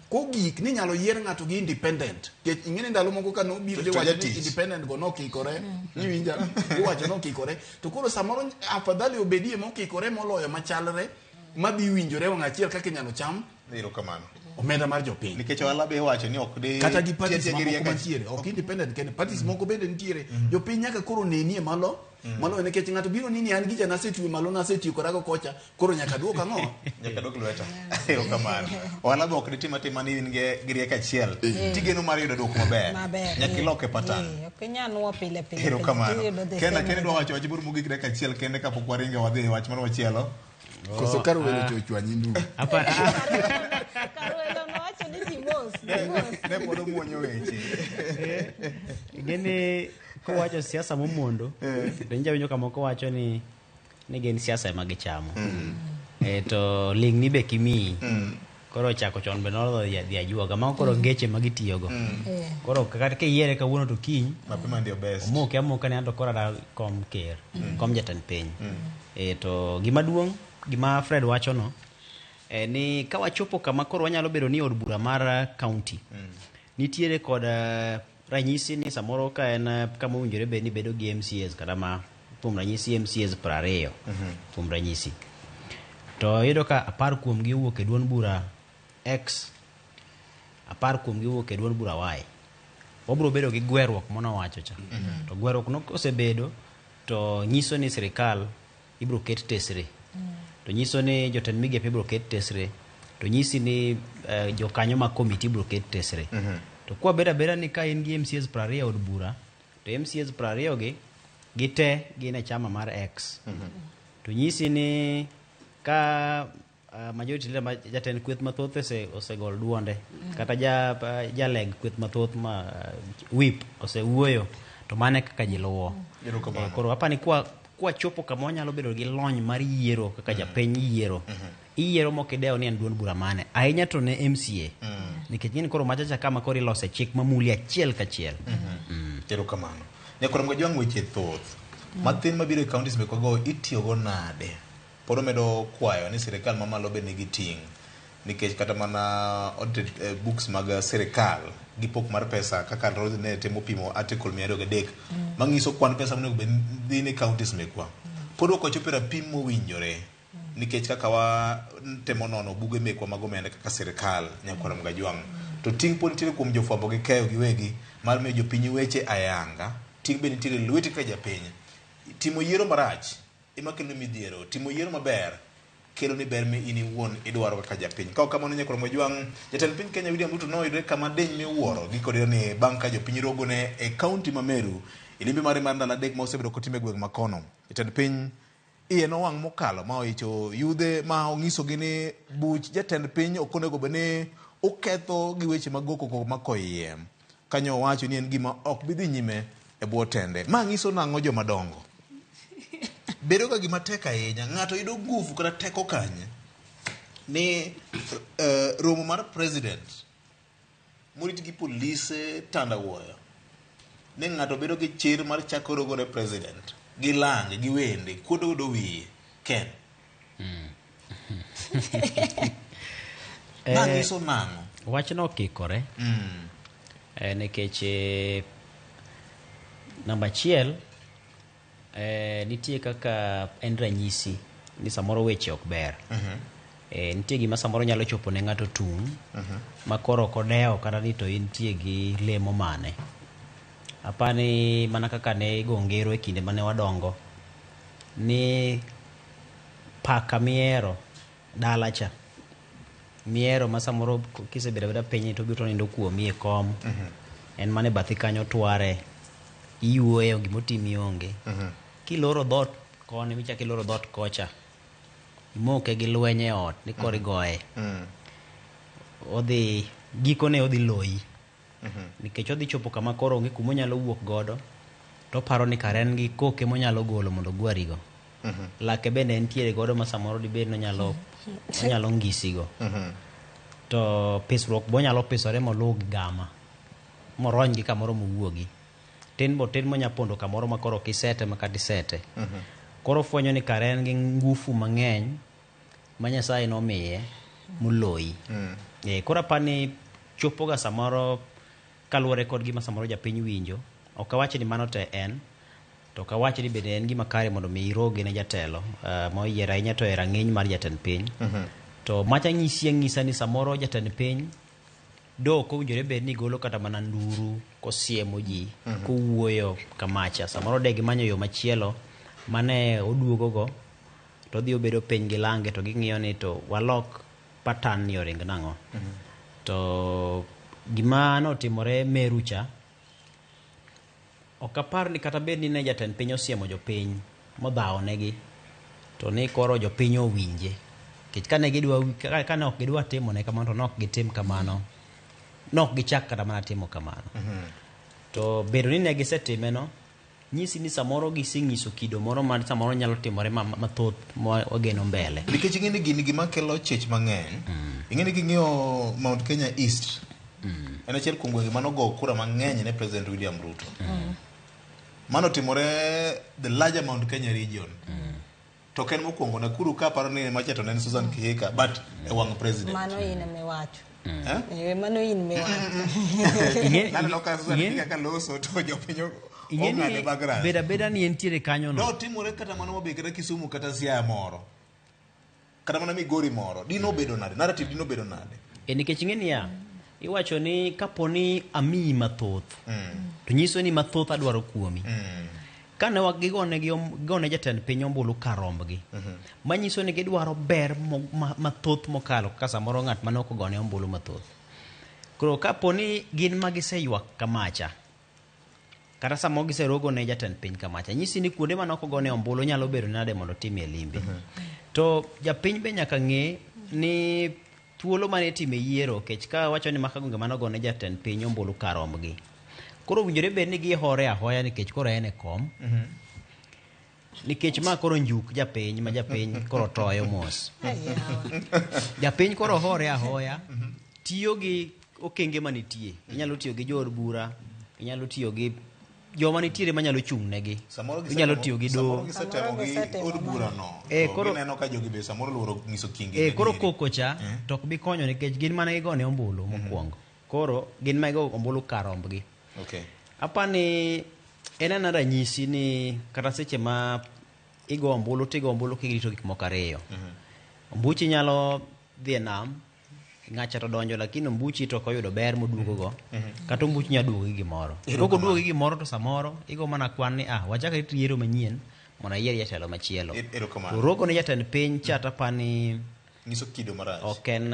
Kogik ni nyalo yier ng'ato gi independent. Nikech ing'e ni ndalo moko ka nobiro To iwacho ni jatich. independent go nokikore, iwinja, iwacho nokikore. To koro samoro afadhali obedie mokikore moloyo machalre, madhi winjore wang' achiel kaka inyalo cham Erokamano. omenda mar jopiny. Nikech ohala be iwacho ni ok di Kata gi parties tie- tie gi mamoko rieko mantiere, ok independent kende, parties moko bende nitiere. Jopiny nyaka koro nenie malo, maloyo nikech ng'ato biro nini an gicha nasetwe malo nasetiekora go kocha, koro nyaka duok ang'o? Nyaka duok lweta. Erokamano. Ohala be ok ditim atima ni in gi rieko achiel. Tigeno mar yudo duoko maber. Maber. Nyaka ilok e pattern. Ok inyal nuo pile pile. Erokamano. Tiyudo the Ken same Ken idwa wacho wach moro mogik dakika achiel kende kapok waringo wadhi e wach moro machielo. Koso kar welo to ochwanyi ndugu. Karwelo nowacho ni Dhi mos, dhi mos. Ne pod omuonyo weche. Ing'eni kowacho siasa momondo to nyicha winjo ka moko wacho ni gin siasa ema gichamo. To ling' ni be kimiyi. Koro chako chon be nodho dhi ajuoga. Mago koro ngeche ma gitiyogo. Koro kata kiyiere kawuono to kiny mapema ndio best. Omoke amoka ni anto koro ada kom ker, kom jatend piny. To gima duong' gima Fred wacho no ni ka wachopo kama koro wanyalo bedo ni od bura mar county nitiere kod ranyisi ni samoro ka en kama owinjore bed ni bedo gi MCAs kata ma kuom ranyisi MCAs 20 kuom ranyisi to iyudo ka 10 kuomgi owuok e duond bura X, 10 kuomgi owuok e duond bura Y. Wabiro bedo gi gweruok manowacho cha. To gweruok no kosebedo to nyiso ni sirikal ibiro ket tesre. To nyiso ni jotend migepe ibiro ket tesre. To nyisi ni jokanyo mag komiti ibiro ket tesre. To kwa bedo abeda ni ka in gi MCAs 20 od bura, to MCAs 20 gi gite gin e chama mar X. To nyisi ni ka majority leader ma jatend kweth mathoth osegol duonde kata jaleg kweth mathoth ma whip osewuoyo to mane kaka ji luwo. Koro apani kwa chopo kama wanyalo bedo gi lony mar yiero kaka japiny yiero. Iyiero mokidewo ni en duond bura mane ahinya to ne MCA. Nikech ng'eni koro machacha kama koro ilose chik mamuli achiel kachiel. Erokamano. Nyakoro Mgajwang' weche thoth. Mathin mabiro e counties mekwago itiyogo nade? Pod omedo kwayo ni sirikal mamalo bed nigi ting' nikech kata mana audited books mag sirikal gi pok mar pesa kaka Rose ne temo pimo article 203 manyiso kwan pesa monego bed dhi ne counties mekwa. Pod ok ochopo e rapim mowinjore nikech kaka wa temo nono buge mekwa mag omenda kaka sirikal Nyakwar Mgajwang'. To ting' pod nitiere kuom jofwambo gi keyo giwegi mar miyo jopiny weche ayanga. Ting' be nitiere lweti kaka japiny. Timo yiero marach ema kelo midhiero, timo yiero maber kelo ni ber mi in iwuon idwaro kaka japiny. Ka ok kamano Nyakwar Mgajwang', jatend piny Kenya William Ruto noyudre kama diny miwuoro giko ni bang' ka jopiny rogone e kaunti ma Meru e limbe mare mar ndalo 3 ma osebedo kotimo e gweng' ma kono. Jatend piny iye nowang' mokalo ma oicho yudhe ma onyisogi ni buch jatend piny ok onego bed ni oketho gi weche mag go koko makoyiem. Kanyo owacho ni en gima ok bi dhi nyime e bwo tende. Ma nyiso nang'o joma dongo? Bedo ga gima tek ahinya, ng'ato yudo nguvu kata teko kanye ni romo mar president morit gi polise tandawuoyo ni ng'ato bedo gi chir mar chako rogo ne president gi lange gi wende kuodo godo wiye ken. Ma nyiso nang'o? Wachno okikore. Nikech namba 1 nitie kaka en ranyisi ni samoro weche ok ber. Nitie gima samoro nyalo chopo ne ng'ato tung' ma koro ok odewo kata ni to intie gi lemo mane. Apani mana kaka ne igo ngero e kinde mane wadongo ni paka miero dala cha miero ma samoro kisebedo abeda piny to obiro nindo kuomi e kom. En mane bathi kanyo tware iyuoyo gimotimi onge. Kiloro dhoot koni michako iloro dhoot kocha imoke gi lweny e ot ni koro igoye. Odhi gikone odhi loyi. Nikech odhi chopo kama koro onge kuma onyalo wuok godo to oparo ni kare en gi koke monyalo golo mondo ogwarigo. Lake bende entiere godo ma samoro dibed ni onyalo ngisigo. To pisruok bo onyalo pisore moluw gi gama morony gi kamoro mowuogi. Tin bo tin monya pondo kamoro ma koro kisete ma kata isete. Koro fwenyo ni kare en gi ngufu mang'eny ma Nyasaye nomiye moloyi. Koro apani chopoga samoro kaluwore kod gima samoro japiny winjo. Ok awach ni mano te en, to ok awach ni bende en gima kare mondo mi irogi ne jatelo moyier ahinya to e rang'iny mar jatend piny. To macha nyisi ang'isa ni samoro jatend piny do ok owinjore bed ni golo kata mana nduru kosiemo ji kowuoyo kamacha. Samoro de gimanyo yo machielo mane oduogogo to odhi obedo piny gi lange to ging'iyo ni to walok pattern ni oring nang'o. To gima notimore Meru cha ok apar ni kata bed ni ne jatend piny osiemo jopiny modhawonegi to ni koro jopiny owinje. Nikech kane gidwa kane ok gidwa timone kamano to ne ok gitim kamano. Nok gichak kata mana timo kamano. To bedo ni ne gisetime no, nyisi ni samoro giseng'iso kido moro ma samoro nyalo timore mathoth ma wageno mbele. Nikech ing'e ni gini gima kelo chich mang'eny. Ing'e ni king'iyo Mount Kenya East, en achiel kuom gwenge manogo kura mang'eny ne President William Ruto. Mano timore the larger Mount Kenya region. To ok en mokwongo Nakuru ka aparo ni macha to ne en Susan Kihika, but e wang' president. Mano in emiwacho. Eh? Eh, mano in miwacho. Naneno ka Susan Kihika ka loso to jopiny Ing'e ni ong'ade background. bed abeda ni entiere kanyo no. Notimore kata mana Homa Bay kata Kisumu kata Siaya moro. Kata mana Migori moro. Dino bedo nade? Narrative dino bedo nade? E nikech ing'e niya, iwacho ni kapo ni amiyi mathoth, to nyiso ni mathoth adwaro kuomi. Kane gigone jatend piny ombulu kar rombgi, manyiso ni gidwaro ber mathoth mokalo kaka samoro ng'at mane ok ogone ombulu mathoth. Koro kapo ni gin ma giseywak kamacha, kata samoro giserogo ne jatend piny kamacha, nyisi ni kuonde mane ok ogone ombulu nyalo bedo nade mondo timie limbe. To japiny be nyaka ng'e ni thuolo mane itime yiero, kech ka wacho ni maka gwenge mane ogone jatend piny ombulu kar rombgi. Koro owinjore bed ni gihore ahoya nikech koro en e kom. Nikech ma koro njuk japiny ma japiny koro toyo mos. Japiny koro hore ahoya, tiyo gi okenge manitie. Inyalo tiyo gi jood bura, inyalo tiyo gi joma nitiere manyalo chung' negi. Samoro Inyalo tiyo gi samoro doho. gisetemo gi od bura no. Eh, To koro- gineno ka jogi be samoro luoro nyiso kingi. Koro koko cha to ok bi konyo nikech gin mana gigone ombulu mokwongo. Koro gin ma gigo ombulu kar rombgi. Okay. Apani en ana ranyisi ni kata seche ma igo ombulu to igo ombulu kirito gik moko ariyo. Ombuchi nyalo dhi e nam, ng'acha to donjo lakini ombuchi to ok oyudo ber moduogo go. Kata ombuchi nyalo duogo gi gimoro. Kok oduogo gi gimoro to samoro igo mana kwan ni ah wachak arit yiero manyien mondo ayier jatelo machielo. Erokamano. To rogo ne jatend piny cha to apani nyiso kido marach. Ok en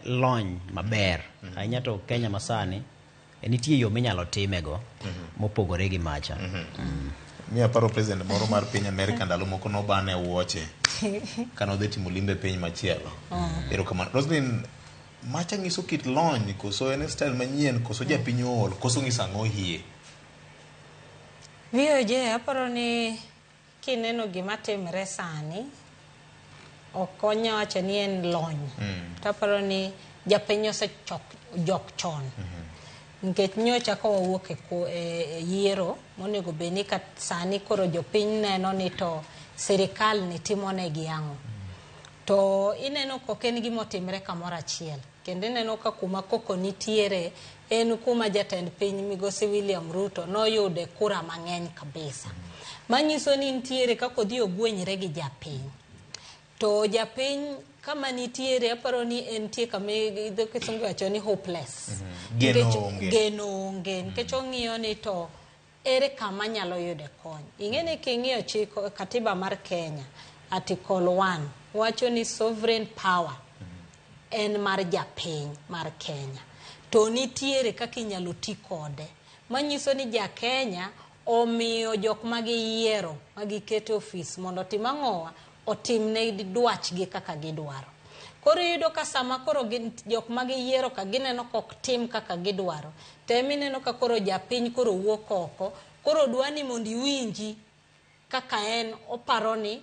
lony maber. Ahinya to Kenya masani nitie yo minyalo timego mopogore gi macha. Mi aparo president moro mar piny Amerika ndalo moko nobane wuoche kane odhi timo limbe e piny machielo. Erokamano. Roslyn, macha nyiso kit lony koso en style manyien koso japiny ool koso nyiso ang'o hie? VOJ aparo ni kineno gima timre sani ok onya wacho ni en lony. To aparo ni japiny osechok jok chon. Nikech nyocha ka wawuok e yiero monego bed ni sani koro jopiny neno ni to sirikal ni timo negi ang'o. To ineno ka ok en gima otimre kamoro achiel. Kendo ineno ka kuma koko nitiere en kuma jatend piny migosi William Ruto noyude kura mang'eny kabisa. Manyiso ni nitiere kaka odhi ogwenyre gi japiny. To japiny kama nitiere aparo ni entie kama dho kisungu wacho ni hopeless. Geno Nikech onge. Geno onge. Nikech ong'iyo ni to ere kama nyalo yude kony. Ing'e ni king'iyo chik katiba mar Kenya, Article 1 wacho ni sovereign power en mar japiny mar Kenya. To nitiere kaka inyalo ti kode. Manyiso ni ja Kenya omiyo jok magiyiero magiketo e ofis mondo otim ang'owa otimne dwachgi kaka gidwaro. Koro iyudo ka sama koro jok magiyiero ka gineno ka ok tim kaka gidwaro, to ema ineno ka koro japiny koro wuok oko, koro dwa ni mondo iwinji kaka en oparo ni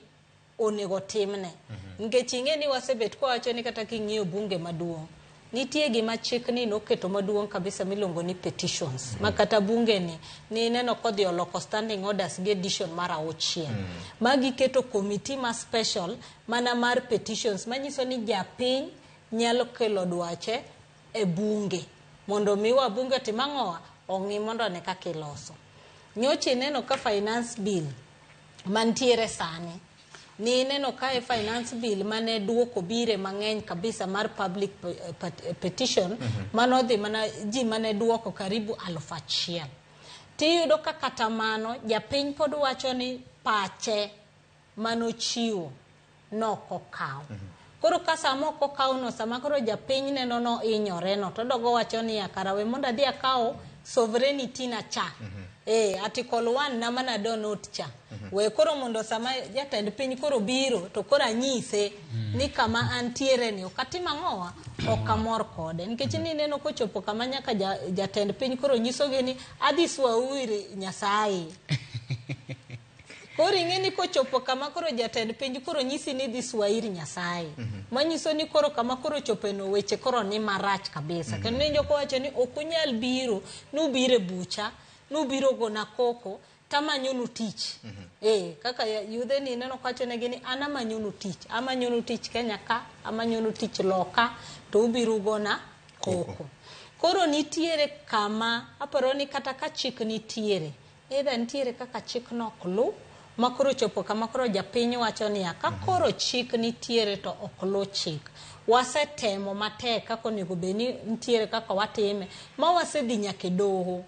onego timne. Nikech ing'e ni wasebet kwawacho ni kata king'iyo bunge maduong', nitie gima chik ni noketo maduong' kabisa miluongo ni petitions. Ma kata bunge ni nineno kodhi oloko standing orders gi edition mar 6. Magi keto committee ma special mana mar petitions manyiso ni japiny nyalo kelo dwache e bunge mondo mi wabunge otim ang'owa ong'i mondo one kaka iloso. Nyocha ineno ka finance bill mantiere sani ni ineno ka e finance bill mane duoko bire mang'eny kabisa mar public petition manodhi mana ji mane duoko karibu 1000. Tiyudo ka kata mano japiny pod wacho ni pache manochiwo nokokaw. Koro ka sama ok okaw no, sama koro japiny neno no hinyore no, to odogo wacho ni kara we mondo adhi akaw sovereignty na cha. Article 1 na mana donate cha. We koro mondo sama jatend piny koro biro to koro anyise ni kama antiere ni ok atim ang'owa, ok amor kode. Nikech nineno kochopo kama nyaka jatend piny koro nyisogi ni adhi swau ir Nyasaye. Koro ing'e ni kochopo kama koro jatend piny koro nyisi ni dhi swa ir Nyasaye. Manyiso ni koro kama koro chopeno weche koro ni marach kabisa. Kendo ninjo kowacho ni ok unyal biro nubiro e bucha, nubiro gona koko, tamanyonu tich. Kaka yudhe ni ineno kowacho negi ni an amanyonu tich. Amanyonu tich Kenya ka, amanyonu tich loka, to ubiro gona koko. Koro nitiere kama, aparo ni kata ka chik nitiere, either nitiere kaka chik no ok luw, ma koro chopo kama koro japiny wacho niya, ka koro chik nitiere to ok luw chik. Wasetemo matek kaka onego bed ni nitiere kaka watime, ma wasedhi nyaka e doho.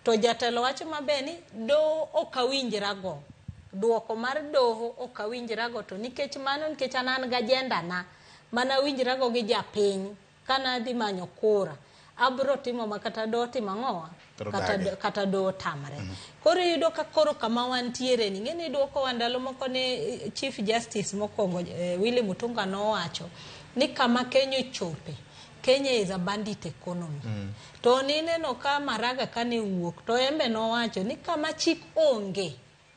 To jatelo wacho maber ni doho ok awinjrago. Duoko mar doho ok awinjrago, to nikech mano, nikech an gi agenda na, mana awinjrago gi japiny, kana adhi manyo kura, abro timo ma kata doho timo ang'owa? Kata doho tamre. Koro iyudo ka koro kama wantiere ni, ing'e ni duoko wa ndalo moko ne Chief Justice mokwongo Willy Mutunga nowacho ni kama Kenya ochope, Kenya is a bandit economy. To nineno ka Maraga kane wuok, to embe nowacho ni kama chik onge,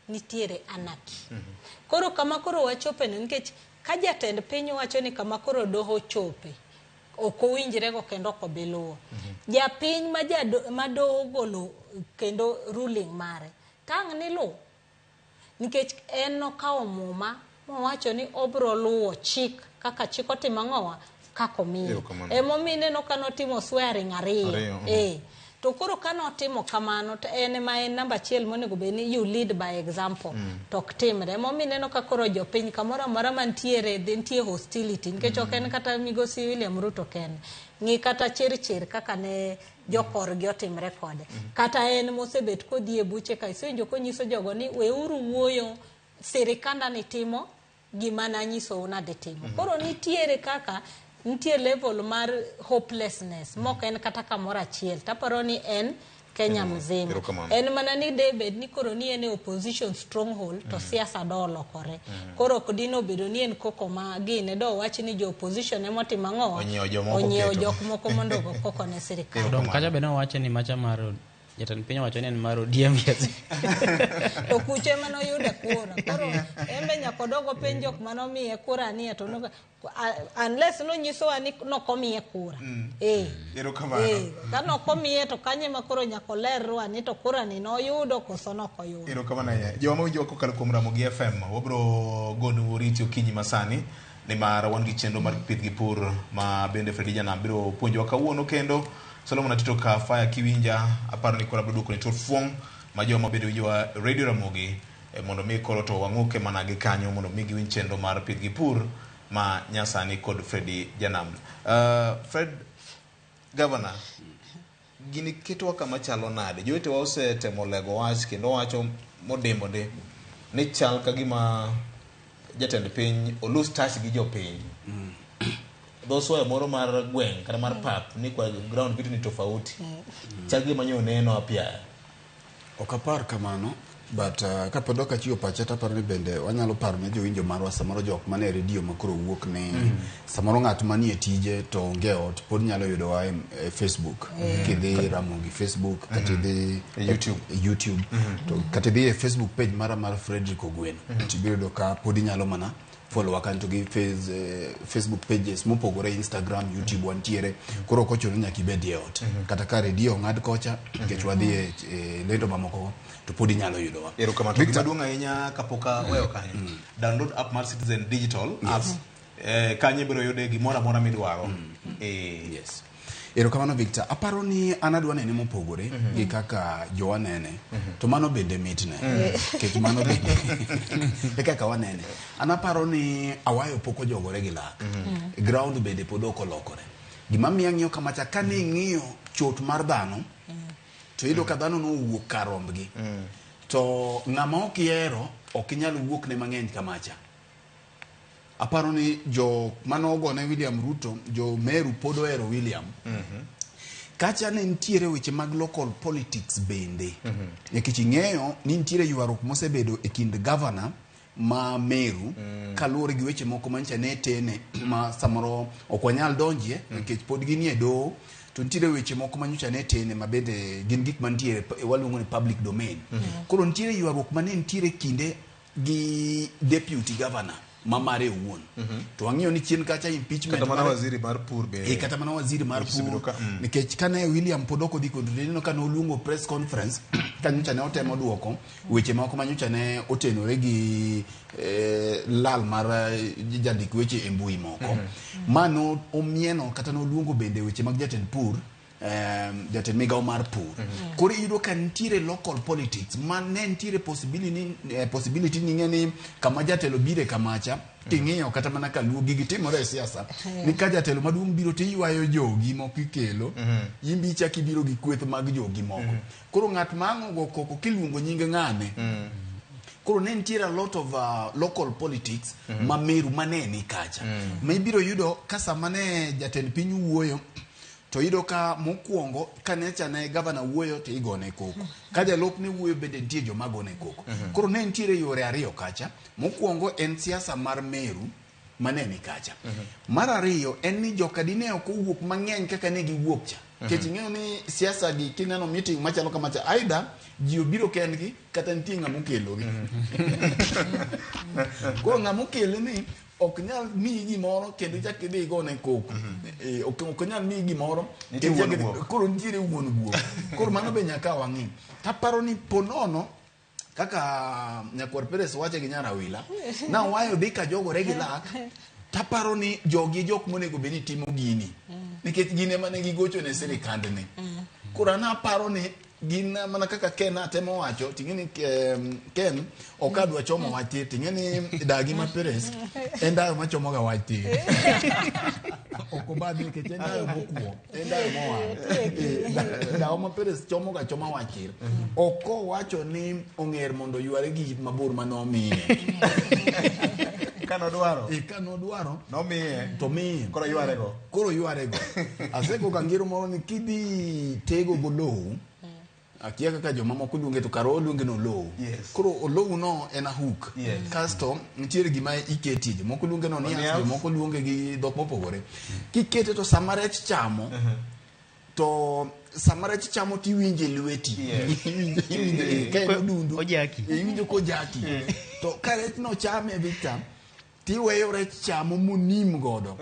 nitiere anarchy. Koro kama koro wachope ni, nikech ka jatend piny wacho ni kama koro doho chope, ok owinjrego kendo ok obi luwo. Japiny ma doho golo kendo ruling mare, tang' ni luw. Nikech en nokawo muma mowacho ni obro luwo chik kaka chik otimo ang'owa, kaka omiye. Emomiyo ineno ka notimo swearing ariyo. To koro ka notimo kamano, to en ema en namba achiel monego bed ni you lead by example. To ok timre. Emomiyo ineno ka koro jopiny kamoro amora mantiere, nitie hostility. Nikech ok en kata migosi William Ruto kende. Ng'i kata Chirchir kaka ne jokorgi otimre kode. Kata en mosebet kodhi e buche ka, isewinjo konyiso jogo ni weuru wuoyo, sirikanda ni timo gima nanyisou nadhi timo. Koro nitiere kaka nitie level mar hopelessness mok en kata kamoro achiel. Taparo ni en Kenya mzima. En mana ni de bed ni koro ni en e opposition stronghold to siasa do olokore. Koro ok dino bedo ni en koko ma gine do wach ni jo opposition emotimo ang'o? Onyiewo jok moko mondo ogo koko ne sirikal. Dong kacha be nowacho ni macha mar jatend piny owacho ni en mar ODM. To kuche manoyude kura. Koro en be nyaka odog openj jok manomiye kura ni to unless nonyisowa ni nokomiye kura. Ka nokomiye to kanye ma koro nyaka olerwa ni to kura ni noyudo koso nokoyudo. Erokamano ahinya. Joma winjo kokalo kuom Ramogi FM, wabro gonu oriti okinyi masani nimar wan gi chenro mar pith gi pur ma bende Fredi Janam biro puonjowa kawuono kendo Solomon Atito ka faya kiwinja aparo ni koro abiro duoko ni tur fuong' ma joma bende winjowa Radio Ramogi mondo mi koro to wang'uke mana gi kanyo mondo mi giwinj chenro mar pith gi pur ma nyasani kod Fredi Janam. Fred Governor, gini ketowa kama chalo nade? Jowetewa osetemo lego wach kendo wacho modimbore ni chal ka gima jatend piny o lose touch gi jopiny. Dho soya moro mar gweng' kata mar pap ni kwa ground vitu ni tofauti. Chal gima nyo neno apiaya. Ok apar kamano, but kapod ok achiwo pacha to aparo ni bende wanyalo paro ne jowinjo marwa samoro jok mane redio ma koro wuok ni samoro ng'at manie tije to onge ot pod nyalo yudowa e Facebook. Kidhi Ramogi Facebook kata idhi YouTube. To kata idhi e Facebook page mara mar Frederick Ogweno. To ibiro yudo ka pod inyalo mana follow wa kanyo gi Facebook pages mopogore, Instagram, YouTube wantiere. Koro ok ochuno ni nyaka ibed e ot. Kata ka redio ong'ad kocha nikech wadhi e lendo mamoko to pod inyalo yudowa. Erokamano. To gima duong' ahinya kapok aweyo kanyo. Download app mar Citizen Digital app. Kanyo ibiro yude gimoro amora midwaro. Yes. Erokamano Victor. Aparo ni an adwa nene mopogore gi kaka jowa nene. To mano bende mitne. Nikech mano bende e kaka wanene. An aparo ni awayo pok ojogore gi lak. Ground bende pod ok olokore. Gima miyo ang'iyo kamacha, kane ing'iyo chot mar dhano, to iyudo ka dhano nowuok kar rombgi. To ng'ama ok ihero ok inyal wuok ne mang'eny kamacha. Aparo ni jo mano ogone William Ruto, jo Meru pod ohero William. Kacha ne nitiere weche mag local politics bende. Nikech ing'eyo ni nitiere ywaruok mosebedo e kind gavana ma Meru kaluwore gi weche moko manyicha ne tene ma samoro ok wanyal donjie nikech pod ginie doho to nitiere weche moko manyocha ne tene ma bende gin gik mantiere waluongo ni public domain. Koro nitiere ywaruok mane nitiere kinde gi deputy governor ma mare owuon. To wang'iyo ni chien kacha impeachment Kata mana mare- waziri mar pur be. Eh, kata mana waziri mar Weche osebedo pur nikech kane William pod ok odhi kod ineno ka noluongo press conference ka nyocha ne otemo duoko weche moko ma nyocha ne otenore gi lal mar jandik weche e mbui moko. Ma no omieno kata noluongo bende weche mag jatend pur jatend migawo mar pur. Koro iyudo ka nitiere local politics ma ne nitiere possibility ni ing'e ni kama jatelo bire kamacha king'iyo kata mana ka luo gigi timore e siasa ni ka jatelo maduong' biro to iywayo jogi moko ikelo in be ichako ibiro gi kweth mag jogi moko. Koro ng'at ma ang' ogo koko kiluongo nying ng'ane. Koro ne nitiere a lot of local politics ma Meru mane ni kacha. Ma ibiro yudo ka sama ne jatend piny wuoyo to iyudo ka mokwongo ka necha ne gavana wuoyo to igone koko. Ka jalupne wuoyo bende nitie joma gone koko. Koro ne nitiere yore ariyo kacha. Mokwongo en siasa mar Meru mane ni kacha. Mar ariyo en ni joka dine ok owuok mang'eny kaka ne giwuok cha. Nikech ing'eyo ni siasa gi kineno meeting machalo kamacha either ji obiro kendgi kata nitie ng'ama okelogi. Koro ng'ama okele ni ok nyal miyi gimoro kendo ichak idhi igone koko. Ok nyal miyi gimoro Nitie kendo wuon ichak idhi- guok. Koro nitiere wuon guok. Koro mano be nyaka wang'i. Taparo ni ponono kaka nyakwar Perez wache gi nyar Awila, na wayo dhi ka jogore gi lak, taparo ni jogi jok monego bed ni timo gini. Nikech gin ema ne gigocho ne sirikandni. Koro an aparo ni gin mana kaka Ken atemo wacho, ting'e ni Ken ok adwa chomo wach tir, ting'e ni dagi ma Perez en dayo machomo ga wach tir. Ok obadhi nikech en dayo mokuo, en dayo mowang'. Dawo ma Perez chomo ga choma wach tir. Ok owacho ni ong'er mondo oyware gi yik mabor mane omiye. Kanodwaro. Kanodwaro. Nomiye. To miye. Koro yware go. Koro yware go. Asego ka ngero moro ni kidhi tego golowu, akia kaka jomamoko luonge to kar oluonge ni olowu. Koro olowu no en a hook. Kasto nitiere gima iketie, jomoko luonge ni onias, Onias. jomoko luonge gi dhok mopogore. Kikete to sama rech chamo, to sama rech chamo tiwinje lweti. Iwinje ka en odundu. Ojaki. Iwinjo kojaki. To ka rech no chame Victor, tiweyo rech chamo monim godo.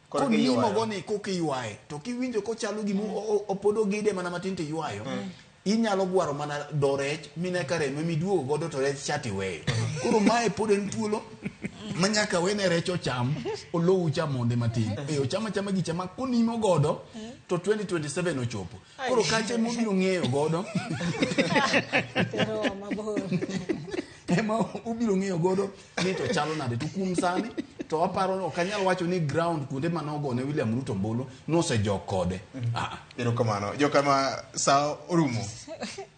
Koro Konimo giywayo. go ni koka iywaye to kiwinjo kochalo gima opodo gide mana matin to iywayo inyalo gwaro mana dho rech mine ka remo miduogo godo to rech cha tiweyo. Koro mae pod en thuolo ma nyaka wene rech ocham olowu cha monde matin. Ocham achama gicha ma konimo godo to 2027 ochopo. Koro kacha emobiro ng'eyo godo Terowa mabor. ema ubiro ng'eyo godo ni to chalo nade. To kuom sani to aparo ni ok anyal wacho ni ground kuonde mane ogone William Ruto ombulu nosejok kode. Erokamano. Jokama sa orumo.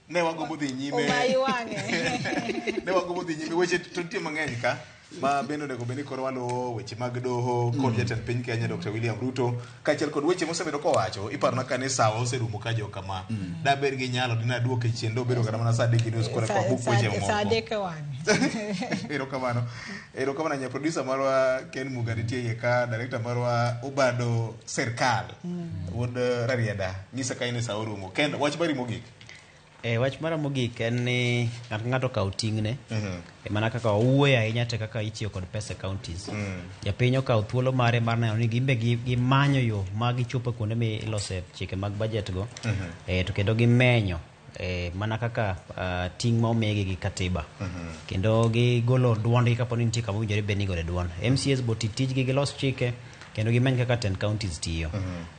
Ne wagombo dhi nyime. Omayi wang'e. Ne wagombo dhi nyime. Weche to nitie mang'eny ka ma bende onego bed ni koro waluwo weche mag doho kod jatend piny Kenya Dr. William Ruto kaachiel kod weche mosebedo kowacho. Iparona ka ne sawa oserumo ka jokama dabed gi nyalo dine aduoke chien dobedo kata mana saa 3:30 koro eka wabuk weche Sa mamoko. adek e wang'e. Erokamano. Erokamano nya producer marwa Ken Muga nitie iye ka, director marwa Obado Serkal wuod Rarieda. Nyisa ka in e sa orumo. Ken, wach mari mogik. Wach mara mogik en ni ng'ato ka ng'ato okaw ting'ne. Mana kaka wawuoyo ahinya te kaka itiyo kod pesa e counties. Japiny okaw thuolo mare mar neno ni gin be gimanyo yo ma gichopo kuonde milose chike mag budget go. To kendo gimenyo mana kaka ting' ma omigi gi katiba. Kendo gigolo duondgi kapo ni nitie kama owinjore bed ni igole duond. MCAs bo ti tijgi gilos chike kendo gimeny kaka 10 counties tiyo.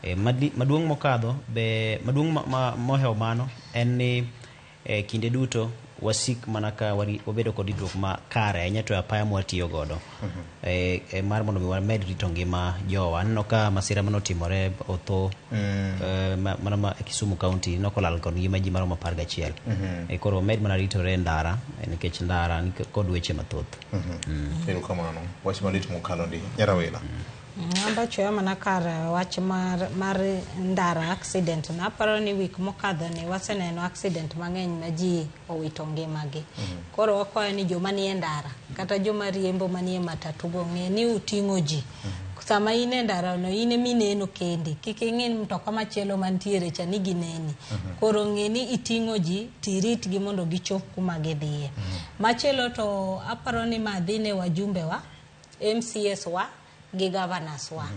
Maduong' mokadho be maduong' mohewo mano en ni kinde duto wasik mana ka wabedo kod ritruok ma kare ahinya to e apaya mwatiyo godo. Mar mondo mi wamed rito ngima jowa. Aneno ka masira manotimore otho mana ma Kisumu County nokolal kod ngima ji maromo 11. Koro wamed mana ritore e ndara nikech ndara ni kod weche mathoth. Erokamano. Wach malit mokalo ndi. Nyarawila. Amba chweya mana kar wach mar ndara accident na aparo ni wik mokadho ni waseneno accident mang'eny ma ji owito ngimagi. Koro wakwayo ni joma nie ndara kata joma riembo manie matatu go ng'e ni uting'o ji. Sama in e ndara no in emineno kendi, kik ing'i mtoka machielo mantiere cha ni gineni. Koro ng'e ni iting'o ji tiritgi mondo gichop kuma gidhiye. Machielo to aparo ni madhi ne wajumbe wa, MCS wa gi governors wa.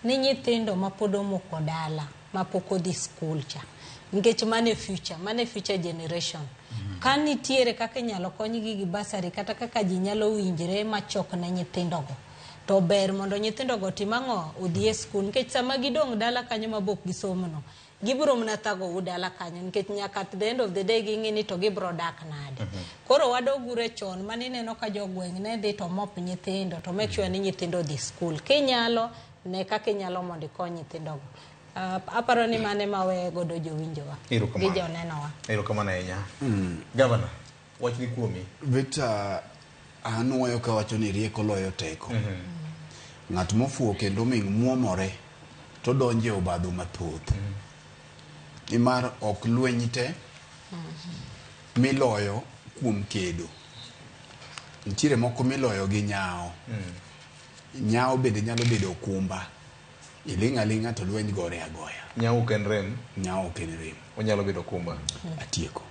Ni nyithindo mapod omoko dala mapok odhi skul cha. Nikech mane future generation. Ka nitiere kaka inyalo konygi gi basari kata kaka ji nyalo winjre machok ne nyithindogo. To ber mondo nyithindogo otim ang'o? Odhi e skul. Nikech sama gidong' dala kanyo mabok gisomo no, gibiro mana thago u dala kanyo nikech nyaka at the end of the day ging'i ni to gibiro dak nade. Koro wadogure chon manineno ka jogweng' ne dhi to mop nyithindo to make sure ni nyithindo odhi skul. Kinyalo ne kaka inyalo mondo ikony nyithindogo. Aparo ni mane mawe godo jowinjowa gi jonenowa. Erokamano ahinya. Governor, wach ni kuomi. Victor, an wayo kawacho ni rieko loyo teko. Ng'at mofuwo kendo ming muomore to donje obadho mathoth. Nimar ok lweny te miloyo kuom kedo. Nitiere moko miloyo gi nyao. Nyao bende nyalo bedo okumba. Iling' aling'a to lweny gore agoya. Nyao ok en rem. Nyao ok en rem. Onyalo bedo okumba. Atieko.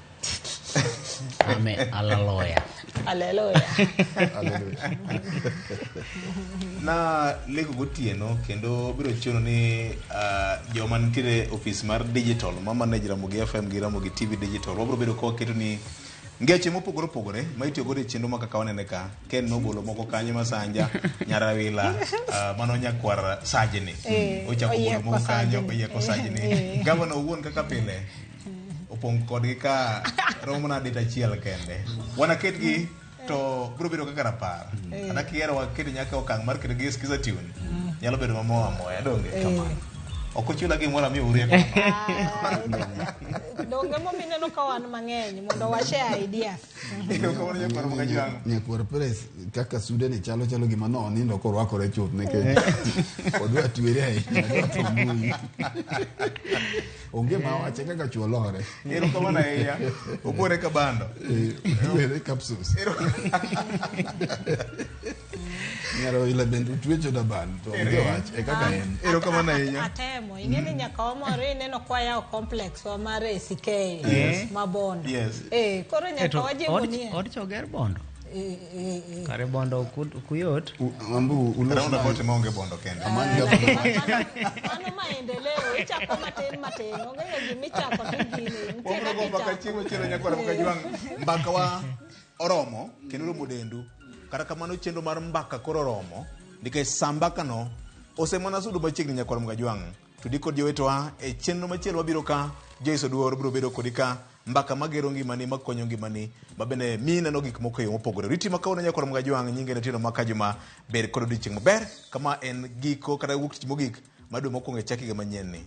Amen. Hallelujah. Hallelujah. Hallelujah. Na lego gotieno kendo biro chuno ni joma nitiere ofis mar digital ma manage Ramogi FM gi Ramogi TV digital wabiro bedo ka waketo ni ngeche mopogore opogore ma itiyo godo e chenro ma kaka wanene ka Ken nogolo moko kanyo Masanja Nyarawila mano nyakwar Sajni ochako golo moko kanyo oyieko Sajni. Gavana owuon kaka pile opong' kodgi ka romo na date achiel kende. Wanaketgi to biro bedo kaka rapar. Kata kiero waket nyaka okang' mar keto gi Skiza tune. Nyalo bedo mamoa amoya donge kamano. Ok ochula gimoro amiyo urieko. Donge momineno ka wan mang'eny mondo wa share ideas. Nyakwar Perez kaka sude ni chalo gima no nindo korwakore chuth nikech odwa twere ahinya odwa tho mbui. Onge ma wache kaka chuo lore. Erokamano ahinya. Obuore ka bando. Obuore capsules. Nyarawila bende otwecho da bando to onge wach e kaka en. Erokamano ahinya. Atemo ing'e ni nyaka wamore ineno kwa yawo complex wa mar ACK ma Bondo. Koro nyaka wajiwo ni od choger Bondo. Kare Bondo kuyot. Ambu ulos na maonge Bondo kende. Mano maendeleo ichako matin matin onge gima ichako to gini. Wabiro go mbaka chieng' machielo nyakwar Mkajwang'. Mbaka wa oromo kendo romo dendu. Kata kamano chenro mar mbaka koro oromo nikech sa mbaka no osemana sudo machiegni nyakwar Mkajwang'. Tudi kod jowetewa e chenro machielo wabiro ka Joyce Oduor biro bedo kodi ka mbaka magero ngimani makonyo ngimani mabende mi neno gik moko e yo mopogore. Riti ma kawuono nyakwar Mkajwang' nyinge ne Tino Makajuma ber kod odiochieng' maber kama en giko kata wuok tich mogik mar dwe mokwongo e chak higa manyien ni.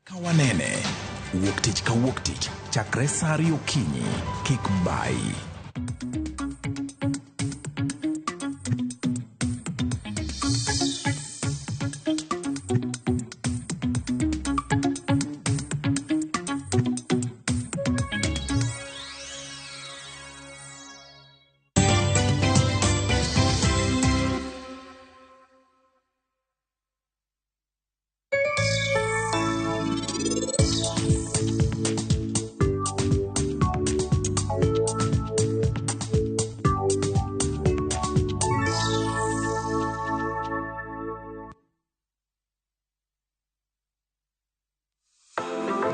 Kawanene wuok tich ka wuok tich chakre sa 2 okinyi kik bayi.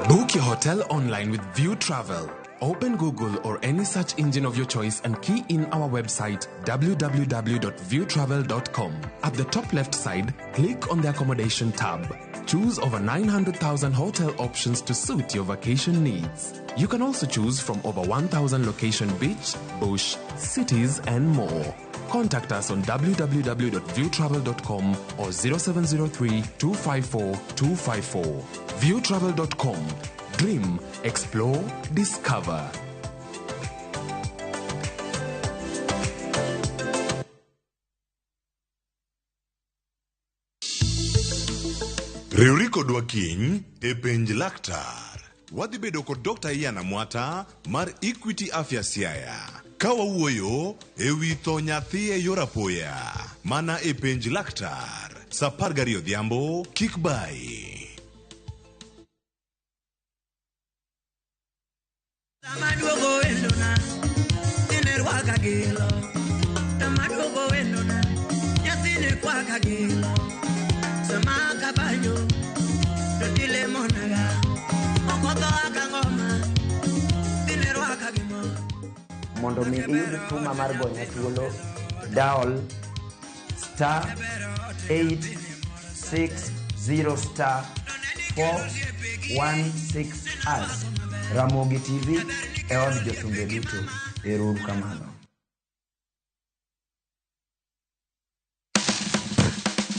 Book your hotel online with View Travel. Open Google or any search engine of your choice and key in our website www.viewtravel.com. At the top left side, click on the accommodation tab. Choose over 900,000 hotel options to suit your vacation needs. You can also choose from over 1,000 location beach, bush, cities and more. Contact us on www.viewtravel.com or 0703 254 254. Viewtravel.com. Dream, explore, discover. Riwri kodwa kiny e penj laktar. Wadhi bedo kod Dr. Ian Amwata mar Equity Afya Siaya ka wawuoyo e wi tho nyathi e yor apoya mana e penj laktar sa 12 odhiambo kik bayi. Tamaduogo wendona, tine rwaka gilo. Tamaduogo wendona, nyathini kwaka gilo. Sama kabanyo, to tilemonaga. Okotho aka ngoma, tine rwaka gimo. Mondo mi iyud tuma mar gonya thuolo, dial star 860 star 416 hash. Ramogi TV e od jothumbe duto. Ero uru kamano.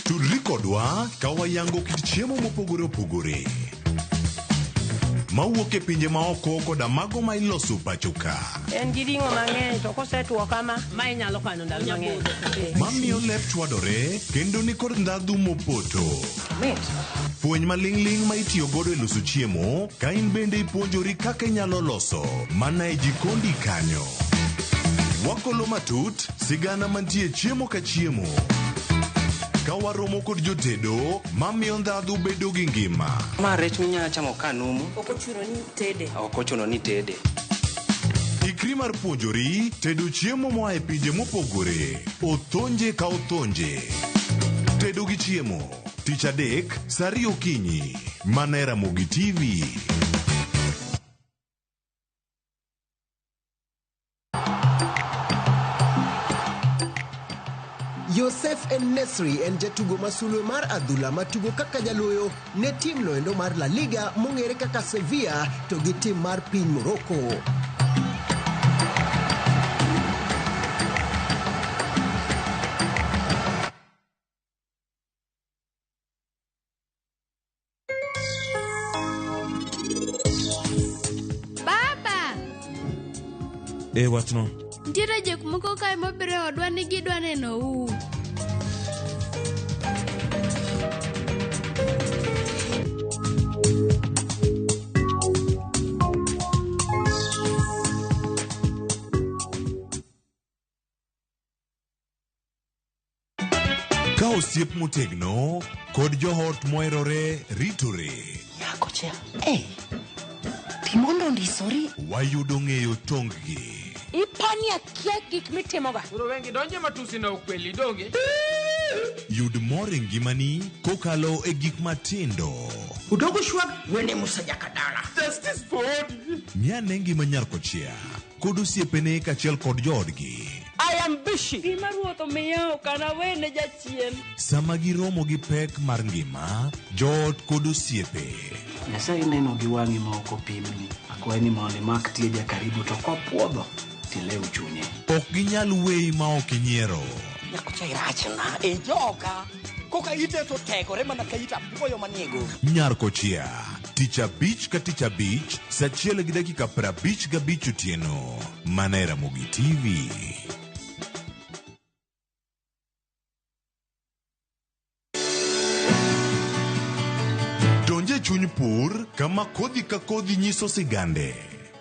Tudri kodwa ka wayango kit chiemo mopogore opogore mawuok e pinje maoko koda mago ma iloso pacho ka. En gi ring'o mang'eny to kosetwo kama, ma inyalo kano ndalo mang'eny. Mamiyo lep chwadore kendo nikod ndhadhu mopoto. Fweny maling'ling' ma itiyo godo e loso chiemo ka in bende ipuonjori kaka inyalo loso mana e jikondi kanyo. Wakolo matut sigana mantie chiemo ka chiemo. Ka waromo kod jotedo mamiyo ndhadhu bedo gi ngima. Ma rech minyalo chamo ka numu, Ok ochuno ni tede. ok ochuno ni tede. Ikri mar puonjori tedo chiemo moa e pinje mopogore. Othonje ka othonje. Tedo gi chiemo. Tich adek, sa ariyo okinyi. Mana e Ramogi TV. Yosef En-Nesyri en jatugo ma sulwe mar adhula matugo kaka jaloyo ne tim noendo mar La Liga mong'ere kaka Sevilla to gi tim mar piny Morocco. Baba! E wachno. Nitiere jok moko kae mobiro e odwa ni gidwa neno u. Ka osiep motegno kod joot moherore ritore. Nyakocha, eh, timondo ndisori. Wayudo ng'eyo tong-gi. Ipani akia gik mitimoga. Koro wengi donje matusi na ukweli donge. Yud mor e ngimani kokalo e gik matindo. Udogo shwag wene Musa Jakadala. Justice for Odi. Ng'ane ngima nyar kochia kod osiepene kaachiel kod joodgi. I am busy. Gima ruoth omiya ok anawene jachien. Sama giromo gi pek mar ngima, joot kod osiepe. Nyasaye neno gi wang'i ma ok opimni. Akwayi ni mondo imak tieja karibu to kopuodho tilew chunye. Ok ginyal weyi ma ok inyiero. Nyakocha irachna e joka. Koka ite to tegore mana ka it apuoyo manie goro. Nyar kochia, tich abich ka tich abich, sa achiel gi dakika 55 otieno. Mana e Ramogi TV. Donje chuny pur kama kodhi ka kodhi nyiso sigande.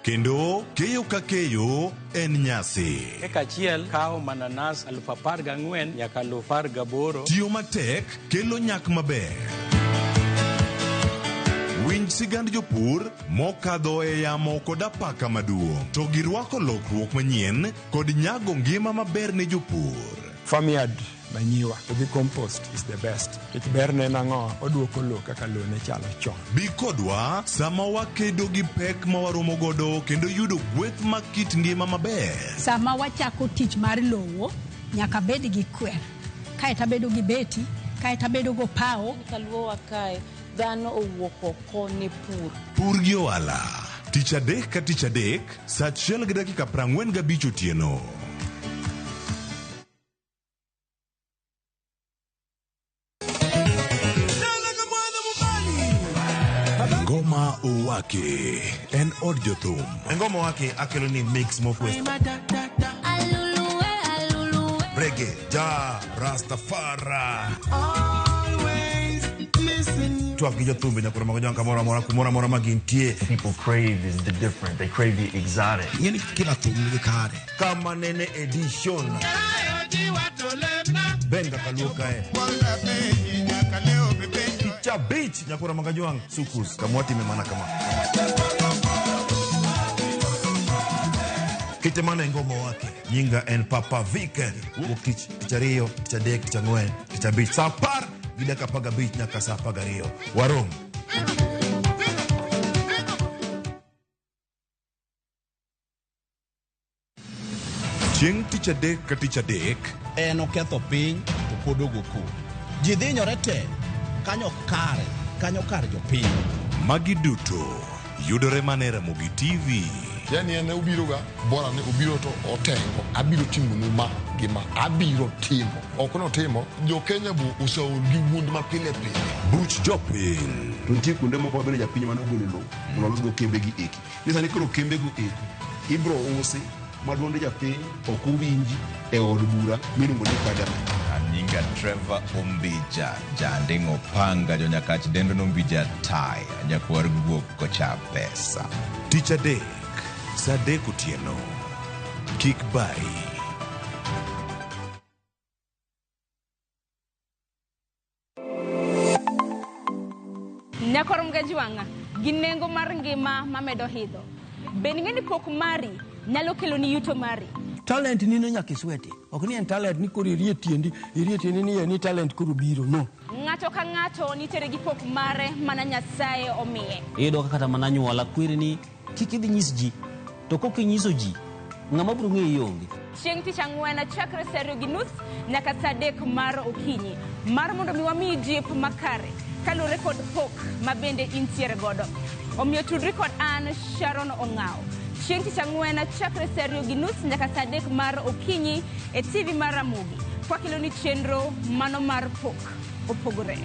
Kendo keyo ka keyo en nyasi. Eka achiel kawo mananas 14,000 nyaka 18,000. Tiyo matek kelo nyak maber. Winj sigand jopur mokadho e yamo kod apaka maduong' to girwako lokruok manyien kod nyago ngima maber ne jopur. Farmyard manyiwa to gi compost is the best. Nikech berne en ang'o? Oduoko lowo kaka lowo ne chalo chon. Bi kodwa sama wakedo gi pek ma waromo godo kendo yudo gweth mag kit ngima maber. Sama wachako tich mar lowo, nyaka bed gi kwer. Kaeto abedo gi beti, kaeto abedo go pawo. Kaluowa kae, dhano owuok oko ne pur. Pur gi ohala. Tich adek ka tich adek, sa achiel gi dakika 45 otieno. Ngoma Owake en od jothum. Ngoma Owake akelo ni mix mokwe. Reggae, ja, Rastafari. Always, Twak gi jothumbe nyakoro mag jwang' kamoro amora kumoro amora ma gintie. People crave is the different. They crave the exotic. Ing'e ni kila thum nigi kare. Kama nene edition. Ben kaka luo kae. Tich abich nyakoro mag jwang' sukus kamwatime mana kama. Kite mana e ngomo wake. Nyinga en Papa Vic. Wuok tich, tich ariyo, tich adek, tich ang'wen, tich abich. Saa 10 gi dakika 15 nyaka saa 12. Warom. Chieng' tich adek ka tich adek En oketho piny to pod ogo koko. Ji dhinyore te kanyo kare, kanyo kar jopiny. Magi duto yudore mana e Ramogi TV. Yani en obiro ga bora ni obiro to otengo abiro timonu ma gi ma abiro timo ok notimo jo Kenya bo oseol gi wuond ma pile pile. Buch jopiny. To nitie kuonde moko mabende japiny mane ogolo lowo mondo olosgo kembegi eki. Ni sani koro kembego eki ibro usi ma duond japiny ok owinji e od bura miluongo ni parliament. Anyinga Trevor Ombija, janding'o panga jonyakach dendo nombija taya, nyakwar guok kocha pesa. Tich adek, saa 3 otieno. Kik bari. Nyakor Mgajwang'a gi nengo mar ngima mamedo hidho. Bende ing'e ni pok mari nyalo keloni yuto mari? Talent ni no nyaka iswete. Ok ni en talent ni koro irie tiendi, irie tiendi ni en ni talent koro biro, no. Ng'ato ka ng'ato nitiere gi pok mare mana Nyasaye omiye. Iyudo ka kata mana anyuola kweri ni kik idhi nyis ji, to kok inyiso ji, ng'ama biro ng'eyi onge. Chieng' tich ang'wen chakre saa 2:30 nyaka saa 3 mar okinyi mar mondo mi wamiyi jip makare kaluwore kod pok ma bende intiere godo. Omiyo tudri kod an Sharon Ong'aw. Chieng' tich ang'wen chakre saa 2:30 nyaka saa 3 mar okinyi e TV mar Ramogi. Kwakeloni chenro mano mar pok opogore.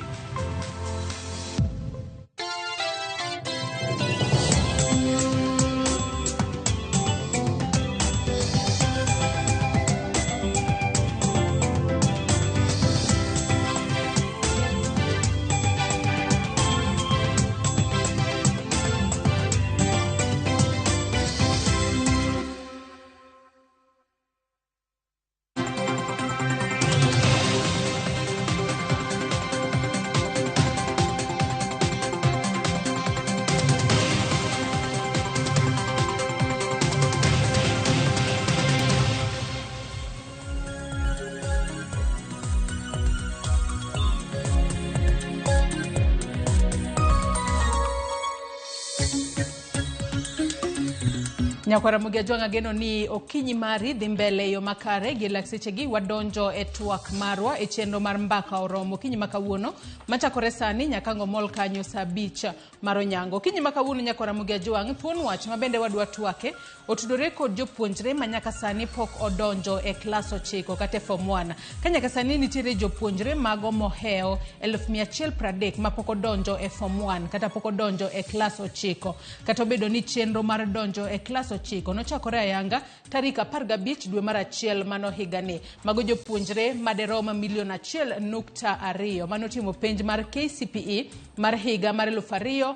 Nyakwara Ramogi Ajwang' ageno ni okinyi mari dhi mbele e yo makare gi lak sechegi wadonjo e twak marwa e chenro mar mbaka oromo okinyi ma kawuono machakore sani nyaka ang' omol kanyo saa 5 mar onyango. Okinyi ma kawuono Nyakwara Ramogi Ajwang' thuon wach ma bende wadwa twake otudore kod jopuonjre ma nyaka sani pok odonjo e klas 9 kata e form 1. Ka nyaka sani nitiere jopuonjre mago mohewo 130,000 mapok odonjo e form 1 kata pok odonjo e klas 9. Kata obedo ni chenro mar donjo e klas 9 nochakore ayanga tarik 15 dwe mar 1 mano higani. Mago jopuonjre maderom milion 1.2 manotimo penj mar KCPE mar higa mar 2023.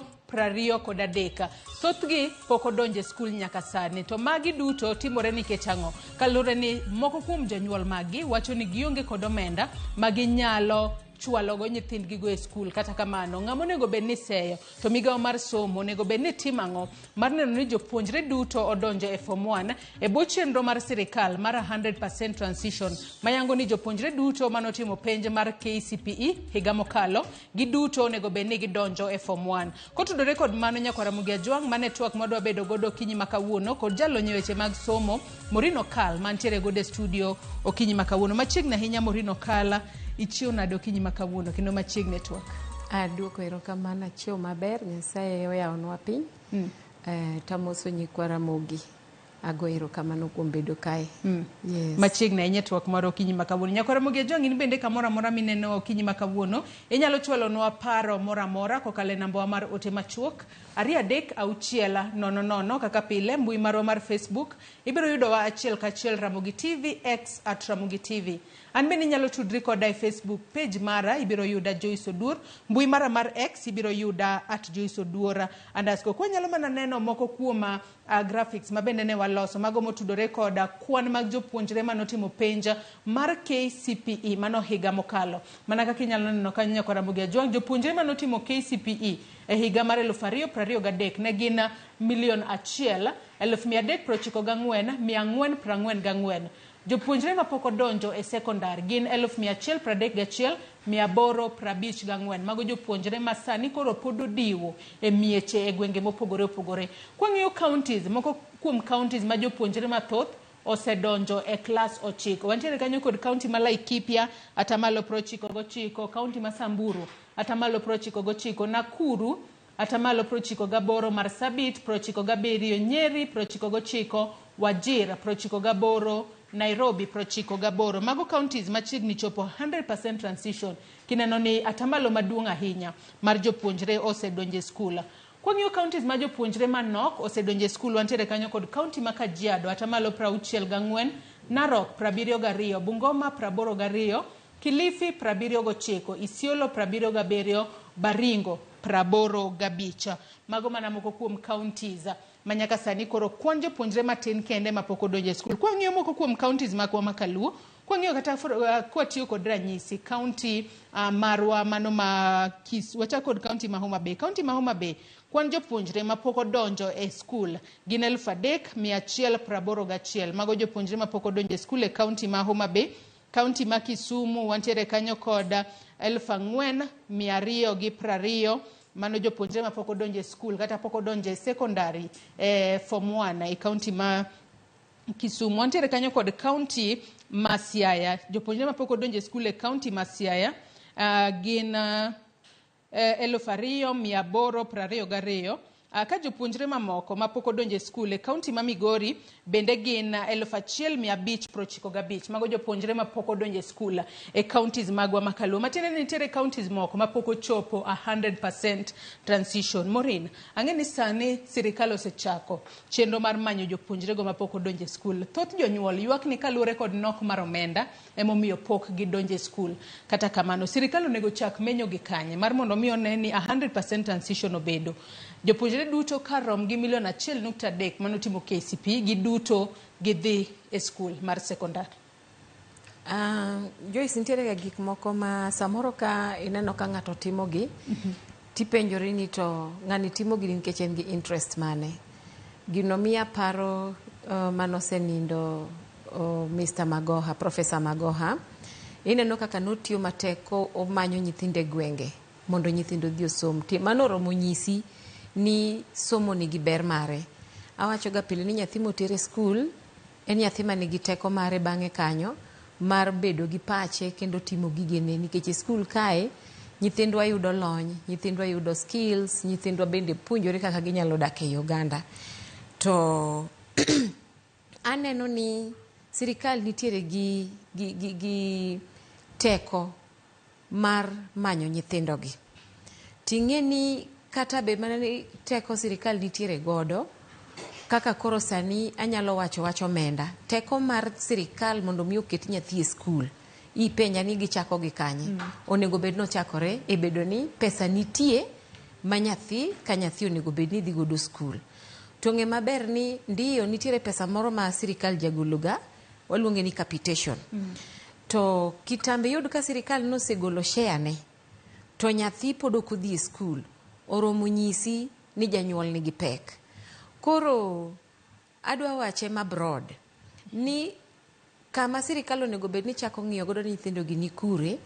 Thothgi pok odonjo e skul nyaka sani. To magi duto timore nikech ang'o? Kaluwore ni moko kuom jonyuol maggi wacho ni gionge kod omenda ma ginyalo chwalogo nyithindgigo e skul. Kata kamano, ng'ama onego bed ni seyo to migawo mar somo onego bed ni timo ang'o mar neno ni jopuonjre duto odonjo e form 1 e bwo chenro mar sirikal mar 100% transition mayango ni jopuonjre duto manotimo penj mar KCPE higa mokalo giduto onego bed ni gidonjo e form 1. Kotudore kod mano, Nyakwara Ramogi Ajwang' mane twak madwa bedo godo okinyi ma kawuono kod jalony e weche mag somo Maureen Okal mantiere godo e studio okinyi ma kawuono. Machiegni ahinya Maureen Okal, ichiew nade okinyi ma kawuono kendo machiegni e twak? Aduoko erokamano, achiew maber, Nyasaye oyawonwa piny. Tamoso nyikwa Ramogi. Ago erokamano kuom bedo kae. Yes. Machiegni ahinya e twak mar okinyi ma kawuono. Nyakwara Ramogi Ajwang' in bende kamoro amora mineno okinyi ma kawuono, inyalo chwalonwa paro moro amora kokalo e nambawa mar ote machuok 2 3 6 0 0 kaka pile mbui marwa mar Facebook ibiro yudowa achiel kachiel Ramogi TV X @Ramogi TV. An bende inyalo tudri koda e Facebook page mara, ibiro yuda Joyce Oduor. Mbui mara mar X ibiro yuda at Joyce Oduor underscore. Kwanyalo mana neno moko kuom graphics ma bende ne waloso, mago motudore koda kwan mag jopuonjre manotimo penj mar KCPE mano higa mokalo. Mana kaka inyalo neno kanyo nyakwar Ramogi Ajwang', jopuonjre manotimo KCPE e higa mar 2023 ne gin 1,394,444. Jopuonjre mapok odonjo e sekondar gin 131,854. Mago jopuonjre ma sani koro pod odiwo e mieche e gwenge mopogore opogore. Kwang'iyo counties, moko kuom counties ma jopuonjre mathoth osedonjo e klas 9. Wantiere kanyo kod county ma Laikipia atamalo 99, county ma Samburu atamalo 99, Nakuru atamalo 98, Marsabit 97, Nyeri 99, Wajir 98, Nairobi 98. Mago counties machiegni chopo 100% transition. Kineno ni atamalo maduong' ahinya mar jopuonjre osedonjo e skul. Kwang'iyo counties ma jopuonjre manok osedonjo e skul, wantiere kanyo kod county ma Kajiado atamalo 64, Narok 72, Bungoma 82, Kilifi 79, Isiolo 77, Baringo 85. Mago mana moko kuom counties ma nyaka sani koro kwan jopuonjre matin kende mapok odonjo e skul. Kwang'iyo moko kuom counties magwa ma Kaluo, kwang'iyo kata kwatiyo kod ranyisi county marwa mano ma wachak kod county ma Homa Bay. County ma Homa Bay kwan jopuonjre mapok odonjo e skul gin 3,181. Mago jopuonjre mapok odonjo e skul e county ma Homa Bay. County ma Kisumu wantiere kanyo kod 4,220. Mano jopuonjre mapok odonjo e skul kata pok odonjo e secondary form 1 e county ma Kisumu. Wantiere kanyo kod county ma Siaya. Jopuonjre mapok odonjo e skul e county ma Siaya gin 2,822. Ka jopuonjre mamoko mapok odonjo e skul e county ma Migori bende gin 1,595. Mago jopuonjre mapok odonjo e skul e counties magwa ma Kaluo. Matiende ni nitiere counties moko mapok ochopo 100% transition. Maureen, ang'e ni sani sirikal osechako chenro mar manyo jopuonjrego mapok odonjo e skul. Thoth jonyuol ywak ni kaluwore kod nok mar omenda emomiyo pok gidonjo e skul. Kata kamano, sirikal onego chak menyo gi kanye mar mondo mi one ni 100% transition obedo. Jopuonjre duto karom gi 1.3 million manotimo KCPE giduto gidhi e skul mar sekondar. Joyce, nitiere ga gik moko ma samoro ka ineno ka ng'ato timogi, tipenjori ni to ng'ani timo gini nikech en gi interest mane. Gino miya paro manosenindo Mr. Magoha, Professor Magoha. Ineno kaka notiyo matek ko omanyo nyithindo e gwenge mondo nyithindo odhi osom. Mano oromo nyisi ni somo nigi ber mare. Awacho ga pile ni nyathi moter e skul en nyathi manigi teko mare bang'e kanyo mar bedo gi pache kendo timo gigene, nikech e skul kae nyithindwa yudo lony, nyithindwa yudo skills, nyithindwa bende puonjore kaka ginyalo dak ei oganda. To aneno ni sirikal nitiere gi teko mar manyo nyithindogi. Ting'e ni kata be mana ni teko sirikal nitiere godo, kaka koro sani anyalo wacho wach omenda. Teko mar sirikal mondo mi oket nyathi e skul, ipenja ni gichako gi kanye. Onego bed nochakore e bedo ni pesa nitie ma nyathi ka nyathi onego bed ni dhi godo skul. To ng'e maber ni ndiyo nitiere pesa moro ma sirikal jagologa, waluonge ni capitation. To kitambe yud ka sirikal nosegolo share ne, to nyathi pod ok odhi e skul, oromo nyisi ni janyuol nigi pek. Koro adwa wache ma broad ni kama sirikal onego bed ni chako ng'iyo godo ni nyithindo gi ni kure,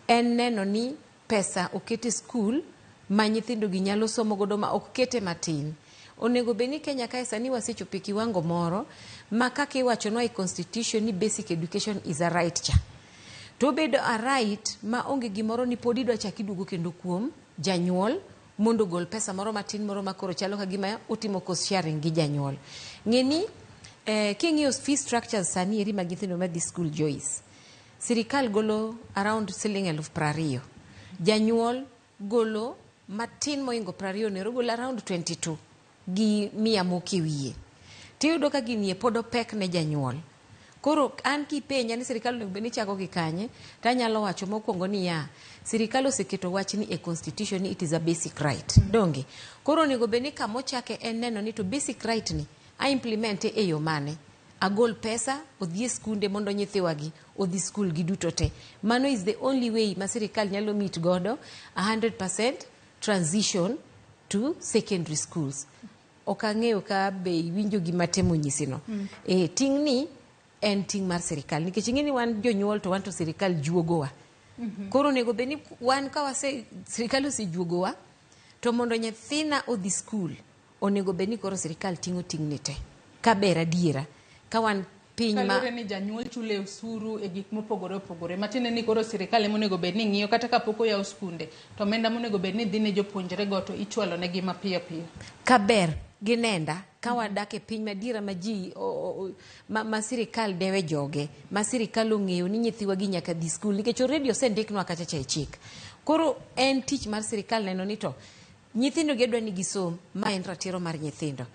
en neno ni pesa oket e skul ma nyithindo gi nyalo somo godo ma ok kete matin. Onego bed ni Kenya kae sani wasechopo e kiwango moro ma kaka iwachonwa e constitution ni basic education is a right cha. To obedo a right ma onge gimoro ni pod idwa chak iduogo kendo kuom janyuol mondo ogol pesa moro matin moro ma koro chalo ka gima otimo cost sharing gi janyuol. Ng'e ni king'iyo fee structures sani eri mag nyithindo madhi school, Joyce, sirikal golo around siling 20,000. Janyuol golo matin moingo 20 nero, golo around 22 gi 100 moko e wiye. Tiyudo ka gini pod opek ne janyuol. Koro an kipenja ni sirikal onego bed ni chako gi kanye, to anyalo wacho mokwongo niya, sirikal oseketo wachni e constitution ni it is a basic right. Donge? Koro onego bed ni kamochake en neno ni to basic right ni a implement e yo mane? Agol pesa odhi e skunde mondo nyithiwagi odhi skul giduto te. Mano is the only way ma sirikal nyalo meet godo 100% transition to secondary schools. Ok ang'eyo ka be iwinjo gima temo nyisi no. E, ting' ni en ting' mar sirikal nikech ing'e ni wan jonyuol to wan to sirikal juogowa. Koro onego bed ni wan ka wase sirikal osejuogowa to mondo nyathina odhi skul onego bed ni koro sirikal ting'o ting'ne te. Kaber adiera ka wan piny ma Kaluwore ni janyuol chule osuru e gik mopogore opogore matiende ni koro sirikal ema onego bed ni ng'iyo kata kapok oyaw skunde to omenda monego bed ni dhi ne jopuonjre go to ichwalo negi mapiyo piyo. Kaber gi nenda ka wadak e piny madiera ma ji ma sirikal dewe joge ma sirikal ong'eyo ni nyithiwa gi nyaka dhi skul nikech already osendiknwa kacha cha e chik. Koro en tich mar sirikal neno ni to nyithindo gi adwa ni gisom, ma en ratiro mar nyithindo.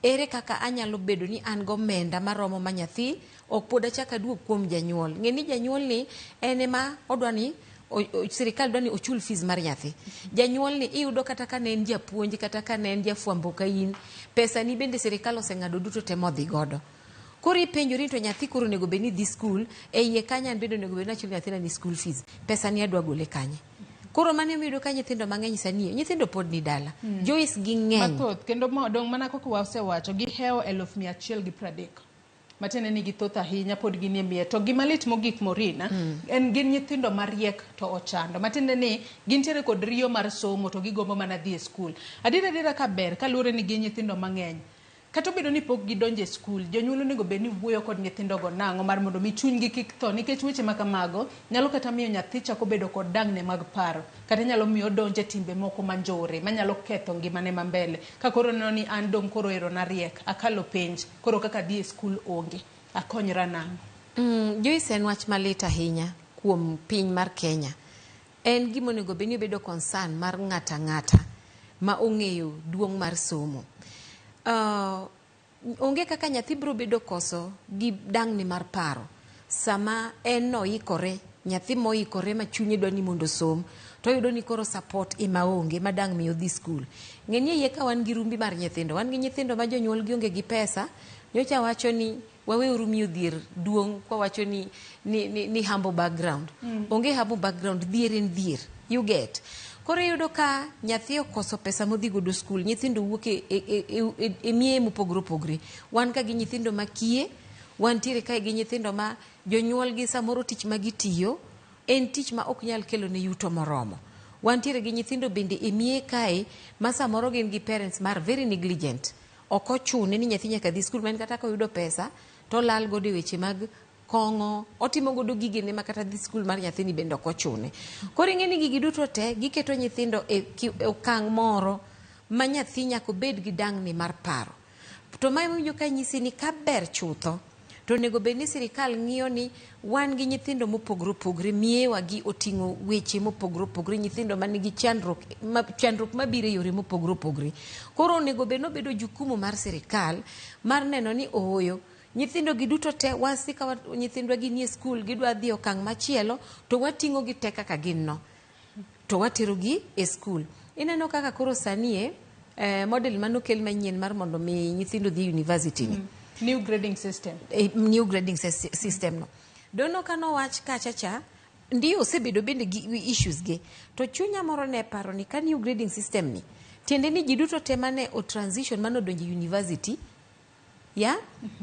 Ere kaka anyalo bedo ni an gomenda maromo ma nyathi ok pod achak aduog kuom janyuol. Ng'e ni janyuol ni en ema odwa ni sirikal dwa ni ochul fees mar nyathi. Janyuol ni iyudo kata ka ne en japuonj kata ka ne en jafwambo ka in, pesa ni bende sirikal oseng'ado duto te modhi godo. Koro ipenjori to nyathi koro onego bed ni dhi skul, e iye kanyo an bende onego bed ni achulo nyathina ni school fees. Pesa ni adwa gole kanye? Koro mano ema ka nyithindo mang'eny sani, nyithindo pod ni dala. Joyce gi ng'eny. Mathoth kendo dong' mana kaka wasewacho gihewo 130,000. Matiende ni githoth ahinya pod ginie mier. To gima lit mogik Morina, en gin nyithindo mariek to ochando. Matiende ni gintiere kod riyo mar somo to gigombo mana dhi e skul. Adiera adiera ka ber kaluwore ni gin nyithindo mang'eny. Kata obedo ni pok gidonjo e skul, jonyuol onego bed ni wuoyo kod nyithindogo nang'o mar mondo mi chunygi kik tho nikech weche ma kamago nyalo kata miyo nyathi chako bedo kod dang'ne mag paro kata nyalo miyo odonjo e timbe moko manjore manyalo ketho ngimane ma mbele. Ka koro oneno ni an dong' koro ero nariek, akalo penj, koro kaka adhi e skul onge, akonyra nang'o? Joyce en wach malit ahinya kuom piny mar Kenya. En gima onego bed ni obedo concern mar ng'ata ng'ata ma ong'eyo duong' mar somo. Onge kaka nyathi biro bedo koso gi dang'ni mar paro sama en noikore, nyathi moikore ma chunye dwa ni mondo osom to oyudo ni koro support ema onge ma dang' miyo dhi skul. Ng'e ni iye ka wan gi rumbi mar nyithindo, wan gi nyithindo ma jonyuol gi onge gi pesa, nyocha wacho ni waweuru miyo dhier duong' kwawacho ni humble background. Onge humble background, dhier en dhier. You get. Koro iyudo ka nyathi okoso pesa modhi godo skul, nyithindo wuok e mieye mopogore opogore. Wan ka gi nyithindo ma kiye, wantiere kae gi nyithindo ma jonyuol gi samoro tich ma gitiyo en tich ma ok nyal kelo ne yuto moromo. Wantiere gi nyithindo bende e mieye kae ma samoro gin gi parents mar very negligent. Ok ochune ni nyathi nyaka dhi skul, ma en kata koyudo pesa to olal godo e weche mag kong'o, otimo godo gigene ma kata dhi skul mar nyathini bende ok ochune. Koro ing'e ni gigi duto te giketo nyithindo e okang' moro ma nyathi nyaka obed gi dang'ni mar paro. To ma ema iwinjo ka nyisi ni ka ber chutho to onego bed ni sirikal ng'iyo ni wan gi nyithindo mopogore opogore, miyewa gi oting'o weche mopogore opogore, nyithindo manigi chandruok, chandruok mabiro e yore mopogore opogore. Koro onego bed ni obedo jukumu mar sirikal mar neno ni ooyo, nyithindo gi duto te wasika nyithindwa gi nie skul gidwa dhi okang' machielo to wating'o gi te kaka gin no to watero gi e skul. Ineno kaka koro sani model manokel manyien mar mondo mi nyithindo dhi university ni. New grading system. New grading system no. Dono ka nowach kacha cha, ndiyo osebedo bende gi issues gi. To chunya moro ne paro ni ka new grading system ni, tiende ni ji duto te mane o transition mane odonjo e university, ya?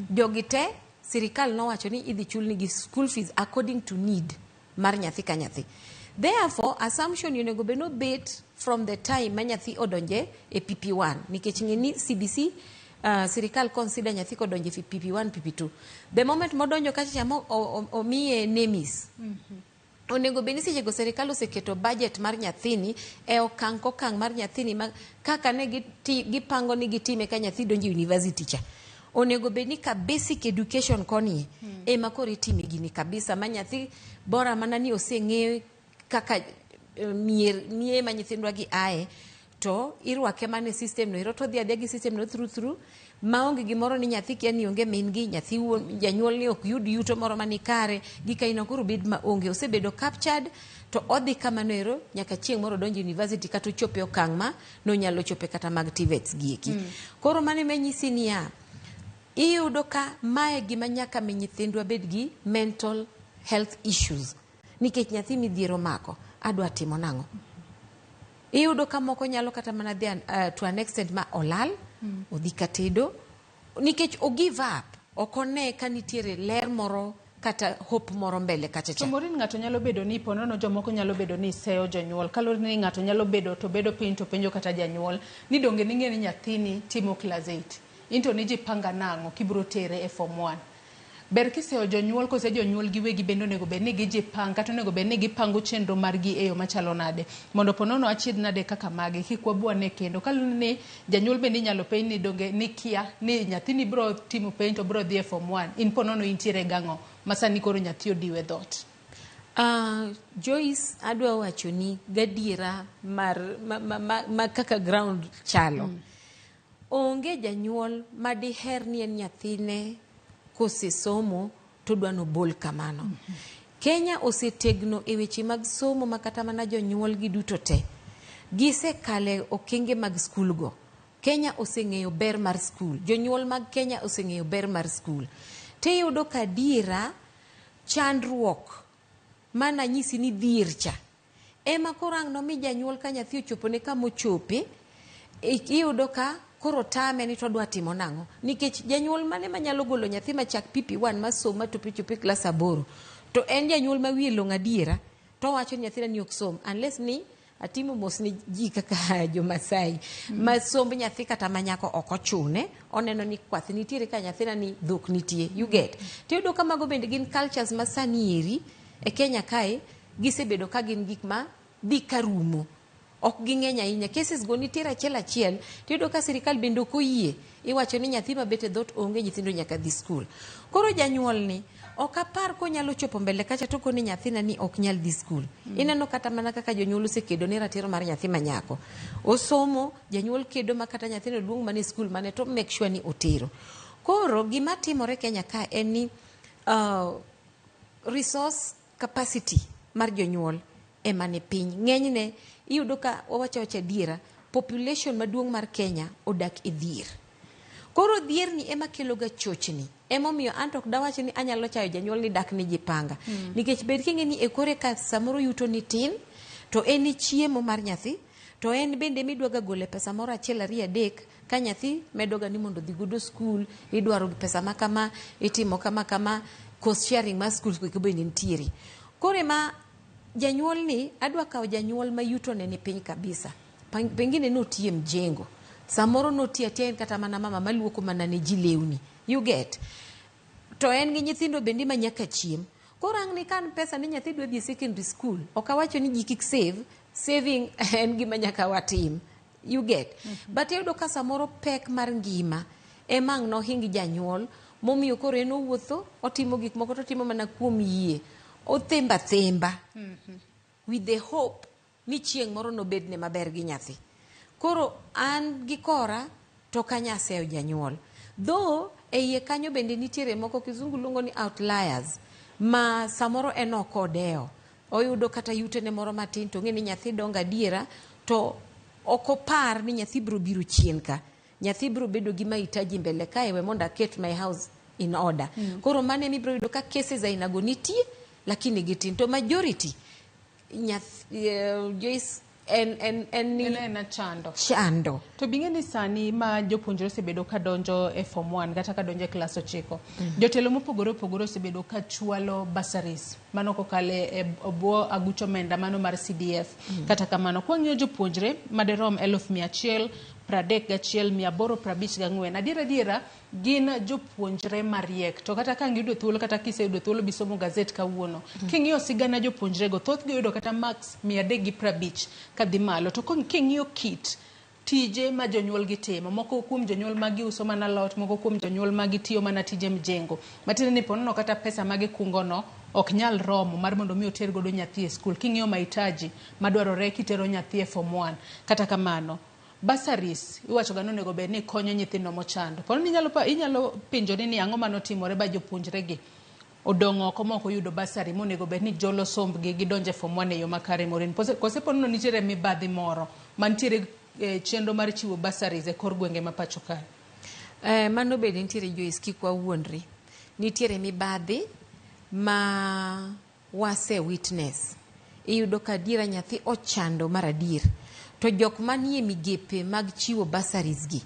Jogi te, sirikal nowacho ni idhi chulnigi school fees according to need mar nyathi ka nyathi. Therefore, assumption onego bed nobet from the time ma nyathi odonje e PP1. Nikech ng'e ni CBC, sirikal consider nyathi kodonje e PP1, PP2. The moment modonjo kacha cha mo omiye NEMIS. Onego bed ni sechego sirikal oseketo budget mar nyathini e okang' kokang' mar nyathini ma kaka ne gipango ni gitime ka nyathi donjo e university cha. Onego bed ni ka basic education koni ema koro itime gini kabisa ma nyathi bora mana ni oseng'eyo kaka mier ma nyithindwa gi ae to irwake mana e system no ero to odhi adhiya gi system no through Maonge gimoro ni nyathi kia ni onge min gi, nyathi wuon janyuol ni ok yud yuto moro mani kare, gik aina koro bed maonge. Osebedo captured to odhi kamano ero nyaka chieng' moro odonj university kata ochop e okang' ma nonyalo chope kata mag TVETs gi eki. Koro mano ema nyisi niya, iyudo ka mae gima nyaka mi nyithindwa bed gi mental health issues. Nikech nyathi midhiero omako, adwa timo nang'o? Iyudo ka moko nyalo kata mana dhi to an extent ma olal, odhi katedo, nikech o give up, ok one ka nitiere ler moro kata hope moro mbele kacha To cha. Maureen ng'ato nyalo bedo ni ponono jomoko nyalo bedo ni seyo jonyuol kaluwore ni ng'ato nyalo bedo to bedo piny to penjo kata janyuol ni donge ning'e ni nyathini timo class 8 into nijipanga nang'o kibro tere e form 1 ber kiseyo jonyuol kose jonyuol giwegi bende onego bed ni gijipang kata onego bed ni gipango chenro margi e yo machalo nade mondo ponono achiedh nade kaka magi kik wabuane kendo kaluwore ni janyuol bende inyalo penj ni donge nikia ni nyathini bro timo penj to bro dhi e form 1 in ponono intiere gang'o ma sani koro nyathi odiw e dhoot. Joyce adwa wacho ni gadiera mar ma kaka ground chalo. Onge janyuol madiher ni en nyathine kosesomo to dwa nobol kamano. Kenya osetegno e weche mag somo ma kata mana jonyuol gi duto te gisekale okenge mag skul go. Kenya oseng'eyo ber mar skul. Jonyuol mag Kenya oseng'eyo ber mar skul. Tiyudo ka adiera chandruok mana nyisi ni dhier cha ema koro ang' nomi janyuol ka nyathi ochopone kamochope iyudo ka koro tame ni to odwa timo nang'o nikech janyuol mane manyalo golo nyathi machak PP1 masom matope chope klas 8 to en janyuol ma wiye long'o adiera to owacho ni nyathina ni ok som unless ni atimo mos ni ji kaka jo-Masai ma somb nyathi kata manyako ok ochune oneno ni kwath nitiere ka nyathina ni dhok nitie you get tiyudo ka mago bende gin cultures ma sani eri e Kenya kae gisebedo ka gin gik ma dhi karumo ok ging'eny ahinya cases go nitiere achiel achiel tiyudo ka sirikal bende ok oyie iwacho ni nyathi mabet e dhoot onge nyithindo nyaka dhi skul koro janyuol ni ok apar konyalo chopo mbele kacha to koni nyathina ni ok nyal dhi skul ineno kata mana kaka jonyuol osekedo ne ratiro mar nyathi manyako osomo janyuol kedo ma kata nyathino luong mana e skul mane to make sure ni otero koro gima timore Kenya ka en ni resource capacity mar jonyuol ema ni piny ng'enyne iyudo ka wawacho awacha adiera population maduong' mar Kenya odak e dhier koro dhier ni ema kelo ga chochni emomiyo an to ok dawach ni anyalo chayo janyuol ni dak ni jipanga nikech bed king'e ni e kore ka samoro yuto ni tin to en e chiemo mar nyathi to en bende midwa ga gole pesa moro achiel ariyo adek ka nyathi medo ga ni mondo odhi godo skul idwaro pesa ma kama itimo kama kama cost sharing mar skul go bende nitiere koro ema janyuol ni adwa kawo janyuol ma yuto ne ni piny kabisa pengine notiye mjengo samoro notiyo atiya en kata mana mama maluoko mana ne ji lewni you get to en gi nyithindo bende ma nyaka chiem koro ang' ni kan pesa ni nyathi dwa dhi e secondary school ok awacho ni ji kik save saving en gima nyaka watim you get but iyudo ka samoro pek mar ngima ema ang' nohing janyuol momiyo koro en owuotho otimo gik moko totimo mana kuom yie othemba themba with the hope ni chieng' moro nobedne maber gi nyathi koro an gi kora to ok anya seyo janyuol though e iye kanyo bende nitiere moko kizungu luongo ni outliers ma samoro en ok odewo oyudo kata yutene moro matin to ong'e ni nyathi dongo adiera to ok opar ni nyathi biro biro chien ka nyathi biro bedo gi mahitaji mbele kae we mondo aket my house in order koro mano ema ibiro yudo ka cases aina go nitie lakini gitin to majority nyath, Joyce en ni En ena chando. chando To bing'e ni sani ma jopuonjre osebedo ka donjo e form 1 kata ka donjo e klas 9. Jotelo mopogore opogore osebedo ka chwalo bursaries mano kokalo e bwo aguch omenda mano mar CDF. Kata kamano kwang'iyo jopuonjre maderom 131,854 adiera adiera gin jopuonjre mariek to kata ka giyudo thuolo kata kiseyudo thuolo bisomo gazet kawuono king'iyo sigana jopuonjre go thothgi oyudo kata marks 350 kadhi malo to king'iyo kit tije ma jonyuol gi timo moko kuom jonyuol magi uso mana alot moko kuom jonyuol magi tiyo mana tije mjengo matiende ni ponono kata pesa ma gikungo no ok nyal romo mar mondo mi oter godo nyathi e skul king'iyo mahitaji madwarore kitero nyathi e form 1 kata kamano Bursaries iwacho ga ni onego bed ni konyo nyithindo mochando. Pono ni inyalo, inyalo penjori ni ang'o manotimore ba jopuonjre gi odong' oko mok oyudo bursary monego bed ni jolo sombgi gidonje form 1 e yo makare Maureen. Kose ponono nitiere mibadhi moro mantiere e chenro mar chiwo bursaries e kor gwenge ma pacho kae? Mano bende nitiere Joyce, kik wawuondre. Nitiere mibadhi ma wase witness. Iyudo ka adiera nyathi ochando mar adier. To jok manie migepe mag chiwo bursaries gi,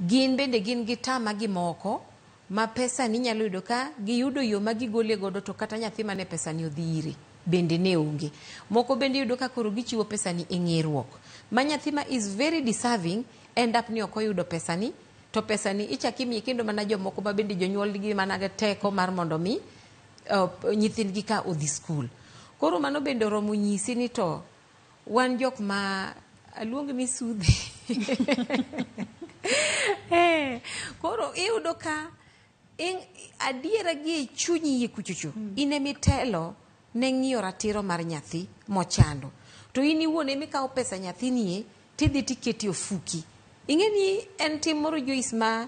gin bende gin gi tama gi moko ma pesa ni inyalo yudo ka giyudo yo ma gigole godo to kata nyathi mane pesa ni odhi ire bende ne onge. Moko bende iyudo ka koro gichiwo pesa ni e ng'eruok. Ma nyathi ma is very deserving end up ni ok oyudo pesa ni to pesa ni ichak imiye kendo mana jomoko ma bende jonyuol gi mana gi teko mar mondo mi nyithindgi ka odhi skul. Koro mano bende oromo nyisi ni to wan jok ma aluong ni sudhe. Koro iyudo ka adiera gi e chunyi iye kuchocho in emitelo ne ng'iyo ratiro mar nyathi mochando. To in iwuon emikawo pesa nyathini e tidhi tiketi ofuki. Ing'e ni en tim moro Joyce ma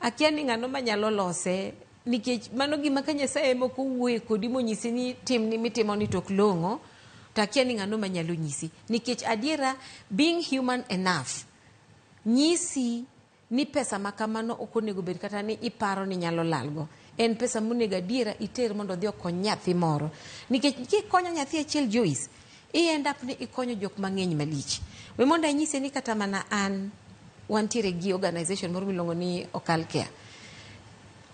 akia ni ng'ano manyalo lose nikech mano gima ka Nyasaye ema ok owuoye kodi monyisi ni timni mitimo ni to ok long'o to akia ni ng'ano manyalo nyisi. Nikech adiera being human enough nyisi ni pesa ma kamano ok onego bed kata ni iparo ni nyalo lalgo. En pesa monego adiera iter mondo odhi okony nyathi moro. Nikech kikonyo nyathi achiel Joyce, i end up ni ikonyo jok mang'eny malich. We mondo anyise ni kata mana an wantiere gi organization moro miluongo ni Okal Care.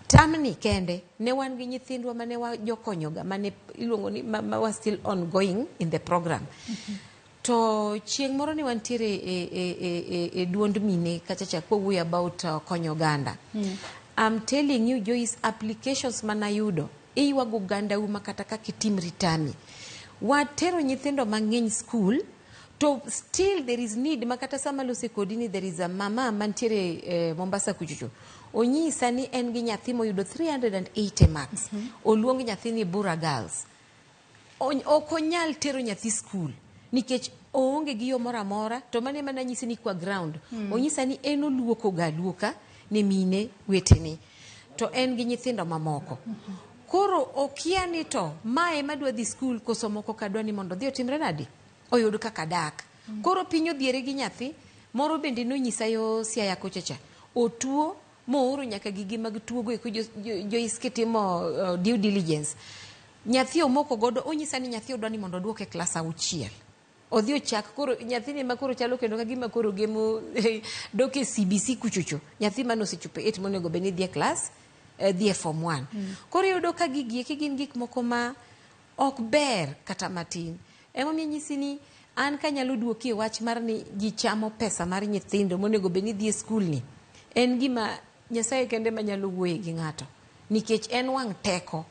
Tamni kende ne wan gi nyithindwa mane wajokonyoga mane iluongo ni ma was still ongoing in the program. To chieng' moro ne wantiere e duond mine kachacha kwawuoyo about konyo oganda. I'm telling you Joyce, applications manayudo iywago ogandau ma kata kaka itimri tami. Watero nyithindo mang'eny school to still there is need ma kata sama lose kodi ni there is a mama mantiere Mombasa kuchocho. Onyisa ni en gi nyathi moyudo 380 marks. Oluong nyathi ni Bura Girls. Ok onyal tero nyathi school nikech oonge gi yo moro amora to mano ema nanyisi ni kwa ground. Onyisa ni en oluoko ga aluoka ne mine wetene to en gi nyithindo mamoko. Koro okia ni to mae madwa dhi school koso moko ka dwa ni mondo odhi otimre nadi? Oyud kaka dak. Koro piny odhiere gi nyathi moro bende nonyisa yo Siaya kocha cha. Otuo mooro nyaka gige mag tuogo eko Joyce kitimo due diligence. Nyathi omoko godo onyisa ni nyathi odwa ni mondo oduoke e klas 6. Odhi ochak koro nyathini ma koro chalo kendo kagima koro gemo dok e CBC kuchocho. Nyathi mane osechopo 8 monego bed ni dhi e klas dhi e form 1. Koro iyudo ka gigi eki gin gik moko ma ok ber kata matin. Emomiyo anyisi ni an kanyalo duoki e wach mar ni ji chamo pesa mar nyithindo monego bed ni dhi e skul ni. En gima Nyasaye kende manyalo wuoye gi ng'ato. Nikech en wang' teko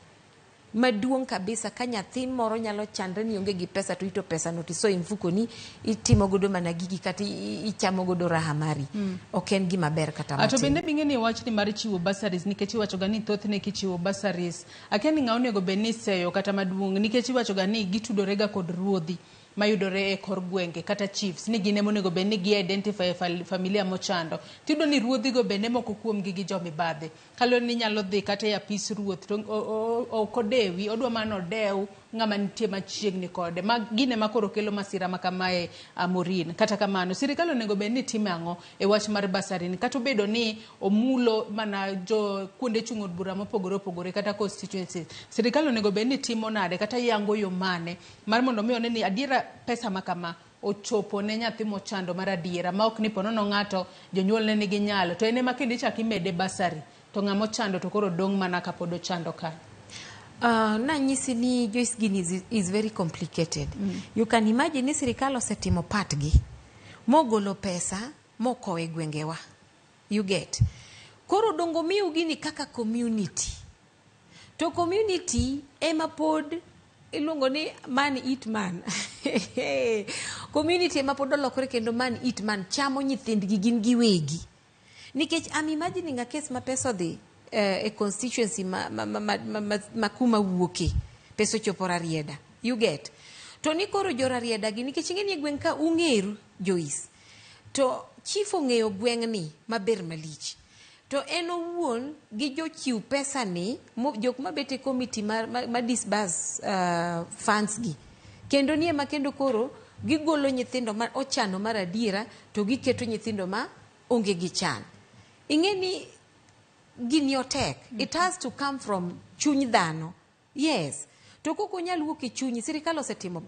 maduong' kabisa ka nyathi moro nyalo chandre ni onge gi pesa to ito pesa no tiso e mfukoni itimo godo mana gigi kata ichamo godo raha mari. Ok en gima ber kata To matin. bende bing'e ni wachni mar chiwo bursaries nikech iwacho ga ni thothne kichiwo bursaries akia ni ng'a onego bed ni iseyo kata maduong' nikech iwacho ga ni gitudore ga kod ruodhi mayudore e kor gwenge kata chiefs ni gin ema onego bed ni gi identify familia mochando. Tiyudo ni ruodhi go bende moko kuomgi gi jomibadhi. Kaluwore ni inyalo dhi kata e apis ruoth to ok odewi, odwa mana odew ng'ama nitie machiegni kode. Ma gine ma koro kelo masira ma kamae Maureen. Kata kamano, sirikal onego bed ni timo ang'o e wach mar bursary ni? Kata obedo ni omulo mana jo kuonde chung' od bura mopogore opogore kata constituencies. Sirikal onego bed ni timo nade kata yango yo mane mar mondo mi one ni adiera pesa ma kama ochopo ne nyathi mochando mar adiera ma ok ni ponono ng'ato jonyuolne nigi nyalo to en ema kendo ichak imede bursary to ng'ama ochando to koro dong' mana kapod ochando kanyo. Nanyisi ni Joyce gini is very complicated. You can imagine ni sirikal osetimo part gi mogolo pesa mokowo e gwengewa. You get. Koro dongo miu gini kaka community. To community ema pod iluongo ni man eat man. Community ema pod olokore kendo man eat man chamo nyithindgi gin giwegi. Nikech I'm imagining a case ma pesa odhi e constituency ma kuma wuoke. Pesa ochopo Rarieda. You get. To ni koro jo Rarieda gi nikech ing'e ni e gweng' ka ung'eru Joyce. To chief ong'eyo gweng'ni maber malich. To en owuon gi jochiw pesa ni, jok mabet e committee ma disburse funds gi. Kendo nie ma kendo koro gigolo nyithindo ma ochano mar adiera to giketo nyithindo ma onge gi chan. Ing'e ni gini otek. It has to come from chuny dhano. Yes. To kok onyal wuok e chunyi, sirikal osetimo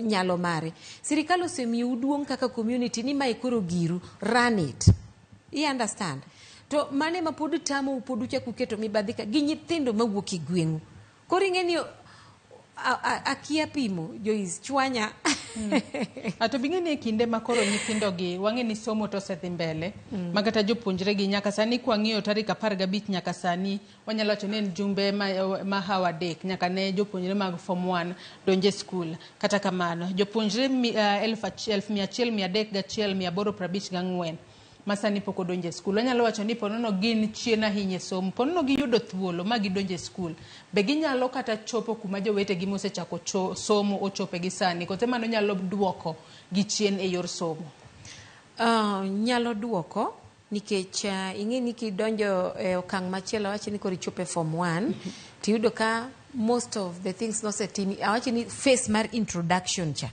nyalo mare. Sirikal osemiyou duong' kaka community ni mae koro giru, run it. You understand? To mane ma pod tamou pod uchako uketo mibadhi ka gi nyithindo mawuok e gweng'u. Koro ing'e ni akia pimo Joyce chwanya. Ato bing'e ni e kinde ma koro nyithindo gi wang'e ni somo to osedhi mbele ma kata jopuonjre gi nyaka sani kwang'iyo tarik 15 nyaka sani wanyalo wacho ni en jumbe ma hawa 3 nyaka ne jopuonjre mag form 1 donje skul. Kata kamano jopuonjre 1301,354 ma sani pok odonjo e skul. Wanyalo wacho ni ponono gin chien ahinya e somo, ponono giyudo thuolo ma gidonjo e skul, be ginyalo kata chopo kuma jowetegi mosechako somo ochope gi sani, kose mano nyalo duoko gi chien e yor somo? Nyalo duoko nikech ing'e ni kidonjo e okang' machielo, awach ni koro ichopo e form 1 tiyudo ka most of the things nosetimi, awach ni phase mar introduction cha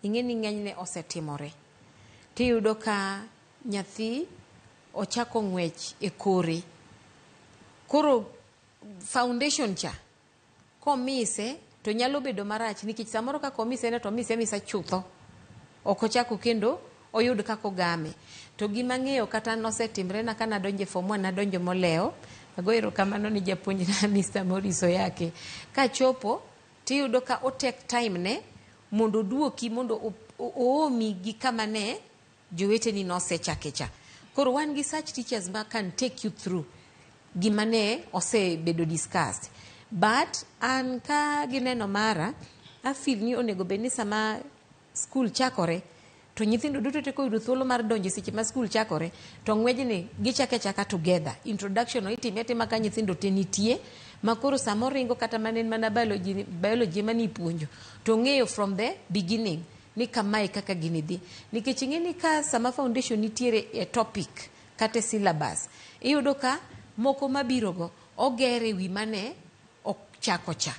ing'e ni ng'enyne osetimore, tiyudo ka nyathi ochako ng'wech e kore. Koro foundation cha komise to nyalo bedo marach nikech samoro kaka omise ne to omise misa chutho, ok ochako kendo oyud kaka ogame. To gima ang'eyo kata nosetimre na ka nadonjo e form 1, nadonjo molewo. Ago erokamano ni japuonjna Mr. Maurice Oyake. Kachopo tiyudo ka o take time ne mondo oduoki mondo oomi gi kama ne joweteni nosechake cha. Koro wan gi such teachers ma can take you through gima ne osebedo discussed. But an ka gineno mara, I feel ni onego bed ni sama school chakore to nyithindo duto te koyudo thuolo mar donjo seche ma school chakore to ng'wejni gichako achaka together. Introduction no itime atima ka nyithindo te nitie ma koro sama oringo kata mana en mana biology ema nipuonjo to ong'eyo from the beginning ni kamae kaka gini dhi. Nikech ing'e ni ka sama foundation nitiere e topic kata e syllabus, iyudo ka moko mabiro go ogere wi mane ochako cha.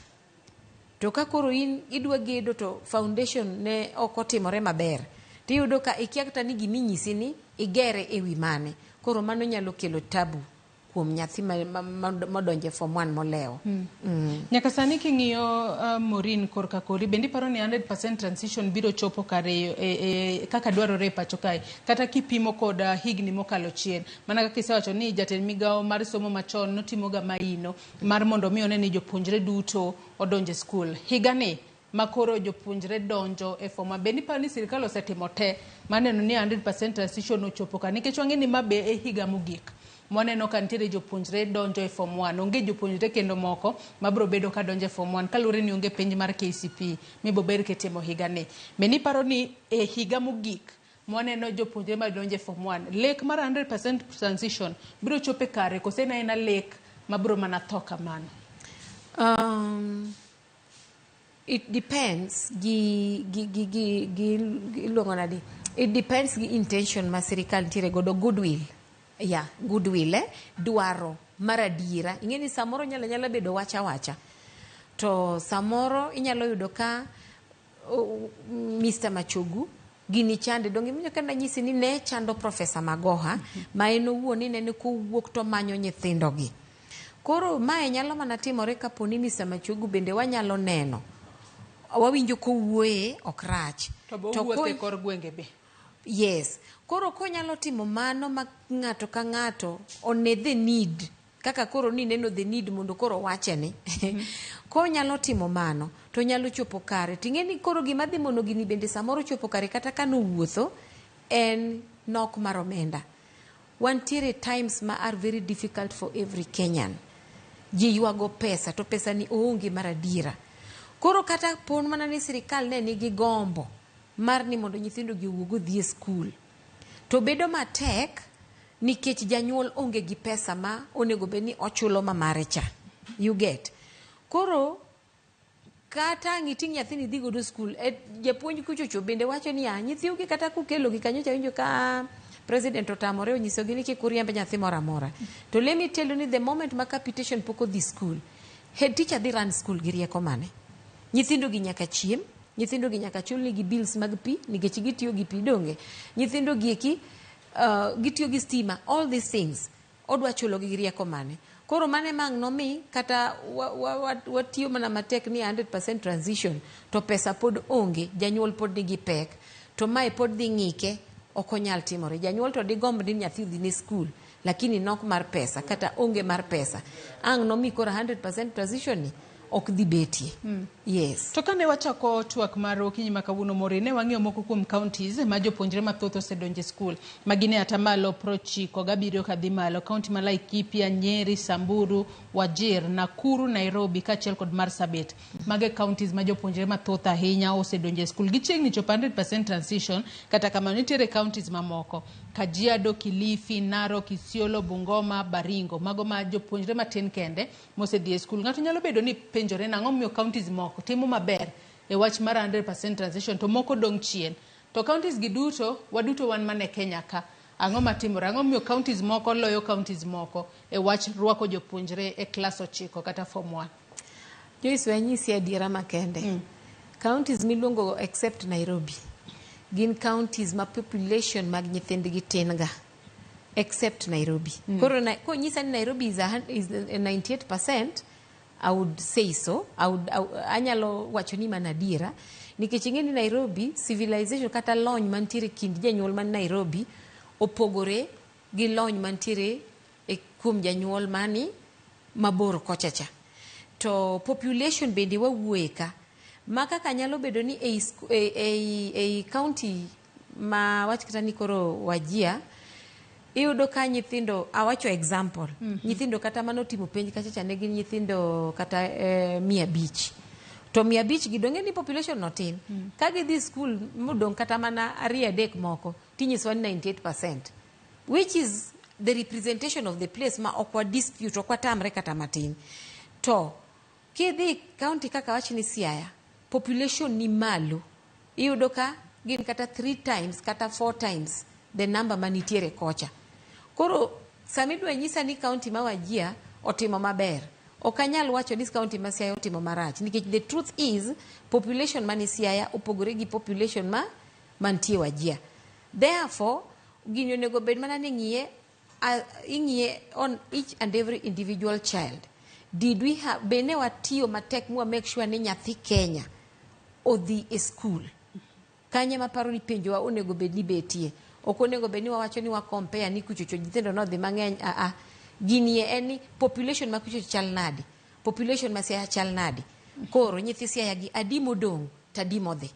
To ka koro in idwa gedo to foundation ne ok otimore maber, tiyudo ka ikia kata ni giminyisi ni igere e wi mane. Koro mano nyalo kelo tabu kuom nyathi modonjo e form 1 molewo. Nyaka sani king'iyo Maureen korka kori, bende iparo ni 100% transition biro chopo kare kaka dwarore e pacho kae, kata kipimo kod higni mokalo chien? Mana kaka isewacho ni jatend migawo mar somo machon notimoga maino mar mondo mi one ni jopuonjre duto odonjo e skul. Higani ma koro jopuonjre donjo e form 1, bende iparo ni sirikal osetimo te mar neno ni 100% transition ochopo ka? Nikech wang'e ni ma be e higa mogik mwaneno ka nitiere jopuonjre donjo e form 1. Onge jopuonjre kendo moko mabiro bedo ka donjo e form 1 kaluwore ni onge penj mar KCPE mibober kitimo higani. Bende iparo ni e higa mogik mwaneno jopuonjre madonjo e form 1, lek mar 100% transition biro chopo kare kose en aena lek mabiro mana tho kamano? It depends gi iluongo nadi? It depends gi intention ma sirikal nitiere godo, goodwill. Yeah, goodwill, dwaro mar adiera. Ing'e ni samoro nyalo bedo wacha wacha. To samoro inyalo yudo ka Mr. Machogu gini chande. Donge iwinjo ka nanyisi ni ne chando Professor Magoha, ma en owuon inene kowuok to manyo nyithindo gi. Koro mae nyalo mana timore kapo ni Mr. Machogu bende wanyalo neno. Wawinjo kowuoye ok rach. To be owuotho e kor gwenge be. Yes. Koro konyalo timo mano ma ng'ato ka ng'ato one the need, kaka koro ni neno the need mondo koro wache ni. Konyalo timo mano to nyalo chopo kare. Ting'e ni koro gima dhi mono gini bende samoro chopo kare kata ka nowuotho en nok mar omenda. Wantiere times ma are very difficult for every Kenyan. Ji ywago pesa to pesa ni oonge mar adiera. Koro kata pon mana ni sirikal ne nigi gombo mar ni mondo nyithindo gi owuog odhi e skul, to bedo matek nikech janyuol onge gi pesa ma onego bed ni ochulo ma mare cha. You get? Koro Kata ang' iting' nyathini idhi godo skul, e japuonj kuchocho bende wacho niya, nyithiu gi kata kukelogi kanyo cha winjo ka president otamore onyisogi ni kik uriemb nyathi moro amora. To let me tell you ni the moment ma capitation pok odhi skul, head teacher dhi run school gi rieko mane? Nyithindo gi nyaka chiem, nyithindo gi nyaka chul nigi bills mag pi nikech gitiyo gi pi donge. Nyithindo gi eki gitiyo gi stima, all these things odwa chulogi gi rieko mane? Koro mane ma ang' nomi kata watiyo mana matek ni 100% transition to pesa pod onge, janyuol pod nigi pek. To mae pod dhi ng'ike, ok onyal timore. Janyuol to digomb ni nyathi odhi ne skul, lakini nok mar pesa kata onge mar pesa. Ang' nomi koro 100% transition ni ok dhi betie. Yes. To kane wachako twak mar okinyi ma kawuono Maureen, ne wang'iyo moko kuom counties ma jopuonjre mathoth osedonjo e skul. Ma gin e atamalo 97 kadhi malo. County ma Laikipia, Nyeri, Samburu, Wajir, Nakuru, Nairobi kaachiel kod Marsabit. Mago e counties ma jopuonjre mathoth ahinya osedonjo e skul. Gichiegni chopo 100% transition, kata kamano nitiere counties mamoko. Kajiado, Kilifi, Narok, Isiolo, Bungoma, Baringo. Mago ma jopuonjre matin kende mosedhi e skul. Ng'ato nyalo bedo ni penjore nang'o momiyo counties moko timo maber e wach mar 100% transition to moko dong' chien. To counties gi duto, waduto wan mana e Kenya ka. Ang'o matimore? Ang'o momiyo counties moko loyo counties moko e wach rwako jopuonjre e klas 9 kata form 1? Joyce, we anyisi adiera makende. Counties miluongo except Nairobi gin counties ma population mag nyithindgi tin ga except Nairobi. Koro konyisa ni Nairobi is 98%, I would say so. Anyalo wacho ni mana adiera nikech ing'e ni Nairobi civilization kata lony mantiere kind janyuol man Nairobi opogore gi lony mantiere e kuom janyuol mani mabor kocha cha. To population bende wawuoye ka ma kaka nyalo bedo ni ei county ma wach kata ni koro Wajir iyudo ka nyithindo awacho example nyithindo kata manotimo penj kacha cha ne gin nyithindo kata 500 to 500 gi donge ni population no tin ka gidhi skul modong' kata mana ariyo adek moko tinyisowa ni 98% which is the representation of the place ma ok wa dispute ok watamre kata matin. To kidhi county kaka wach ni Siaya, population ni malo, iyudo ka gin kata 3 times kata 4 times the number manitiere kocha. Koro samidwa nyisa ni county ma Wajir otimo maber, ok anyal wacho ni county ma Siaya otimo marach nikech the truth is population mani Siaya opogore gi population ma mantie Wajir. Therefore gini onego bed mana ni ng'iye ing'iye on each and every individual child. Did we have be ne watiyo matek mwa make sure ni nyathi Kenya odhi e skul? Kanye maparo ni penjowa onego bed ni betie. Ok onego bed ni wawacho ni wa compare ni kuchocho nyithindo nodhi mang'eny a a. Gini en ni population ma kuchocho chal nade? Population ma Siaya chal nade? Koro nyithi Siaya gi adi modong' to adi modhi?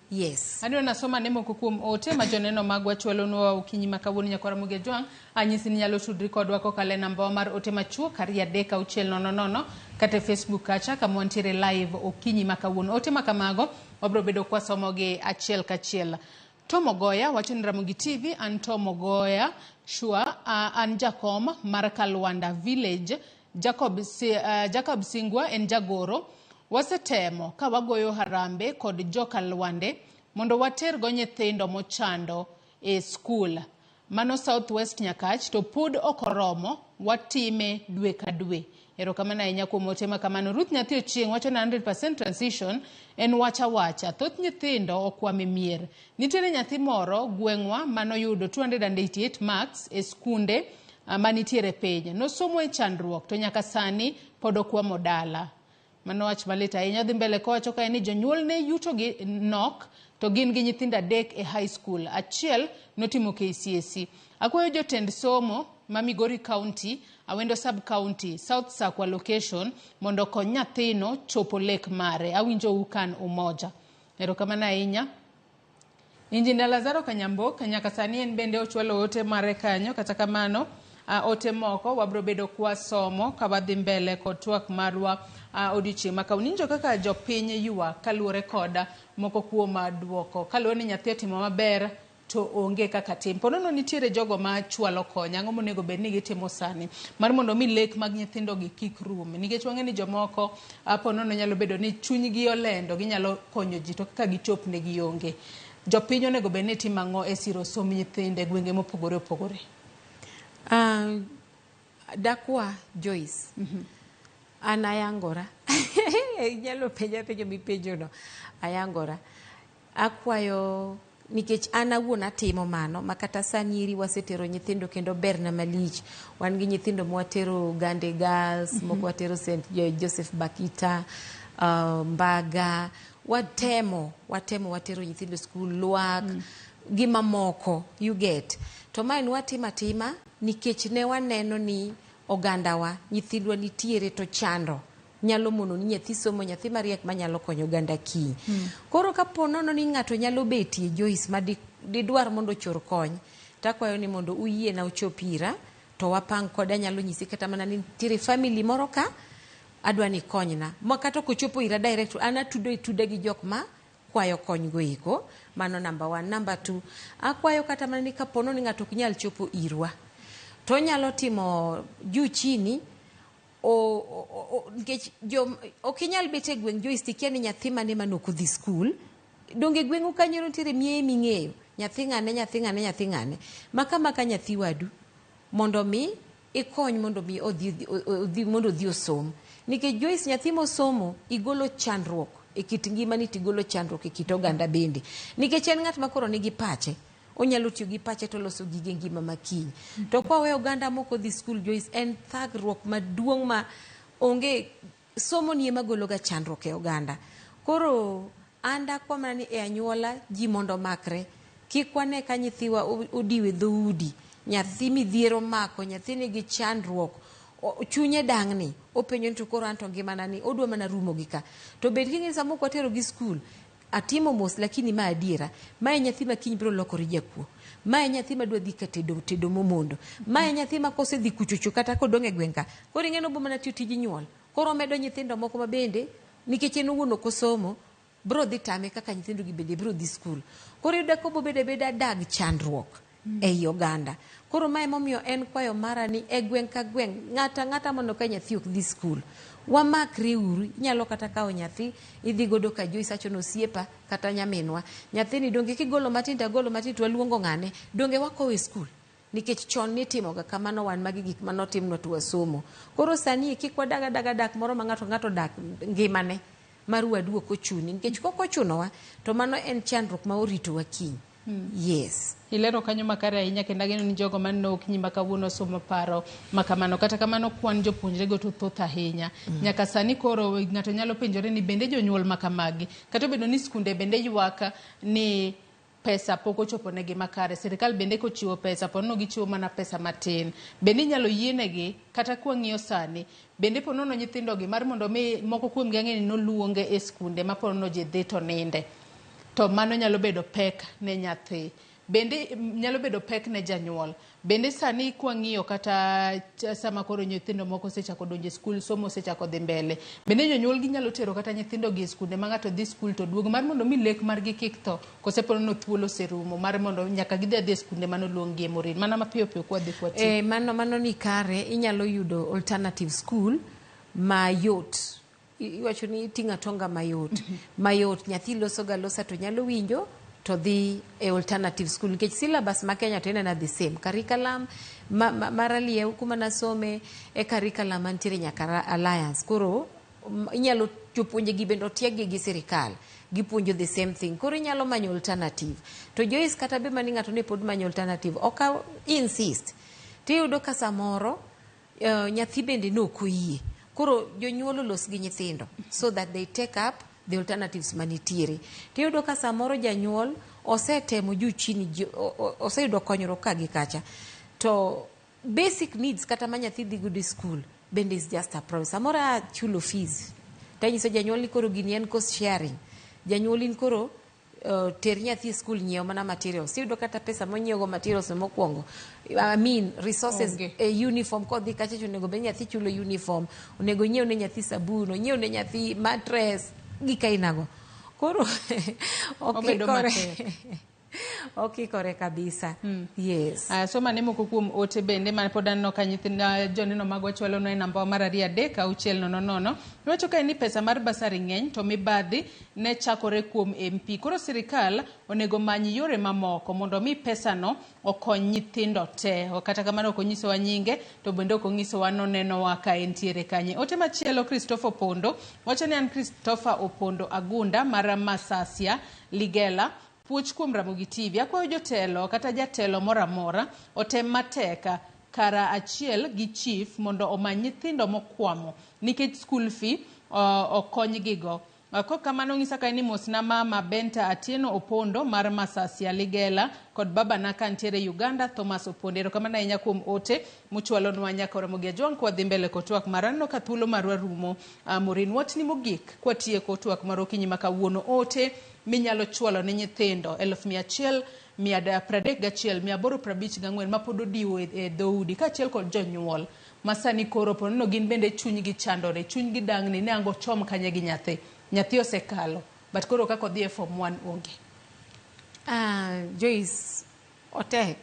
Yes. Adwa nasoma ne moko kuom ote ma joneno magwa chwalonwa okinyi ma kawuono. Nyakwara Ramogi Ajwang', anyisi ni nyalo tudri kodwa kokalo e namba wa mar ote machuok 23600 kata e Facebook kacha kama wantiere live okinyi ma kawuono. Ote ma kamago wabiro bedo kwasomogi achiel kachiel. Tom Ogoya wacho ni Ramogi TV, an Tom Ogoya sure, an jakom mar Kalwanda Village. Jacob Singwa en jagoro. Wasetemo ka wagoyo harambe kod jokalwande mondo watergo nyithindo mochando e skul. Mano South West Nyakach to pod ok oromo, watime dwe ka dwe. Erokamano ahinya kuom ote ma kamano. Ruth Nyathi Ochieng' wacho ni 100% transition en wach awacha. Thoth nyithindo okwamo e mier. Nitiere nyathi moro gweng'wa manoyudo 288 marks e skunde manitiere piny. Nosomo e chandruok to nyaka sani pod okwamo dala. Mano wach malit ahinya. Dhi mbele kowacho kae ni jonyuol ne yuto gi nok to gin gi nyithindo 3 e high school. Achiel notimo KCSE. Akwayo jotend somo ma Migori County, Awendo Sub County, South Sakwa location mondo okony nyathino chopo lek mare. Awinjo u kan umoja. Erokamano ahinya. Injinia Lazaro Kanyambok nyaka sani en bende ochwalo ote mare kanyo. Kata kamano ote moko wabro bedo kwasomo ka wadhi mbele kod twak marwa odiochieng' ma kawuono. Winjo kaka jopiny ywak kaluwore kod moko kuom duoko. Kaluwore ni nyathi otimo maber to onge kaka tim. Ponono nitiere jogo ma chwalo kony, ang'o monego bed ni gitimo sani mar mondo mi lek mag nyithindogi kik rum? Nikech wang'e ni jomoko ponono nyalo bedo ni chunygi olendo, ginyalo konyo ji to kaka gichop ne gionge. Jopiny onego bed ni timo ang'o e siro somb nyithindo e gwenge mopogore opogore? Dakwa Joyce. An ayangora. Inyalo penja penjo mipenjono. Ayangora. Akwayo nikech an awuon atimo mano ma kata sani eri wasetero nyithindo kendo berna malich. Wan gi nyithindo mwatero Gande Girls, moko watero St. Joseph Bakita, Mbaga. Watemo watero nyithindo skul, Lwak, gi mamoko, you get. To mae nwatimo atima nikech ne waneno ni ogandawa, nyithindwa nitiere to chando nyalo mono ni nyathi somo, nyathi mariek manyalo konyo oganda kiny. Koro kapo nono ni ng'ato nyalo betie Joyce ma didwar mondo ochor kony, takwayo ni mondo uyiena uchop ira to wapang kode. Anyalo nyisi kata mana ni nitiere family moro ka adwa ni ikonyna. Ma kata ok ochopo ira direct, an atudo tude gi jok ma kwayo kony go eko. Mano number one. Number two, akwayo kata mana ni kapo ni ng'ato ok nyal chopo irwa, to onyalo timo juu chini nikech ok inyal bet e gweng' Joyce tikia ni nyathi mane mane ok odhi skul. Donge gweng'u kanyo nitiere mieye ming'eyo nyathi ng'ane, nyathi ng'ane, nyathi ng'ane maka maka nyathi wadu, mondo mi ikony mondo mi odhi mondo odhi osom. Nikech Joyce, nyathi mosomo igolo chandruok e kit ngimani, tigolo chandruok e kit oganda bende, nikech en ng'at ma koro nigi pache, onyalo tiyo gi pache to loso gige ngima makiny. To kwaweyo oganda mok odhi skul, Joyce, en thagruok maduong' ma onge. Somo ni ema golo ga chandruok e oganda. Koro an dakwa mana ni e anyuola ji mondo omakre, kik wane ka nyithiwa odiw e dhoudi. Nyathi midhiero omako, nyathi nigi chandruok, chunye dang'ni, openjo ni to koro anto ngimana ni odwa mana rumo gi ka. To bed king'e sama ok watero gi skul, atimo mos, lakini ma adiera, mae nyathi ma kiny biro lokore jakuo, mae nyathi madwa dhi ka tedo tedo momondo, mae nyathi ma kosedhi kuchocho kata kodong' e gweng' ka koro ing'e nobo mana tiyo tij nyuol. Koro omedo nyithindo moko ma bende nikech en owuon ok osomo, bro dhi tame kaka nyithindo gi bende bro dhi skul. Koro iyudo ka obobedo abeda dag chandruok ei oganda. Koro mae emomiyo en kwayo mara ni e gweng' ka gweng' ng'ata ang'ata mondo ka nyathi ok dhi skul, wamakre uru. Inyalo kata kawo nyathi idhi godo ka Joyce, acho ni osiepa kata nyaminwa, nyathini donge kigolo matin to agolo matin to waluongo ng'ane, donge wakowe e skul? Nikech chon nitimoga kamano, wan magi gik manotimnwa to wasomo. Koro sani kik wadag adaga dak moro ma ng'ato ng'ato dak ngimane mar wadu ok ochuni, nikech kok ochunowa to mano en chandruok ma oritowa kiny. Yes. Ilero kanyo makare ahinya, kendo ageno ni jogo maneno okinyi ma kawuono somo paro makamano. Kata kamano, kwan jopuonjrego to thoth ahinya nyaka sani. Koro ng'ato nyalo penjore ni bende jonyuol makamagi, kata obedo ni skunde bende ywak ni pesa pok ochopo negi makare, sirikal bende kochiwo pesa ponono gichiwo mana pesa matin, bende inyalo yienegi kata kwang'iyo sani bende ponono nyithindogi mar mondo mi moko kuomgi ang'e ni noluonge e skunde ma ponono ji dhi to ninde, to mano nyalo bedo pek ne nyathi, bende nyalo bedo pek ne janyuol bende. Sani kwang'iyo kata sama koro nyithindo moko osechako donjo e skul, somo osechako dhi mbele, bende jonyuol gi nyalo tero kata nyithindo gi e skunde ma ng'ato dhi skul to duogo, mar mondo mi lek margi kik tho, kose ponono thuolo oserumo mar mondo nyaka gidhi adhi e skunde manoluong gi Maureen? Mana mapiyo piyo kwadhi kwatieko. Mano ni kare inyalo yudo alternative school mayot. Iwacho ni iting'o atonga mayot mayot, nyathi loso ga losa to nyalo winjo to dhi e alternative school, nikech syllabus ma Kenya to inena the same curriculum ma maraliew kuma nasome e curriculum mantiere nyaka Alliance. Koro inyalo jopuonje gi bende otieg gi sirikal, gipuonjo the same thing. Koro inyalo manyo alternative. To Joyce, kata be mani ng'ato ne pod manyo alternative, ok a insist, tiyudo ka samoro nyathi bende nok oyie. Koro jonyuol olos gi nyithindo so that they take up the alternatives manitiere. Tiyudo ka samoro janyuol osetemo juu chini, oseyudo konyruok ka gi kacha, to basic needs kata ma nyathi dhi godo e school bende is just a problem. Samoro a chulo fees, tanyiso janyuol ni koro gini en cost sharing, janyuol in koro ter nyathi e school, nyiew mana materials. Iyudo kata pesa monyiewo materials mokwongo, I mean resources. Onge. E uniform kodhi kacha to onego bed ni nyathi chulo uniform, onego nyiew ne nyathi sabun, onyiew ne nyathi mattress, gik ainago. Koro Obedo okikore matek. Okikore kabisa. Yes. Aya, soma ne moko kuom ote bende man pod aneno ka nyithinda joneno magwa chwalonwa e namba mar 2 3 6 0 0. Iwacho kae ni pesa mar basari ng'eny to mibadhi ne chakore kuom MP. Koro sirikal onego many yore mamoko mondo mi pesano okony nyithindo te. Kata kamano ok onyisowa nyinge to bende ok onyisowa nonenowa ka entiere kanye. Ote machielo Christopher Opondo wacho ni an Christopher Opondo Agunda mar Masasia Ligela puoch kuom Ramogi TV. Akwayo jotelo kata jatelo moro amora otem matek kara achiel gi chief mondo omany nyithindo mokwamo nikech school fee okonygigo. Kok kamano ng'isa kae ni mosna mama Benta Atieno Opondo mar Masasia Ligela kod babana kantiere Uganda Thomas Opondo. Erokamano ahinya kuom ote muchwalonwa nyaka Ramogi Ajwang' kwadhi mbele kod twak marwa. Aneno ka thuolo marwa rumo. Maureen, wachni mogik kwatieko twak mar okinyi ma kawuono, ote minyalo chwalo ne nyithindo 131854 mapod odiwo e dhoudi kaachiel kod jonyuol ma sani koro ponono gin bende chunygi chandore, chunygi dang'ni ni ang' ochom kanye gi nyathi. Nyathi osekalo, but koro kaka odhi e form 1 onge. Joyce, otek.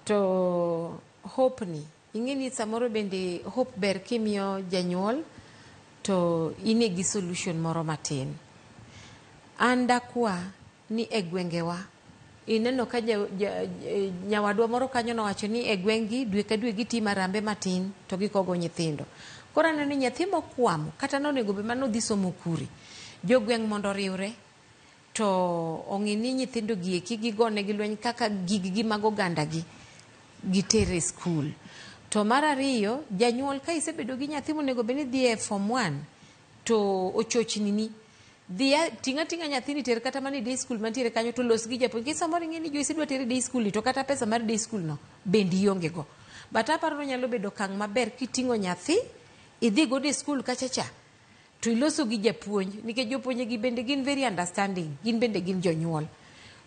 To hope ni, ing'e ni samoro bende hope ber kimiyo janyuol to in gi solution moro matin. An dakwa ni e gwengewa ineno ka nyawadwa moro kanyo nowacho ni e gweng'gi dwe ka dwe gitimo arambe matin to gikogo nyithindo. Koro aneno ni nyathi mokwamo kata nonego bed mana odhi somo kure, jogweng' mondo oriwre to ong'i ni nyithindo gi eki gigonegi lweny kaka giggi mag ogandagi gitere e skul. To mar ariyo, janyuol ka isebedo gi nyathi monego bed ni dhi e form 1 to ochochni ni dhiya ting'a ting'a nyathini ter kata mana e day school mantiere kanyo to los gi japuonj. Nikech samoro ing'e ni Joyce idwa tere e day school ni to kata pesa mar day school no bende ionge go. But aparo ni onyalo bedo okang' maber kiting'o nyathi idhi godo e skul kacha cha to iloso gi japuonj nikech jopuonje gi bende gin very understanding, gin bende gin jonyuol.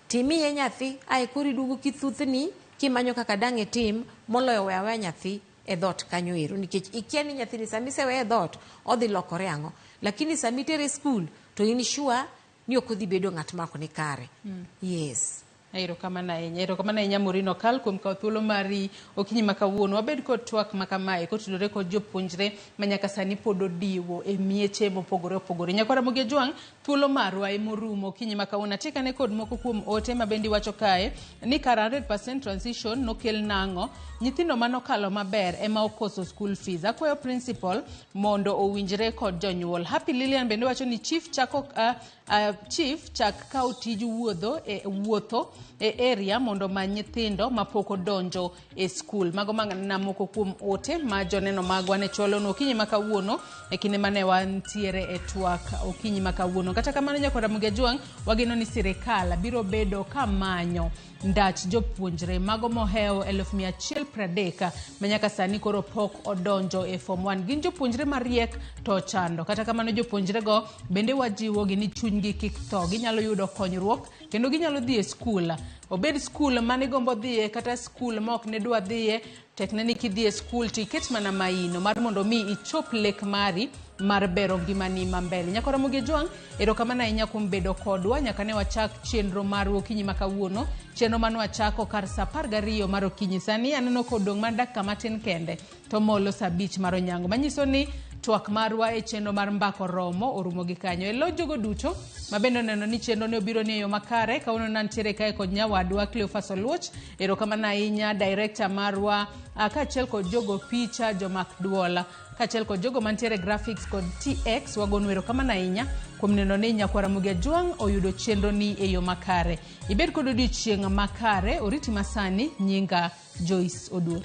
Timiye nyathi ae koro iduogo kithuthni kimanyo kaka dang' itim moloyo weyo aweya nyathi e dhoot kanyo ero nikech ikia ni nyathini sama iseweye e dhoot odhi lokore ang'o. Lakini sama itere e skul to in sure ni ok odhi bedo ng'at ma ok ni kare. Yes. Erokamano ahinya. Erokamano ahinya Maureen Okal kuom kawo thuolo mari okinyi ma kawuono. Wabed kod twak ma kamae kotudore kod jopuonjre ma nyaka sani pod odiwo e mieche mopogore opogore. Nyakwar Ramogi Ajwang', thuolo marwa emorumo okinyi ma kawuono. Atiekane kod moko kuom ote ma bende iwacho kae ni kar 100% transition nokel nang'o, nyithindo manokalo maber ema okoso school fees. Akwayo principal mondo owinjre kod jonyuol. Happy Lilian bende wacho ni chief chako chief chak kawo tij wuotho e area mondo omany nyithindo mapok odonjo e skul. Mago mana moko kuom ote ma joneno magwa ne chwalonwa okinyi ma kawuono e kinde mane wantiere e twak okinyi ma kawuono. Kata kamano nyakwar Ramogi Ajwang', wageno ni sirikal biro bedo ka manyo ndach jopuonjre mago mohewo 130,000 ma nyaka sani koro pok odonjo e form 1. Gin jopuonjre mariek to ochando. Kata kamano jopuonjrego bende wajiwogi ni chunygi kik tho. Ginyalo yudo konyruok kendo ginyalo dhi e skul. Obed skul mane gombo dhiye kata skul ma ok ne dwa dhiye, tekne ni kidhi e skul to iket mana maino mar mondo mi ichop lek mari mar bero ngimani ma mbele. Nyakwar Ramogi Ajwang', erokamano ahinya kuom bedo kodwa nyaka ne wachak chenro marwa okinyi ma kawuono. Chenro mane wachako kar saa 12 mar okinyi. Sani aneno kodong' mana dakika matin kende to molo saa 5 mar onyango. Manyiso ni twak marwa e chenro mar mbako romo orumo gi kanyo. E lo jogo duto ma bende oneno ni chenro ne obiro ni e yo makare, kawuono nantiere kae kod nyawadwa Cleophas Oluoch. Erokamano ahinya director marwa kaachiel kod jogo picha, jomak duol, kaachiel kod jogo mantiere graphics kod TX. Wagonu erokamano ahinya kuom neno ni nyakwar Ramogi Ajwang' oyudo chenro ni e yo makare. Ibed kod odiochieng' makare, oriti masani, nyinga Joyce Oduor.